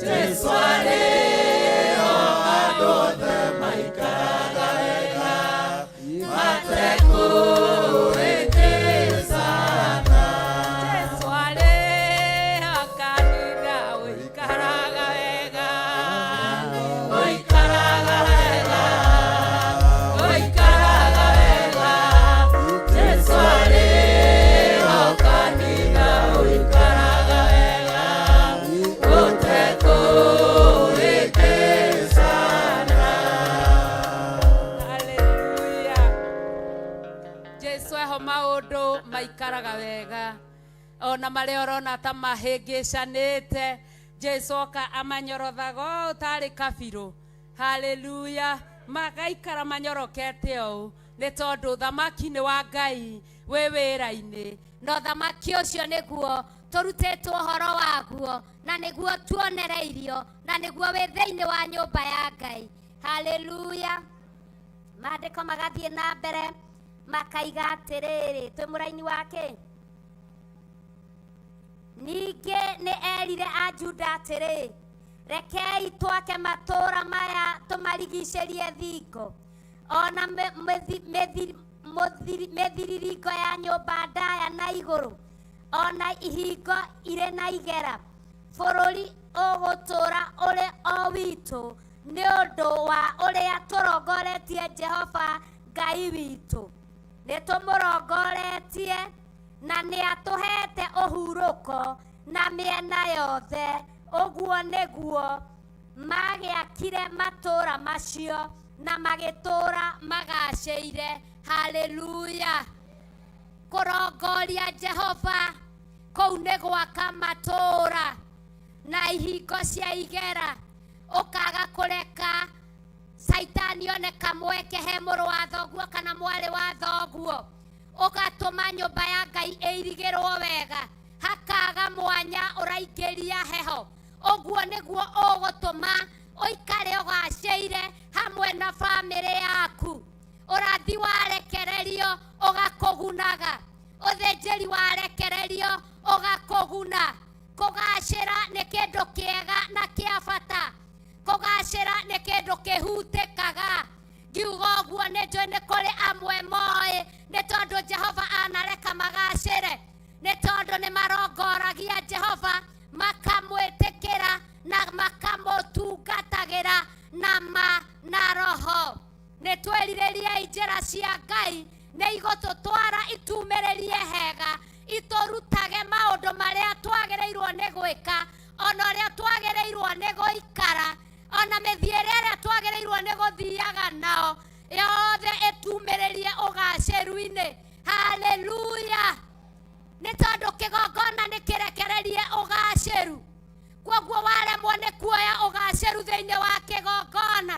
Jesu arĩ o andũ othe maikaraga wega, matekũhĩngĩcana. Jesu arĩ o kanitha ũikaraga wega, ũikaraga wega, ũikaraga wega. Jesu arĩ o kanitha ũikaraga wega, ũtekũhĩngĩcana. Haleluya. Jesu eho maũndũ maikaraga wega, ona marĩa ũrona ta mahĩngĩcanĩte, Jesu oka amanyorothaga ũũ tarĩ kabirũ. Haleluya. Magaikara manyorokete ũũ nĩ tondũ ũthamaki nĩ wa Ngai wĩ wĩra-inĩ. Na ũthamaki ũcio nĩguo tũrutĩtwo ũhoro waguo, na nĩguo tuonereirio, na nĩguo wĩ thĩinĩ wa nyũmba ya Ngai. Haleluya. Maandĩko magathiĩ na mbere makaiga atĩrĩrĩ, twĩ mũraini wake. Ningĩ nĩ erire a Juda atĩrĩ, rekei twake matũũra maya tũmarigicĩrie thingo, ona mĩthiriringo ya nyũmba ndaya na igũrũ, ona ihingo irĩ na igera. Bũrũri ũgũtũũra ũrĩ o witũ nĩ ũndũ wa ũrĩa tũrongoretie Jehova Ngai witũ. Nĩ tũmũrongoretie na nĩ atũhete ũhurũko na mĩena yothe. Ũguo nĩguo magĩakire matũũra macio na magĩtũũra magacĩire. Haleluya. Kũrongoria Jehova kũu nĩ gwaka matũũra na ihingo cia igera, ũkaga kũreka Caitani one kamweke he mũrũ wa thoguo kana mwarĩ wa thoguo, ũgatũma nyũmba ya Ngai ĩirigĩrwo wega, hakaga mwanya ũraingĩria heho. Ũguo nĩguo ũgũtũma ũikare ũgacĩire hamwe na bamĩrĩ yaku. Ũrathi warekererio ũgakũgunaga, ũthĩnjĩri warekererio ũgakũguna. Kũgacĩra nĩ kĩndũ kĩega na kĩa bata, kũgacĩra nĩ kĩndũ kĩhutĩkaga. Ngiuga ũguo nĩ njũĩ nĩ kũrĩ amwe moĩ nĩ tondũ Jehova anareka magacĩre, nĩ tondũ nĩ marongoragia Jehova, makamwĩtĩkĩra na makamũtungatagĩra na ma na roho. Nĩ twĩrirĩriei njĩra cia Ngai, nĩ igũtũtwara itumĩrĩrie hega, itũrutage maũndũ marĩa twagĩrĩirwo nĩ gwĩka, ona ũrĩa twagĩrĩirwo nĩ gũikara, ona mĩthiĩre ĩrĩa twagĩrĩirwo nĩ gũthiaga nao, yothe ĩtumĩrĩrie ũgacĩru-inĩ. Haleluya. Nĩ tondũ kĩgongona nĩ kĩrekererie ũgacĩru, kwoguo waremwo nĩ kuoya ũgacĩru thĩinĩ wa kĩgongona,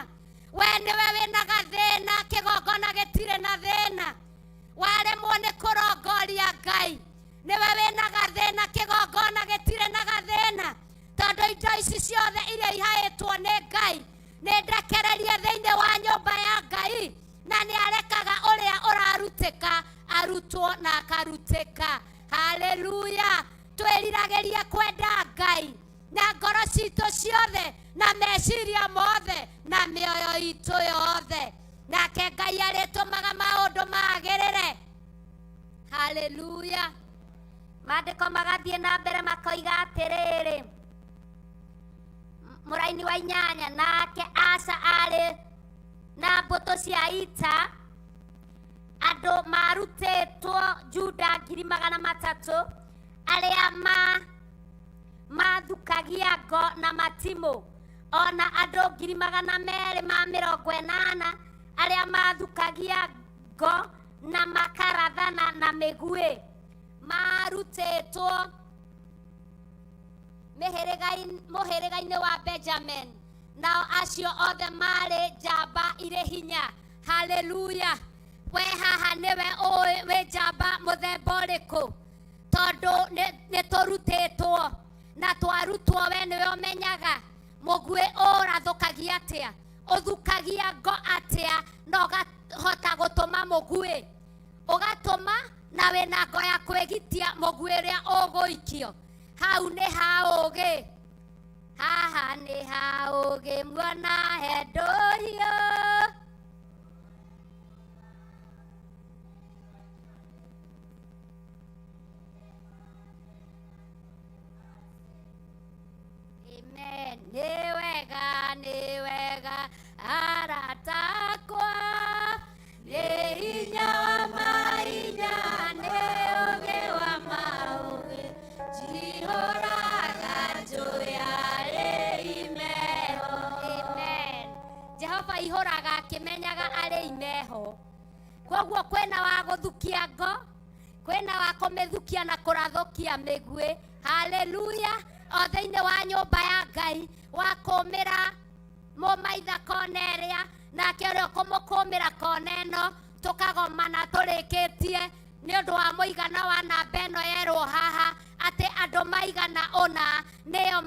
we nĩwe wĩna gathĩna, kĩgongona gĩtirĩ na thĩna. Waremwo nĩ kũrongoria Ngai, nĩwe wĩna gathĩna, kĩgongona gĩtirĩ na gathĩna, tondũ indo ici ciothe iria ihaĩtwo nĩ Ngai nĩ ndekererie thĩinĩ wa nyũmba ya Ngai, na nĩ arekaga ũrĩa ũrarutĩka arutwo. akarutwo na akarutĩka. Haleluya! Twĩriragĩria kwenda Ngai na ngoro citũ ciothe na meciria mothe na mĩoyo itũ yothe, nake Ngai arĩtũmaga maũndũ magĩrĩre. Haleluya! Maandĩko magathiĩ na mbere makoiga atĩrĩrĩ, mũraini wa inyanya, nake Asa arĩ na mbũtũ cia ita andũ marutĩtwo Juda 300,000 arĩa mathukagia ngo na matimũ, ona andũ 280,000 arĩa mathukagia ngo na makarathana na mĩguĩ, marutĩtwo mũhĩrĩga-inĩ wa Benjamin. Nao acio othe marĩ njamba irĩ hinya. Haleluya! We haha nĩwe ũĩ wĩ njamba mũthemba ũrĩkũ, tondũ nĩ tũrutĩtwo na twarutwo, we nĩwe ũmenyaga mũguĩ ũrathũkagia atĩa, ũthukagia ngo atĩa, na ũkahota gũtũma mũguĩ, ũgatũma na wĩna ngo ya kwĩgitia mũguĩ ũrĩa ũgũikio. Hau nĩ ha ũgĩ, haha nĩ ha ũgĩ, muona he ndũhiũ. Amen. Nĩ wega, nĩ wega arata akwa, nĩ hinya wa mahinya, nĩ ũgĩ wa maũgĩ, njihũraga njũĩ arĩ imeho. Amen. Jehova ihũraga akĩmenyaga arĩ imeho. Koguo kwĩna wa gũthukia ngo, kwĩna wa kũmĩthukia na kũrathũkia mĩguĩ. Haleluya! O thĩinĩ wa nyũmba ya Ngai, wa kũmĩra mũmaitha kona ĩrĩa, nake ũrĩa ũkũmũkũmĩra kona ĩno, tũkagomana tũrĩkĩtie nĩ ũndũ wa mũigana wa namba ĩno yerwo haha, atĩ andũ maigana ũna nĩo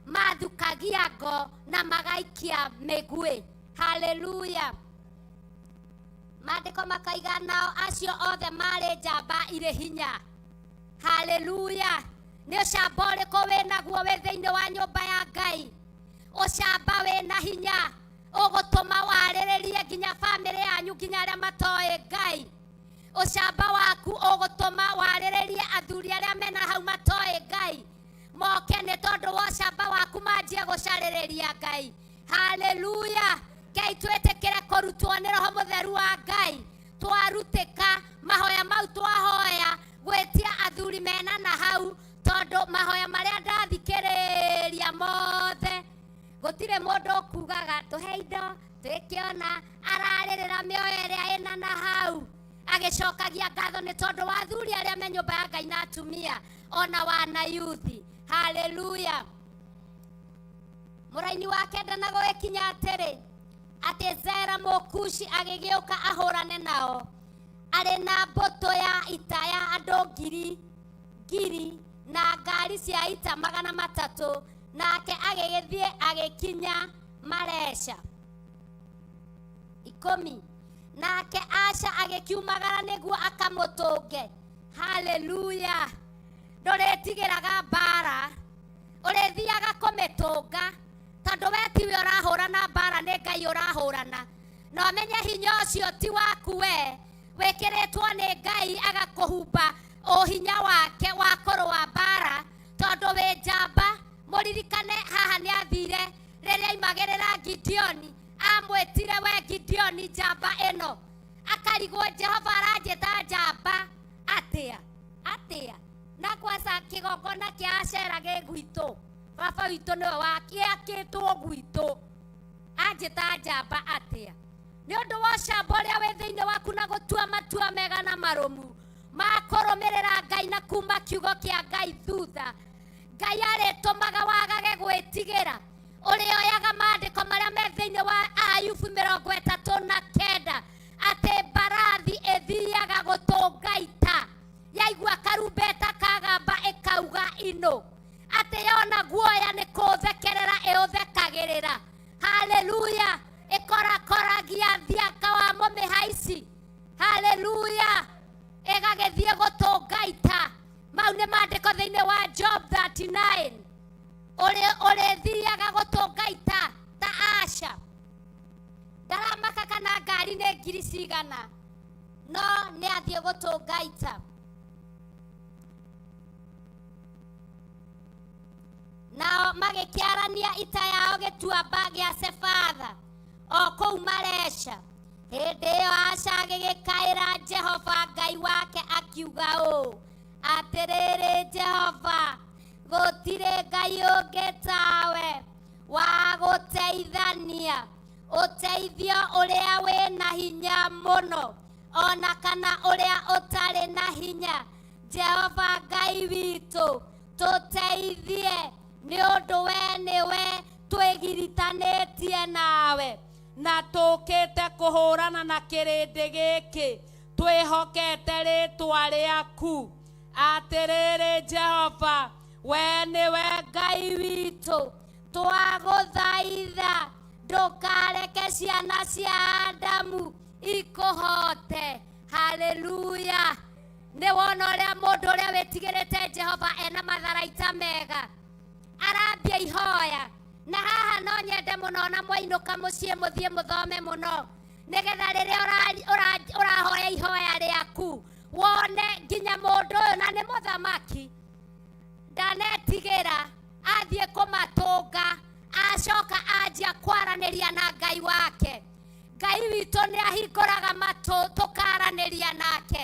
mathukagia ngo na magaikia mĩguĩ. Haleluya! Maandĩko makaiga nao acio othe marĩ njamba irĩ hinya. Haleluya! Nĩ ũcamba ũrĩkũ wĩnaguo wĩ thĩinĩ wa nyũmba ya Ngai? Ũcamba wĩna hinya ũgũtũma warĩrĩrie nginya bamĩrĩ yanyu, nginya arĩa matoĩ Ngai. Ũcamba waku ũgũtũma warĩrĩrie athuri arĩa mena hau matoĩ Ngai, moke nĩ tondũ wa ũcamba waku manjie gũcarĩrĩria Ngai. Haleluya! Ngai twĩtĩkĩre kũrutwo nĩ Roho Mũtheru wa Ngai. Twarutĩka mahoya mau twahoya gwĩtia athuri mena na hau, tondũ mahoya marĩa ndathikĩrĩria mothe gũtirĩ mũndũ ũkugaga tũhe indo twĩkĩona, ararĩrĩra mĩoyo ĩrĩa ĩna na hau, agĩcokagia ngatho nĩ tondũ wa athuri arĩa me nyũmba ya Ngai na atumia ona wana yuthi. Haleluya! Mũraini wa kenda na gũgĩkinya atĩrĩ, atĩ Zera Mũkushi agĩgĩũka ahũrane nao, arĩ na mbũtũ ya ita ya andũ ngiri ngiri na ngari cia ita 300, nake agĩgĩthiĩ agĩkinya Maresha. 10. Nake Asha agĩkiumagara nĩguo akamũtũnge. Haleluya! Ndũrĩtigĩraga mbara, ũrĩthiaga kũmĩtũnga, tondũ we tiwe ũrahũrana mbara, nĩ Ngai ũrahũrana. Na ũmenye hinya ũcio ti waku we, wĩkĩrĩtwo nĩ Ngai agakũhumba ũhinya wake wa kũrũa mbara, tondũ wĩ njamba. Mũririkane haha nĩ athire rĩrĩa aimagĩrĩra Gideoni, amwĩtire we Gideoni njamba ĩno, akarigwo Jehova aranjĩta njamba atĩa atĩa, na kwaca kĩgongona kĩa Ashera gĩ gwitũ, baba witũ nĩwe wakĩakĩtwo gwitũ, anjĩta njamba atĩa? Nĩ ũndũ wa ũcamba ũrĩa wĩ thĩinĩ waku na gũtua matua mega na marũmu ma kũrũmĩrĩra Ngai na kuma kiugo kĩa Ngai thutha, Ngai arĩtũmaga wagage gwĩtigĩra. Ũrĩoyaga maandĩko marĩa me thĩinĩ wa Ayubu 39 atĩ mbarathi ĩthiaga gũtũnga ita, yaigua karumbeta kagamba ĩkauga inũ, atĩ yona guoya nĩ kũũthekerera ĩũthekagĩrĩra. Haleluya! Ĩkorakoragia thiaka wa mũmĩhaici. Haleluya! Ĩgagĩthiĩ gũtũnga ita. Mau nĩ maandĩko thĩinĩ wa Job 39. Ũrĩthiaga gũtũnga ita ta Asha. Ndaramaka kana ngari nĩ ngiri cigana, no nĩ athiĩ gũtũnga ita. Nao magĩkĩarania ita yao gĩtuamba gĩa Sefatha o kũu Maresha. Hĩndĩ ĩyo Asha agĩgĩkaĩra Jehova Ngai wake akiuga ũũ, atĩrĩrĩ Jehova, gũtirĩ Ngai ũngĩ tawe wa gũteithania, ũteithio ũrĩa wĩna hinya mũno ona kana ũrĩa ũtarĩ na hinya. Jehova Ngai witũ, tũteithie nĩ ũndũ we nĩwe twĩgiritanĩtie nawe, na tũkĩte kũhũrana na kĩrĩndĩ gĩkĩ twĩhokete rĩtwa rĩaku. Atĩrĩrĩ Jehova, we nĩwe Ngai witũ, twagũthaitha ndũkareke ciana cia Adamu ikũhote. Haleluya. Nĩ wona ũrĩa mũndũ ũrĩa wĩtigĩrĩte Jehova ena matharaita mega, arambia ihoya. Na haha no nyende mũno na mwainũka mũciĩ mũthiĩ mũthome mũno, nĩgetha rĩrĩa ũrahoya ihoya rĩaku wone nginya mũndũ ũyũ na nĩ mũthamaki ndanetigĩra athiĩ kũmatũnga, acoka anjia kwaranĩria na Ngai wake. Ngai witũ nĩ ahingũraga matũ tũkaranĩria nake.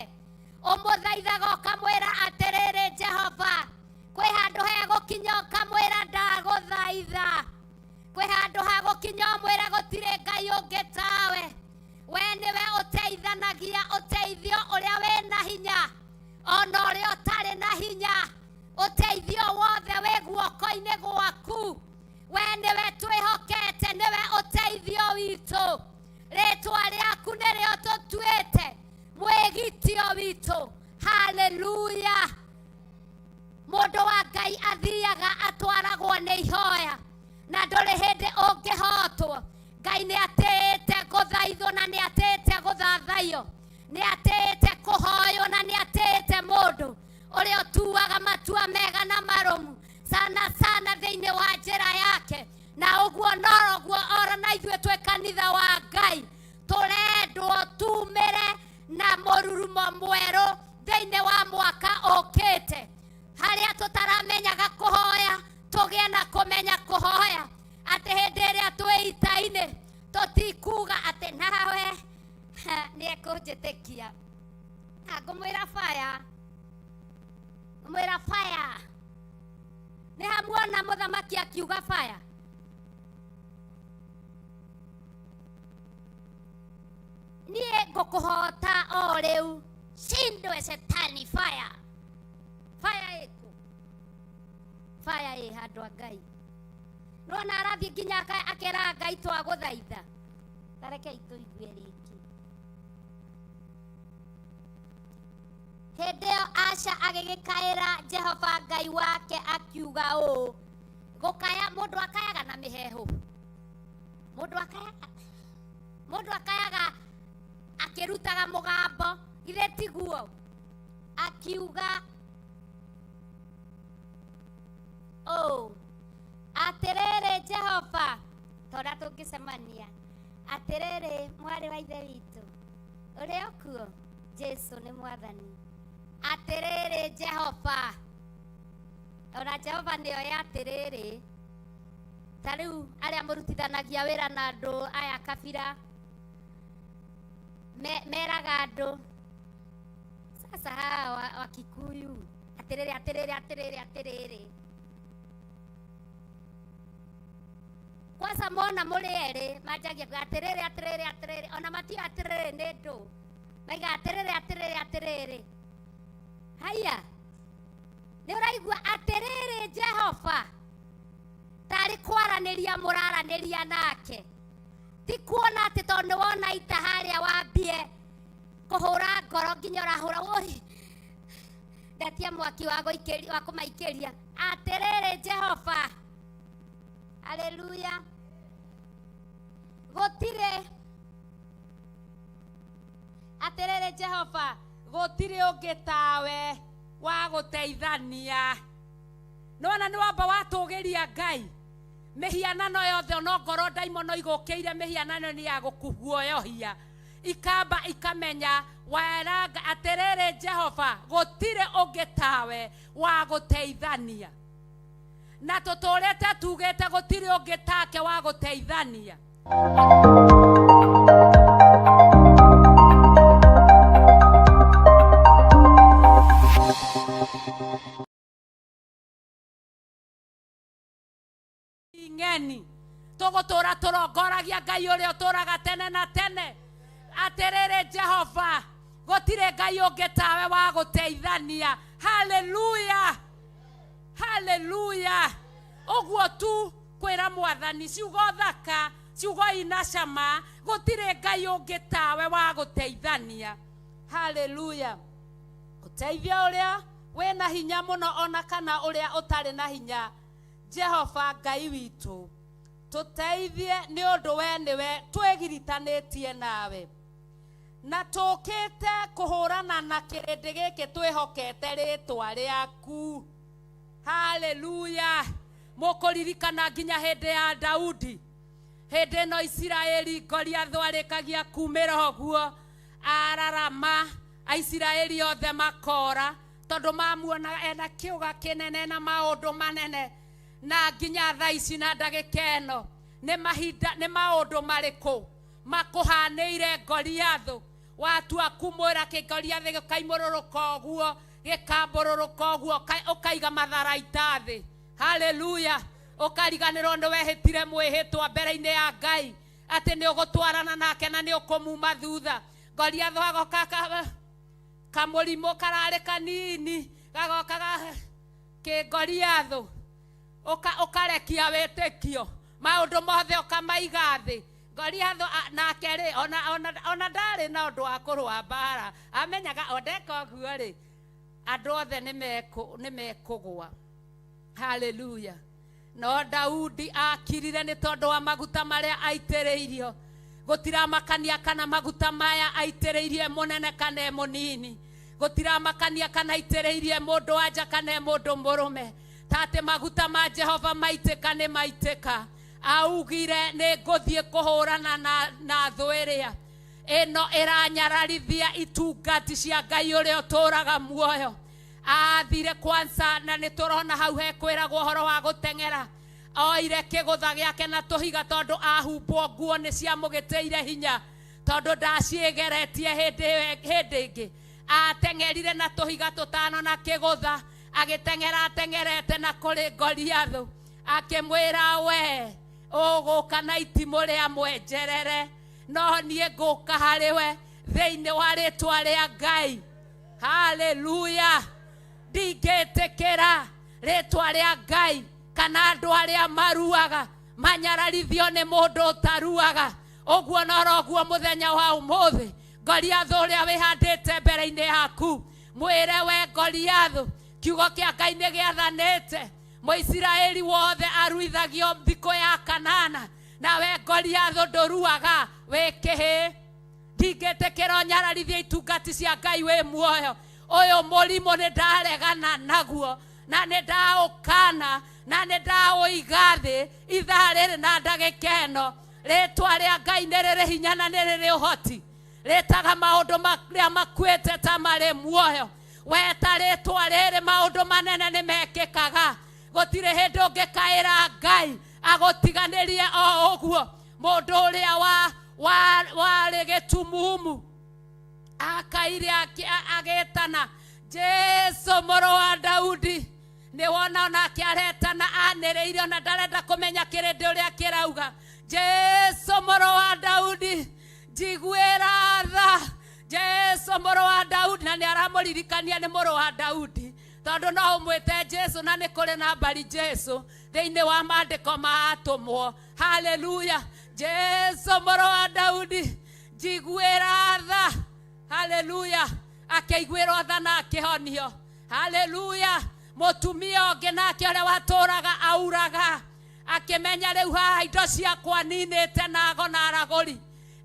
Ũmũthaithaga ũkamwĩra atĩrĩrĩ Jehova, kwĩ handũ hegũkinya ũkamwĩra ndagũthaitha, kwĩ handũ hagũkinya ũmwĩre gũtirĩ Ngai ũngĩ tawe. We nĩwe ũteithanagia ũteithio ũrĩa wĩna hinya ona ũrĩa ũtarĩ na hinya, ũteithio wothe wĩ guoko-inĩ gwaku. We nĩwe twĩhokete, nĩwe ũteithio witũ. Rĩtwa rĩaku nĩrĩo tũtuĩte mwĩgitio witũ. Haleluya. Mũndũ wa Ngai athiaga atwaragwo nĩ ihoya, na ndũrĩ hĩndĩ ũngĩhotwo. Ngai nĩ atĩĩte gũthaithwo na nĩ atĩĩte gũthathaiyo, nĩ atĩĩte kũhoywo na nĩ atĩĩte mũndũ ũrĩa ũtuaga matua mega na marũmu sana sana thĩinĩ wa njĩra yake. Na ũguo noguo oro na ithuĩ twĩ kanitha wa Ngai tũrendwo tumĩre na mũrurumo mwerũ thĩinĩ wa mwaka ũkĩte, harĩa tũtaramenyaga kũhoya tũgĩe na kũmenya kũhoya, atĩ hĩndĩ ĩrĩa twĩ ita-inĩ tũtikuga atĩ nawe nĩ ekũnjĩtĩkia. Ngũmwĩra fire, ngũmwĩra fire. Nĩ hamuona mũthamaki akiuga fire? Niĩ ngũkũhota o rĩu, shindwe shetani. Fire, fire ĩkũ? Fire ĩ handũ a Ngai. Nona arathiĩ nginya akera Ngai twagũthaitha. Tarekei tũigue rĩngĩ. Hĩndĩ ĩyo Asha agĩgĩkaĩra Jehova Ngai wake akiuga ũũ. Gũkaya, mũndũ akayaga na mĩheehũ, mũndũ akayaga akĩrutaga mũgambo, githĩ tiguo? Akiuga ũũ, atĩrĩrĩ Jehova, torĩa tũngĩcemania, atĩrĩrĩ mwarĩ wa ithe witũ ũrĩa ũkuo, Jesu nĩ mwathani. Atĩrĩrĩ Jehova, ona Jehova nĩyo ya atĩrĩrĩ. Ta rĩu arĩa mũrutithanagia wĩra na andũ aya kabira meraga andũ sasa hawa wa Kikuyu atĩrĩrĩ atĩrĩrĩ atĩrĩrĩ atĩrĩrĩ. Kwanza mona mũrĩ erĩ manjagia kuga atĩrĩrĩ atĩrĩrĩ atĩrĩrĩ, ona matio atĩrĩrĩ nĩ ndũ, maiga atĩrĩrĩ atĩrĩrĩ atĩrĩrĩ. Haya, nĩ ũraigua atĩrĩrĩ Jehova, tarĩ kwaranĩria mũraranĩria nake, ti kuona atĩ tondũ nĩ wona ita harĩa wambie kũhũra ngoro nginya ũrahũra woi, ndatia mwaki wa gũikĩria, wa kũmaikĩria. Atĩrĩrĩ Jehova, haleluya. Gũtirĩ atĩrĩrĩ Jehova, Gũtirĩ ũngĩ tawe wa gũteithania. Nĩwona nĩ wamba watũgĩria Ngai. Mĩhianano yothe onongorwo ndaimono igũkĩire mĩhianano nĩ ya gũkuguoyohia. Ikamba ikamenya weranga atĩrĩrĩ Jehova gũtirĩ ũngĩ tawe wa gũteithania. Na tũtũrĩte tugĩte gũtirĩ ũngĩ take wa gũteithania. Ng'eni tũgũtũra tũrongoragia Ngai ũrĩa ũtũraga tene na tene. Atĩrĩrĩ Jehova gũtirĩ Ngai ũngĩ tawe wa gũteithania. Haleluya, haleluya. Ũguo tu kwĩra mwathani ciugo thaka, ciugo ina cama, gũtirĩ Ngai ũngĩ tawe wa gũteithania. Haleluya. Ũteithia ũrĩa wĩna hinya mũno ona kana ũrĩa ũtarĩ na hinya. Jehova Ngai witũ tũteithie nĩ ũndũ we nĩwe twĩgiritanĩtie nawe na tũkĩte kũhũrana na kĩrĩndĩ gĩkĩ twĩhokete rĩtwa rĩaku. Haleluya. Mũkũririkana nginya hĩndĩ ya Daudi, hĩndĩ ĩno Isiraeli Goliathũ arĩkagia kumĩra ũguo ararama, Aisiraeli othe makora tondũ mamuona ena kĩũga kĩnene na maũndũ manene. Na nginya thaa ici na ndagĩka ĩno nĩ mahinda nĩ maũndũ marĩkũ makũhanĩire Goliathũ? Watua kumwĩra kĩ Goliathũ gĩkaimũrũrũka ũguo gĩkambũrũrũka ũguo ũkaiga matharaita thĩ. Haleluya. Ũkariganĩrwo nĩ wehĩtire mwĩhĩtwa mbere-inĩ ya Ngai atĩ nĩ ũgũtwarana nake na nĩ ũkũmuma thutha. Goliathũ agoka kamũrimũ kararĩ kanini gagoka kĩ Goliathũ ũkarekia wĩtĩkio maũndũ mothe ũkamaiga thĩ. Goliathũ nake rĩ ona ndarĩ na ũndũ wa kũrũa mbara, amenyaga ondeka ũguo rĩ andũ othe nĩ mekũgũa. Haleluya. No Daudi akirire nĩ tondũ wa maguta marĩa aitĩrĩirio. Gũtiramakania kana maguta maya aitĩrĩirie mũnene kana e mũnini, gũtiramakania kana aitĩrĩirie mũndũ wa nja kana e mũndũ mũrũme, tate maguta ma Jehova maitĩka nĩ maitĩka. Augire nĩ ngũthiĩ kũhũrana na thũ ĩrĩa ĩno ĩranyararithia itungati cia Ngai ũrĩa ũtũraga muoyo. Athire kwanza na nĩ tũrona hau hekwĩragwo ũhoro wa gũteng'era. Oire kĩgũtha gĩake na tũhiga tondũ ahumbwo nguo nĩ ciamũgĩtĩire hinya tondũ ndaciĩgeretie hĩndĩ ĩngĩ. Ateng'erire na tũhiga tũtano na kĩgũtha, agĩteng'era ateng'erete na kũrĩ Goliathũ akĩmwĩra we ũgũka na itimũ rĩa mwenjerere no niĩ ngũka harĩ we thĩinĩ wa rĩtwa rĩa Ngai. Haleluya. Ndingĩtĩkĩra rĩtwa rĩa Ngai kana andũ arĩa maruaga manyararithio nĩ mũndũ ũtaruaga. Ũguo noroguo mũthenya wa ũmũthĩ Goliathũ ũrĩa wĩhandĩte mbere-inĩ yaku mwĩre we Goliathũ kiugo kĩa Ngai nĩ gĩathanĩte Mũisiraeli wothe aruithagio thikũ ya kanana, nawe Goliathũ ndũruaga wĩ kĩhĩ. Ndingĩtĩkĩra ũnyararithie itungati cia Ngai wĩ muoyo. Ũyũ mũrimũ nĩ ndaregana naguo na nĩ ndaũkana na nĩ ndaũiga thĩ ithaa rĩrĩ na ndagĩka ĩno. Rĩtwa rĩa Ngai nĩ rĩrĩ hinya na nĩ rĩrĩ ũhoti, rĩtaga maũndũ marĩa makuĩte ta marĩ muoyo. Weta rĩtwa rĩrĩ maũndũ manene nĩ mekĩkaga. Gũtirĩ hĩndĩ ũngĩkaĩra Ngai agũtiganĩrie o ũguo. Mũndũ ũrĩa warĩ gĩtumumu akaire agĩtana Jesu mũrũ wa Daudi. Nĩ wona onake aretana anĩrĩire ona ndarenda kũmenya kĩrĩndĩ ũrĩa kĩrauga. Jesu mũrũ wa Daudi njiguĩra tha. Jesu mũrũ wa Daudi, na nĩ aramũririkania nĩ mũrũ wa Daudi tondũ no ũmwĩte Jesu na nĩ kũrĩ na mbari Jesu thĩinĩ wa maandĩko ma atũmwo. Haleluya. Jesu mũrũ wa Daudi njiguĩra tha. Haleluya. Akĩiguĩrwo tha na akĩhonio. Haleluya. Mũtumia ũngĩ nake ũrĩa watũraga auraga akĩmenya rĩu haha indo ciakwa ninĩte na ago na aragũri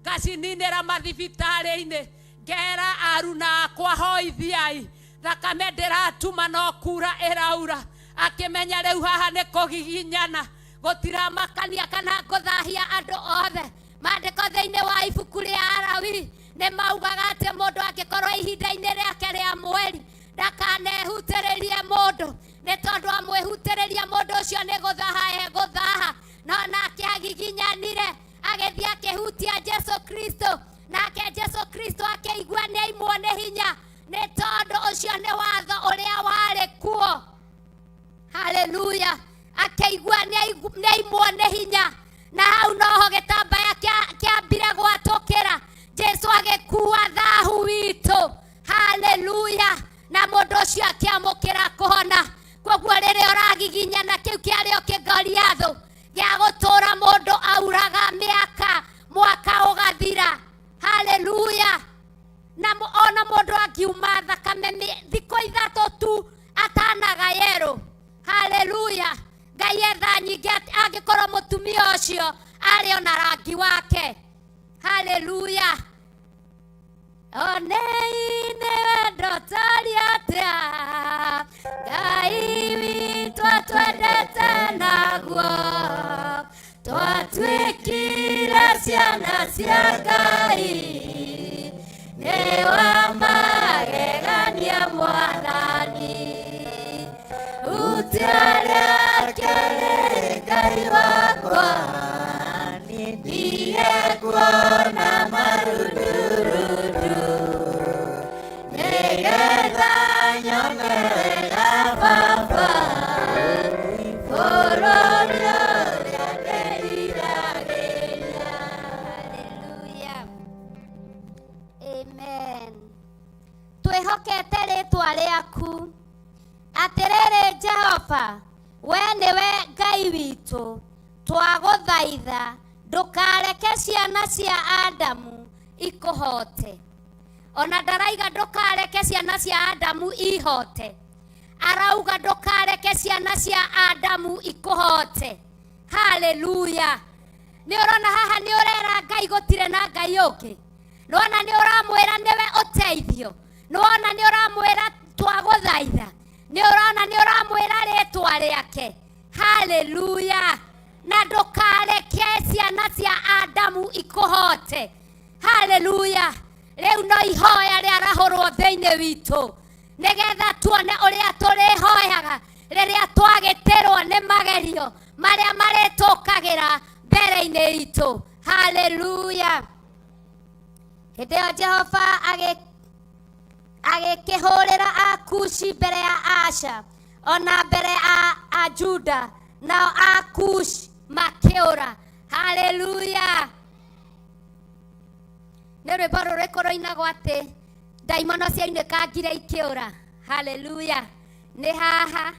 ngacininĩra mathibitarĩ-inĩ Ngera aruna akwa hoithiai, thakame ndĩratuma no kura ĩraura. Akĩmenya rĩu haha nĩ kũgiginyana, gũtiramakania kana ngũthahia andũ othe. Maandĩko thĩinĩ wa ibuku rĩa Alawi nĩ maugaga atĩ mũndũ angĩkorwo ihinda-inĩ rĩake rĩa mweri ndakanehutĩrĩrie mũndũ, nĩ tondũ amwĩhutĩrĩria mũndũ ũcio nĩ gũthaha egũthaha. No nake agiginyanire agĩthiĩ akĩhutia Jesu Kristo, nake Jesu Kristo akĩigua nĩ aimwo nĩ hinya, nĩ tondũ ũcio nĩ watho ũrĩa warĩ kuo. Haleluya! Akĩigua nĩ aimwo nĩ hinya, na hau noho gĩtambaya kĩambire gwatũkĩra. Jesu agĩkua thahu witũ. Haleluya! Na mũndũ ũcio akĩamũkĩra kũhona. Koguo rĩrĩa ũragiginyana kĩu kĩarĩ o kĩgoriathũ gĩa gũtũra mũndũ auraga mĩaka, mwaka ũgathira. Haleluya! Na ona mũndũ angiuma thakame thikũ ithatũ tu atanaga yerũ. Haleluya! Ngai etha nyingĩ angĩkorwo mũtumia ũcio arĩ ona rangi wake. Haleluya! Onei nĩ wendo tarĩ atĩa Ngai witũ atwendete naguo, twatuĩkire ciana cia Ngai, nĩ wa magegania Mwathani. Hutia rĩake rĩ Ngai wakwa, ndige kuona marundurundu, nĩgetha nyone wega Baba, bũrũri ũrĩa ndĩriragĩria. Haleluya, amen. Twĩhokete rĩtwa rĩaku. Atĩrĩrĩ Jehova, we nĩwe Ngai witũ, twagũthaitha ndũkareke ciana cia Adamu ikũhote. Ona ndaraiga ndũkareke ciana cia Adamu ihote, arauga ndũkareke ciana cia Adamu ikũhote. Haleluya! Nĩ ũrona haha nĩ ũrera Ngai gũtirĩ na Ngai ũngĩ. Nĩwona nĩ ũramwĩra nĩwe ũteithio. Nĩwona nĩ ũramwĩra twagũthaitha. Nĩ ũrona nĩ ũramwĩra rĩtwa rĩake. Haleluya! Na ndũkareke ciana cia Adamu ikũhote. Haleluya! Rĩu no ihoya rĩarahũrwo thĩinĩ witũ, nĩgetha tuone ũrĩa tũrĩhoyaga rĩrĩa twagĩtĩrwo nĩ magerio marĩa marĩtũkagĩra mbere-inĩ itũ. Haleluya! Hĩndĩ ĩyo Jehova agĩkĩhũrĩra Akushi mbere ya Asha ona mbere ya Ajuda, nao Akushi makĩũra. Haleluya! Nĩ rwĩmbo rũrĩkũ rũinagwo atĩ ndaimono ciainĩkangire ikĩũra? Haleluya! Nĩ haha.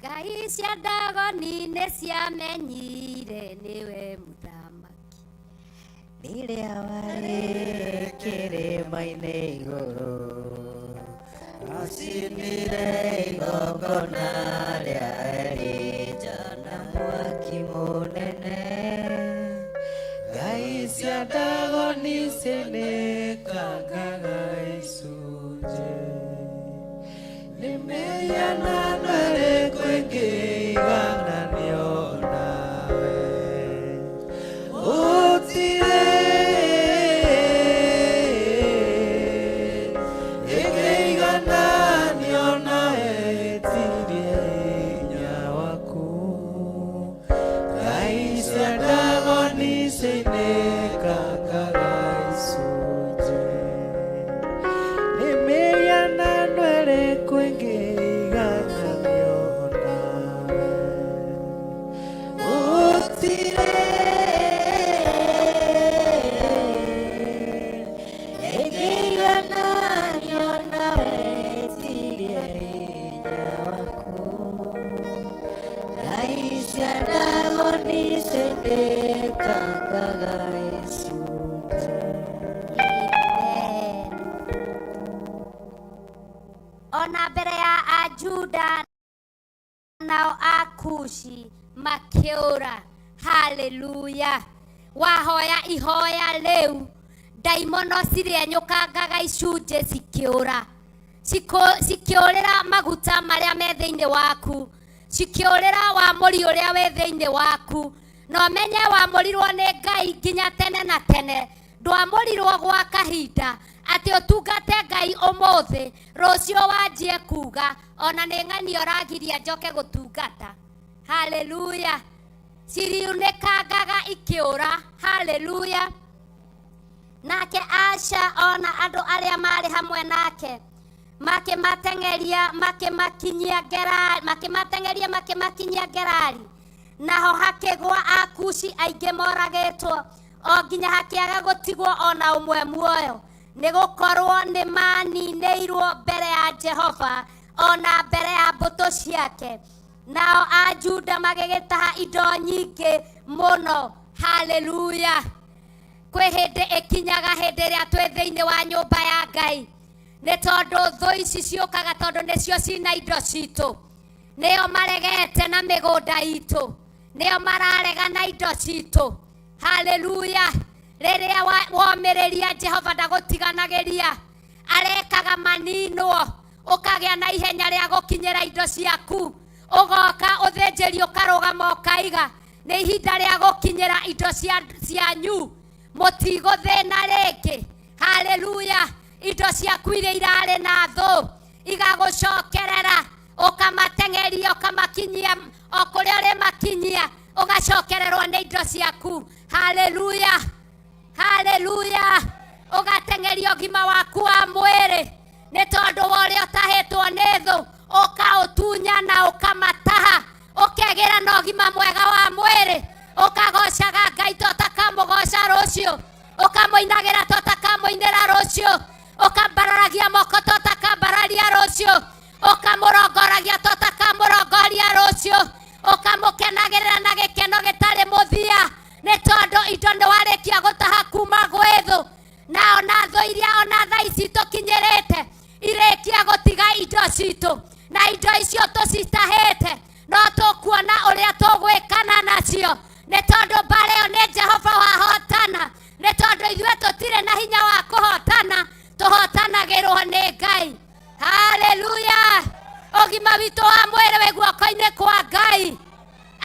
Ngai cia Ndagoni nĩ ciamenyire nĩwe mũthamaki. Rĩrĩa warĩ kĩrĩma-inĩ igũrũ, acinire igongona rĩa Elija na mwaki mũnene. Ngai cia Ndagoni cianĩkangaga icunjĩ. Nĩ mĩhianano ĩrĩkũ ĩngĩigananio nawe? Gũtirĩ ĩngĩigananio nawe, ĩtirie hinya waku. Ngai cia Ndagoni cianĩkangaga icunjĩ. Nĩ mĩhianano ĩrĩkũ ĩngĩigananio nawe? Gũtirĩ ĩngĩigananio nawe, ĩtirie hinya waku. Ngai cia Ndagoni cianĩkangaga icunjĩ. Amen. Ona mbere ya Ajuda nao Akushi makĩũra. Haleluya! Wahoya ihoya rĩu, ndaimono cirienyũkangaga icunjĩ cikĩũra, cikĩũrĩra maguta marĩa me thĩinĩ waku, cikĩũrĩra wamũri ũrĩa wĩ thĩinĩ waku. Na ũmenye wamũrirwo nĩ Ngai nginya tene na tene. Ndwamũrirwo gwa kahinda atĩ ũtungate Ngai ũmũthĩ, rũciũ wanjie kuga ona nĩ ng'ania ũragiria njoke gũtungata. Haleluya. Ciriunĩkangaga ikĩũra. Haleluya. Nake Asha ona andũ arĩa marĩ hamwe nake makĩmateng'eria makĩmakinyia Gerari, makĩmateng'eria makĩmakinyia Gerari. Naho hakĩgwa Akushi aingĩ moragĩtwo, o nginya hakĩaga gũtigwo ona ũmwe muoyo, nĩgũkorwo nĩmaninĩirwo mbere ya Jehova ona mbere ya mbũtũ ciake. Nao a Juda magĩgĩtaha indo nyingĩ mũno. Haleluya. Kwĩ hĩndĩ ĩkinyaga hĩndĩ ĩrĩa twĩ thĩinĩ wa nyũmba ya Ngai, nĩ tondũ thũ ici ciũkaga tondũ nĩcio cina indo citũ, nĩo maregete na mĩgũnda itũ, nĩo mararega na indo citũ. Haleluya. Rĩrĩa womĩrĩria Jehova ndagũtiganagĩria, arekaga maninwo, ũkagĩa na ihenya rĩa gũkinyĩra indo ciaku, ũgoka ũthĩnjĩri ũkarũgama ũkaiga nĩ ihinda rĩa gũkinyĩra indo cianyu, mũtigũthĩna rĩngĩ. Haleluya. Indo ciaku iria irarĩ na thũ igagũcokerera, ũkamateng'eria ũkamakinyia o kũrĩa ũrĩmakinyia, ũgacokererwo nĩ indo ciaku. Haleluya. Haleluya. Ũgateng'eria ũgima waku wa mwĩrĩ nĩ tondũ wa ũrĩa ũtahĩtwo nĩ thũ, ũkaũtunya na ũkamataha, ũkegĩra na ũgima mwega wa mwĩrĩ, ũkagocaga Ngai to ũtakamũgoca rũciũ, ũkamũinagĩra to ũtakamũinĩra rũciũ, ũkambararagia moko to ũtakambararia rũciũ, ũkamũrongoragia to ũtakamũrongoria rũciũ, ũkamũkenagĩrĩra na gĩkeno gĩtarĩ mũthia, nĩ tondũ indo nĩ warĩkia gũtaha kuma gwĩ thũ. Na ona thũ iria ona thaa ici tũkinyĩrĩte irĩkia gũtiga indo citũ, na indo icio tũcitahĩte no tũkuona ũrĩa tũgwĩkana nacio, nĩ tondũ mbara ĩyo nĩ Jehova wahotana, nĩ tondũ ithuĩ tũtirĩ na hinya wa kũhotana, tũhotanagĩrwo nĩ Ngai. Haleluya. Ũgima witũ wa mwĩrĩ wĩ guoko-inĩ kwa Ngai.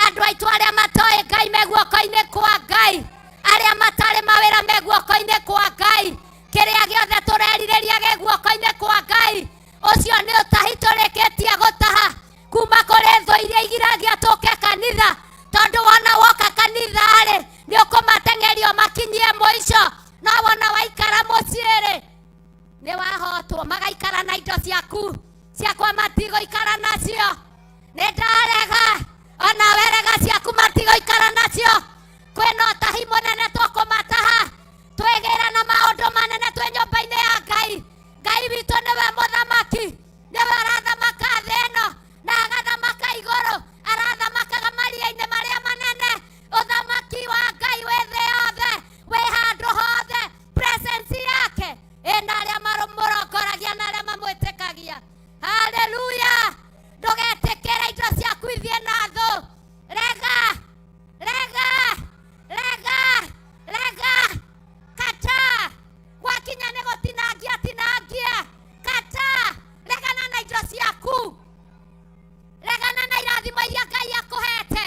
Andũ aitũ arĩa matoĩ Ngai me guoko-inĩ kwa Ngai, arĩa matarĩ mawĩra me guoko-inĩ kwa Ngai, kĩrĩa gĩothe tũrerirĩria gĩ guoko-inĩ kwa Ngai. Ũcio nĩ ũtahi tũrĩkĩtie gũtaha kuma kũrĩ thũ iria igiragia tũke kanitha, tondũ wona woka kanitha-rĩ nĩ ũkũmateng'eria ũmakinyie mũico, no wona waikara mũciĩ-rĩ nĩ wahotwo, magaikara na indo ciaku, ciakwa matigũikara nacio. Nĩ ndarega ona werega ciaku matigũikara nacio. Kwĩna ũtahi mũnene tũkũmataha, twĩgĩre na maũndũ manene twĩ nyũmba-inĩ ya Ngai. Ngai witũ nĩwe mũthamaki, nĩwe arathamaka thĩ ĩno na agathamaka igũrũ, arathamakaga maria-inĩ marĩa manene. Ũthamaki wa Ngai wĩ thĩ yothe, wĩ handũ hothe. Presence yake ĩna arĩa mamũrongoragia na arĩa mamwĩtĩkagia. Haleluya. Ndũgetĩkĩre indo ciaku ithiĩ na thũ. Rega, rega, rega, rega. Kata. Gwakinya nĩ gũtinangia tinangia. Kata. Regana na indo ciaku, regana na irathimo iria Ngai akũhete.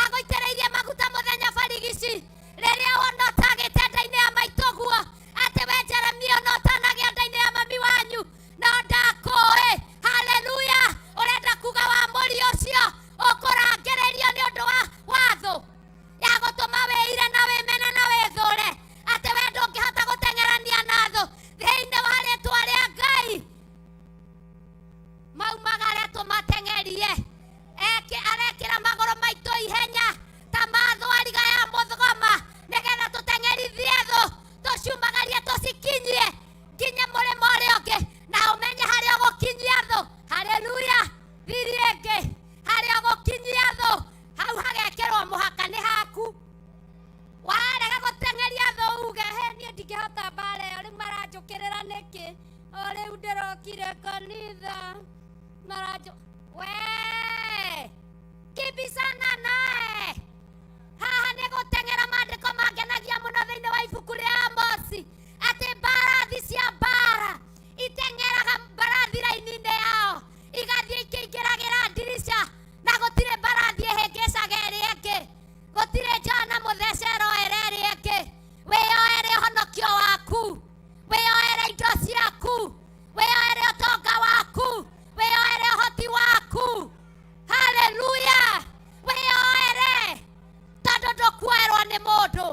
Agũitĩrĩirie maguta mũthenya barigici, rĩrĩa wona ũtagĩte nda-inĩ ya maitũguo, atĩ we Jeremia ona ũtanagĩa nda-inĩ ya mami wanyu no ndakũĩ. Haleluya. Ũrenda kuga wa mũri ũcio ũkũrangĩrĩrio nĩ ũndũ wa watho ya gũtũma wĩire na wĩmene na wĩthũre, atĩ we ndũngĩhota gũteng'erania na thũ thĩinĩ wa rĩtwa rĩa Ngai. Maumagare tũmateng'erie, arekĩra magũrũ maitũ ihenya ta mathwariga ya mũthgoma, nĩgetha tũteng'erithie thũ, tũciumagarie, tũcikinyie nginya mũrĩmo ũrĩa ũngĩ, na ũmenye harĩa ũgũkinyia thũ. Haleluya. Thiri ĩngĩ harĩa ũgũkinyia thũ, hau hagekĩrwo mũhaka nĩ haku. Warega gũteng'eria thũ uge he niĩ ndingĩhota mbara ĩyo, rĩu maranjũkĩrĩra nĩkĩ? O rĩu ndĩrokire kanitha maranjũ, we kimbizana nae. Haha nĩ gũteng'era, maandĩko mangenagia. Thĩinĩ wa ibuku rĩa Amosi atĩ mbarathi cia mbara iteng'eraga mbarathi raini-inĩ yao, igathiĩ ikĩingĩragĩra ndirica, na gũtirĩ mbarathi ĩhĩngĩcaga ĩrĩa ĩngĩ, gũtirĩ njana mũthece ĩroera ĩrĩa ĩngĩ. Wĩyoere ũhonokio waku, wĩyoere indo ciaku, wĩyoere ũtonga waku, wĩyoere ũhoti waku. Haleluya! Wĩyoere, tondũ ndũkuoerwo nĩ mũndũ.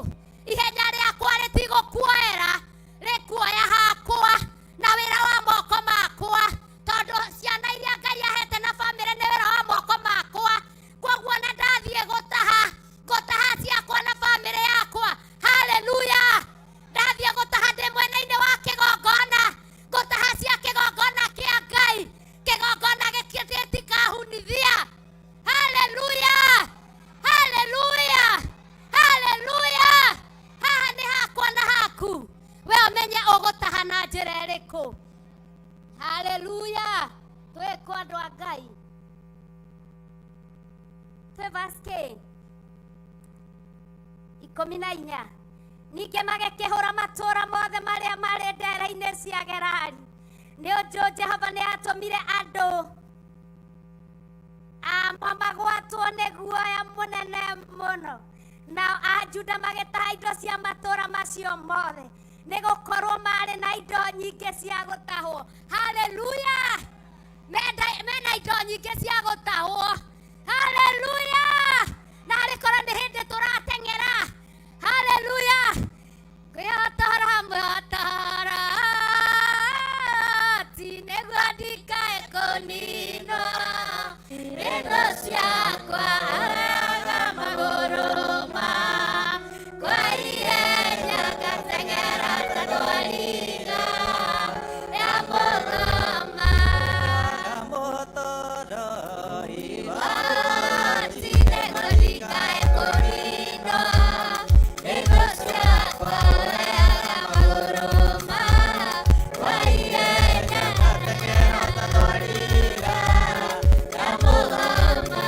Ihenya rĩakwa rĩtigũkuoera, rĩkuoya hakwa na wĩra wa moko makwa, tondũ ciana iria Ngai ahete na bamĩrĩ nĩ wĩra wa moko makwa. Koguo na ndathiĩ gũtaha, ngũtaha ciakwa na bamĩrĩ yakwa. Haleluya! Ndathiĩ gũtaha ndĩ mwena-inĩ wa kĩgongona, ngũtaha cia kĩgongona kĩa Ngai. Kĩgongona gĩkĩ gĩtikahunithia. Haleluya! Haleluya! Haleluya! Haha nĩ hakwa na haku, we ũmenye ũgũtaha na njĩra ĩrĩkũ. Haleluya! Twĩkwo andũ a Ngai, twĩ verse K 14. Ningĩ magĩkĩhũra matũũra mothe marĩa marĩ ndere-inĩ cia Gerari, nĩ ũndũ Jehova nĩ atũmire andũ amo magwatwo nĩ guoya mũnene mũno. Nao a Juda magĩtaha indo cia matũũra macio mothe, nĩ gũkorwo marĩ na indo nyingĩ cia gũtahwo. Haleluya! Mena indo nyingĩ cia gũtahwo. Haleluya! Na arĩ korwo nĩ hĩndĩ tũrateng'era. Haleluya! Kwĩhotora mwĩhotora ti nĩguo ndikae kũninwo nĩ thũ ciakwa, aga magũrũ makwa ihenya, ngateng'era ta thwariga ya mũthoma. Ti nĩguo ndikae kũninwo nĩ thũ ciakwa, aga magũrũ makwa ihenya, ngateng'era ta thwariga ya mũthoma.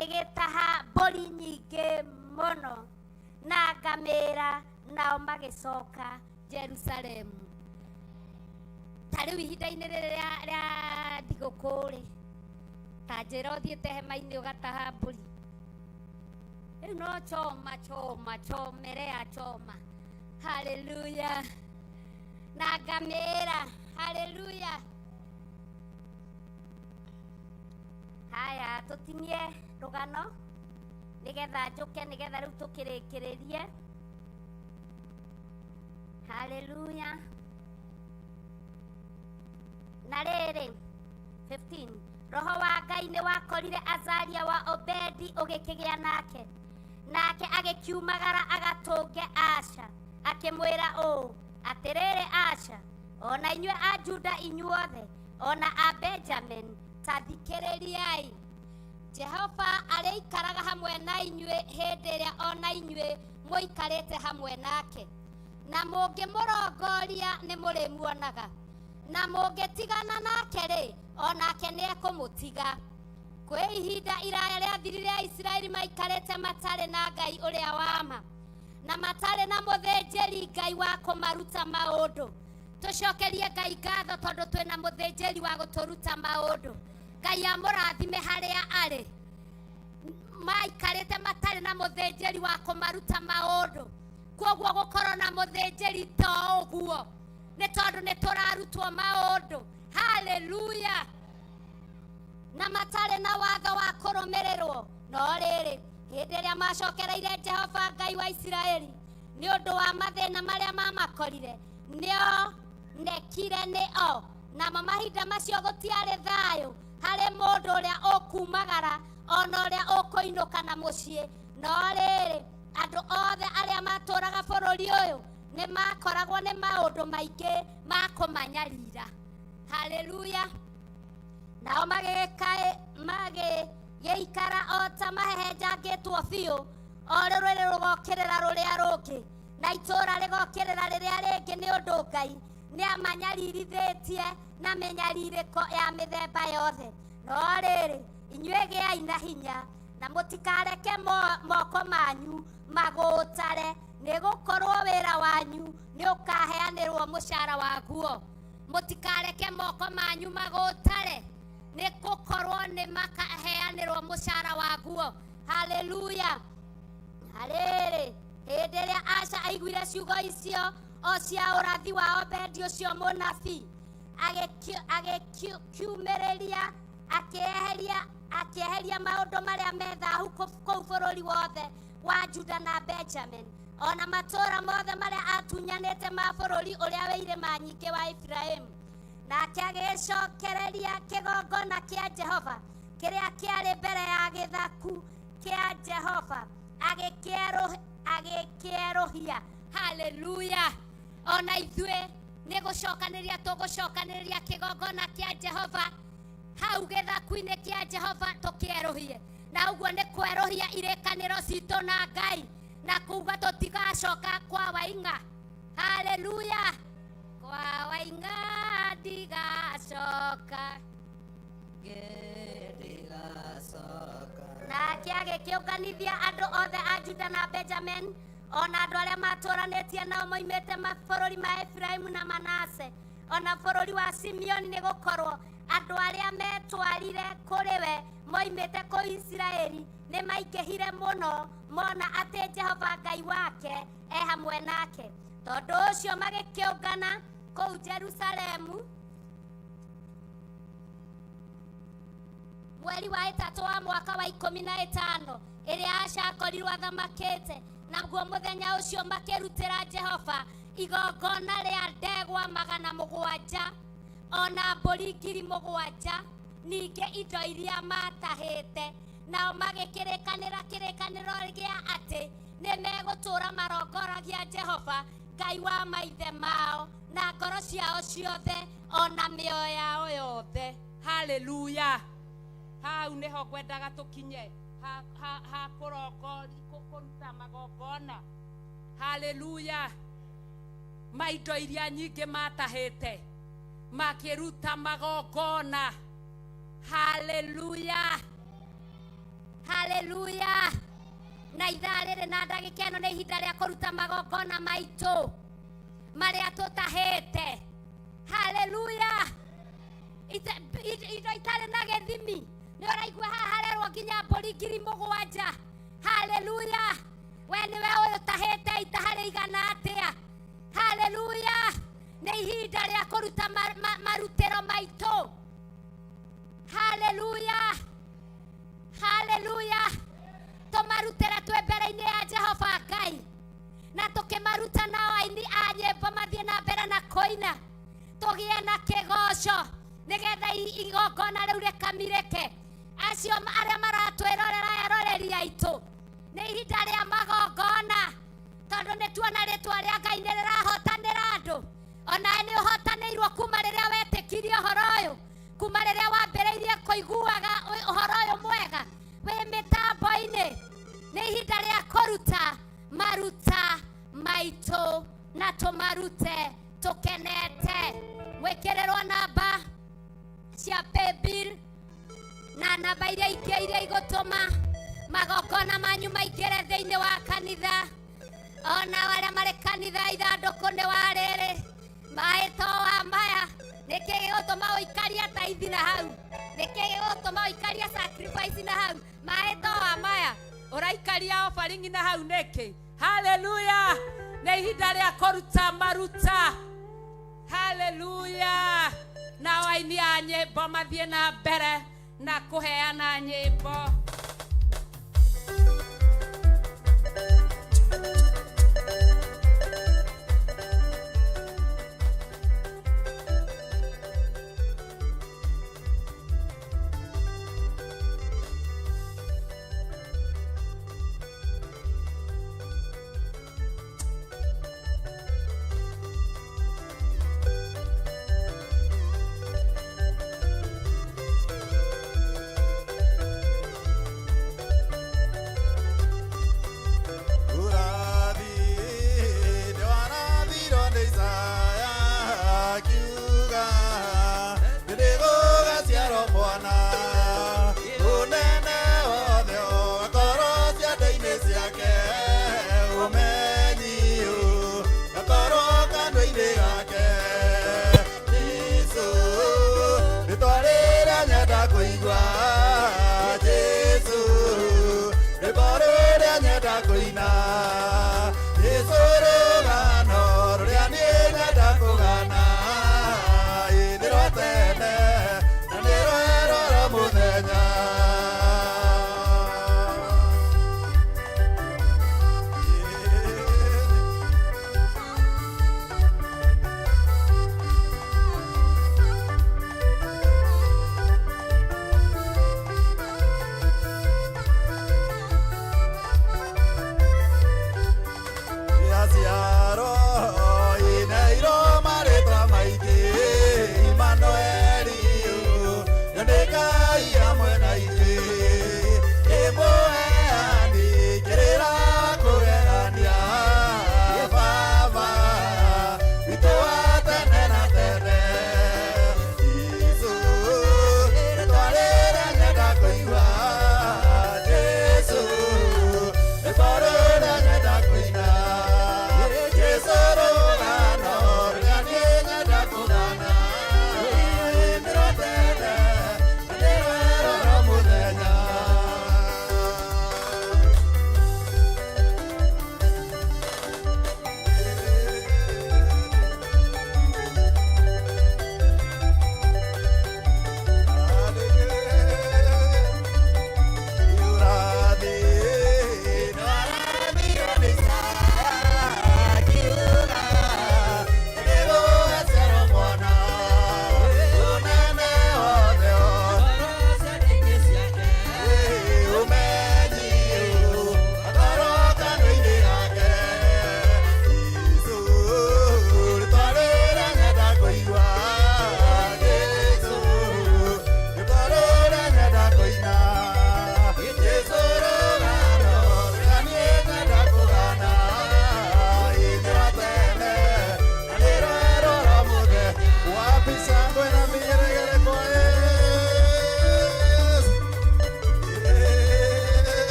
Magĩgĩtaha mbũri nyingĩ mũno na ngamĩra, nao magĩcoka Jerusalemu. Ta rĩu ihinda-inĩ rĩrĩ rĩa thigũkũ rĩ, ta njĩra ũthiĩte hema-inĩ ũgataha mbũri. Rĩu no choma choma chomerea choma. Haleluya. Na ngamĩra. Haleluya. Haya, tũtinie rũgano nĩgetha njũke, nĩgetha rĩu tũkĩrĩkĩrĩrie. Haleluya. Na rĩrĩ 15 Roho wa Ngai nĩ wakorire Azaria wa Obedi ũgĩkĩgĩa nake, nake agĩkiumagara agatũnge Asha, akĩmwĩra ũũ, atĩrĩrĩ Asha, ona inyuĩ a Juda inyuothe, ona a Benjamin, ta thikĩrĩriai. Jehova arĩikaraga hamwe na inyuĩ hĩndĩ ĩrĩa ona inyuĩ mũikarĩte hamwe nake, na mũngĩmũrongoria nĩ mũrĩmuonaga, na mũngĩtigana nake rĩ, onake nĩ ekũmũtiga. Kwĩ ihinda iraya rĩathirire Aisiraeli maikarĩte matarĩ na Ngai ũrĩa wa ma, na matarĩ na mũthĩnjĩri Ngai wa kũmaruta maũndũ. Tũcokerie Ngai ngatho tondũ twĩna mũthĩnjĩri wa gũtũruta maũndũ. Ngai amũrathime harĩa arĩ. Maikarĩte matarĩ na mũthĩnjĩri wa kũmaruta maũndũ. Kwoguo gũkorwo na mũthĩnjĩri to ũguo, nĩ tondũ nĩ tũrarutwo maũndũ. Haleluya. Na matarĩ na watho wa kũrũmĩrĩrwo. No rĩrĩ, hĩndĩ ĩrĩa macokereire Jehova Ngai wa Isiraeli nĩ ũndũ wa mathĩna marĩa mamakorire, nĩonekire nĩ o. Namo mahinda macio gũtiarĩ thayũ harĩ mũndũ ũrĩa ũkumagara ona ũrĩa ũkũinũka na mũciĩ. No rĩrĩ, andũ othe arĩa matũraga bũrũri ũyũ nĩ makoragwo nĩ maũndũ maingĩ ma kũmanyarira. Haleluya. Nao magĩgĩikara o ta mahehenjangĩtwo biũ, o rũrĩrĩ rũgokĩrĩra rũrĩa rũngĩ, na itũũra rĩgokĩrĩra rĩrĩa rĩngĩ, nĩ ũndũ Ngai nĩ amanyaririthĩtie na mĩnyarirĩko ya mĩthemba yothe. No rĩrĩ, inyuĩ gĩai na hinya, na mũtikareke moko manyu magũũtare, nĩ gũkorwo wĩra wanyu nĩ ũkaheanĩrwo mũcara waguo. Mũtikareke moko manyu magũũtare, nĩ gũkorwo nĩ makaheanĩrwo mũcara waguo. Haleluya. Na rĩrĩ, hĩndĩ ĩrĩa Asha aiguire ciugo icio o cia ũrathi wa Obedi ũcio mũnabii, agĩkiumĩrĩria akĩeheria maũndũ marĩa me thaahu kũu bũrũri wothe wa Juda na Benjamin, ona matũũra mothe marĩa atunyanĩte ma bũrũri ũrĩa wĩ irĩma nyingĩ wa Efiraimu. Nake agĩcokereria kĩgongona kĩa Jehova kĩrĩa kĩarĩ mbere ya gĩthaku kĩa Jehova, agĩkĩerũhia. Haleluya. Ona ithuĩ nĩ gũcokanĩrĩria tũgũcokanĩrĩria kĩgongona kĩa Jehova hau gĩthaku-inĩ kĩa Jehova tũkĩerũhie. Na ũguo nĩ kwerũhia irĩkanĩro citũ na Ngai, na kuga tũtigacoka kwa waing'a. Haleluya. Kwa waing'a ndigacoka, Nake agĩkĩũnganithia andũ othe a Juda na Benjamin, ona andũ arĩa matũranĩtie nao moimĩte mabũrũri ma Efiraimu na Manase, ona bũrũri wa Simeoni, nĩ gũkorwo andũ arĩa metwarire kũrĩ we moimĩte kũu Isiraeli nĩ maingĩhire mũno, mona atĩ Jehova Ngai wake e hamwe nake. Tondũ ũcio magĩkĩũngana kũu Jerusalemu mweri wa 3 wa mwaka wa 15 ĩrĩa Asha akorirwo athamakĩte. Naguo mũthenya ũcio makĩrutĩra Jehova igongona rĩa ndegwa 700 ona mbũri 7,000, ningĩ indo iria matahĩte. Nao magĩkĩrĩkanĩra kĩrĩkanĩro gĩa atĩ nĩ megũtũũra marongoragia Jehova Ngai wa maithe mao na ngoro ciao ciothe ona mĩoyo yao yothe. Haleluya. Hau nĩho ngwendaga tũkinye ha kũruta magongona. Haleluya. Ma indo iria nyingĩ matahĩte makĩruta magongona. Haleluya. Haleluya. Na ithaa rĩrĩ na ndagĩka ĩno nĩ ihinda rĩa kũruta magongona maitũ marĩa tũtahĩte. Haleluya. Indo itarĩ na gĩthimi. Nĩ ũraigua haha harerwo nginya mbũri 7,000. Haleluya. We nĩwe ũyũ ũtahĩte itaha rĩigana atĩa? Haleluya. Nĩ ihinda rĩa kũruta marutĩro maitũ. Haleluya. Haleluya. Tũmarutĩre twĩ mbere-inĩ ya Jehova Ngai, na tũkĩmaruta nao aini a nyĩmbo mathiĩ na mbere na kũina, tũgĩe na kĩgoco nĩgetha igongona rĩu rĩkamirĩke. Acio arĩa maratwĩrorera eroreri aitũ, nĩ ihinda rĩa magongona, tondũ nĩ tuona rĩtwa rĩa Ngai nĩ rĩrahotanĩra andũ. Onawe nĩ ũhotanĩirwo kuma rĩrĩa wetĩkirie ũhoro ũyũ, kuma rĩrĩa wambĩrĩirie kũiguaga ũhoro ũyũ mwega wĩ mĩtambo-inĩ. Nĩ ihinda rĩa kũruta maruta maitũ na tũmarute tũkenete. Mwĩkĩrĩrwo namba cia paybill na namba iria ingĩ iria igũtũma magongona manyu maingĩre thĩinĩ wa kanitha. Ona arĩa marĩ kanitha ithandũkũ nĩ wa rĩrĩ maĩ to wa maya. Nĩkĩ gĩgũtũma ũikarie taithi na hau? Nĩkĩ gĩgũtũma ũikarie sacrifice na hau? Maĩ to wa maya ũraikaria offering na hau nĩkĩ? Haleluya. Nĩ ihinda rĩa kũruta maruta. Haleluya. Nao aini a nyĩmbo mathiĩ na mbere na kũheana nyĩmbo.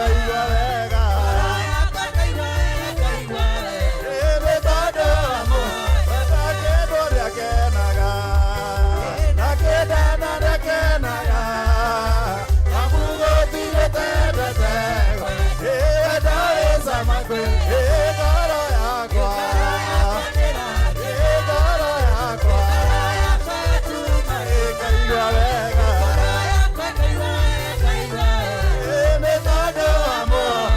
ĩkaigua wega. Ĩ nĩ tondũ wa mũndũ kĩndũ nĩakenaga, na kĩndana nĩakenaga, amu gũtirĩ tendete. Ĩ wendo wĩ cama kwĩ ĩ ngoro yakwa, ĩ ngoro yakwa ĩkaigua wega. Ĩ nĩ tondũ wa mũndũ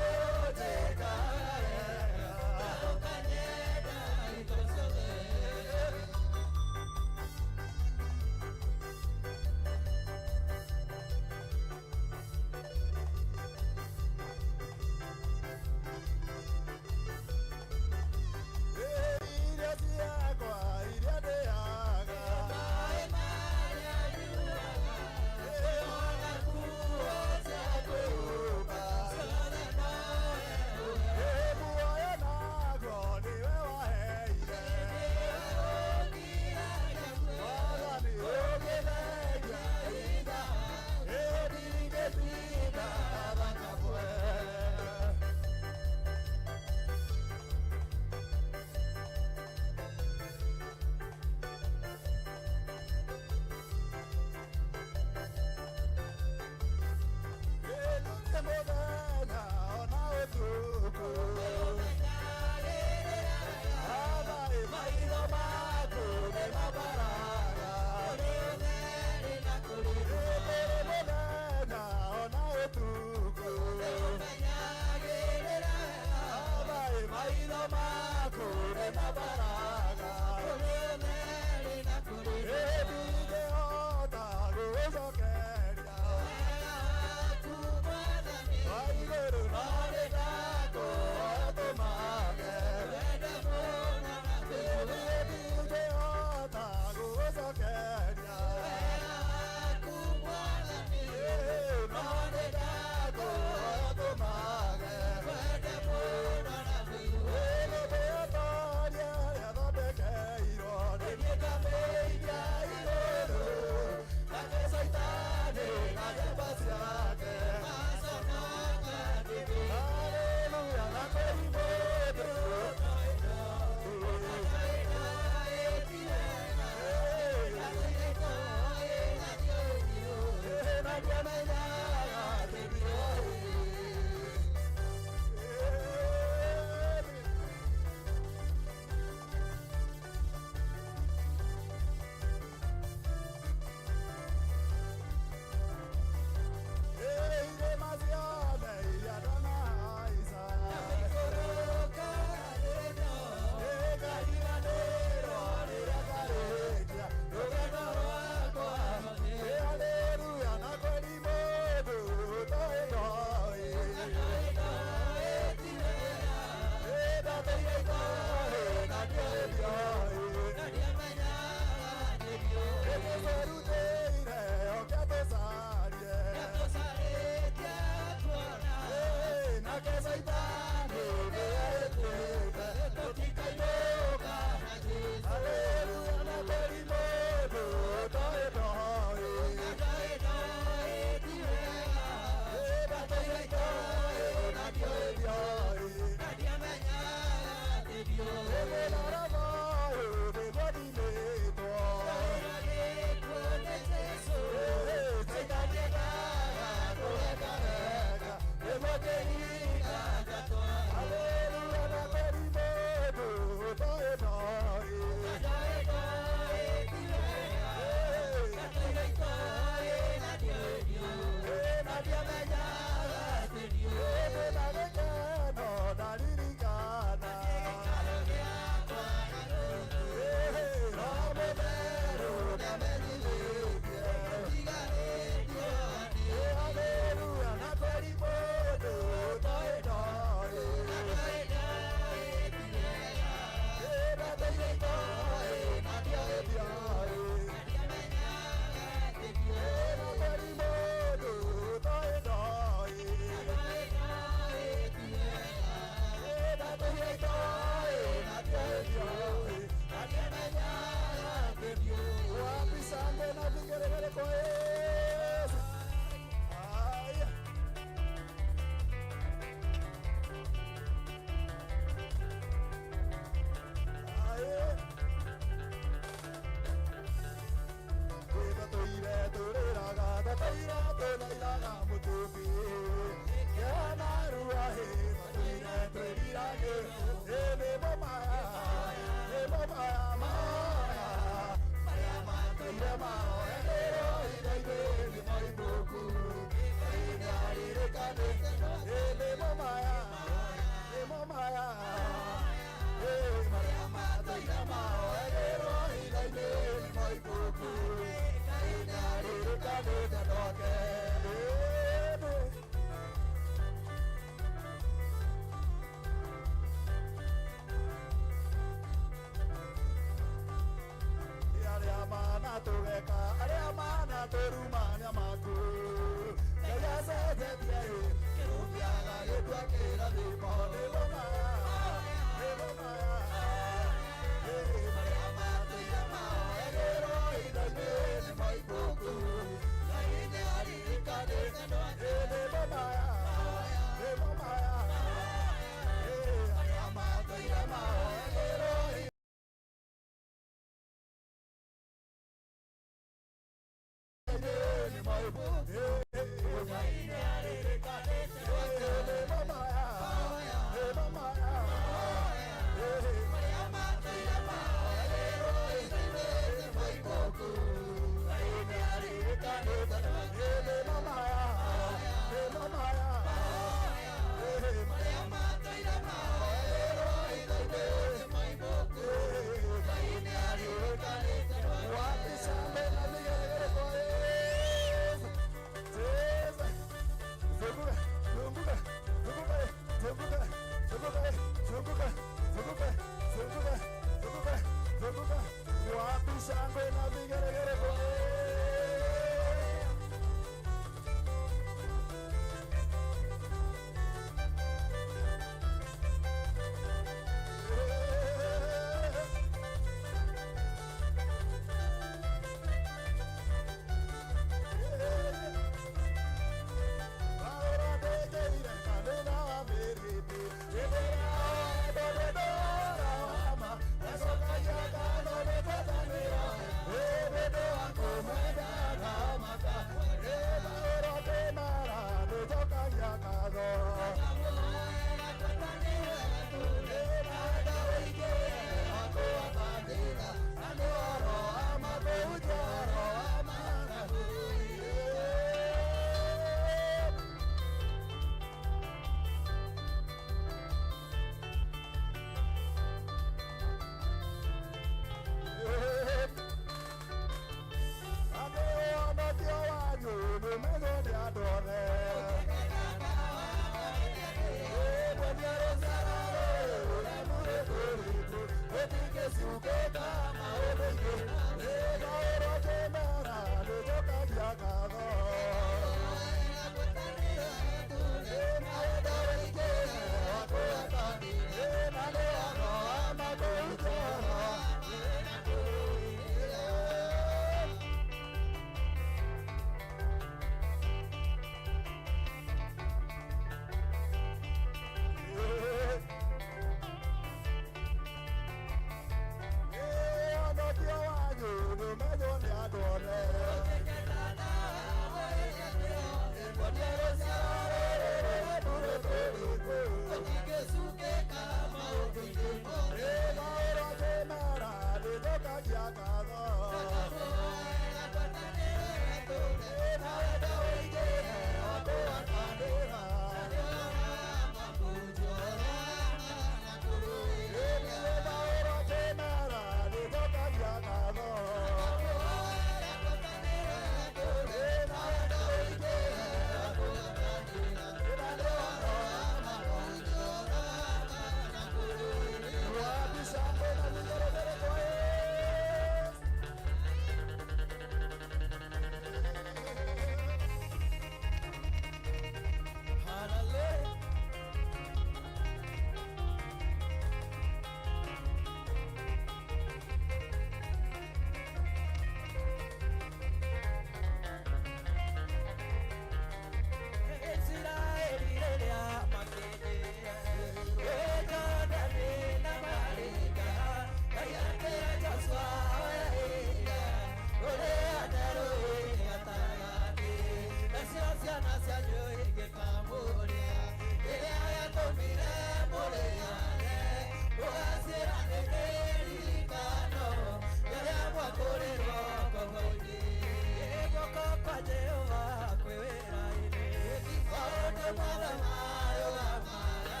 mothe marũgamaga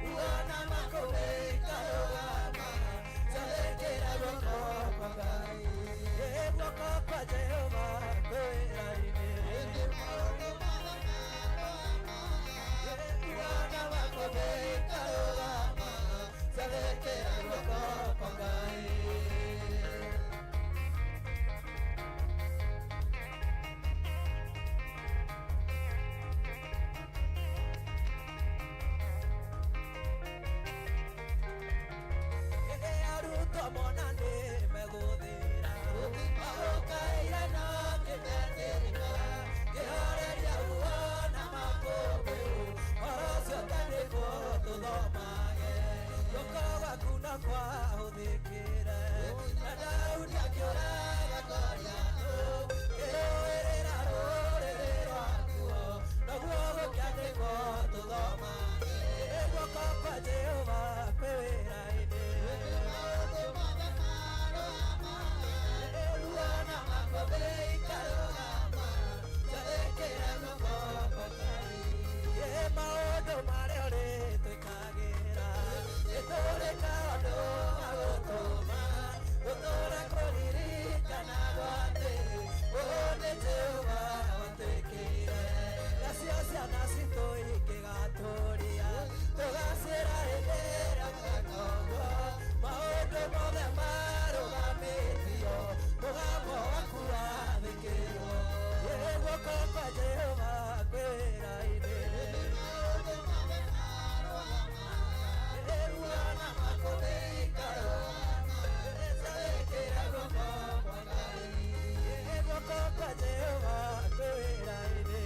ruo na makũmbĩ ikarũgama ciathĩkĩra guoko kwa Ngai guoko kwa Jehova kwĩ wĩra-inĩ maũndũ mothe marũgamaga ruo na makũmbĩ ikarũgama ciathĩkĩra guoko kwa Ngai. Arutwo mona nĩ megũthĩra magũkaire no kĩmetĩka kĩhoreria ruo na makũmbĩ ũhoro ũcio ũtandĩkwo tũthomage guoko gwaku no kwahũthĩkĩre na Daudi akĩũraga Goliathũ kĩrũĩrĩra rũrĩrĩ rwakuo noguo gũkĩandĩkwo tũthomage guoko kwa Jehova kwĩ wĩra-inĩ maũndũ mothe marũgamaga ruo na makũmbĩ ikarũgama ciathĩkĩra guoko kwa Ngai maũndũ marĩa ũrĩtwĩkagĩra nĩtũrĩ kaũndũ ga gũtũma gũtũũra kũririkanagwo atĩ ũũ nĩ Jehova watwĩkĩire nacio ciana citũ ingĩgatũria tũgacĩra hĩndĩ ĩrĩa tweka ũguo maũndũ mothe marũgamĩtio mũgambo waku wathĩkĩrwo guoko kwa Jehova kwĩ wĩra-inĩ maũndũ mothe marũgamaga ruo na makũmbĩ ikarũgama ciathĩkĩra guoko kwa Ngai guoko kwa Jehova kwĩ wĩra-inĩ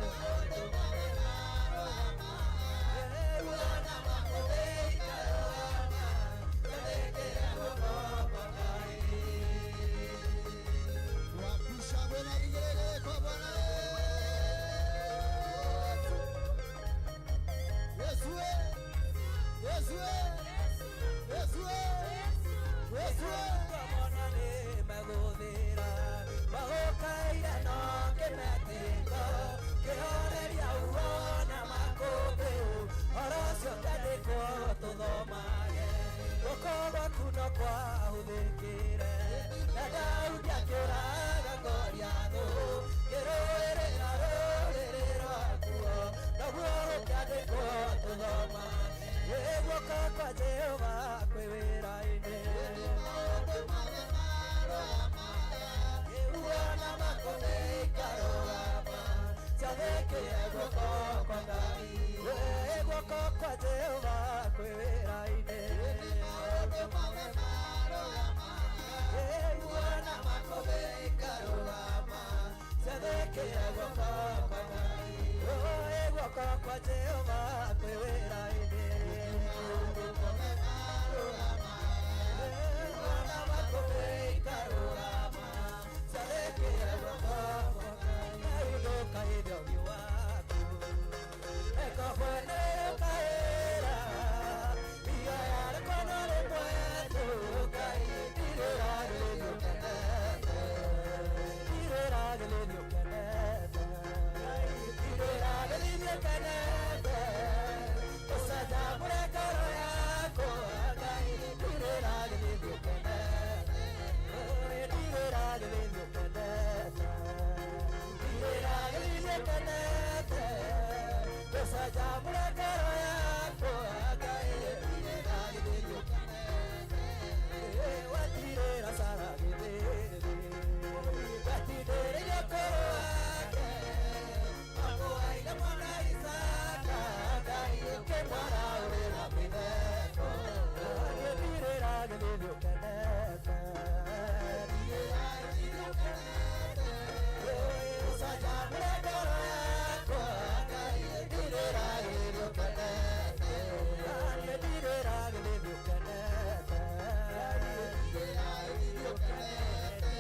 maũndũ mothe marũgamaga ruo na makũmbĩ ikarũgama ciathĩkĩra guoko kwa Ngai. Wapi shangwe na vigelegele kwa Bwana Yesu. Yesu Yesu Yesu Yesu. Mona nĩ megũthĩra magũkaire no kĩmetĩko kĩhoreria ruo na makũmbĩ ũhoro ũcio ũtandĩkwo tũthomage guoko gwaku no kwahũthĩkĩre na Daudi akĩũraga Goliathũ kĩrũĩrĩra rũrĩrĩ rwakuo noguo gũkĩandĩkwo tũthomage guoko kwa Jehova kwĩ wĩra-inĩ maũndũ mothe marũgamaga ruo na makũmbĩ ikarũgama ciathĩkĩra guoko kwa Ngai guoko kwa Jehova kwĩ wĩra-inĩ maũndũ mothe marũgamaga ruo na makũmbĩ ikarũgama ciathĩkĩra guoko kwa Ngai guoko kwa Jehova kwĩ wĩra-inĩ maũndũ mothe marũgamaga ruo na makũmbĩ ikarũgama ciathĩkĩra guoko kwa Ngai ndũkaithio ũthiũ waku ĩkobwene ũkaĩra ihoya rĩakwa no rĩmwe tu Ngai ndirĩragĩrĩrio ũkenete ndirĩragĩrĩrio ũkenete ndirĩragĩrĩrio ũkenete ũcanjamũre ngoro yakwa Ngai ndirĩragĩrĩrio ũkenete ndirĩragĩrĩrio ũkenete ndirĩragĩrĩrio ũkenete ũcanjamũre ngoro yakwa Ngai ndirĩragĩrĩrio ũkenete watirĩra Sara gĩthĩthĩ watindĩrĩire ũkũrũ wake amũheire mwana Isaka Ngai ũkĩmwaraũrĩra mĩtheko ndirĩragĩrĩrio ũkenete ndirĩragĩrĩrio ũkenete ũcanjamũre ngoro yakwa Ngai ndirĩragĩrĩrio ũkenete ndirĩragĩrĩrio ũkenete ndirĩragĩrĩrio ũkenete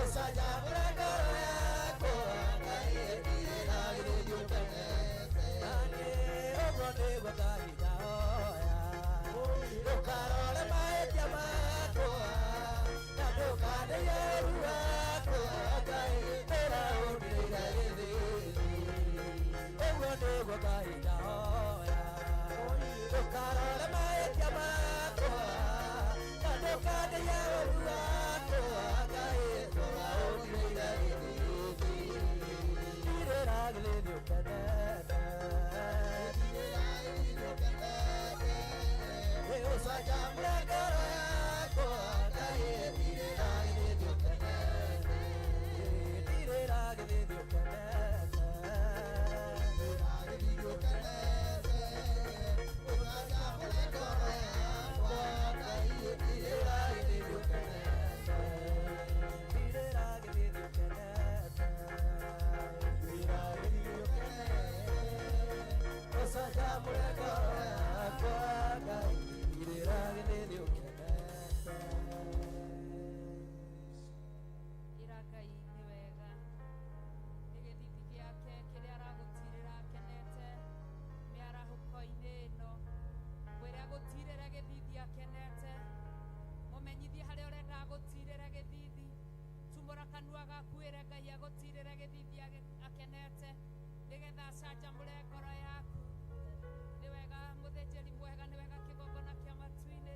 ũcanjamũre ngoro yakwa Ngai ndirĩragĩrĩrio ũkenete ũguo nĩguo Ngai ndahoya ndũkarore mahĩtia makwa na ndũkandeie ũũru wakwa Ngai ũra ũndirĩire gĩthithi ũguo Canjamũre ngoro yakwa Ngai, tirĩra gĩthithi ũkenete. Ĩra Ngai nĩ wega, nĩ gĩthithi gĩake kĩrĩa aragũtirĩra akenete mĩarahũko-inĩ ĩno. Mwĩre agũtirĩre gĩthithi akenete, mũmenyithie harĩa ũrenda agũtirĩre gĩthithi. Tumũra kanua gaku wĩre Ngai agũtirĩre gĩthithi akenete, nĩgetha acanjamũre ngoro yaku. Nĩ wega mũthĩnjĩri mwega, nĩ wega kĩgongona kĩa matu-inĩ.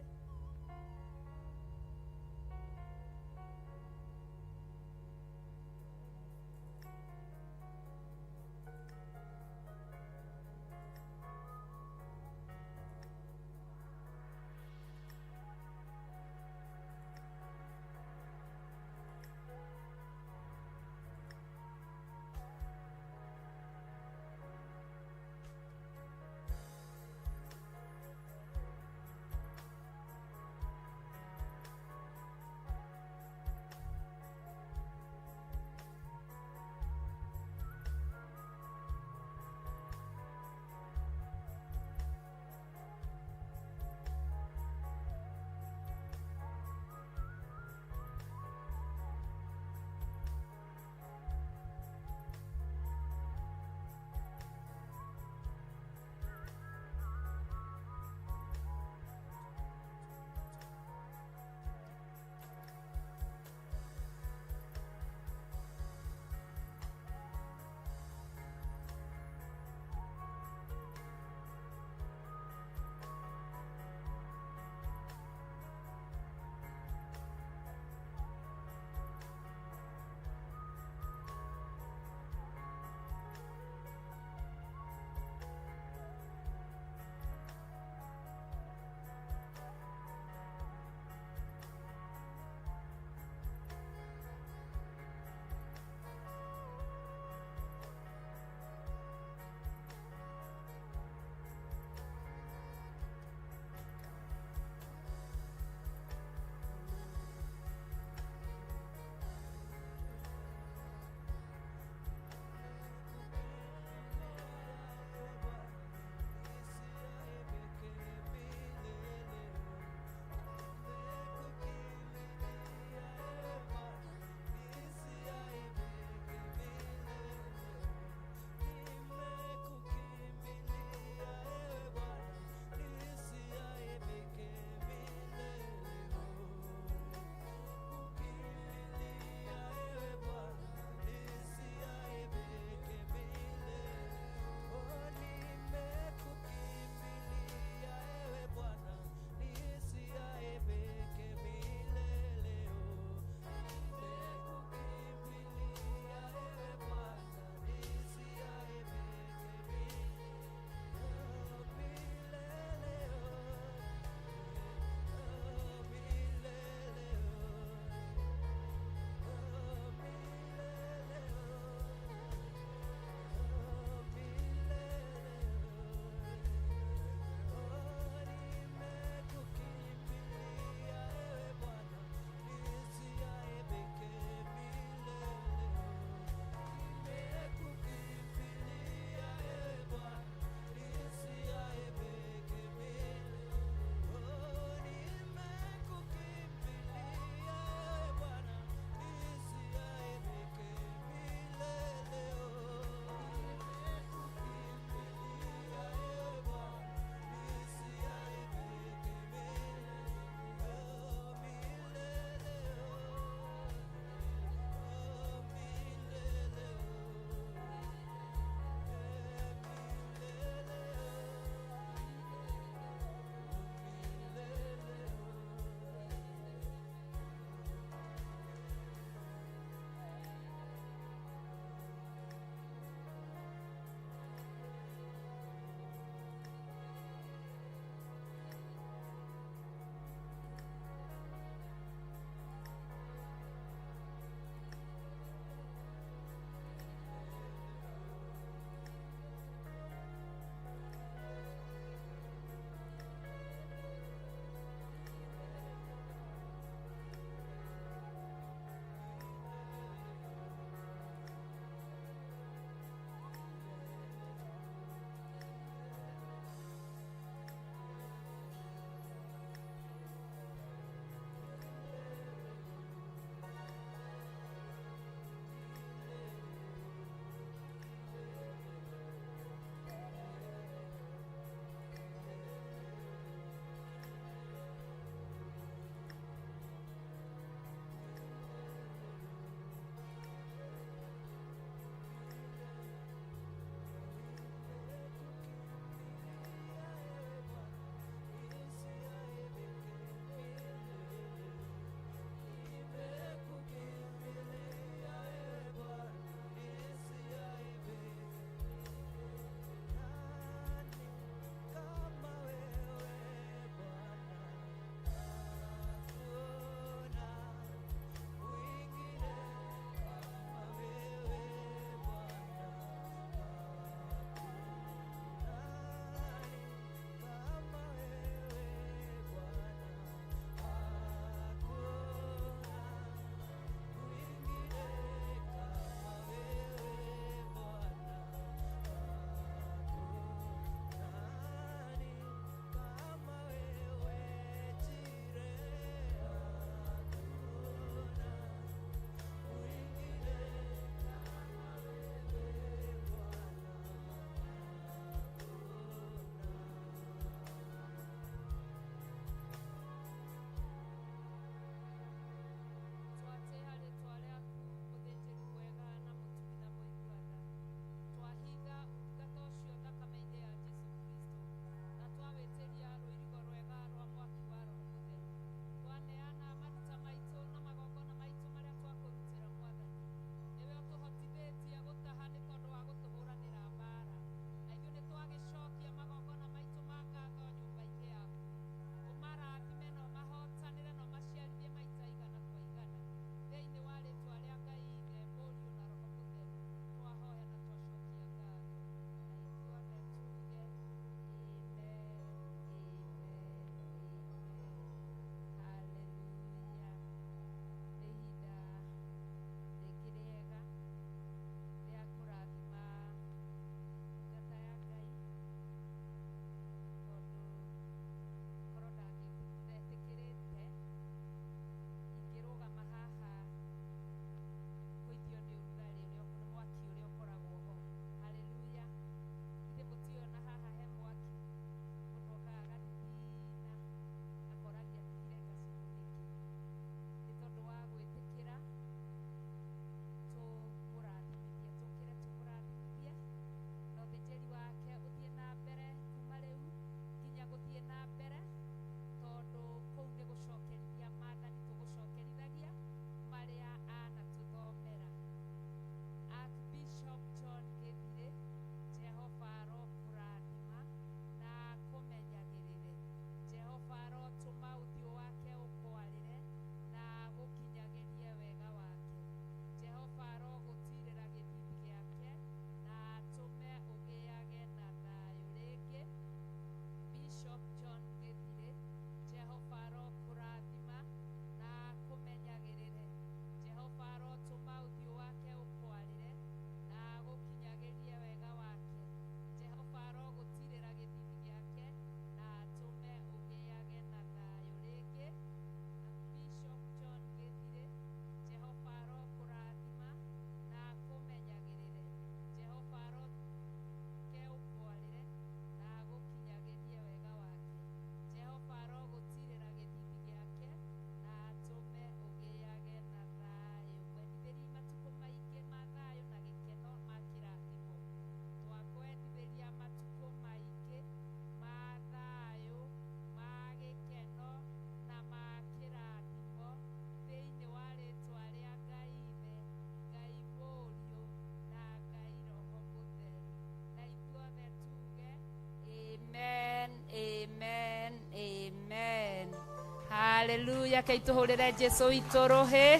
Haleluya. Kei tũhũrĩre Jesu witũ rũhĩ.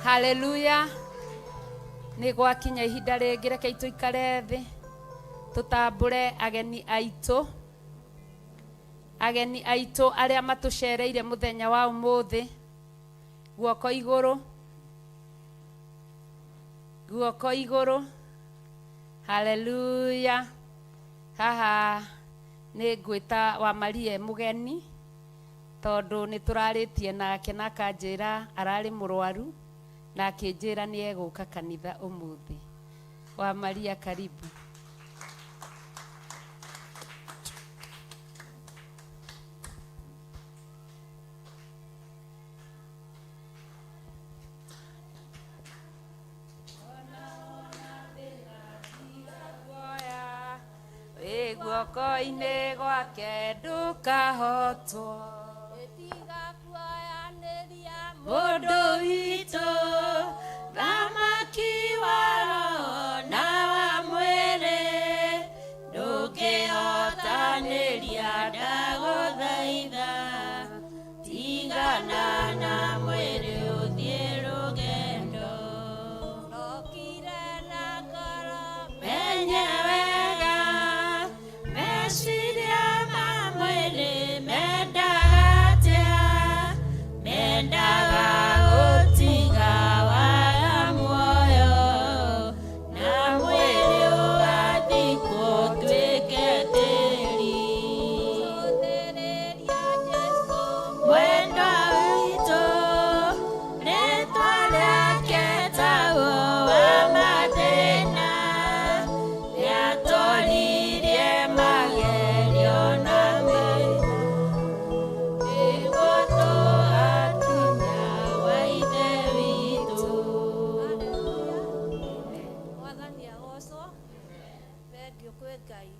Haleluya. Nĩ gwakinya ihinda rĩngĩ, rekei tũikare thĩ tũtambũre ageni aitũ. Ageni aitũ arĩa matũcereire mũthenya wa ũmũthĩ. Guoko igũrũ. Guoko igũrũ. Haleluya. Haha nĩ ngwĩta wa Maria mũgeni tondũ nĩ tũrarĩtie nake na akanjĩra ararĩ mũrwaru na akĩnjĩra nĩ egũka kanitha ũmũthĩ. Wa Maria, karibu. Guoko-inĩ gwake ndũkahotwo. Tiga kuoyanĩria mũndũ witũ, thamaki wa roho na wa mwĩrĩ, ndũngĩhotanĩria ndagũthaitha, tigana na mwĩrĩ ũthiĩ rũgendo. Ndokire na ngoro menye wega, meciria ma mwĩrĩ mendaga atĩa, mendaga gũtiga waga muoyo, na mwĩrĩ ũgathikwo ũtuĩke tĩri. Cũthĩrĩria Jesũ Mwendwa witũ, rĩtwa rĩake taguo wa mathĩna, nĩatoririe magerio na mĩrimũ, nĩguo tũgakinya gwa Ithe witũ. Mwathani agocwo. Thengiũ kwĩ Ngai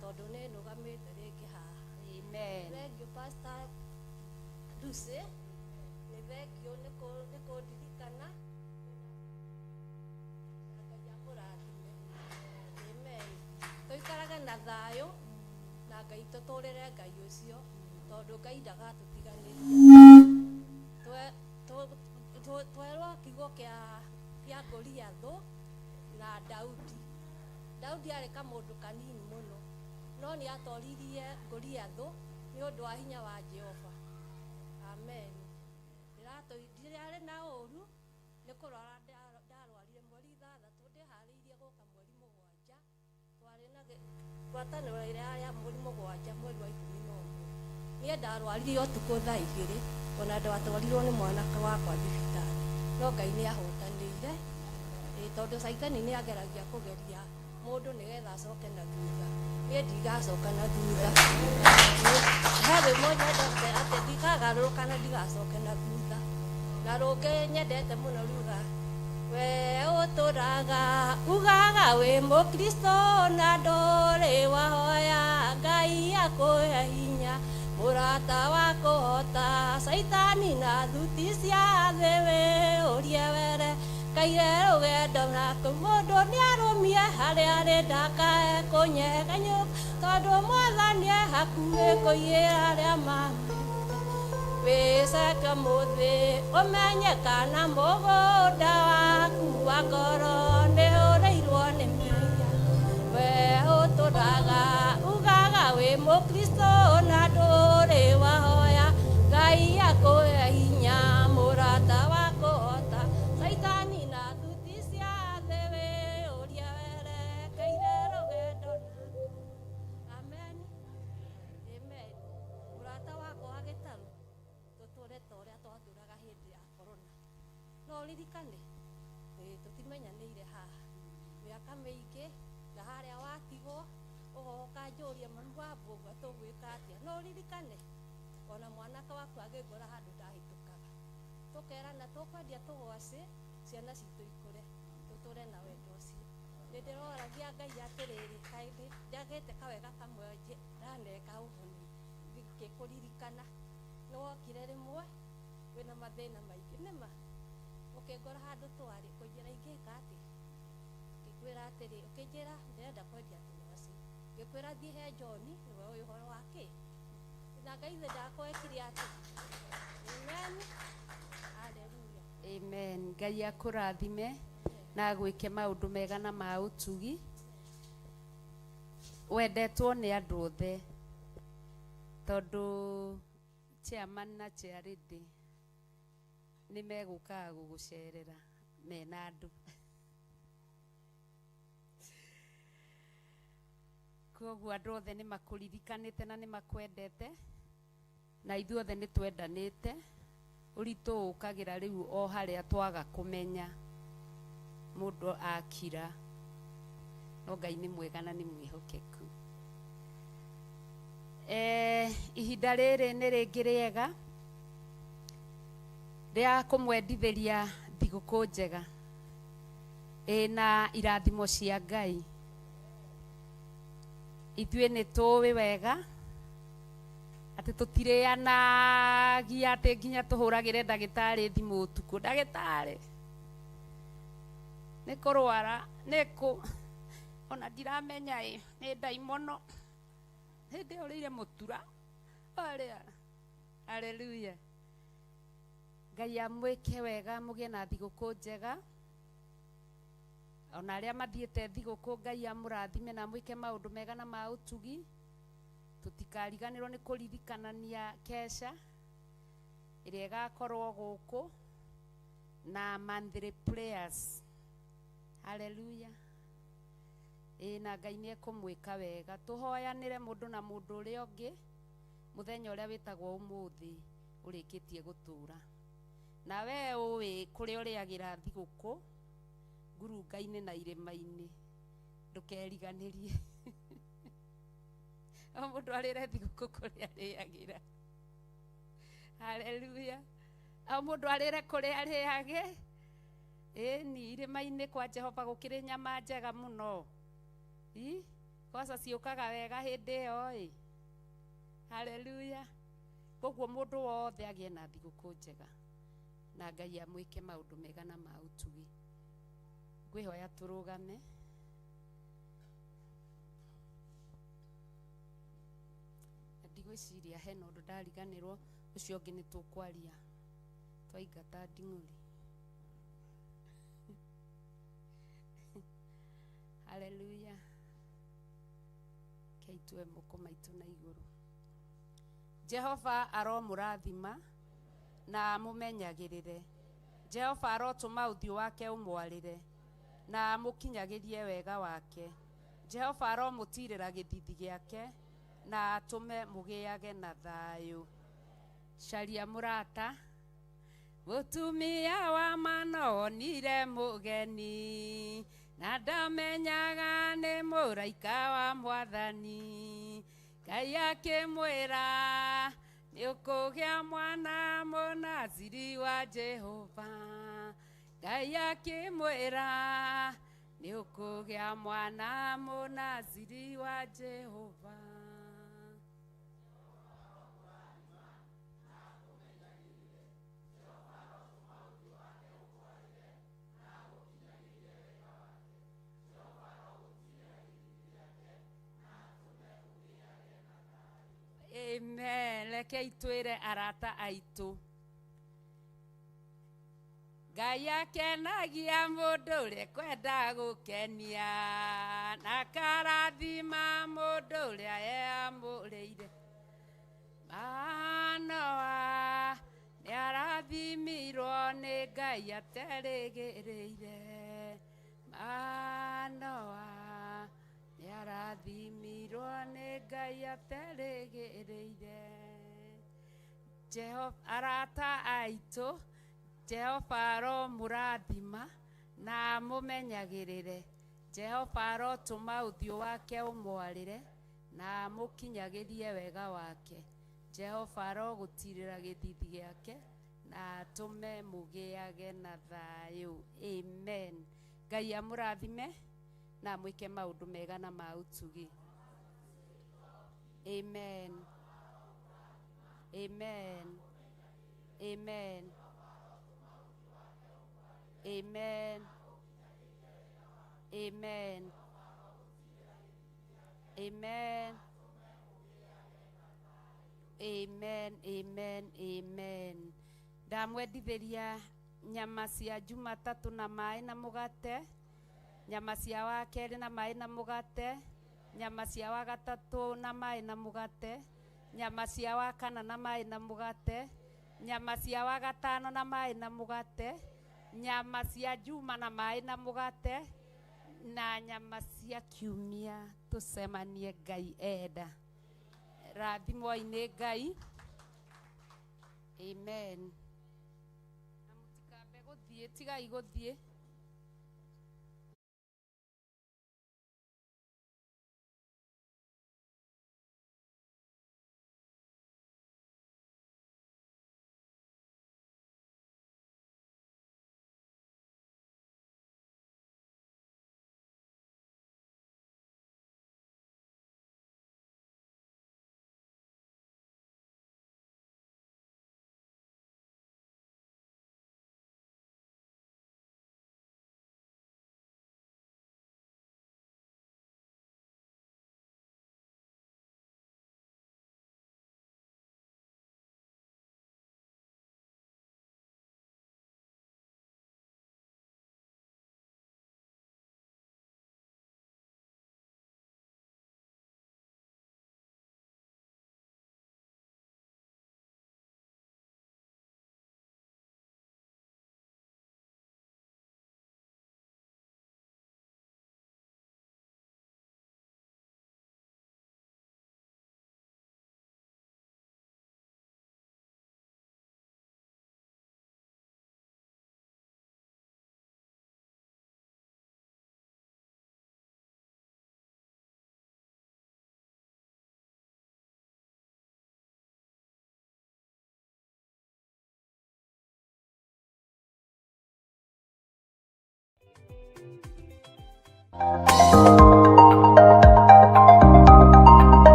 tondũ nĩ nũgamĩte rĩngĩ haha. Amen. Thengiũ Pastor Lucy, nĩ thengiũ nĩ kũndirikana. Na Ngai amũrathime. Amen. Tũikarage na thayũ na Ngai, tũtũrĩre Ngai ũcio tondũ Ngai ndagatũtiganĩria. Twerwo kiugo kĩa Goliathũ na Daudi. Daudi arĩ kamũndũ kanini mũno, no nĩ atoririe Goliathũ nĩ ũndũ wa hinya wa Jehova. Amen. Ndĩrarĩ na ũru nĩ kũrwara ndarwarire mweri 6, ndĩharĩirie gũka mweri 7. Twarĩ na ngwatanĩro ĩrĩa ya mweri 7, mweri wa 11. Niĩ ndarwarire ũtukũ thaa 2, ona ndatwarirwo nĩ mwanake wakwa thibitarĩ, no Ngai nĩ ahotanĩire. Tondũ Caitani nĩ ageragia kũgeria mũndũ nĩgetha acoke na thutha. Niĩ ndigacoka na thutha. He rwĩmbo nyendete atĩ ndikagarũrũka na ndigacoke na thutha. Na rũngĩ nyendete mũno ruga, we ũtũraga ugaga wĩ mũkristo na ndũrĩ wahoya Ngai akũhe hinya, mũrata wa kũhota Caitani na thuti cia thĩ wĩ ũrie were kaire rũgendo naku mũndũ nĩarũmie harĩa arĩ ndakae kũnyeganyũka, tondũ Mwathani e hakuhĩ kũiyĩra arĩa wĩceke mũthĩ ũmenye kana mũgũnda waku wa ngoro nĩũrĩirwo nĩ mehia. We ũtũraga ugaga wĩ mũkristo na ndũrĩ wahoya Ngai akũhe hinya, mũrata wa kũhota Caitani na thuti cia thĩ wĩ ũria werekeire rũgendo naku. Amen. Amen. Mũrata wakwa wa gĩtarũ, tũtũre ta ũrĩa twatũraga hĩndĩ ya korona. No ũririkane tũtimenyanĩire haha mĩaka mĩingĩ, na harĩa watigwo ũgoka njũrie mami wa mbũgua tũgwĩka atĩa. No ũririkane ona mwanake waku agĩngora handũ ndahĩtũkaga, tũkerana tũkwendia tũgwacĩ ciana citũ ikũre, tũtũre na wendo ũcio. Nĩ ndĩroragia Ngai atĩrĩrĩ, kaĩ njagĩte kawega kamwe ndaneka ũguo ngĩkũririkana. Nĩ wokire rĩmwe wĩna mathĩna maingĩ, nĩma ũkĩngora handũ twarĩ kũnjĩra ingĩka atĩa, ngĩkwĩra atĩrĩ, ũkĩnjĩra ndĩrenda kwendia tũgwacĩ, ngĩkwĩra thiĩ he John nĩwe ũĩ ũhoro wa kĩ. Na Ngai ithe ndakwekire atĩa. Amen. Hallelujah. Amen. Ngai akũrathime na agwĩke maũndũ mega na ma ũtugi. Wendetwo nĩ andũ othe tondũ chairman na chairlady nĩ megũkaga gũgũcerera mena andũ. Koguo andũ othe nĩ makũririkanĩte na nĩ makwendete na ithuothe nĩ twendanĩte. Ũritũ ũkagĩra rĩu o harĩa twaga kũmenya mũndũ akira, no Ngai nĩ mwega na nĩ mwĩhokeku. Ihinda rĩrĩ nĩ rĩngĩ rĩega rĩa kũmwendithĩria thigũkũ njega ĩna irathimo cia Ngai. Ithuĩ nĩ tũĩ wega atĩ tũtirĩanagia atĩ nginya tũhũragĩre ndagĩtarĩ thimũ ũtukũ, ndagĩtarĩ nĩ kũrwara nĩ kũ ona ndiramenya ĩ nĩ ndaimono hĩndĩ ĩyo ũrĩire mũtura arĩa. Haleluya. Ngai amwĩke wega mũgĩe na thigũkũ njega. Ona arĩa mathiĩte thigũkũ Ngai amũrathime na amwĩke maũndũ mega na ma ũtugi. Tũtikariganĩrwo nĩ kũririkanania kesha ĩrĩa ĩgakorwo gũkũ na monthly prayers. Haleluya. Ĩ na Ngai nĩ ekũmwĩka wega. Tũhoyanĩre mũndũ na mũndũ ũrĩa ũngĩ mũthenya ũrĩa wĩtagwo ũmũthĩ ũrĩkĩtie gũtũra. Na we ũĩ kũrĩa ũrĩagĩra thigũkũ ngurunga-inĩ na irĩma-inĩ, ndũkeriganĩrie. O mũndũ arĩre thigũkũ kũrĩa arĩagĩra. Haleluya. O mũndũ arĩre kũrĩa arĩage. Ĩni irĩma-inĩ kwa Jehova gũkĩrĩ nyama njega mũno. I kwaca ciũkaga wega hĩndĩ ĩyo ĩ. Haleluya. Koguo mũndũ wothe agĩe na thigũkũ njega na Ngai amwĩke maũndũ mega na ma ũtugi. Ngwĩhoya tũrũgame. Na ndigwĩciria hena ũndũ ndariganĩrwo, ũcio ũngĩ nĩ tũkwaria twaingata nding'ũri. Haleluya. Rekei tuoe moko maitũ na igũrũ. Jehova aromũrathima na amũmenyagĩrĩre. Jehova arotũma ũthiũ wake ũmwarĩre na amũkinyagĩrie wega wake. Jehova aromũtirĩra gĩthithi gĩake na atũme mũgĩage na thayũ. Caria mũrata. Mũtumia wa mano onire mũgeni na ndamenyaga nĩ mũraika wa mwathani. Ngai akĩmwĩra nĩ ũkũgĩa mwana mũnaziri wa Jehova. Ngai akĩmwĩra nĩ ũkũgĩa mwana mũnaziri wa Jehova. Amen. Rekei twĩre arata aitũ Ngai akenagia mũndũ ũrĩa kwenda gũkenia na akarathima mũndũ ũrĩa eamũrĩire. Manoa nĩarathimirwo nĩ Ngai aterĩgĩrĩire. Manoa nĩarathimirwo nĩ Ngai aterĩgĩrĩire. Jehova arata aitũ, Jehova aromũrathima na amũmenyagĩrĩre. Jehova arotũma ũthiũ wake ũmwarĩre na amũkinyagĩrie wega wake. Jehova arogũtirĩra gĩthithi gĩake na atũme mũgĩage na thayũ. Amen. Ngai amũrathime na amwĩke maũndũ mega na ma ũtugi. Amen. Amen. Amen. Amen. Amen. Amen. Amen, amen, amen. Ndamwendithĩria nyama cia Jumatatũ na maĩ na mũgate, nyama cia wa kerĩ na maĩ na mũgate, nyama cia wa gatatũ na maĩ na mũgate, nyama cia wa kana na maĩ na mũgate, nyama cia wa gatano na maĩ na mũgate, nyama cia Juma na maĩ na mũgate, na nyama cia kiumia. Tũcemanie Ngai enda. Rathimwo-inĩ Ngai. Amen. Na mũtikambe gũthiĩ, tigai gũthiĩ.